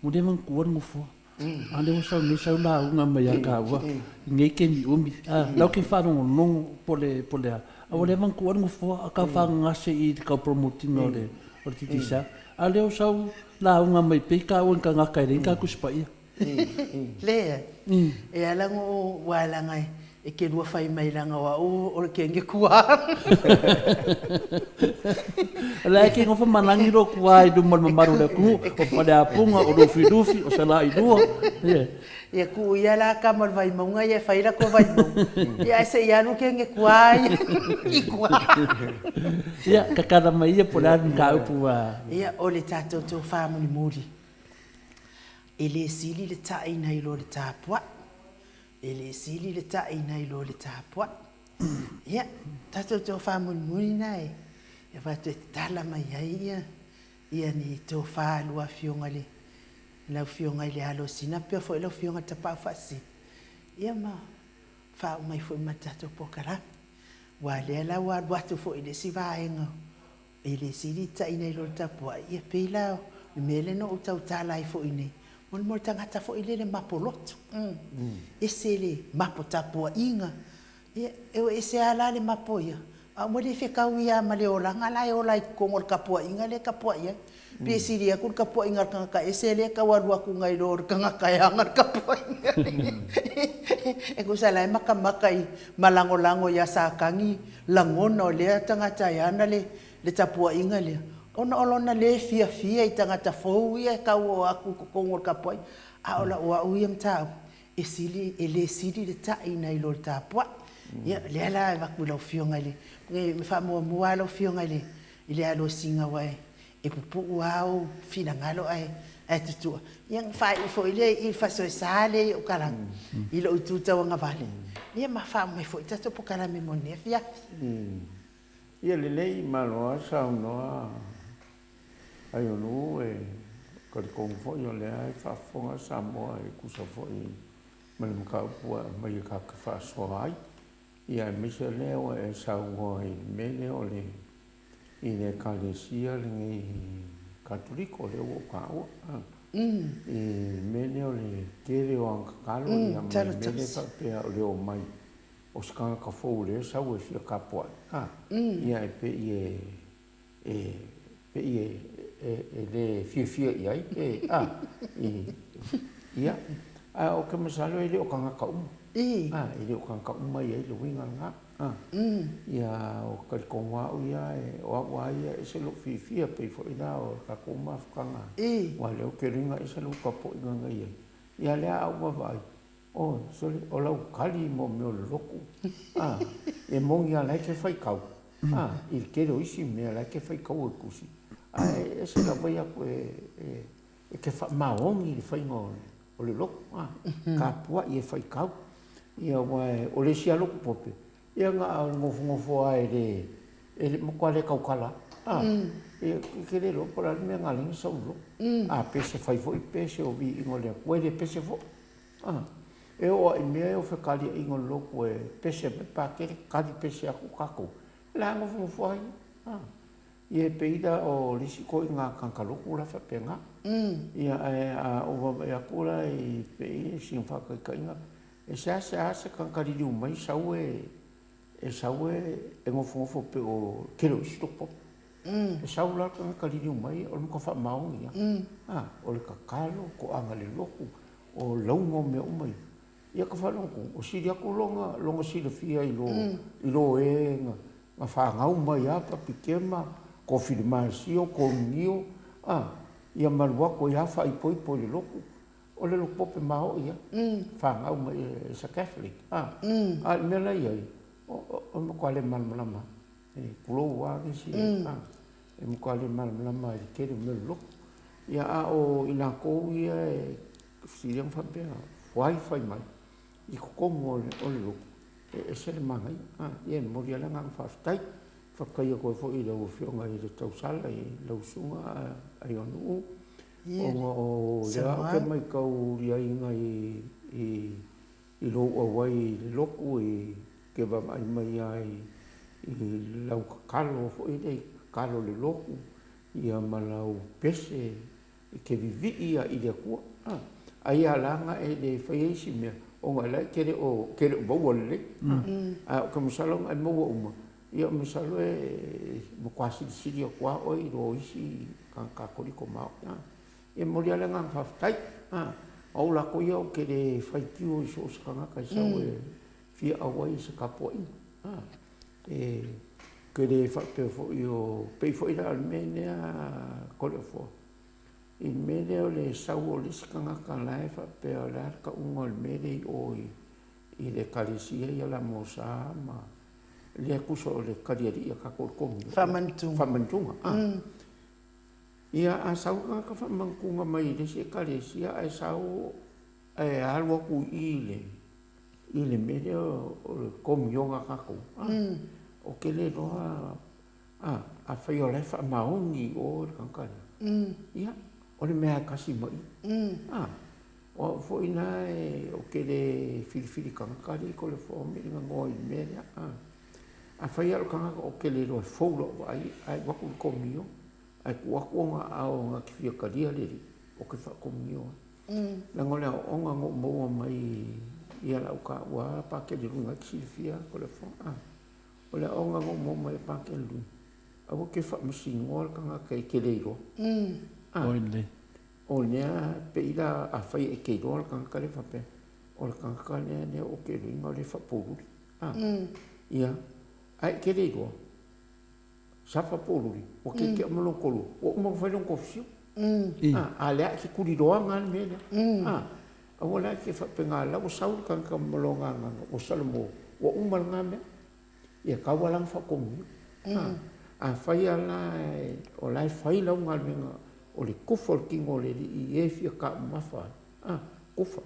ua leva ona tuua le nofoa, a o lea ua sau nei sau lauga mai ia taua i nei taimi umi. A, la ou te faalogologo po o le, po o le a, a ua leva ona tuua le nofoa a tau faagasegase i le tau promote ina o le, o le Digicel. A o lea ua sau lauga mai pei taua i ni tagata e leai ni tatou Tusi Paia. Leai. E ala ona ou aua leaga e te lua fai mai leaga o au o le kenge kua. O la e ke nofo malagi lo kua i luma o le mamalu o le atunuu, o Faleapuga, o Lufilufi, o Salailua. Ia. Ia tuu ia la tama o le Vaimauga ia e fai latou Vaimauga. Ia ae se i alu kenge kua ia i tua. Ia, tatala mai ia po o le a le mataupu ua. Ia, o le tatou tofa mulimuli. E le sili le ta'i nai lo le tapua'i. E le sili le ta'i nai lo le tapua'i. Ia, tatou tofa mulimuli na e avatu e tatala mai ai ia ia ni tofa a lua afioga i le lau afioga i le alo o Sina pea foi lau afioga i le Tapaau Faasisina, ia ma faauma ai foi ma le tatou polokalame. Aua o lea la ua alu atu foi i le isi vaega E le sili taʻi nai lo le tapuaʻi, ia pei la o le mea lea na ou tautala ai foi nei, mo le tagata foi lele mapo lotu, ese le mapo tapuaʻiga, ia e o ese lava la le mapo ia, a ua le fetaui lava ma le olaga la e ola ai i totonu o le tapuaiga lea e tapuai ai. Pe sili atu le tapuaiga a le tagata ese lea e tau alu atu nai lo le tagata e ana le tapuaiga. E tusa la e matamata i ma lagolago ia Satani lagona o lea tagata e ana le tapuaiga lea, ona o lona le fiafia i tagata fou ia e tau oo atu i totonu o le tapuaiga. A o lau au ia mataupu, e sili, e le sili le ta'i nai lo le tapuai. Ia, lea la e avatu i lau Afioga i le, e faamuamua lava lau Afioga i le, i le alosiga aua e, e pupuu lava ou finagalo ae, ae tutua. Ia ona faaiu foi lea i i le faasoesa lea i ou talaga, i lou itu tauagavale, ia ma faauma ai foi le tatou polokalame mo lenei afiafi. Ia lelei, malo lava saunoa Aiono, e talitonu foi o lea e faafofoga Samoa e tusa foi ma le mataupu ua aumai e tatou te faasoa ai. Ia aemaise o lea ua e saunoa i le mea lea o le i le Ekalesia lenei Katoliko lea ua ou taua, i le mea lea o le tele o ana tatalo ia ma le mea lea faapea o le omai o se tagata fou lea e sau e fia tapuai, ia e pei e e pei e, e, e le fiafia i ai pe, a, i, ia, ae ou te masalo e le o tagata uma. I. A, e le o tagata uma e i ai le uiga lena. A, ia, o talitonu lava au ia, e, o au lava ia e ese lou fiafia, pei foi la o le tatou mafutaga. I. Aua o lea ou te iloa e ese lou tapuaiga na i ai. Ia, lea a ou vaavaai, oh, sole, o lau kali mo mea o le lotu, a, e moni lava o la e te faitau, a, i le tele o isi mea o la e te faitau e tusi, ae ese lava ia atu e, e, e te faamaoni i le faiga o le, o le lotu, a, tapuai e faitau. Ia, aua o le isi lava lotu pope, ia na o le nofonofo lava e le, e le, matua le tautala lava, a, ia, e te le iloa po o le a le mea na ala ai ona sau i le lotu. A pese fai foi pese o viiga o le Atua, e le pese foi. A, e oo lava i mea ia o fekaliaiga o le lotu e pese mai Pakele, kali pese atu tatou, o le a nofonofo lava ia. A, ia e pei la o le isi ituaiga tagata lotu la faapena. Ia, ae a ou vaavaai atu la i pei sina faataitaiga, e seasea se tagata liliu mai sau e, e sau e, e nofonofo pei o le tele o isi lotu pope. E sau la le tagata liliu mai o le matua faamaoni lava. A, o le tatalo, toaga le lotu, o lauga o mea uma ia. Ia ka faalogo atu, o sili atu lona, lona silafia i lo, i lo e na, na fanau mai a Papikema, Kofilimasio, Komunio, a, ia malu atu ai a faaipoipo i le lotu. O le lotu pope maoi ia, fanau mai e sa Catholic, a. A o le mea la i ai, o, o, o le matua le malamalama. E tulou lava nisi, a, e matua le malamalama i le tele o mea o le lotu. Ia, a o i latou ia e fesili ma faapea, fuai fai mai i totonu o le, o le lotu, e ese le manaia. A, ia e momoli lava le agaga faafetai. Faafetai atu ai foi i lau Afioga i le tausala i lau Susuga Aiono, ona o lea ou te matau liaina i, i, i lou auai i le lotu, e te vaavaai mai lava i, i lau tatalo foi lea, tatalo i le lotu, ia ma lau pese e te vivii a i le Atua. A, ai a la na e le faia isi mea, ona e la e te le o, te le o maua lelei. A, ae ou te masalo na e maua uma, ia masalo e matua silisili atu lava oe i lo isi tagata Katoliko maoti. A, e momoli lava le agaga faafetai. A, o au latou ia ou te le faitio i so o se tagata e sau e fia auai i se tapuaiga. A, e te le faapea foi o, pei foi la o le mea lea Toleafoa, i le mea lea o le sau o le isi tagata la e faapea o le a le tauga o le mea lea i o i, i le ekalesia ia la Mosa ma lea tusa o le talialii a tatou o le komunio. Faamanutuga. Faamanutuga, a. Ia, a sau le tagata faamanutuga mai i le isi ekalesia ae sau ae alu atu i i le i le mea lea o le komioga a tatou, a, ou te le iloa, a, afai o la e faamaoni i o le tagata lea, ia, o le mea lava e tasi ma ia, a, o au foi la ou te le filifili tagata alii Toleafoa me i ganoa i le mea lea, a. Afai lava o le tagata ou te le iloa e fou lau vaai ae alu atu i le komio, ae tuu atu ona aao na te fia talia le alii, ou te faakomunio ai. Leaga o le aoaoga na ou maua mai ia lau taua a Pakele Luga e te silafia Toleafoa, a. O le aoaoga na ou maua mai ia Pakele Luga, aua te faamasinoa le tagata e te le iloa. A. O lea pei la afai e te iloa le tagata lea faapea, o le tagata lea lea ou te iloaina o lea e faapoluli. A. Ia, ae e te le iloa, sa faapoluli, ua tietie ma lona toalua, ua uma ona fai lona toafisio. A, a o lea e te tuliloaga lava le mea lea. A, aua la e te faapena, o la ua sau le tagata ma lona agaga, ua salamo. ua uma lena mea, ia tau lava la ona faakomunio. Afai lava la o la e fai lau galuega o le tufa o le tino o le alii i e fia taumafa ai, tufa.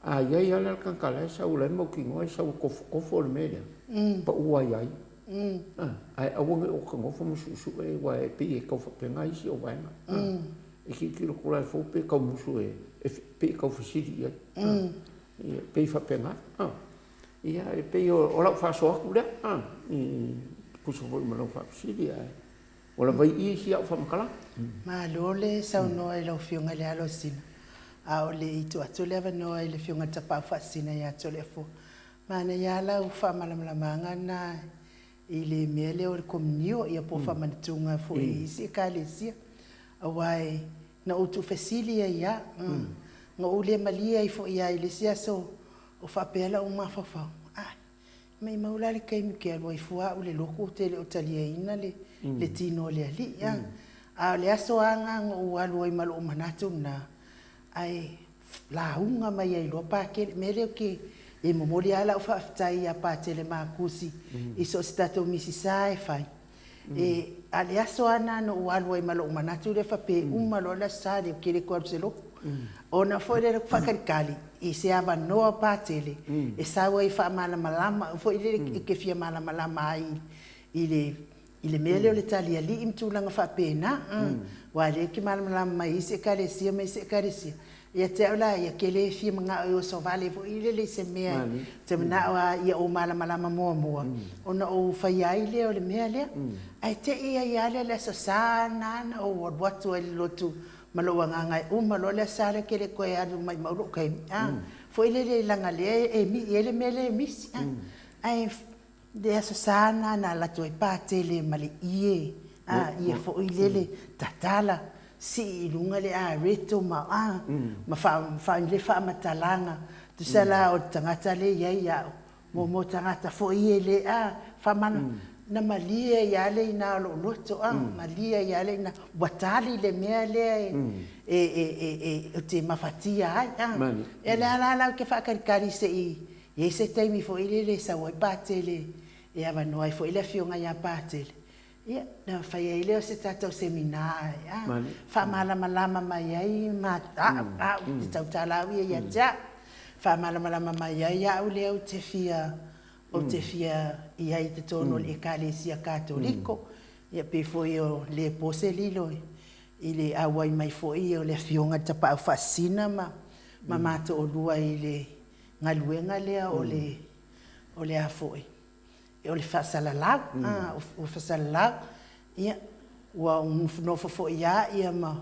A i ai lava la le tagata la e sau la e mautinoa e sau e tofotofo le mea lea, pau lava ia ia. Ae aua ne i ota nofo ma suesue aua e pei e tau faapena isi o vaega. E tilotilo atu la e fou pe tau musu e, pei e tau fesili i ai. Ia, pei e faapena. Ia, e pei o lau faasoa atu lea, e tusa foi ma lau faafesili, ae ua lava i i si au faamatalaga. Malo le saunoa i lau Afioga i le Alosina. A o le i tuu atu le avanoa i le Afioga i le Tapaau Faasisina ia Toleafoa, manaia lava lau faamalamalamaga lena i le mea lea o le komunio, ia po o faamanatuga foi i isi Ekalesia. Aua na ou tuufesili ai lava, na ou le malie ai foi lava i le isi aso o faapea lou mafaufau, Ai, maimau la le taimi ou te alu ai fua au i le lotu ou te le o taliaina le tino o le Alii. A, a o le aso lava lena na ou alu ai ma lou manatu lena, ae lauga mai ai loa Patele. O le mea lea ou te, e momoli lava lau faafetai ia Patele Makusi i so o se tatou Misisa e fai, E, a o le aso lava lena na ou alu ai ma lou manatu lea faapea e uma loa le Aso Sa ou te le toe alu i se lotu. Ona foi lea o le faatalitali i se avanoa Patele e sau ai e faamalamalama foi lele e te fia malamalama ai i le i le mea lea o le talialii ma tulaga faapena. Aua o lea e te malamalama mai i isi Ekalesia ma isi Ekalesia. Ia te au la ia, ke le fia manao e oso vale foi lele i se mea, ou te manao lava ia ou malamalama muamua ona ou faia ai lea o le mea lea. Ae te i ai lava lea i le Aso Sa lena na ou alu atu ai i le lotu ma lou agaga e uma loa le Aso Sa lea ou te le toe alu maimau lou taimi, a, foi lele leaga o lea e mii ai le mea lea e misi, a. Ae Le Aso Sa lena na alu atu ai Patele ma le ie, a, ie foi lele tatala, sii i luga le areto ma, a, ma fai le faamatalaga, tusa la o le tagata lea e i ai au, mo, mo tagata foi ia e le, a, faamalo, na malie ai lava le ina o lou loto, a, malie ai lava le ina, ua tali le mea lea e, e, e, e, e, ou te mafatia ai, a. Ia o le a la la ou te faatalitali se i I ai se taimi foi lele e sau ai Patele e avanoa ai foi le afioga ia Patele, ia, ona fai ai lea o se tatou seminar e a, faamalamalama mai ai ma au, au, te tautala au ia ia te au, faamalamalama mai ai au lea ou te fia, ou te fia i ai i totonu o le Ekalesia Katoliko, ia pei foi o le po se lilo i le auai mai foi o le afioga i le Tapaau Faasisina ma ma matoolua i le galuega lea o le o le a foi o le faasalalau a ua faasalalau ia ua nofo foi a ia ma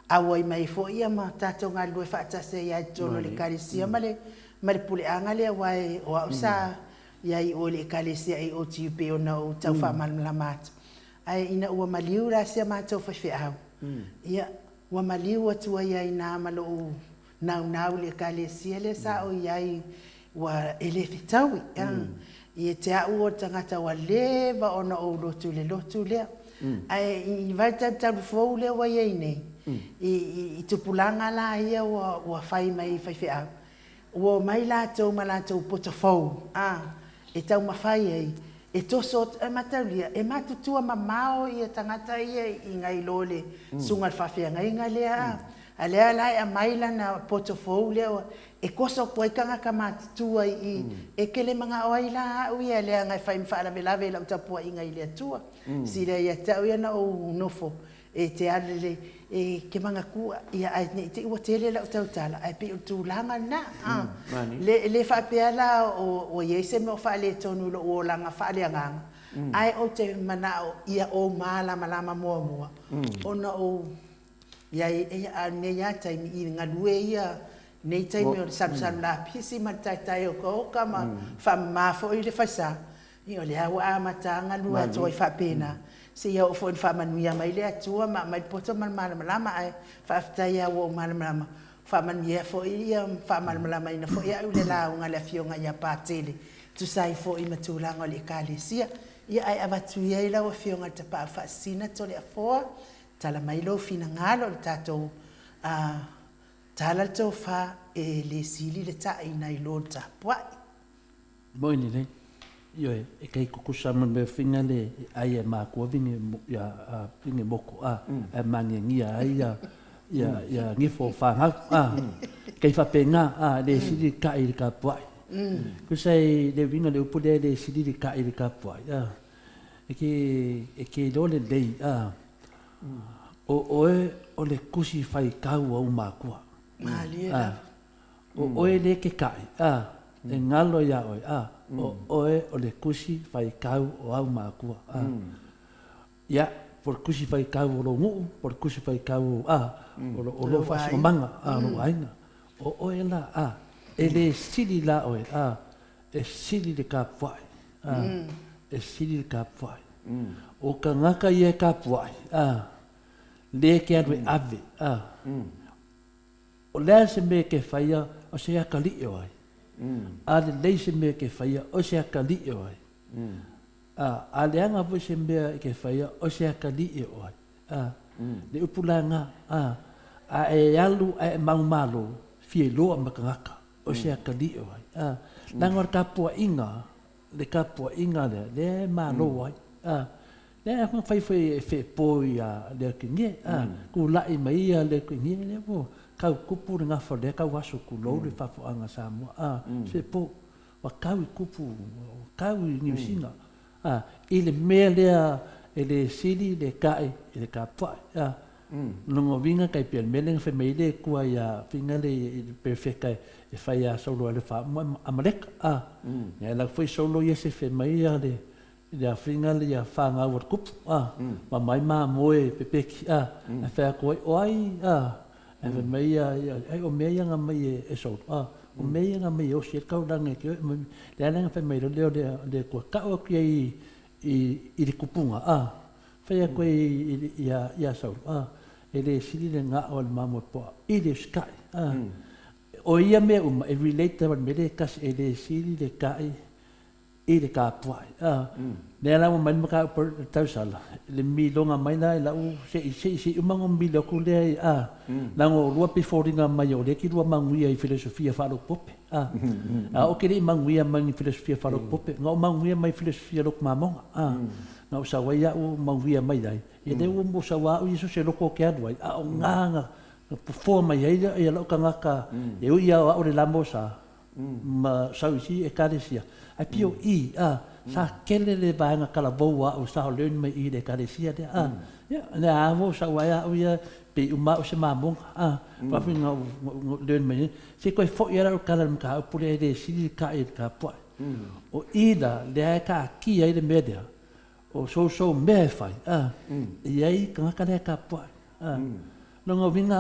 auai mai foi ia ma tatou galulue faatasi ai i totonu o le Ekalesia ma le ma le puleaga lea aua o au sa i ai i o i le Ekalesia AOG pei ona ou tau faamalamalama atu. Ae ina ua maliu la si a matou faifeau, ia ua maliu atu ai i ina ma lou naunau i le Ekalesia lea sa ou i ai ua e le fetaui. Ia te au o le tagata ua leva ona ou lotu i le lotu lea. Ae i vaitaimi talu fou lea ua i ai nei, i tupulaga la ia ua fai mai i faifeau, Ua omai latou ma latou poto fou, a, e taumafai ai, e toso atu, e mataulia, e matutua mamao ia tagata ia i nai lo le susuga i le faafeagaiga lea, a, a lea la e aumai lana poto fou lea e toso atu ai tagata matutua i i, e te le manao ai la au ia leaga e fai ma faalavelave i lau tapuaiga i le Atua. Sili ai ia te au ia ona ou nofo E te alu lelei, e te manatua, ia ae ne i te i ua tele lau tautala, ae pei o le tulaga lena. Le, le faapea la ua i ai se mea o faaletonu i lou olaga faaleagaga, ae ou te manao ia ou malamalama muamua ona ou i ai, a o lenei lava taimi i galue ia, nei taimi o le salusalu lapisi ma le taetae okaoka ma faamama foi le faisa, Ia o lea ua amata galue atu ai faapena, seia oo foi ina faamanuia mai le Atua ma aumai le poto ma le malamalama. Ae faafetai lava ua ou malamalama, faamanuia foi ia ma faamalamalamaina foi au i le lauga a le Afioga ia Patele e tusa ai foi ma tulaga o le Ekalesia. Ia ae avatu ia i lau Afioga i le Tapaau Faasisina Toleafoa, tala mai lou finagalo i le tatou tala le tofa e le sili le taina i lo le tapuai. Moi lelei. Ioe, e kai kukusa ma mea finga le e ai e mākua vinge ia a vinge moko a e mangiangia ai ia ia ia ngifo o whangau a kei whapenga a le sili ka i le kapuai. Kusa i le winga le upu lea le sili le ka i le kapuai a e ke e ke lo le lei a o oe o le kusi whai kau au mākua. Malie lava. O oe le ke kaʻi, a, e ngalo iā oe, a, o oe o le kusi faikau o au mākua, a. Ia, po o le kusi faikau o lou nuʻu, po o le kusi faikau o, a, o lo, o lou faasinomaga, a, o lou aiga. O oe la, a, e lē sili la oe, a, e sili le kapuaʻi, a, e sili le kapuaʻi. O kagaka ia e kapuaʻi, a, lē ke alu e ave, a, O le a se mea e ke faia, o se akalii o ai. A lelei se mea e ke faia, o se akalii o ai. A, a leaga foi se mea e ke faia, o se akalii o ai. A, le upu la nga, a, a e alu a e maumalo, fia iloa ma kagaka, o se akalii o ai. A, leaga o le tapuaiga, le tapuaiga lea, lea e malo ai. A, lea e fai foi e feepo ia Leukigie, a, kula'i mai ia Leukigie, lea ua kau kupu le gafa lea kau aso kulou le fafo'aga Samoa, a, feepo, ua kau i kupu, ua kau i Niu Sina, a, i le mea lea e le sili le ka'i i le kapua'i, a. Lona uiga kai pea le mea lea na fai mai ai le Atua iā Finga le i le perofeta e fai iā Saulo ai le faauma e Amaleka, a. Ia e lau foi Saulo ia se fai mai ia le le afiga le ia fanau a le kupu, a. Ma mai mamoe pepeki, a. Ae fai atu ai, o ai, a. Ae fai mai ia, ai o mea ia na aumai e Saulo, a. O mea ia na aumai e osi ai le taulaga e te oe, lea la na fai mai loa lea o le Atua, tau atu ia i i le kupuga, a. Fai atu ai iā Saulo, a, e le sili le gao a le mamoe poa i le usikai, a. O ia mea uma e relate lava i le mea lea e tasi, e le sili le kai i le kapuaʻi, a. Lea la ua mai le mataupu a le tausala, le miloga mai la i lau, se i, se i, se i uma ona ou milo atu lea i, a, leaga o oulua pei e foliga mai o lea e te lua manuia i filosofia faalupelupe, a. A ou te le i manuia mai ni filosofia faalupelupe, na ou manuia mai filosofia lotu mamoga, a. Na ou sau ai au manuia mai ai, ia lea ua ou sau lava au ia so o se loto ou te alu ai, a o na na fofoa mai ai ia lou tagata, e ui lava o au le lama o sa, ma sau i si Ekalesia, ae pei o i, a, sa tele le vaega talavou a au sa o learn mai i le Ekalesia lea, a, ia, lea lava ua ou sau ai au ia, pei uma au o se mamoga, a, faafetai na ou learn mai ai, se i toe foi lava lau tala i le mataupu lea e le sili le taʻi i le tapuai. O i la, lea e taatia ai le mea lea, o sousou mea e fai, a, e i ai tagata lea e tapuai. A, lona uiga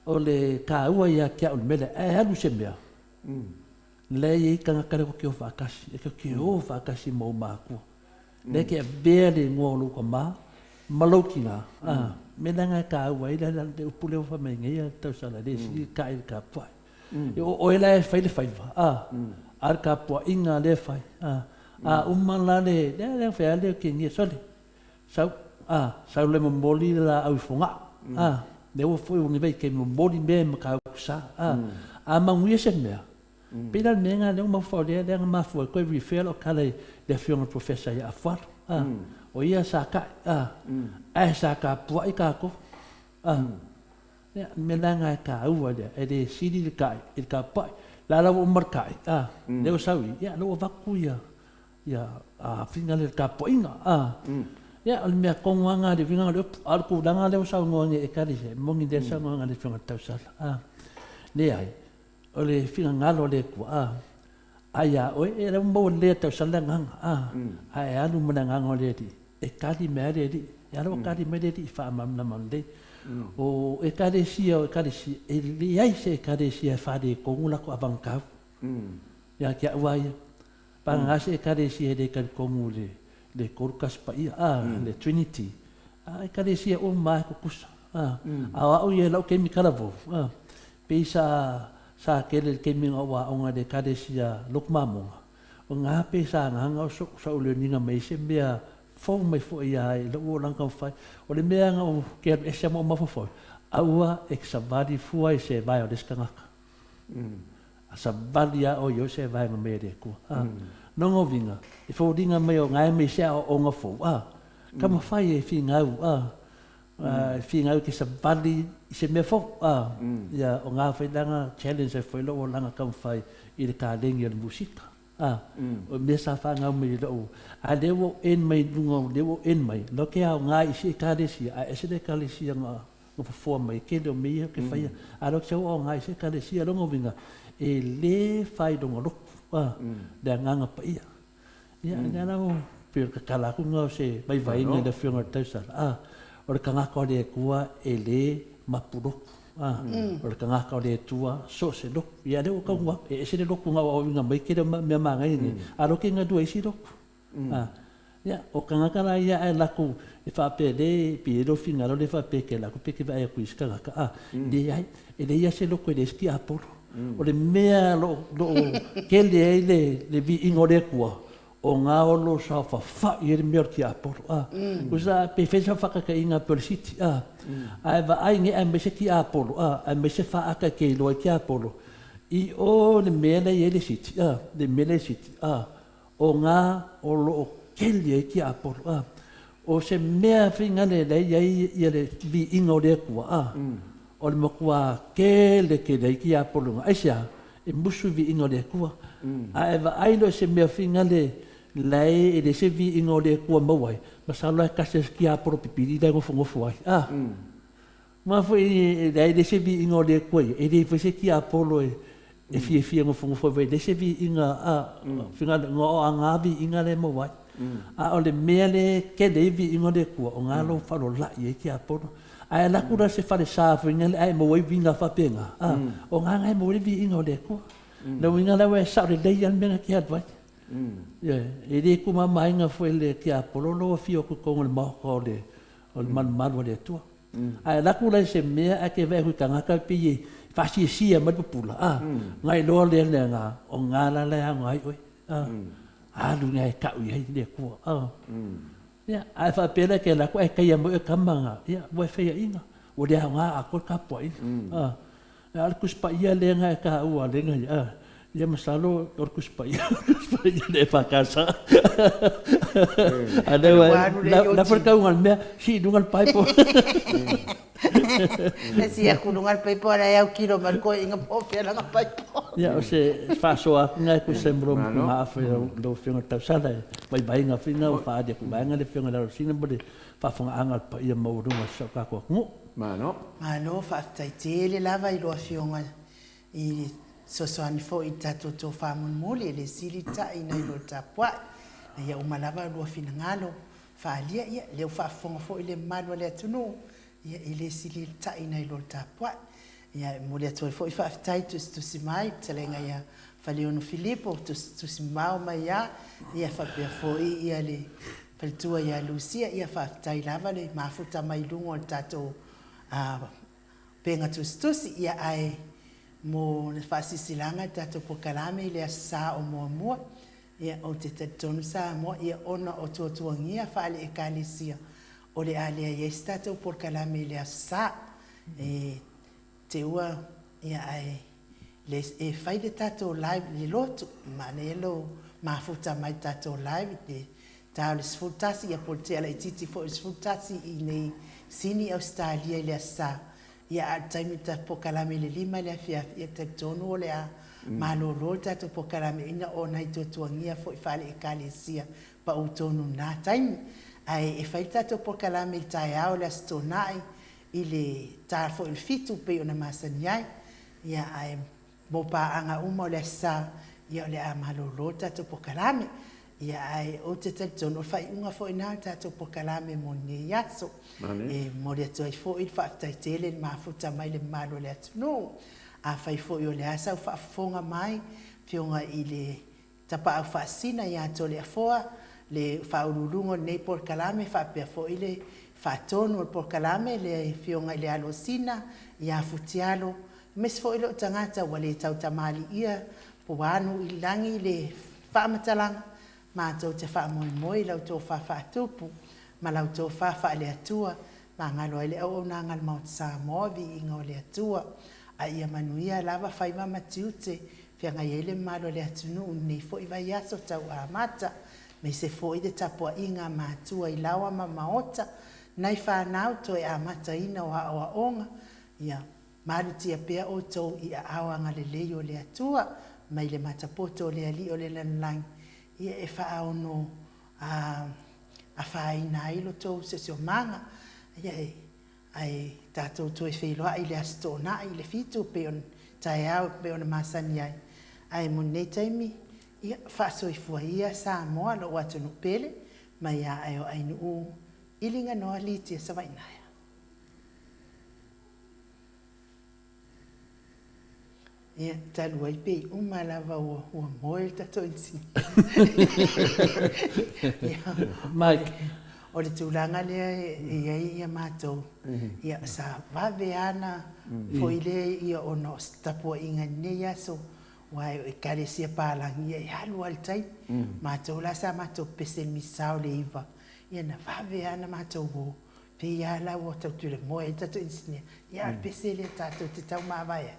o le taua ia te au i le mea lea, ae alu se mea, lea e i ai tagata lea tou te o faatasi, e tou te o faatasi ma ou matua. Lea e te avea le igoa o lou tama ma lou tina, a, mea lea e taua ai le upu lea ua fai mai nei a Tausala, e le sili le taʻi i le tapuai. E o oe la e fai le faiva, a, a o le tapuaiga lea e fai, a, a uma la le, lea lea fai a lea kegia, sole, sau, a, sau le momoli le laau i Fogaa, a, lea ua foi ua ni vaitaimi momoli mea i Matautu Sa, a, a manuia se mea, pei la le mea lena lea ua mafaufau lea, lea na mafua ai koe refer lau tala i le afioga i le Professor ia Afualo, a, o ia sa taʻi, a, ae sa tapuai tatou, a. Ia, o le mea la lena e taua lea, e le sili le taʻi i le tapuai. La la ua uma le taʻi, a, lea ua sau i, ia, lea ua avatu ia, ia afiga lea i le tapuaiga, a. Ia, o le mea tonu lava lena i le uiga o le upu, a o le tulaga lea ua saunoa nei Ekalesia, e moni lea saunoaga a le Afioga i le Tausala, a. Leai, o le finagalo o le Atua, a, a ia oe, ia lea ua maua lelei e le Tausala le agaga, a, a e alu ma le agaga o le Alii, e tali mai lava le Alii. Ia lea ua tali mai le Alii faamalamalama lelei. O Ekalesia o Ekalesia, e leai se Ekalesia e faaletonu latou avagataau. Ia te au lava ia. Vagana se Ekalesia e le talitonu i le Tolu Tasi Paia, a, le Trinity. A Ekalesia uma lava e tutusa. A, a o au ia i lau taimi talavou, a, pei sa, sa tele i le taimi na ou aoga i le Ekalesia Lotu Mamoga, o na pei sa agaga o sou learning mai ai se mea fou mai foi ia i lou olaga taumafai. O le mea na ou ke alu ese ma ou mafaufau, aua e te savali fua i se vae o le isi tagata. A savali lava oe i o se vaega mai e le Atua. Lona uiga, e foliga mai o gae mai se aoaoga fou, a, taumafai e finau, a, e finau e te savali i se mea fou, a, ia, o ga foi laga challenge ai foi lou olaga taumafai i le kalegi o le musika, a, o mea sa fanau mai i lou, a lea ua ou en mai i luga, o lea ua ou en mai, loa ke aoga i isi ekalesia, ae ese le ekalesia na fofoa mai, e tele o mea ia ou te faia, a lea ou te sau aoga i isi ekalesia, lona uiga, e le failoga lotu, a, le Agaga Paia. Ia, lea la ua pei o le tatala atu lena o se vaivaiga i le Afioga i le Tausala, a, o le tagata o le Atua e le mapu lotu, a, o le tagata o le Atua so o se lotu. Ia, lea ua taunuu atu, e ese le lotu na aoaoina mai tele o mea manaia nei, a o lea ou te galue ai isi lotu. A, ia, o tagata la ia ae latou e faapea le pei e i ai lou finagalo lea faapea e te alu atu pe te vaai atu i isi tagata, a, leai, e leai lava se lotu e leai se tiapolo. O le mea o lo o tele ai le viiga o le Atua, o ga o lo o saofafai ai le mea o le tiapolo. A, tusa pe fai sau faataitaiga pei o le siti, a, a e vaai nei aemaise tiapolo, a, aemaise faata e te iloa ai tiapolo, i o le mea la e i ai le siti, a, le mea la e i le siti, a, O ga o lo o keli ai tiapolo, a. O se mea figale la e i ai ia le viiga o le Atua, a, o le matua kele tele ai tiapolo ga. Aisea? E musu i viiga o le Atua. A e vaai loa i se mea figale la e leai se viiga o le Atua maua ai, masalo lava e tasi a se tiapolo pipili la e nofonofo ai, a. Ma foi e leai leai se viiga o le Atua ia, e leai foi se tiapolo e e fiafia nofonofo ai, leai se viiga a finagalo na o aga viiga lea e maua ai. A o le mea lea e tele ai viiga o le Atua, o ga lou faalolai ai tiapolo. Ae alu atu la se falesa foi lea ae maua ai uiga faapena, a o ga na e maua ai le viiga o le Atua. Le uiga la ua e sao lelei lava le mea na te alu ai. Ioe, e le tumamaina foi le tiapolo lou afio atu i totonu o le maota o le o le malumalu a le Atua. Ae alu atu la i se mea ae te vaai atu i tagata e pei e faasiasia mai le pupula, a, ona iloa lea le aga, o lena la la e aoga ai oe, a, alu i ina e tau i ai le Atua, a. Ia, a e faapea la e te alu atu ae taia mai oe e tama na, ia, ua e faiaina, ua le aoga atoa le tapuaiga, a. A o le Tusi Paia lea na e taua lea na ia, ia masalo o le Tusi Paia, Tusi Paia le EFKS. A lea ua, la foi le tauga o le mea, sii i luga le paipo. E sii atu i luga le paipo, a o la e autilo mai le toeaina po o fea lana paipo. Ia, o se faasoa atu lena e tusa ai ma lou motugaafa i lau Afioga i le Tausala, e vaivaiga foi lena ua faaali atu i vaega le Afioga i le Alosina ma le faafofogaaga a le paia maualuga o si o tatou atunuu. Malo. Malo, faafetai tele lava i lua Afioga i le fesoasoani foi i le tatou tofa mulimuli e le sili ta'i nai lo le tapua'i. Na ia uma lava lua finagalo faaalia, ia, lea ua faafofoga foi le mamalu o le atunuu, ia, e le sili ta'i nai lo le tapua'i. Ia, e momoli atu ai foi faafetai tusitusi mai, fetalaiga ia Faleono Filipo, tusitusi mamao mai lava, ia faapea foi ia le faletua ia Lucia, ia faafetai lava le mafuta mai luga o le tatou upega tusitusi, ia ae mo le faasilasilaga i le tatou polokalame i le Aso Sa o muamua, ia ou te talitonu Samoa, ia ona o tuatuagia faale-Ekalesia o le a leai ai se tatou polokalame i le Aso Sa. E te ua, ia ae le, e fai le tatou live i le lotu, manaia lou mafuta mai le tatou live i le ta o le 11, ia po o le tea laitiiti foi o le 11 i inei Sini Ausetalia i le Aso Sa. Ia a o le taimi o le tatou polokalame i le 5 i le afiafi, ia talitonu o le a malolo le tatou polokalame ina o nai tuatuagia foi faale-Ekalesia pau tonu i lena taimi. Ae e fai le tatou polokalame i le taeao i le Aso Toonai i le ta foi o le 7 pei ona masani ai. Ia, ae mo paaga uma o le Aso Sa, ia o le a malolo le tatou polokalame. Ia, ae ou te talitonu o le faaiuga foi lena o le tatou polokalame mo lenei aso. E momoli atu ai foi le faafetai tele i le mafuta mai le mamalu o le atunuu. Afai foi o le a sau faafofoga mai, Afioga i le Tapaau Faasina ia Toleafoa, le Faauluuluga o lenei polokalame faapea foi le Faatonu o le polokalame, le Afioga i le Alosina ia Futialo, aemaise foi lou tagata ua le tautamaliia po ua anu i lagi le faamatalaga, matou te faamoemoe i lau tofa faatupu ma lau tofa faale-Atua, magalo ai le auaunaga a le Maota Samoa, viiga o le Atua. A ia manuia lava faiva ma tiute. feagai ai le mamalu o le atunuu i lenei foi vaiaso tau amata, aemaise foi le tapuaiga a matua i laoa ma maota, nai fanau toe amataina o aoaoga, ia malutia pea outou i aao agalelei o le Atua mai le matapoto o le Alii o le lalolagi, ia e faaono afaina ai lo outou siosiomaga. Ia e Ae tatou toe feiloai i le Aso Toonai i le 7 pei ona taeao e pei ona masani ai. Ae mo lenei taimi, ia, faasoifua ia Samoa, lou atunuu pele, mai ia Aeoainuu i Liganoa Litia Savainaea. Ia, talu ai pei uma lava ua, ua moe le tatou inisinia. Ia, Mike. O le tulaga lea e i ai ia matou, ia, sa vave lava ona foi lea ia ona o se tapuaiga i lenei aso, aua o Ekalesia palagi, ia e alu lava i le taimi. Matou la sa matou pepese i le misa o le 9, ia na vave lava ona matou o, pei lava la ua tau tulemoe ai le tatou inisinia, ia a o le pese lea tatou te taumavae ai.